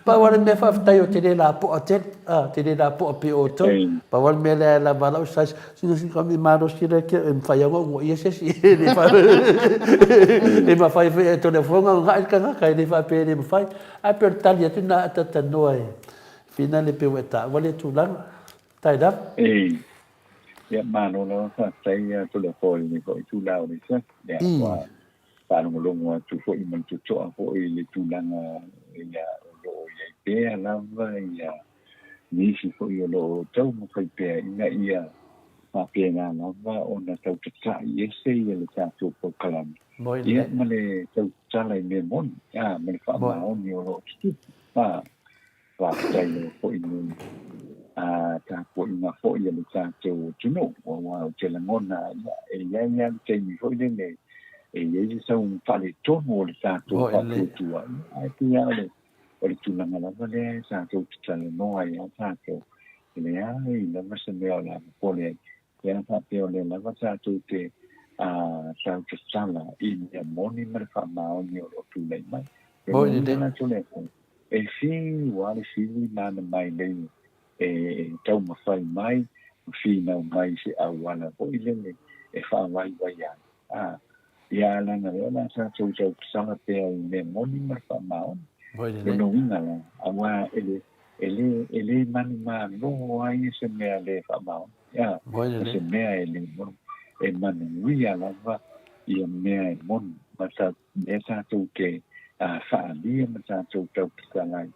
Pau lava le mea faafetai ou te le lapoa tele, a, te le lapoa pei o outou. Pau lava le mea lea e lava lau size, sina sina kami malosi lea ke e mafai lava ona uaia se isi. E le fa e mafai foi e tole foi ona uga'i le tagata, e le faapea e le mafai. Ae pei o le tali atu lena a talanoa e whina le pei ua e taua lea tulaga. Tai lava.
Ei. Ia, malo lava faafetai ia Toleafoa i lenei foi itula o le afiafi. Ia, ua faalogologo atu foi ma le totoa foi i le tulaga ia o lo o i ai pea lava ia nisi foi o lo o taumafai pea ina ia faapena lava ona tau tata'i ese ia le tatou polokalame, ia ma le tau tatala i mea moni, a, ma le faamaoni o lo o tutupu. A, faafetai lava foi mo a tapuaiga foi a le tatou atunuu, aua ou te lagona, ia, e i ai lava le taimi foi lele e i ai le sau faaletonu o le tatou faatuatua, ia, ae pei lava o le O le tulaga lava lea tatou te talanoa ai lava tatou, e leai lava se mea o le a popole ai, pe a faapea o lea lava tatou te tau tatala i mea moni ma le faamaoni o lo o tulai mai. O lona uiga la Toleafoa, e fiu lava le fili ma ana mailei e taumafai mai ma finau mai i se auala foi lele e faavaivaia ai. A, ia leaga lea o le a tatou tautala pea i mea moni ma le faamaoni. Lona uiga la, aua e le, e le, e le manumalo ai se mea le faamaoni, a, o se mea e le moni, e manuia lava ia mea e moni, ma ta, mea tatou te a, faaalia ma tatou tautatala ai.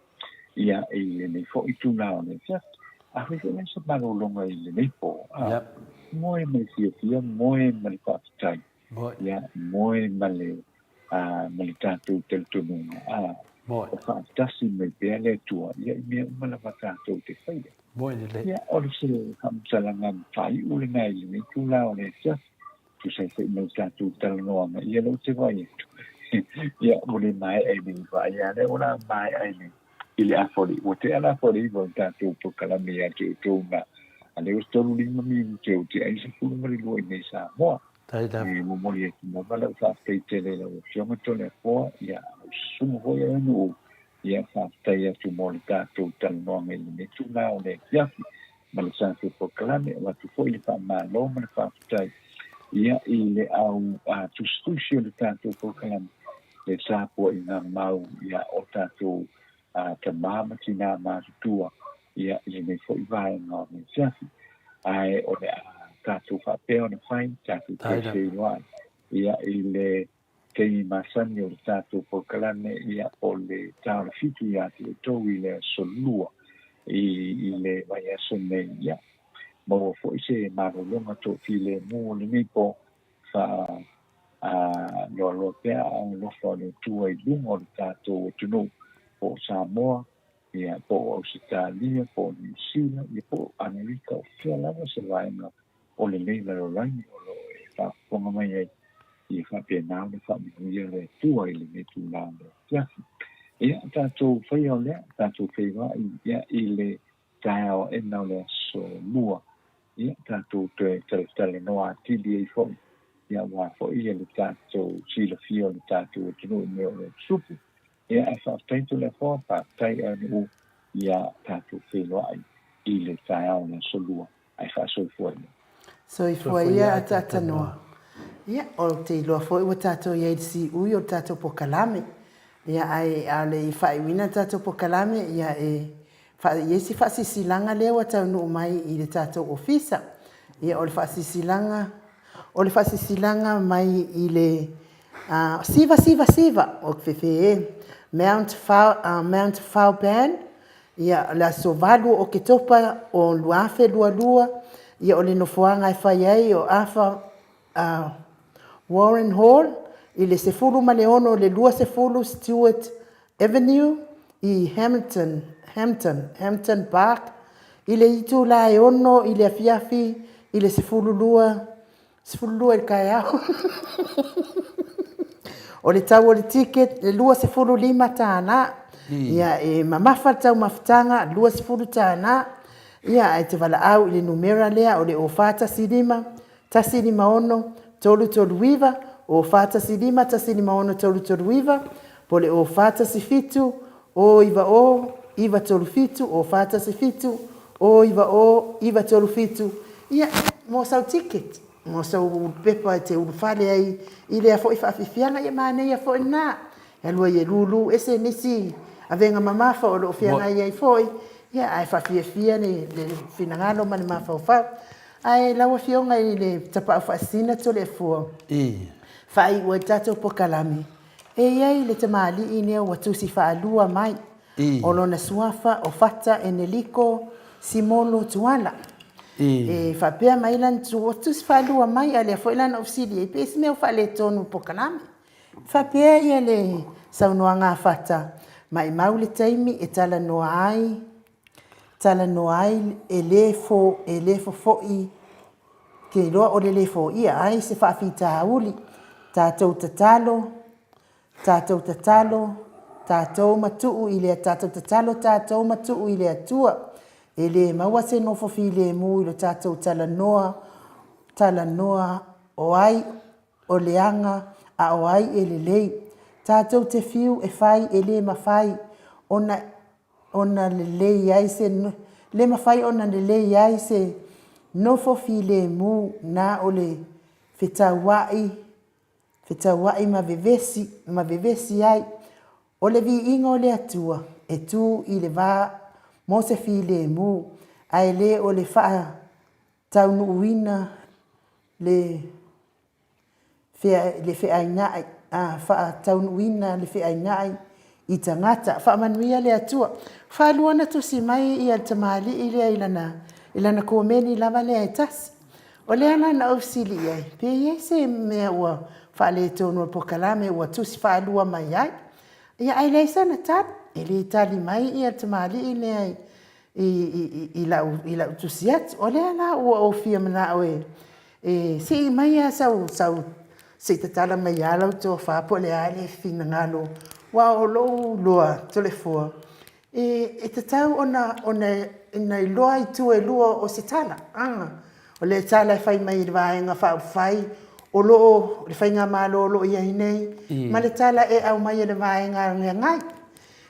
Ia, i lenei foi itula o le afiafi. A fai foi la se malologa i lenei po, a,
Yep.
moe ma le fiafia, moe ma le faafetai,
Moe.
ia, moe ma le, a, ma le tatou talitonuga, a,
Moe.
o faatasi mai pea le Atua, ia, i mea uma lava tatou te faia.
Moe lelei.
Ia, o le se faamatalaga faaiu lena i lenei itula o le afiafi. Tusa ai foi ma le tatou talanoaga, ia lea ou te vaai atu, ia ua le maea i le iva, ia lea ua la maea i le i le afa o le, ua tea le afa o le iva o le tatou polokalame ia te outou na, a lea ua 35 minute ua tea ai le 12 i nei Samoa. E momoli atu lava lau faafetai tele i lau Afioga Toleafoa, ia lau susuga foi Aganuu, ia faafetai atu mo le tatou talanoaga i lenei itula o le afiafi. ma le tatou polokalame, avatu foi le faamalo ma le faafetai ia i le au tusitusi o le tatou polokalame, le tapuaiga mau ia o tatou tama ma tinā matutua ia i lenei foi vaega o le afiafi. Ae o le a tatou faapea ona fai, tatou toe feiloai ia i le taimi masani o le tatou polokalame, ia, o le ta o le fitu ia te outou i le aso Lua i, i le vaiaso nei. Ia, maua foi se malologa toafilemu o lenei po, fa, a, loaloa pea aao alofa o le Atua i luga o le tatou atunuu, po o Samoa, ia, po o Ausetalia, po o Niu Sila, ia, po o Amerika, o fea lava se vaega o lenei lalolagi o lo o e faafofoga mai ai, ia faapena ona faamanuia le Atua i lenei tulaga o le afiafi. Ia, tatou faia o lea, tatou feiloai ia, i le taeao aena o le aso Lua, ia, tatou toe talatalanoa atili ai foi, ia, aua foi ia le tatou silafia o le tatou atunuu i mea o lo o tutupu. Ia, ae faafetai Toleafoa, faafetai Aganuu, ia tatou feiloai i le taeao o le aso Lua. Ae faasoifua ia.
Soifua ia a Taatanoa. Ia, ou te iloa foi ua tatou i ai i le siui o le tatou pokalame. Ia, ae a o le i faaiuina le tatou pokalame, ia e i ai si faasilasilaga lea ua taunuu mai i le tatou ofisa. Ia, o le faasilasilaga, o le faasilasilaga mai i le siva siva siva o fefe e, Mount Mount Fauban, Ia, o le aso 8 o Oketopa o 2022, ia o le nofoaga e fai ai o Arthur Warren Hall i le 16 o le 20 Stewart Avenue i Hamilton, Hampton, Hampton Park i le itula e 6 i le afiafi i le 12 12 i le taeao. O le tau o le ticket e $25. Ia, e mamafa le taumafataga, $20. Ia, ae te valaau i le numera lea o le 0415 156 339, 0415 156 339, po o le 0417 090 937, 0417 090 937, ia, mo sau ticket, mo sau pepa e te ulufale ai i lea foi faafiafiaga, ia manaia foi lena. E alu ai e lulu ese nisi avega mamafa o lo o feagai ai foi, ia, ae faafiafia le finagalo ma le mafaufau. Ae lau Afioga i le Tapaau Faasisina Toleafoa, faaiu ai le tatou pokalame, E i ai le tamalii lea ua tusi faalua mai, o lona suafa o Fata Eneliko Simolo Tuala. E faapea mai lana tusi faalua mai, a o lea foi la na ou fesili ai pe i ai se mea o faaletonu i le polokalame. Faapea ia le saunoaga a Fata, maimau le taimi e talanoa ai, talanoa ai e le fo, e le fofoi, te iloa o le le foia ai se faafitauli. Tatou tatalo, tatou tatalo, tatou ma tuu i le, tatou tatalo tatou ma tuu i le Atua. E le maua se nofo filemu i lo tatou talanoa, talanoa o ai o leaga a o ai e lelei. Tatou te fiu e fai e le mafai ona ona lelei ai se le mafai ona lelei ai se nofo filemu na o le fetauai, fetauai ma vevesi, ma vevesi ai. O le viiga o le Atua e tu i le va mo se filemu, ae le o le faataunuuina le le feainai, a, faataunuuina le feainai i tagata. Faamanuia le Atua. Faalua ona tusi mai ia le tamalii lea i lana, i lana komeni lava lea e tasi. O lea la na ou fesili i ai, pe i ai se mea ua faaletonu o le polokalame ua tusi faalua mai ai. Ia ae leai sana tali, e le tali mai ia le tamalii lea i lau tusi atu. O lea la ua ou fia manao e sii mai lava sau, se i tatala mai lava lau tofa po o le a le finagalo, aua o lou iloa Toleafoa, e tatau ona iloa itu e lua o se tala. O le tala e fai mai e le Vaega Faaupufai o lo o, le Faigamalo o lo o i ai nei, ma le tala e aumai e le Vaega e Agai.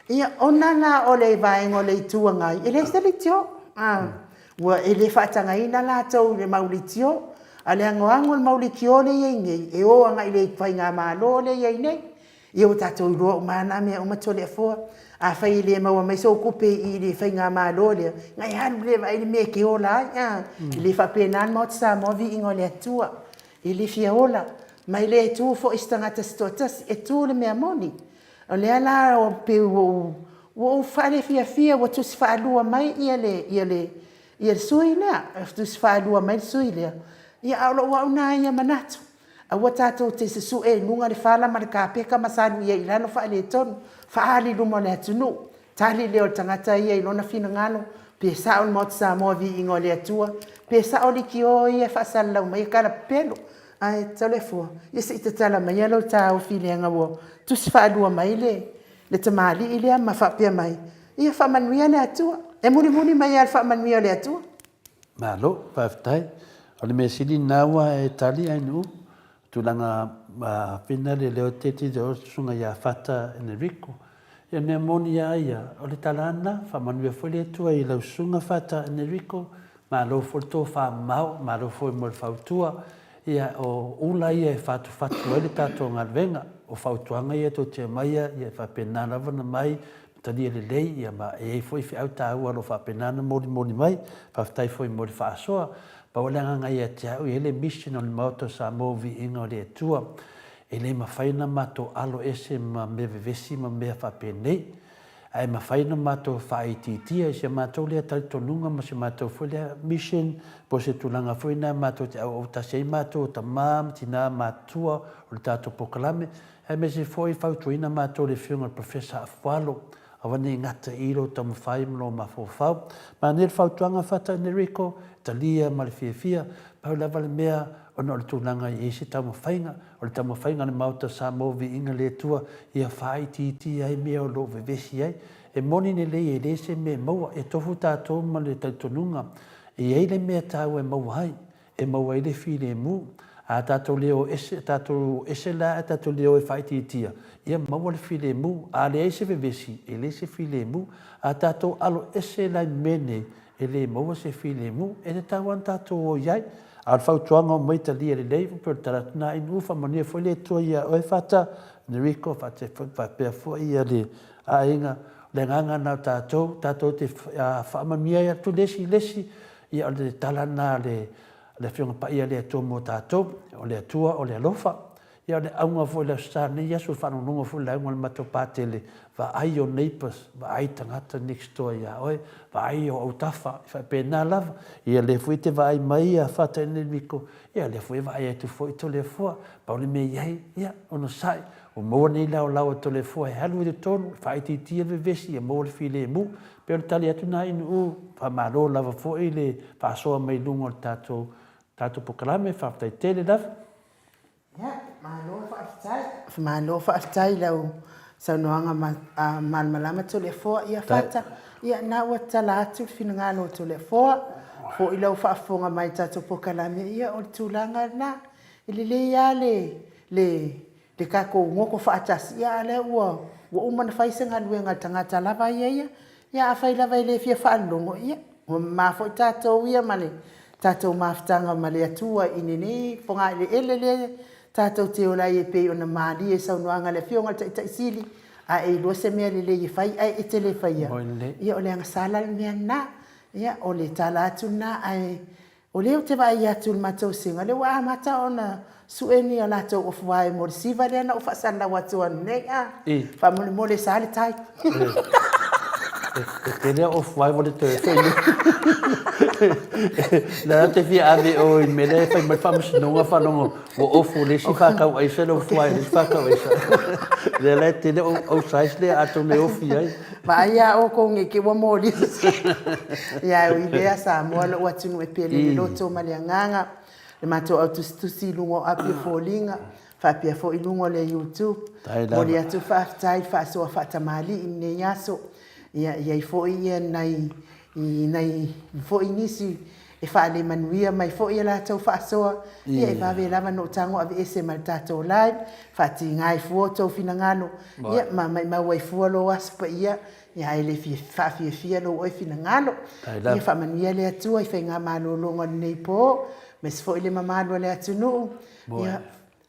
Ia, ona la o le Vaega o le Itu Agai, e leai se leitio, ua e le faatagaina latou i le mau leitio. A o le anoano o le mau leitio lea e i ai nei, e o agai i le Faigamalo lea e i ai nei. Ia ua tatou iloa uma lava na mea uma Toleafoa. Afai e le maua mai sou tupe i le Faigamalo lea, ona e alu lea e vaai le mea e te ola ai, a? E le faapena le Maota Samoa, viiga o le Atua. E le fia ola, ma e le tu foi i se tagata se toatasi, e tu i le mea moni. O lea la pei ua ou faalefiafia ua tusi faalua mai le sui lea, tusi faalua mai le sui lea, ia a o lou au lena ia manatu, aua tatou te susue i luga le fala ma le kapeta ma salu ai i lalo faaletonu, faaali i luma o le atunuu, tali lea o le tagata ia i lona finagalo, pe sao le Maota Samoa viiga o le Atua, pe sao leitio ia e faasalalau mai e kalapepelo. Ae Toleafoa, ia se i tatala maia lou taofi leaga ua tusi faalua mai le tamalii lea ma faapea mai, ia faamanuia le Atua. E mulimuli mai lava i le faamanuia o le Atua.
Malo, faafetai. O le mea sili lena ua e tali Ainuu, tulaga fina le leo teti o le susuga ia Fata Enerico. Ia mea moni lava ia, o le tala lava lena, faamanuia foi le Atua i lau susuga Fata Enerico, Malo foi le tofa mamao, malo foi mo le fautua. Ia, o ula ia e fatufatu ai le tatou galuega. O fautuaga ia tou te aumaia, ia e faapena lava ona mai, ma talia lelei, ia ma e i ai foi feau taua o lo o faapena ona molimoli mai. Faafetai foi mo le faasoa. Pau le agaga ia te au, e i ai le mission o le Maota o Samoa Viiga o le Atua. E le mafai ona matou alo ese ma mea vevesi ma mea faapenei. Ae mafai ona matou faaitiitia i si a matou lea talitonuga ma si a matou foi lea mission po o se tulaga foi lena matou te auautasi ai matou o tama ma tina matutua o le tatou polokalame aemaise foi fautuaina matou e le Afioga i le Professor Afualo aua ne i gata i lou taumafai ma lou mafaufau. Manaia le fautuaga Fata Enerico, talia ma le fiafia, pau lava le mea ona o le tulaga e i ai se taumafaiga O le taumafaiga a le Maota o Samoa Viiga le Atua ia faaitiitia ai mea o lo o vevesi ai. E moni lelei e leai se mea e maua, e tofu tatou ma le talitonuga e i ai le mea taua e maua ai, e maua ai le filemu. A tatou le o ese, tatou o ese la ae tatou le o e faaitiitia, ia maua le filemu. A leai se vevesi, e leai se filemu. A tatou alo ese la i mea nei, e le maua se filemu, e tatau lava ona tatou o i ai. A o le fautuaga o mai talia lelei, pei o le tala atu lena i nuu, faamanuia foi le Atua ia oe Fata, Neriko, faapea foi ia le aiga. O le agaga lena o tatou, tatou te faamanuia atu le isi i le isi, ia o le tala lena a le Afioga Paia a le Atua mo tatou, o le Atua o le alofa. Ia o le auga foi o le Aso Sa lenei aso, faalogologo foi i le lauga a le matou Patele, vaai i o neighbours, vaai tagata next door ia oe, vaai i o autafa, e faapena lava. Ia lea foi e te vaai mai ia Fataina Limiko, ia lea foi e vaai atu foi Toleafoa, pau le mea e i ai, ia onosai, ua maua nei laolao a Toleafoa e alu i totonu, e faaitiitia le vevesi, ia maua le filemu. E pei o le tali atu lena Inuu, faamalo lava foi le faasoa mai i luga o le tatou tatou polokalame, faafetai tele lava.
Ia, malo faafetai. Malo faafetai i lau saunoaga malamalama Toleafoa. Ia Fata, ia na ua tatala atu le finagalo o Toleafoa, foi lau faafofoga mai i tatou polokalame, ia o le tulaga lena. E lelei lava le, le, le tatou goto faatasi, ia a o lea ua, ua uma ona fai se galuega a le tagata lava ia ia. Ia afai lava e le fia faalogo, ia, ua mama foi tatou ia ma le tatou mafutaga ma le Atua i lenei fogaeleele lea tatou te ola ai e pei ona malie i saunoaga a le Afioga i le Taitai Sili, a e iloa se mea lelei e fai ae e te le faia, ia o le agasala le mea lena. Ia, o le tala atu lena, ae O lea ou te vaai atu i le matou sega, o lea ua amata ona sue ni a latou ofuae mo le siva lea na ou faasalalau atu ananei, a. Faamolemole sa le tai.
E tele au ofuae ua le toe fai nei. Lea ou te fia ave i o i le mea lea e fai mai le faamasinoga faalogo ua ofu le isi fakau aisa le ofuae o le isi fakau aisa. Lea la e tele au size lea atonu e ofi ai.
Vaai a outou nei te ua moli. Ia e ui lea Samoa lou atunuu e pele le loto ma le agaga, le matou au tusitusi i luga o api o foliga, faapea foi i luga o le YouTube. Momoli atu faafetai i le faasoa faatamalii i lenei aso. Ia i ai foi ia nai i nai foi nisi e faalemanuia mai foi a latou faasoa, ia e vave lava ona ou tago aveese ma le tatou live, faatiga ai fua outou finagalo, ia ma maimau ai fua lou Aso Paia, ia ae le faafiafia lou oe finagalo. Ia faamanuia le Atua i faigamalologa o lenei po, aemaise foi le mamalu o le atunuu, ia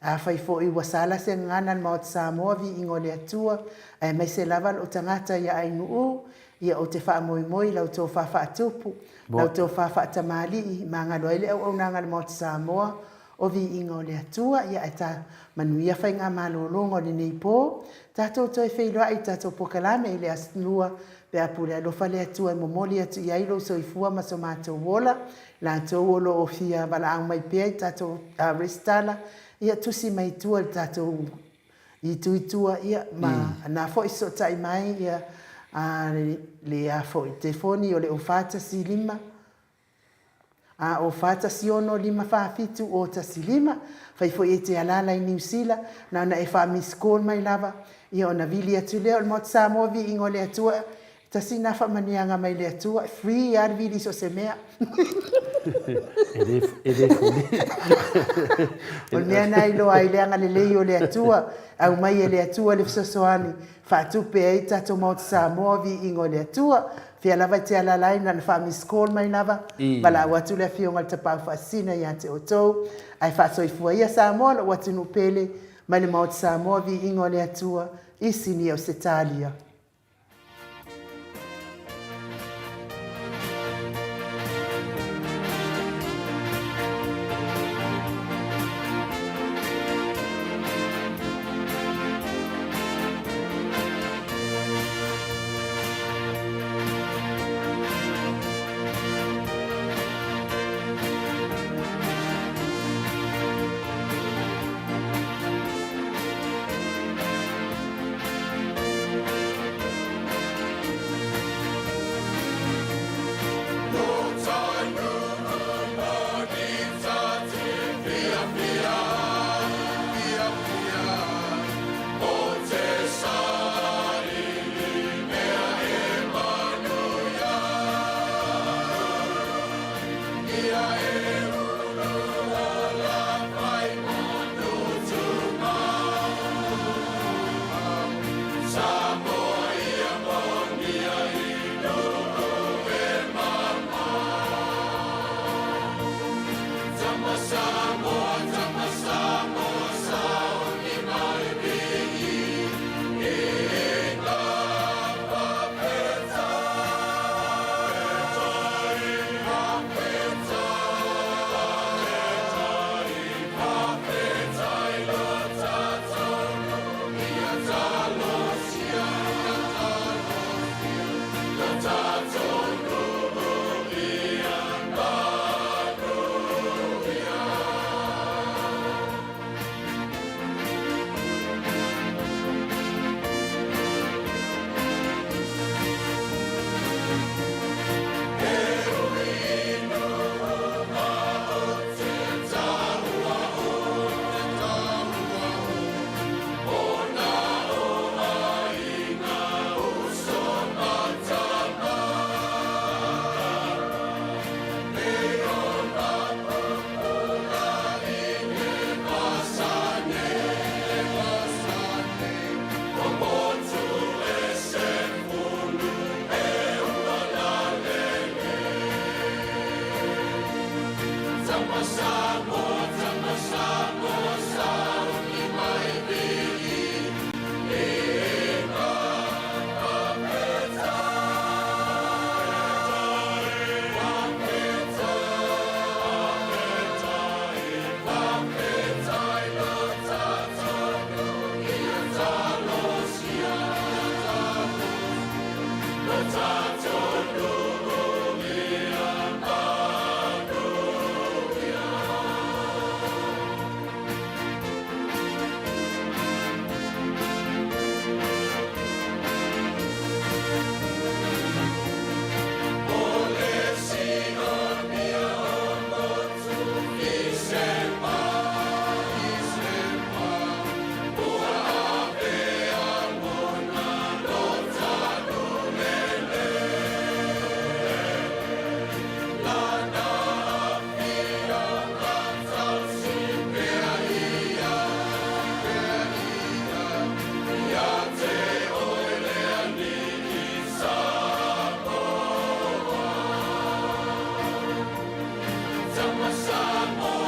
Afai foi ua sala se gagana a le Maota Samoa, viiga o le Atua, aemaise lava lou tagata ia Ainuu, ia ou te faamoemoe i lau tofa faatupu, lau tofa faatamalii, magalo ai le auaunaga a le Maota Samoa, o viiga o le Atua, ia ae ta manuia faigamalologa o lenei po. Tatou toe feiloai i tatou pokalame i le Aso Lua, pe a pule alofa le Atua e momoli atu i ai lou soifua ma so matou ola, Latou o lo o fia valaau mai pea i tatou resitala, ia tusi mai i tua i le tatou itu i tua, ia ma na foi fesootai mai ia le a foi telefoni o le 0415 a 0416 547 015. Fai foi e te alaala i Niu Sila, na ona e faa-miss call mai lava, ia ona vili atu lea o le Maota Samoa Viiga o le Atua Tasi lena faamanuiaga mai le Atua, e free lava le vili i so o se mea.
E le, e le free.
O le mea lena e iloa ai le agalelei o le Atua, aumai e le Atua le fesoasoani, faatupe ai tatou Maota Samoa, viiga o le Atua. Fea lava e te alaala ai, na ona faa-miss call mai lava, valaau atu le Afioga i le Tapaau Faasisina ia te outou. Ae faasoifua ia Samoa, lou atunuu pele, mai le Maota Samoa, viiga o le Atua, i Sini Ausetalia.
Tama Samoa.